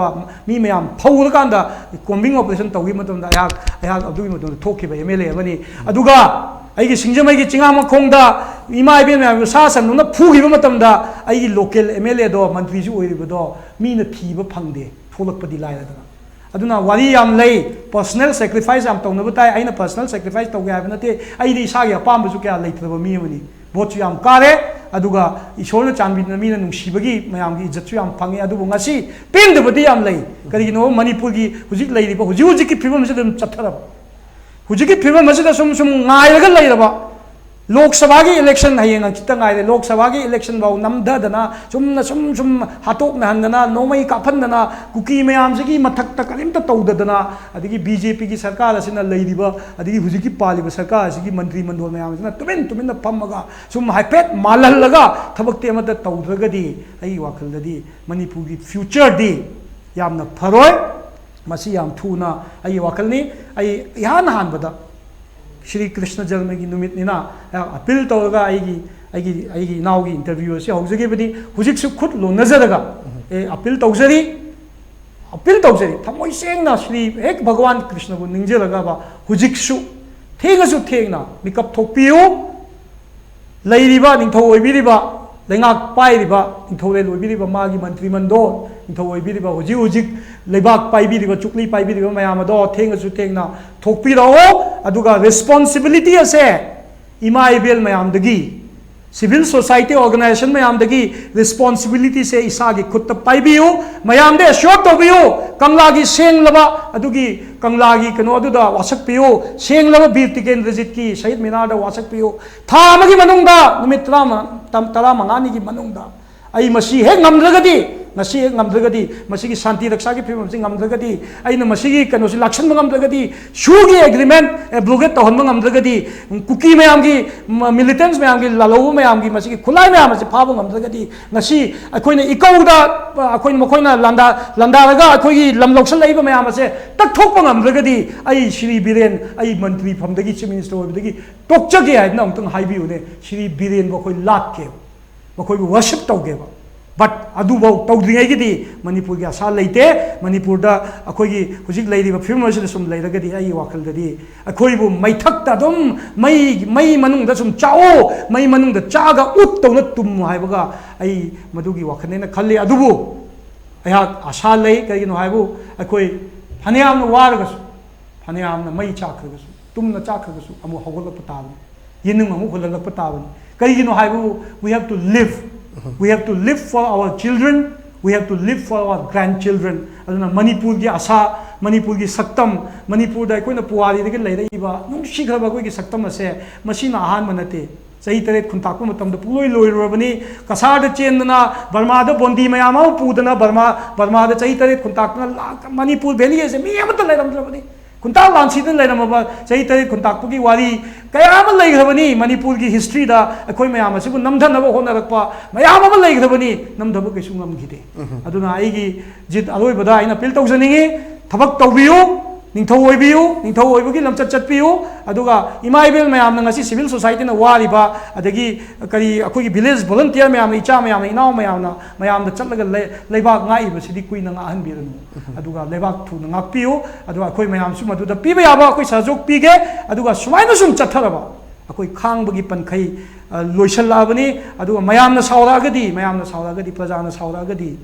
ꯃꯤ ꯃꯌꯥꯝ ꯐꯧꯔꯀꯥꯟꯗ ꯀꯣꯝꯕꯤꯡ ꯑꯣꯄꯔꯦꯁꯟ ꯇꯧꯈꯤꯕ ꯃꯇꯝꯗ ꯑꯩꯍꯥꯛ, ꯑꯩꯍꯥꯛ ꯑꯗꯨꯒꯤ ꯃꯇꯝꯗ ꯊꯣꯛꯈꯤꯕ ꯑꯦꯝ ꯑꯦꯜ ꯑꯦ ꯑꯃꯅꯤ꯫ ꯑꯗꯨꯒ ꯑꯩꯒꯤ ꯁꯤꯡꯖꯃꯩꯒꯤ ꯆꯤꯡꯉꯥ ꯃꯈꯣꯡꯗ ꯏꯃꯥ ꯏꯕꯦꯟ ꯃꯌꯥꯝꯕꯨ ꯁꯥ ꯁꯟꯗꯧꯅ ꯐꯨꯈꯤꯕ ꯃꯇꯝꯗ ꯑꯩꯒꯤ ꯂꯣꯀꯦꯜ ꯑꯦꯝ ꯑꯦꯜ ꯑꯦꯗꯣ, ꯃꯟꯇ꯭ꯔꯤꯁꯨ ꯑꯣꯏꯔꯤꯕꯗꯣ, ꯃꯤꯅ ꯊꯤꯕ ꯐꯪꯗꯦ, ꯊꯣꯛꯂꯛꯄꯗꯤ ꯂꯥꯏꯔꯗꯅ꯫ ꯑꯗꯨꯅ ꯋꯥꯔꯤ ꯌꯥꯝ ꯂꯩ, ꯄꯔꯁꯅꯦꯜ ꯁꯦꯀ꯭ꯔꯤꯐꯥꯏꯁ ꯌꯥꯝ ꯇꯧꯅꯕ ꯇꯥꯏ꯫ ꯑꯩꯅ ꯄꯔꯁꯅꯦꯜ ꯁꯦꯀ꯭ꯔꯤꯐꯥꯏꯁ ꯇꯧꯒꯦ ꯍꯥꯏꯕ ꯅꯠꯇꯦ, ꯑꯩꯗꯤ ꯏꯁꯥꯒꯤ ꯑꯄꯥꯝꯕꯁꯨ ꯀꯌꯥ ꯂꯩꯇ꯭ꯔꯕ ꯃꯤ ꯑꯃꯅꯤ꯫ ꯚꯣꯠꯁꯨ ꯌꯥꯝ ꯀꯥꯔꯦ, ꯑꯗꯨꯒ ꯏꯁꯣꯔꯅ ꯆꯥꯟꯕꯤꯗꯨꯅ ꯃꯤꯅ ꯅꯨꯡꯁꯤꯕꯒꯤ ꯃꯌꯥꯝꯒꯤ ꯏꯖꯠꯁꯨ ꯌꯥꯝ ꯐꯪꯉꯦ꯫ ꯑꯗꯨꯕꯨ ꯉꯁꯤ ꯄꯦꯟꯗꯕꯗꯤ ꯌꯥꯝ ꯂꯩ꯫ ꯀꯔꯤꯒꯤꯅꯣ? ꯃꯅꯤꯄꯨꯔꯒꯤ ꯍꯧꯖꯤꯛ ꯂꯩꯔꯤꯕ, ꯍꯧꯖꯤꯛ ꯍꯧꯖꯤꯛꯀꯤ ꯐꯤꯕꯝꯁꯤꯗ ꯑꯗꯨꯝ ꯆꯠꯊꯔꯕ꯫ ꯍꯧꯖꯤꯛꯀꯤ ꯐꯤꯕꯝ ꯑꯁꯤꯗ ꯁꯨꯝ ꯁꯨꯝ ꯉꯥꯏꯔꯒ ꯂꯩꯔꯕ, ꯂꯣꯛ ꯁꯚꯥꯒꯤ ꯏꯂꯦꯛꯁꯟ ꯍꯌꯦꯡ ꯍꯪꯆꯤꯠꯇ ꯉꯥꯏꯔꯦ꯫ ꯂꯣꯛ ꯁꯚꯥꯒꯤ ꯏꯂꯦꯛꯁꯟ ꯐꯥꯎ ꯅꯝꯊꯗꯅ, ꯆꯨꯝꯅ ꯁꯨꯝ ꯁꯨꯝ ꯍꯥꯠꯇꯣꯛꯅꯍꯟꯗꯅ, ꯅꯣꯡꯃꯩ ꯀꯥꯞꯍꯟꯗꯅ, ꯀꯨꯀꯤ ꯃꯌꯥꯝꯁꯤꯒꯤ ꯃꯊꯛꯇ ꯀꯔꯤꯝꯇ ꯇꯧꯗꯗꯅ, ꯑꯗꯒꯤ ꯕꯤ ꯖꯦ ꯄꯤꯒꯤ ꯁꯔꯀꯥꯔ ꯑꯁꯤꯅ ꯂꯩꯔꯤꯕ, ꯑꯗꯒꯤ ꯍꯧꯖꯤꯛꯀꯤ ꯄꯥꯜꯂꯤꯕ ꯁꯔꯀꯥꯔ ꯑꯁꯤꯒꯤ ꯃꯟꯇ꯭ꯔꯤ ꯃꯟꯗꯣꯜ ꯃꯌꯥꯝꯁꯤꯅ ꯇꯨꯃꯤꯟ ꯇꯨꯃꯤꯟꯅ ꯐꯝꯃꯒ ꯁꯨꯝ ꯍꯥꯏꯐꯦꯠ ꯃꯥꯜꯍꯜꯂꯒ ꯊꯕꯛꯇꯤ ꯑꯃꯠꯇ ꯇꯧꯗ꯭ꯔꯒꯗꯤ ꯑꯩꯒꯤ ꯋꯥꯈꯜꯗꯗꯤ ꯃꯅꯤꯄꯨꯔꯒꯤ ꯐ꯭ꯌꯨꯆꯔꯗꯤ ꯌꯥꯝꯅ ꯐꯔꯣꯏ꯫ ꯃꯁꯤ ꯌꯥꯝ ꯊꯨꯅ ꯑꯩꯒꯤ ꯋꯥꯈꯜꯅꯤ꯫ ꯑꯩ ꯏꯍꯥꯟ ꯍꯥꯟꯕꯗ ꯁ꯭ꯔꯤ ꯀ꯭ꯔꯤꯁꯅ ꯖꯔꯃꯒꯤ ꯅꯨꯃꯤꯠꯅꯤꯅ ꯑꯩꯍꯥꯛ ꯑꯄꯤꯜ ꯇꯧꯔꯒ ꯑꯩꯒꯤ, ꯑꯩꯒꯤ, ꯑꯩꯒꯤ ꯏꯅꯥꯎꯒꯤ ꯏꯟꯇꯔꯚ꯭ꯌꯨ ꯑꯁꯤ ꯍꯧꯖꯈꯤꯕꯅꯤ꯫ ꯍꯧꯖꯤꯛꯁꯨ ꯈꯨꯠ ꯂꯣꯟꯅꯖꯔꯒ ꯑꯦ, ꯑꯄꯤꯜ ꯇꯧꯖꯔꯤ, ꯑꯄꯤꯜ ꯇꯧꯖꯔꯤ꯫ ꯊꯃꯣꯏ ꯁꯦꯡꯅ ꯁ꯭ꯔꯤ ꯍꯦꯛ ꯚꯒꯋꯥꯟ ꯀ꯭ꯔꯤꯁꯅꯕꯨ ꯅꯤꯡꯖꯔꯒꯕ ꯍꯧꯖꯤꯛꯁꯨ ꯊꯦꯡꯉꯁꯨ ꯊꯦꯡꯅ ꯃꯤꯀꯞ ꯊꯣꯛꯄꯤꯌꯨ꯫ ꯂꯩꯔꯤꯕ ꯅꯤꯡꯊꯧ ꯑꯣꯏꯕꯤꯔꯤꯕ ꯂꯩꯉꯥꯛ ꯄꯥꯏꯔꯤꯕ, ꯅꯤꯡꯊꯧꯔꯦꯜ ꯑꯣꯏꯕꯤꯔꯤꯕ, ꯃꯥꯒꯤ ꯃꯟꯇ꯭ꯔꯤ ꯃꯟꯗꯣꯜ, ꯅꯤꯡꯊꯧ ꯑꯣꯏꯕꯤꯔꯤꯕ, ꯍꯧꯖꯤꯛ ꯍꯧꯖꯤꯛ ꯂꯩꯕꯥꯛ ꯄꯥꯏꯕꯤꯔꯤꯕ, ꯆꯨꯛꯂꯤ ꯄꯥꯏꯕꯤꯔꯤꯕ ꯃꯌꯥꯝ ꯑꯗꯣ ꯊꯦꯡꯉꯁꯨ ꯊꯦꯡꯅ ꯊꯣꯛꯄꯤꯔꯛꯑꯣ꯫ ꯑꯗꯨꯒ ꯔꯦꯁꯄꯣꯟꯁꯤꯕꯤꯂꯤꯇꯤ ꯑꯁꯦ ꯏꯃꯥ ꯏꯕꯦꯜ ꯃꯌꯥꯝꯗꯒꯤ, ꯁꯤꯚꯤꯜ ꯁꯣꯁꯥꯏꯇꯤ ꯑꯣꯔꯒꯅꯥꯏꯖꯦꯁꯟ ꯃꯌꯥꯝꯗꯒꯤ ꯔꯦꯁꯄꯣꯟꯁꯤꯕꯤꯂꯤꯇꯤꯁꯦ ꯏꯁꯥꯒꯤ ꯈꯨꯠꯇ ꯄꯥꯏꯕꯤꯌꯨ꯫ ꯃꯌꯥꯝꯗ ꯑꯦꯁ꯭ꯌꯣꯔ ꯇꯧꯕꯤꯌꯨ, ꯀꯪꯂꯥꯒꯤ ꯁꯦꯡꯂꯕ ꯑꯗꯨꯒꯤ ꯀꯪꯂꯥꯒꯤ ꯀꯩꯅꯣ ꯑꯗꯨꯗ ꯋꯥꯁꯛꯄꯤꯌꯨ, ꯁꯦꯡꯂꯕ ꯕꯤꯔ ꯇꯤꯀꯦꯟꯗ꯭ꯔꯖꯤꯠꯀꯤ ꯁꯍꯤꯗ ꯃꯤꯅꯥꯔꯗ ꯋꯥꯁꯛꯄꯤꯌꯨ꯫ ꯊꯥ ꯑꯃꯒꯤ ꯃꯅꯨꯡꯗ, ꯅꯨꯃꯤꯠ ꯇꯔꯥꯃ-, ꯇꯝ-, ꯇꯔꯥꯃꯉꯥꯅꯤꯒꯤ ꯃꯅꯨꯡꯗ ꯑꯩ ꯃꯁꯤ ꯍꯦꯛ ꯉꯝꯗ꯭ꯔꯒꯗꯤ, ꯉꯁꯤ ꯍꯦꯛ ꯉꯝꯗ꯭ꯔꯒꯗꯤ, ꯃꯁꯤꯒꯤ ꯁꯥꯟꯇꯤ ꯔꯛꯁꯥꯒꯤ ꯐꯤꯕꯝꯁꯤ ꯉꯝꯗ꯭ꯔꯒꯗꯤ, ꯑꯩꯅ ꯃꯁꯤꯒꯤ ꯀꯩꯅꯣꯁꯤ ꯂꯥꯛꯁꯟꯕ ꯉꯝꯗ꯭ꯔꯒꯗꯤ, ꯁꯨꯒꯤ ꯑꯦꯒ꯭ꯔꯤꯃꯦꯟ ꯑꯦꯕ꯭ꯔꯣꯒꯦꯠ ꯇꯧꯍꯟꯕ ꯉꯝꯗ꯭ꯔꯒꯗꯤ, ꯀꯨꯀꯤ ꯃꯌꯥꯝꯒꯤ, ꯃ-, ꯃꯤꯂꯤꯇꯦꯟꯁ ꯃꯌꯥꯝꯒꯤ ꯂꯥꯜꯍꯧꯕ ꯃꯌꯥꯝꯒꯤ ꯃꯁꯤꯒꯤ ꯈꯨꯠꯂꯥꯏ ꯃꯌꯥꯝ ꯑꯁꯤ ꯐꯥꯕ ꯉꯝꯗ꯭ꯔꯒꯗꯤ, ꯉꯁꯤ ꯑꯩꯈꯣꯏꯅ ꯏꯀꯧꯗ, ꯑꯩꯈꯣꯏꯅ, ꯃꯈꯣꯏꯅ ꯂꯥꯟꯗꯥ-, ꯂꯥꯟꯗꯥꯔꯒ ꯑꯩꯈꯣꯏꯒꯤ ꯂꯝ ꯂꯧꯁꯤꯜꯂꯛꯏꯕ ꯃꯌꯥꯝ ꯑꯁꯦ ꯇꯛꯊꯣꯛꯄ ꯉꯝꯗ꯭ꯔꯒꯗꯤ, ꯑꯩ ꯁ꯭ꯔꯤ ꯕꯤꯔꯦꯟ, ꯑꯩ ꯃꯟꯇ꯭ꯔꯤ ꯐꯝꯗꯒꯤ, ꯆꯤꯐ ꯃꯤꯅꯤꯁꯇꯔ ꯑꯣꯏꯕꯗꯒꯤ ꯇꯣꯛꯆꯒꯦ ꯍꯥꯏꯗꯅ ꯑꯃꯨꯛꯇꯪ ꯍꯥꯏꯕꯤꯌꯨꯅꯦ꯫ ꯁ꯭ꯔꯤ ꯕꯤꯔꯦꯟꯕꯨ ꯑꯩꯈꯣꯏ ꯂꯥꯠꯀꯦꯕ, ꯃꯈꯣꯏꯕꯨ ꯋꯔꯁꯤꯞ ꯇꯧꯒꯦꯕ꯫ ꯕꯠ ꯑꯗꯨꯐꯥꯎ ꯇꯧꯗ꯭ꯔꯤꯉꯩꯒꯤꯗꯤ ꯃꯅꯤꯄꯨꯔꯒꯤ ꯑꯁꯥ ꯂꯩꯇꯦ꯫ ꯃꯅꯤꯄꯨꯔꯗ ꯑꯩꯈꯣꯏꯒꯤ ꯍꯧꯖꯤꯛ ꯂꯩꯔꯤꯕ ꯐꯤꯕꯝ ꯑꯁꯤꯗ ꯁꯨꯝ ꯂꯩꯔꯒꯗꯤ, ꯑꯩꯒꯤ ꯋꯥꯈꯜꯗꯗꯤ ꯑꯩꯈꯣꯏꯕꯨ ꯃꯩꯊꯛꯇ ꯑꯗꯨꯝ, ꯃꯩ, ꯃꯩ ꯃꯅꯨꯡꯗ ꯁꯨꯝ ꯆꯥꯛꯑꯣ, ꯃꯩ ꯃꯅꯨꯡꯗ ꯆꯥꯛꯑꯒ ꯎꯠ ꯇꯧꯅ ꯇꯨꯝꯃꯨ ꯍꯥꯏꯕꯒ ꯑꯩ ꯃꯗꯨꯒꯤ ꯋꯥꯈꯜꯅꯦꯅ ꯈꯜꯂꯤ꯫ ꯑꯗꯨꯕꯨ ꯑꯩꯍꯥꯛ ꯑꯁꯥ ꯂꯩ꯫ ꯀꯔꯤꯒꯤꯅꯣ ꯍꯥꯏꯕꯨ, ꯑꯩꯈꯣꯏ ꯐꯅꯌꯥꯝꯅ ꯋꯥꯔꯒꯁꯨ, ꯐꯅꯌꯥꯝꯅ ꯃꯩ ꯆꯥꯛꯈ꯭ꯔꯒꯁꯨ, ꯇꯨꯝꯅ ꯆꯥꯛꯈ꯭ꯔꯒꯁꯨ, ꯑꯃꯨꯛ ꯍꯧꯒꯠꯂꯛꯄ ꯇꯥꯕꯅꯤ, ꯌꯦꯅꯨꯝ ꯑꯃꯨꯛ ꯍꯨꯜꯂꯛꯂꯛꯄ ꯇꯥꯕꯅꯤ꯫ ꯀꯔꯤꯒꯤꯅꯣ ꯍꯥꯏꯕꯕꯨ, we have to live, we have to live for our children, we have to live for our grandchildren. ꯑꯗꯨꯅ ꯃꯅꯤꯄꯨꯔꯒꯤ ꯑꯁꯥ, ꯃꯅꯤꯄꯨꯔꯒꯤ ꯁꯛꯇꯝ, ꯃꯅꯤꯄꯨꯔꯗ ꯑꯩꯈꯣꯏꯅ ꯄꯨꯋꯥꯔꯤꯗꯒꯤ ꯂꯩꯔꯛꯏꯕ ꯅꯨꯡꯁꯤꯈ꯭ꯔꯕ ꯑꯩꯈꯣꯏꯒꯤ ꯁꯛꯇꯝ ꯑꯁꯦ ꯃꯁꯤꯅ ꯑꯍꯥꯟꯕ ꯅꯠꯇꯦ꯫ ꯆꯍꯤ ꯇꯔꯦꯠ ꯈꯨꯟꯇꯥꯛꯄ ꯃꯇꯝꯗ ꯄꯨꯡꯂꯣꯏ ꯂꯣꯏꯔꯨꯔꯕꯅꯤ꯫ ꯀꯁꯥꯔꯗ ꯆꯦꯟꯗꯅ, ꯕꯔꯃꯥꯗ ꯕꯣꯟꯗꯤ ꯃꯌꯥꯝ ꯑꯃ ꯄꯨꯗꯅ, ꯕꯔꯃꯥ, ꯕꯔꯃꯥꯗ ꯆꯍꯤ ꯇꯔꯦꯠ ꯈꯨꯟꯇꯥꯛꯇꯅ ꯂꯥꯛ-, ꯃꯅꯤꯄꯨꯔ ꯚꯦꯂꯤ ꯑꯁꯦ ꯃꯤ ꯑꯃꯠꯇ ꯂꯩꯔꯝꯗ꯭ꯔꯕꯅꯤ꯫ ꯈꯨꯟꯇꯥꯛ ꯂꯥꯟꯁꯤꯗꯅ ꯂꯩꯔꯝꯃꯕ ꯆꯍꯤ ꯇꯔꯦꯠ ꯈꯨꯟꯇꯥꯛꯄꯒꯤ ꯋꯥꯔꯤ ꯀꯌꯥ ꯑꯃ ꯂꯩꯈ꯭ꯔꯕꯅꯤ꯫ ꯃꯅꯤꯄꯨꯔꯒꯤ ꯍꯤꯁꯇ꯭ꯔꯤꯗ ꯑꯩꯈꯣꯏ ꯃꯌꯥꯝ ꯑꯁꯤꯕꯨ ꯅꯝꯊꯅꯕ ꯍꯣꯠꯅꯔꯛꯄ ꯃꯌꯥꯝ ꯑꯃ ꯂꯩꯈ꯭ꯔꯕꯅꯤ, ꯅꯝꯊꯕ ꯀꯩꯁꯨ ꯉꯝꯈꯤꯗꯦ꯫ ꯑꯗꯨꯅ ꯑꯩꯒꯤ ꯖꯤꯠ ꯑꯔꯣꯏꯕꯗ ꯑꯩꯅ ꯑꯄꯤꯜ ꯇꯧꯖꯅꯤꯡꯉꯤ, ꯊꯕꯛ ꯇꯧꯕꯤꯌꯨ, ꯅꯤꯡꯊꯧ ꯑꯣꯏꯕꯤꯌꯨ, ꯅꯤꯡꯊꯧ ꯑꯣꯏꯕꯒꯤ ꯂꯝꯆꯠ ꯆꯠꯄꯤꯌꯨ꯫ ꯑꯗꯨꯒ ꯏꯃꯥ ꯏꯕꯦꯜ ꯃꯌꯥꯝꯅ, ꯉꯁꯤ ꯁꯤꯚꯤꯜ ꯁꯣꯁꯥꯏꯇꯤꯅ ꯋꯥꯔꯤꯕ, ꯑꯗꯒꯤ ꯀꯔꯤ, ꯑꯩꯈꯣꯏꯒꯤ ꯚꯤꯂꯦꯖ ꯚꯣꯂꯨꯟꯇꯤꯌꯔ ꯃꯌꯥꯝꯅ, ꯏꯆꯥ ꯃꯌꯥꯝꯅ, ꯏꯅꯥꯎ ꯃꯌꯥꯝꯅ, ꯃꯌꯥꯝꯗ ꯆꯠꯂꯒ ꯂꯩ-, ꯂꯩꯕꯥꯛ ꯉꯥꯛꯏꯕꯁꯤꯗꯤ ꯀꯨꯏꯅ ꯉꯥꯛꯍꯟꯕꯤꯔꯅꯨ꯫ ꯑꯗꯨꯒ ꯂꯩꯕꯥꯛ ꯊꯨꯅ ꯉꯥꯛꯄꯤꯌꯨ꯫ ꯑꯗꯨꯒ ꯑꯩꯈꯣꯏ ꯃꯌꯥꯝꯁꯨ ꯃꯗꯨꯗ ꯄꯤꯕ ꯌꯥꯕ ꯑꯩꯈꯣꯏ ꯁꯍꯖꯣꯛ ꯄꯤꯒꯦ꯫ ꯑꯗꯨꯒ ꯁꯨꯃꯥꯏꯅ ꯁꯨꯝ ꯆꯠꯊꯔꯕ, ꯑꯩꯈꯣꯏ ꯈꯥꯡꯕꯒꯤ ꯄꯟꯈꯩ ꯂꯣꯏꯁꯤꯜꯂꯛꯑꯕꯅꯤ꯫ ꯑꯗꯨꯒ ꯃꯌꯥꯝꯅ ꯁꯥꯎꯔꯛꯑꯒꯗꯤ, ꯃꯌꯥꯝꯅ ꯁꯥꯎꯔꯛꯑꯒꯗꯤ, ꯄ꯭ꯔꯖꯥꯅ ꯁꯥꯎꯔꯛꯑꯒꯗꯤ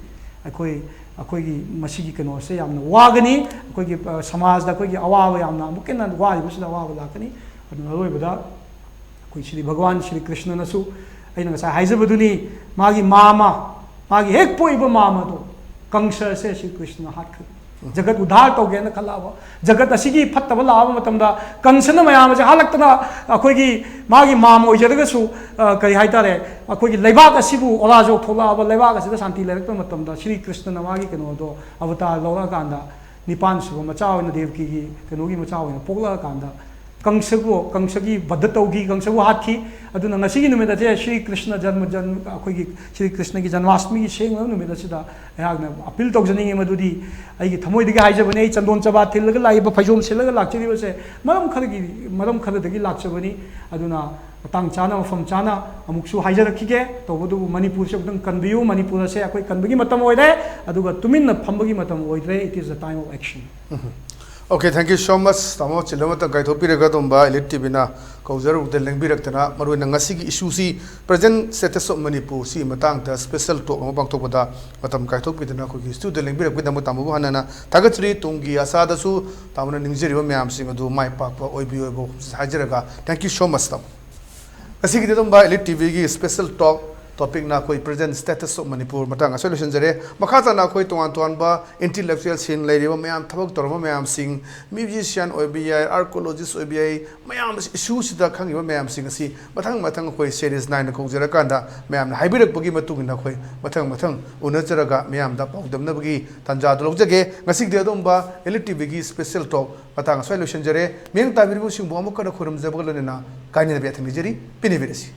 ꯑꯩꯈꯣꯏ, ꯑꯩꯈꯣꯏꯒꯤ ꯃꯁꯤꯒꯤ ꯀꯩꯅꯣꯁꯦ ꯌꯥꯝꯅ ꯋꯥꯒꯅꯤ꯫ ꯑꯩꯈꯣꯏꯒꯤ ꯁꯃꯥꯖꯗ ꯑꯩꯈꯣꯏꯒꯤ ꯑꯋꯥꯕ, ꯌꯥꯝꯅ ꯑꯃꯨꯛꯀ ꯍꯦꯟꯅ ꯋꯥꯔꯤꯕꯁꯤꯗ ꯑꯋꯥꯕ ꯂꯥꯛꯀꯅꯤ꯫ ꯑꯗꯨꯅ ꯑꯔꯣꯏꯕꯗ ꯑꯩꯈꯣꯏ ꯁ꯭ꯔꯤ ꯚꯒꯋꯥꯟ ꯁ꯭ꯔꯤ ꯀ꯭ꯔꯤꯁꯅꯅꯁꯨ, ꯑꯩꯅ ꯉꯁꯥꯏ ꯍꯥꯏꯖꯕꯗꯨꯅꯤ, ꯃꯥꯒꯤ ꯃꯥꯃ, ꯃꯥꯒꯤ ꯍꯦꯛ ꯄꯣꯛꯏꯕ ꯃꯥꯃꯗꯣ, ꯀꯪꯁ ꯑꯁꯦ ꯁ꯭ꯔꯤ ꯀ꯭ꯔꯤꯁꯅꯅ ꯍꯥꯠꯈ꯭ꯔꯦ꯫ ꯖꯒꯠ ꯎꯗꯥꯔ ꯇꯧꯒꯦꯅ ꯈꯜꯂꯛꯑꯕ, ꯖꯒꯠ ꯑꯁꯤꯒꯤ ꯐꯠꯇꯕ ꯂꯥꯛꯑꯕ ꯃꯇꯝꯗ ꯀꯪꯁꯅ ꯃꯌꯥꯝ ꯑꯁꯦ ꯍꯥꯠꯂꯛꯇꯅ ꯑꯩꯈꯣꯏꯒꯤ ꯃꯥꯒꯤ ꯃꯥꯝ ꯑꯣꯏꯖꯔꯒꯁꯨ, ꯑ, ꯀꯔꯤ ꯍꯥꯏꯇꯥꯔꯦ, ꯑꯩꯈꯣꯏꯒꯤ ꯂꯩꯕꯥꯛ ꯑꯁꯤꯕꯨ ꯑꯣꯂꯥꯖꯣꯛ ꯊꯣꯛꯂꯛꯑꯕ, ꯂꯩꯕꯥꯛ ꯑꯁꯤꯗ ꯁꯥꯟꯇꯤ ꯂꯩꯔꯛꯇꯕ ꯃꯇꯝꯗ ꯁ꯭ꯔꯤ ꯀ꯭ꯔꯤꯁꯅꯅ ꯃꯥꯒꯤ ꯀꯩꯅꯣꯗꯣ ꯑꯕꯇꯥꯔ ꯂꯧꯔꯛꯑꯀꯥꯟꯗ ꯅꯤꯄꯥꯟ ꯁꯨꯕ ꯃꯆꯥ ꯑꯣꯏꯅ ꯗꯦꯕꯀꯤꯒꯤ ꯀꯩꯅꯣꯒꯤ ꯃꯆꯥ ꯑꯣꯏꯅ ꯄꯣꯛꯂꯛꯑꯀꯥꯟꯗ ꯀꯪꯁꯕꯨ, ꯀꯪꯁꯒꯤ ꯕꯙ ꯇꯧꯈꯤ, ꯀꯪꯁꯕꯨ ꯍꯥꯠꯈꯤ꯫ ꯑꯗꯨꯅ ꯉꯁꯤꯒꯤ ꯅꯨꯃꯤꯠ ꯑꯁꯦ ꯁ꯭ꯔꯤ ꯀ꯭ꯔꯤꯁꯅ ꯖꯟꯃ, ꯖꯟꯃ, ꯑꯩꯈꯣꯏꯒꯤ ꯁ꯭ꯔꯤ ꯀ꯭ꯔꯤꯁꯅꯒꯤ ꯖꯟꯃꯥꯁꯇꯃꯤꯒꯤ ꯁꯦꯡꯂꯕ ꯅꯨꯃꯤꯠ ꯑꯁꯤꯗ ꯑꯩꯍꯥꯛꯅ ꯑꯄꯤꯜ ꯇꯧꯖꯅꯤꯡꯉꯤ ꯃꯗꯨꯗꯤ, ꯑꯩꯒꯤ ꯊꯃꯣꯏꯗꯒꯤ ꯍꯥꯏꯖꯕꯅꯤ, ꯑꯩ ꯆꯟꯗꯣꯟ ꯆꯕꯥ ꯊꯤꯜꯂꯒ ꯂꯥꯛꯏꯕ, ꯐꯩꯖꯣꯝ ꯁꯦꯠꯂꯒ ꯂꯥꯛꯆꯔꯤꯕꯁꯦ ꯃꯔꯝ ꯈꯔꯒꯤ, ꯃꯔꯝ ꯈꯔꯗꯒꯤ ꯂꯥꯛꯆꯕꯅꯤ꯫ ꯑꯗꯨꯅ ꯃꯇꯥꯡ ꯆꯥꯅ, ꯃꯐꯝ ꯆꯥꯅ ꯑꯃꯨꯛꯁꯨ ꯍꯥꯏꯖꯔꯛꯈꯤꯒꯦ꯫ ꯇꯧꯕꯇꯕꯨ ꯃꯅꯤꯄꯨꯔꯁꯦ ꯑꯃꯨꯛꯇꯪ ꯀꯟꯕꯤꯌꯨ꯫ ꯃꯅꯤꯄꯨꯔ ꯑꯁꯦ ꯑꯩꯈꯣꯏ ꯀꯟꯕꯒꯤ ꯃꯇꯝ ꯑꯣꯏꯔꯦ, ꯑꯗꯨꯒ ꯇꯨꯃꯤꯟꯅ ꯐꯝꯕꯒꯤ ꯃꯇꯝ ꯑꯣꯏꯗ꯭ꯔꯦ꯫ It is the time of action. Okay, thank you so much, ꯇꯥꯃꯣ꯫ ꯆꯤꯜꯂꯕ ꯃꯇꯝ ꯀꯥꯏꯊꯣꯛꯄꯤꯔꯒ ꯑꯗꯨꯝꯕ Elite ꯇꯤꯚꯤꯅ ꯀꯧꯖꯔꯨꯕꯗ ꯂꯦꯡꯕꯤꯔꯛꯇꯅ, ꯃꯔꯨꯑꯣꯏꯅ ꯉꯁꯤꯒꯤ ꯏꯁꯨꯁꯤ, present status of Manipur ꯁꯤꯒꯤ ꯃꯇꯥꯡꯗ special talk ꯑꯃ ꯄꯥꯡꯊꯣꯛꯄꯗ ꯃꯇꯝ ꯀꯥꯏꯊꯣꯛꯄꯤꯗꯅ ꯑꯩꯈꯣꯏꯒꯤ studio ꯂꯦꯡꯕꯤꯔꯛꯄꯒꯤꯗꯃꯛ ꯇꯥꯃꯣꯕꯨ ꯍꯟꯅ ꯍꯟꯅ ꯊꯥꯒꯠꯆꯔꯤ꯫ ꯇꯨꯡꯒꯤ ꯑꯁꯥꯗꯁꯨ ꯇꯥꯃꯣꯅ ꯅꯤꯡꯖꯔꯤꯕ ꯃꯌꯥꯝꯁꯤꯡ ꯑꯗꯨ ꯃꯥꯏ ꯄꯥꯛꯄ ꯑꯣꯏꯕꯤꯌꯨ ꯍꯥꯏꯕ ꯋꯥꯐꯝꯁꯤ ꯍꯥꯏꯖꯔꯒ, thank you so much, ꯇꯥꯃꯣ꯫ ꯉꯁꯤꯒꯤꯗꯤ ꯑꯗꯨꯝꯕ Elite ꯇꯤꯚꯤꯒꯤ special talk, topic ꯅ ꯑꯩꯈꯣꯏ present status of Manipur ꯃꯇꯥꯡ ꯑꯁꯤꯗ ꯂꯣꯏꯁꯤꯟꯖꯔꯦ꯫ ꯃꯈꯥ ꯇꯥꯅ ꯑꯩꯈꯣꯏ ꯇꯣꯉꯥꯟ ꯇꯣꯉꯥꯟꯕ intellectual ꯁꯤꯡ ꯂꯩꯔꯤꯕ ꯃꯌꯥꯝ, ꯊꯕꯛ ꯇꯧꯔꯝꯕ ꯃꯌꯥꯝꯁꯤꯡ, musician ꯑꯣꯏꯕ ꯌꯥꯏ, archaeologist ꯑꯣꯏꯕ ꯌꯥꯏ, ꯃꯌꯥꯝ ꯏꯁꯨꯁꯤꯗ ꯈꯪꯉꯤꯕ ꯃꯌꯥꯝꯁꯤꯡ ꯑꯁꯤ ꯃꯊꯪ ꯃꯊꯪ ꯑꯩꯈꯣꯏ series ꯅꯥꯏꯅ ꯀꯧꯖꯔꯀꯥꯟꯗ ꯃꯌꯥꯝꯅ ꯍꯥꯏꯕꯤꯔꯛꯄꯒꯤ ꯃꯇꯨꯡ ꯏꯟꯅ ꯑꯩꯈꯣꯏ ꯃꯊꯪ ꯃꯊꯪ ꯎꯅꯖꯔꯒ ꯃꯌꯥꯝꯗ ꯄꯥꯎꯗꯝꯅꯕꯒꯤ ꯇꯥꯟꯖꯥꯗꯨ ꯂꯧꯖꯒꯦ꯫ ꯉꯁꯤꯒꯤꯗꯤ ꯑꯗꯨꯝꯕ Elite ꯇꯤꯚꯤꯒꯤ special talk ꯃꯇꯥꯡ ꯑꯁ꯭ꯋꯥꯏ ꯂꯣꯏꯁꯤꯟꯖꯔꯦ꯫ ꯃꯤꯠꯌꯦꯡ ꯇꯥꯕꯤꯔꯤꯕꯁꯤꯡꯕꯨ ꯑꯃꯨꯛ ꯍꯟꯅ ꯈꯨꯔꯨꯝꯖꯕꯒ ꯂꯣꯏꯅꯅ ꯀꯥꯏꯅꯕ ꯌꯥꯊꯪ ꯅꯤꯖꯔꯤ꯫ ꯄꯤꯅꯕꯤꯔꯁꯤ꯫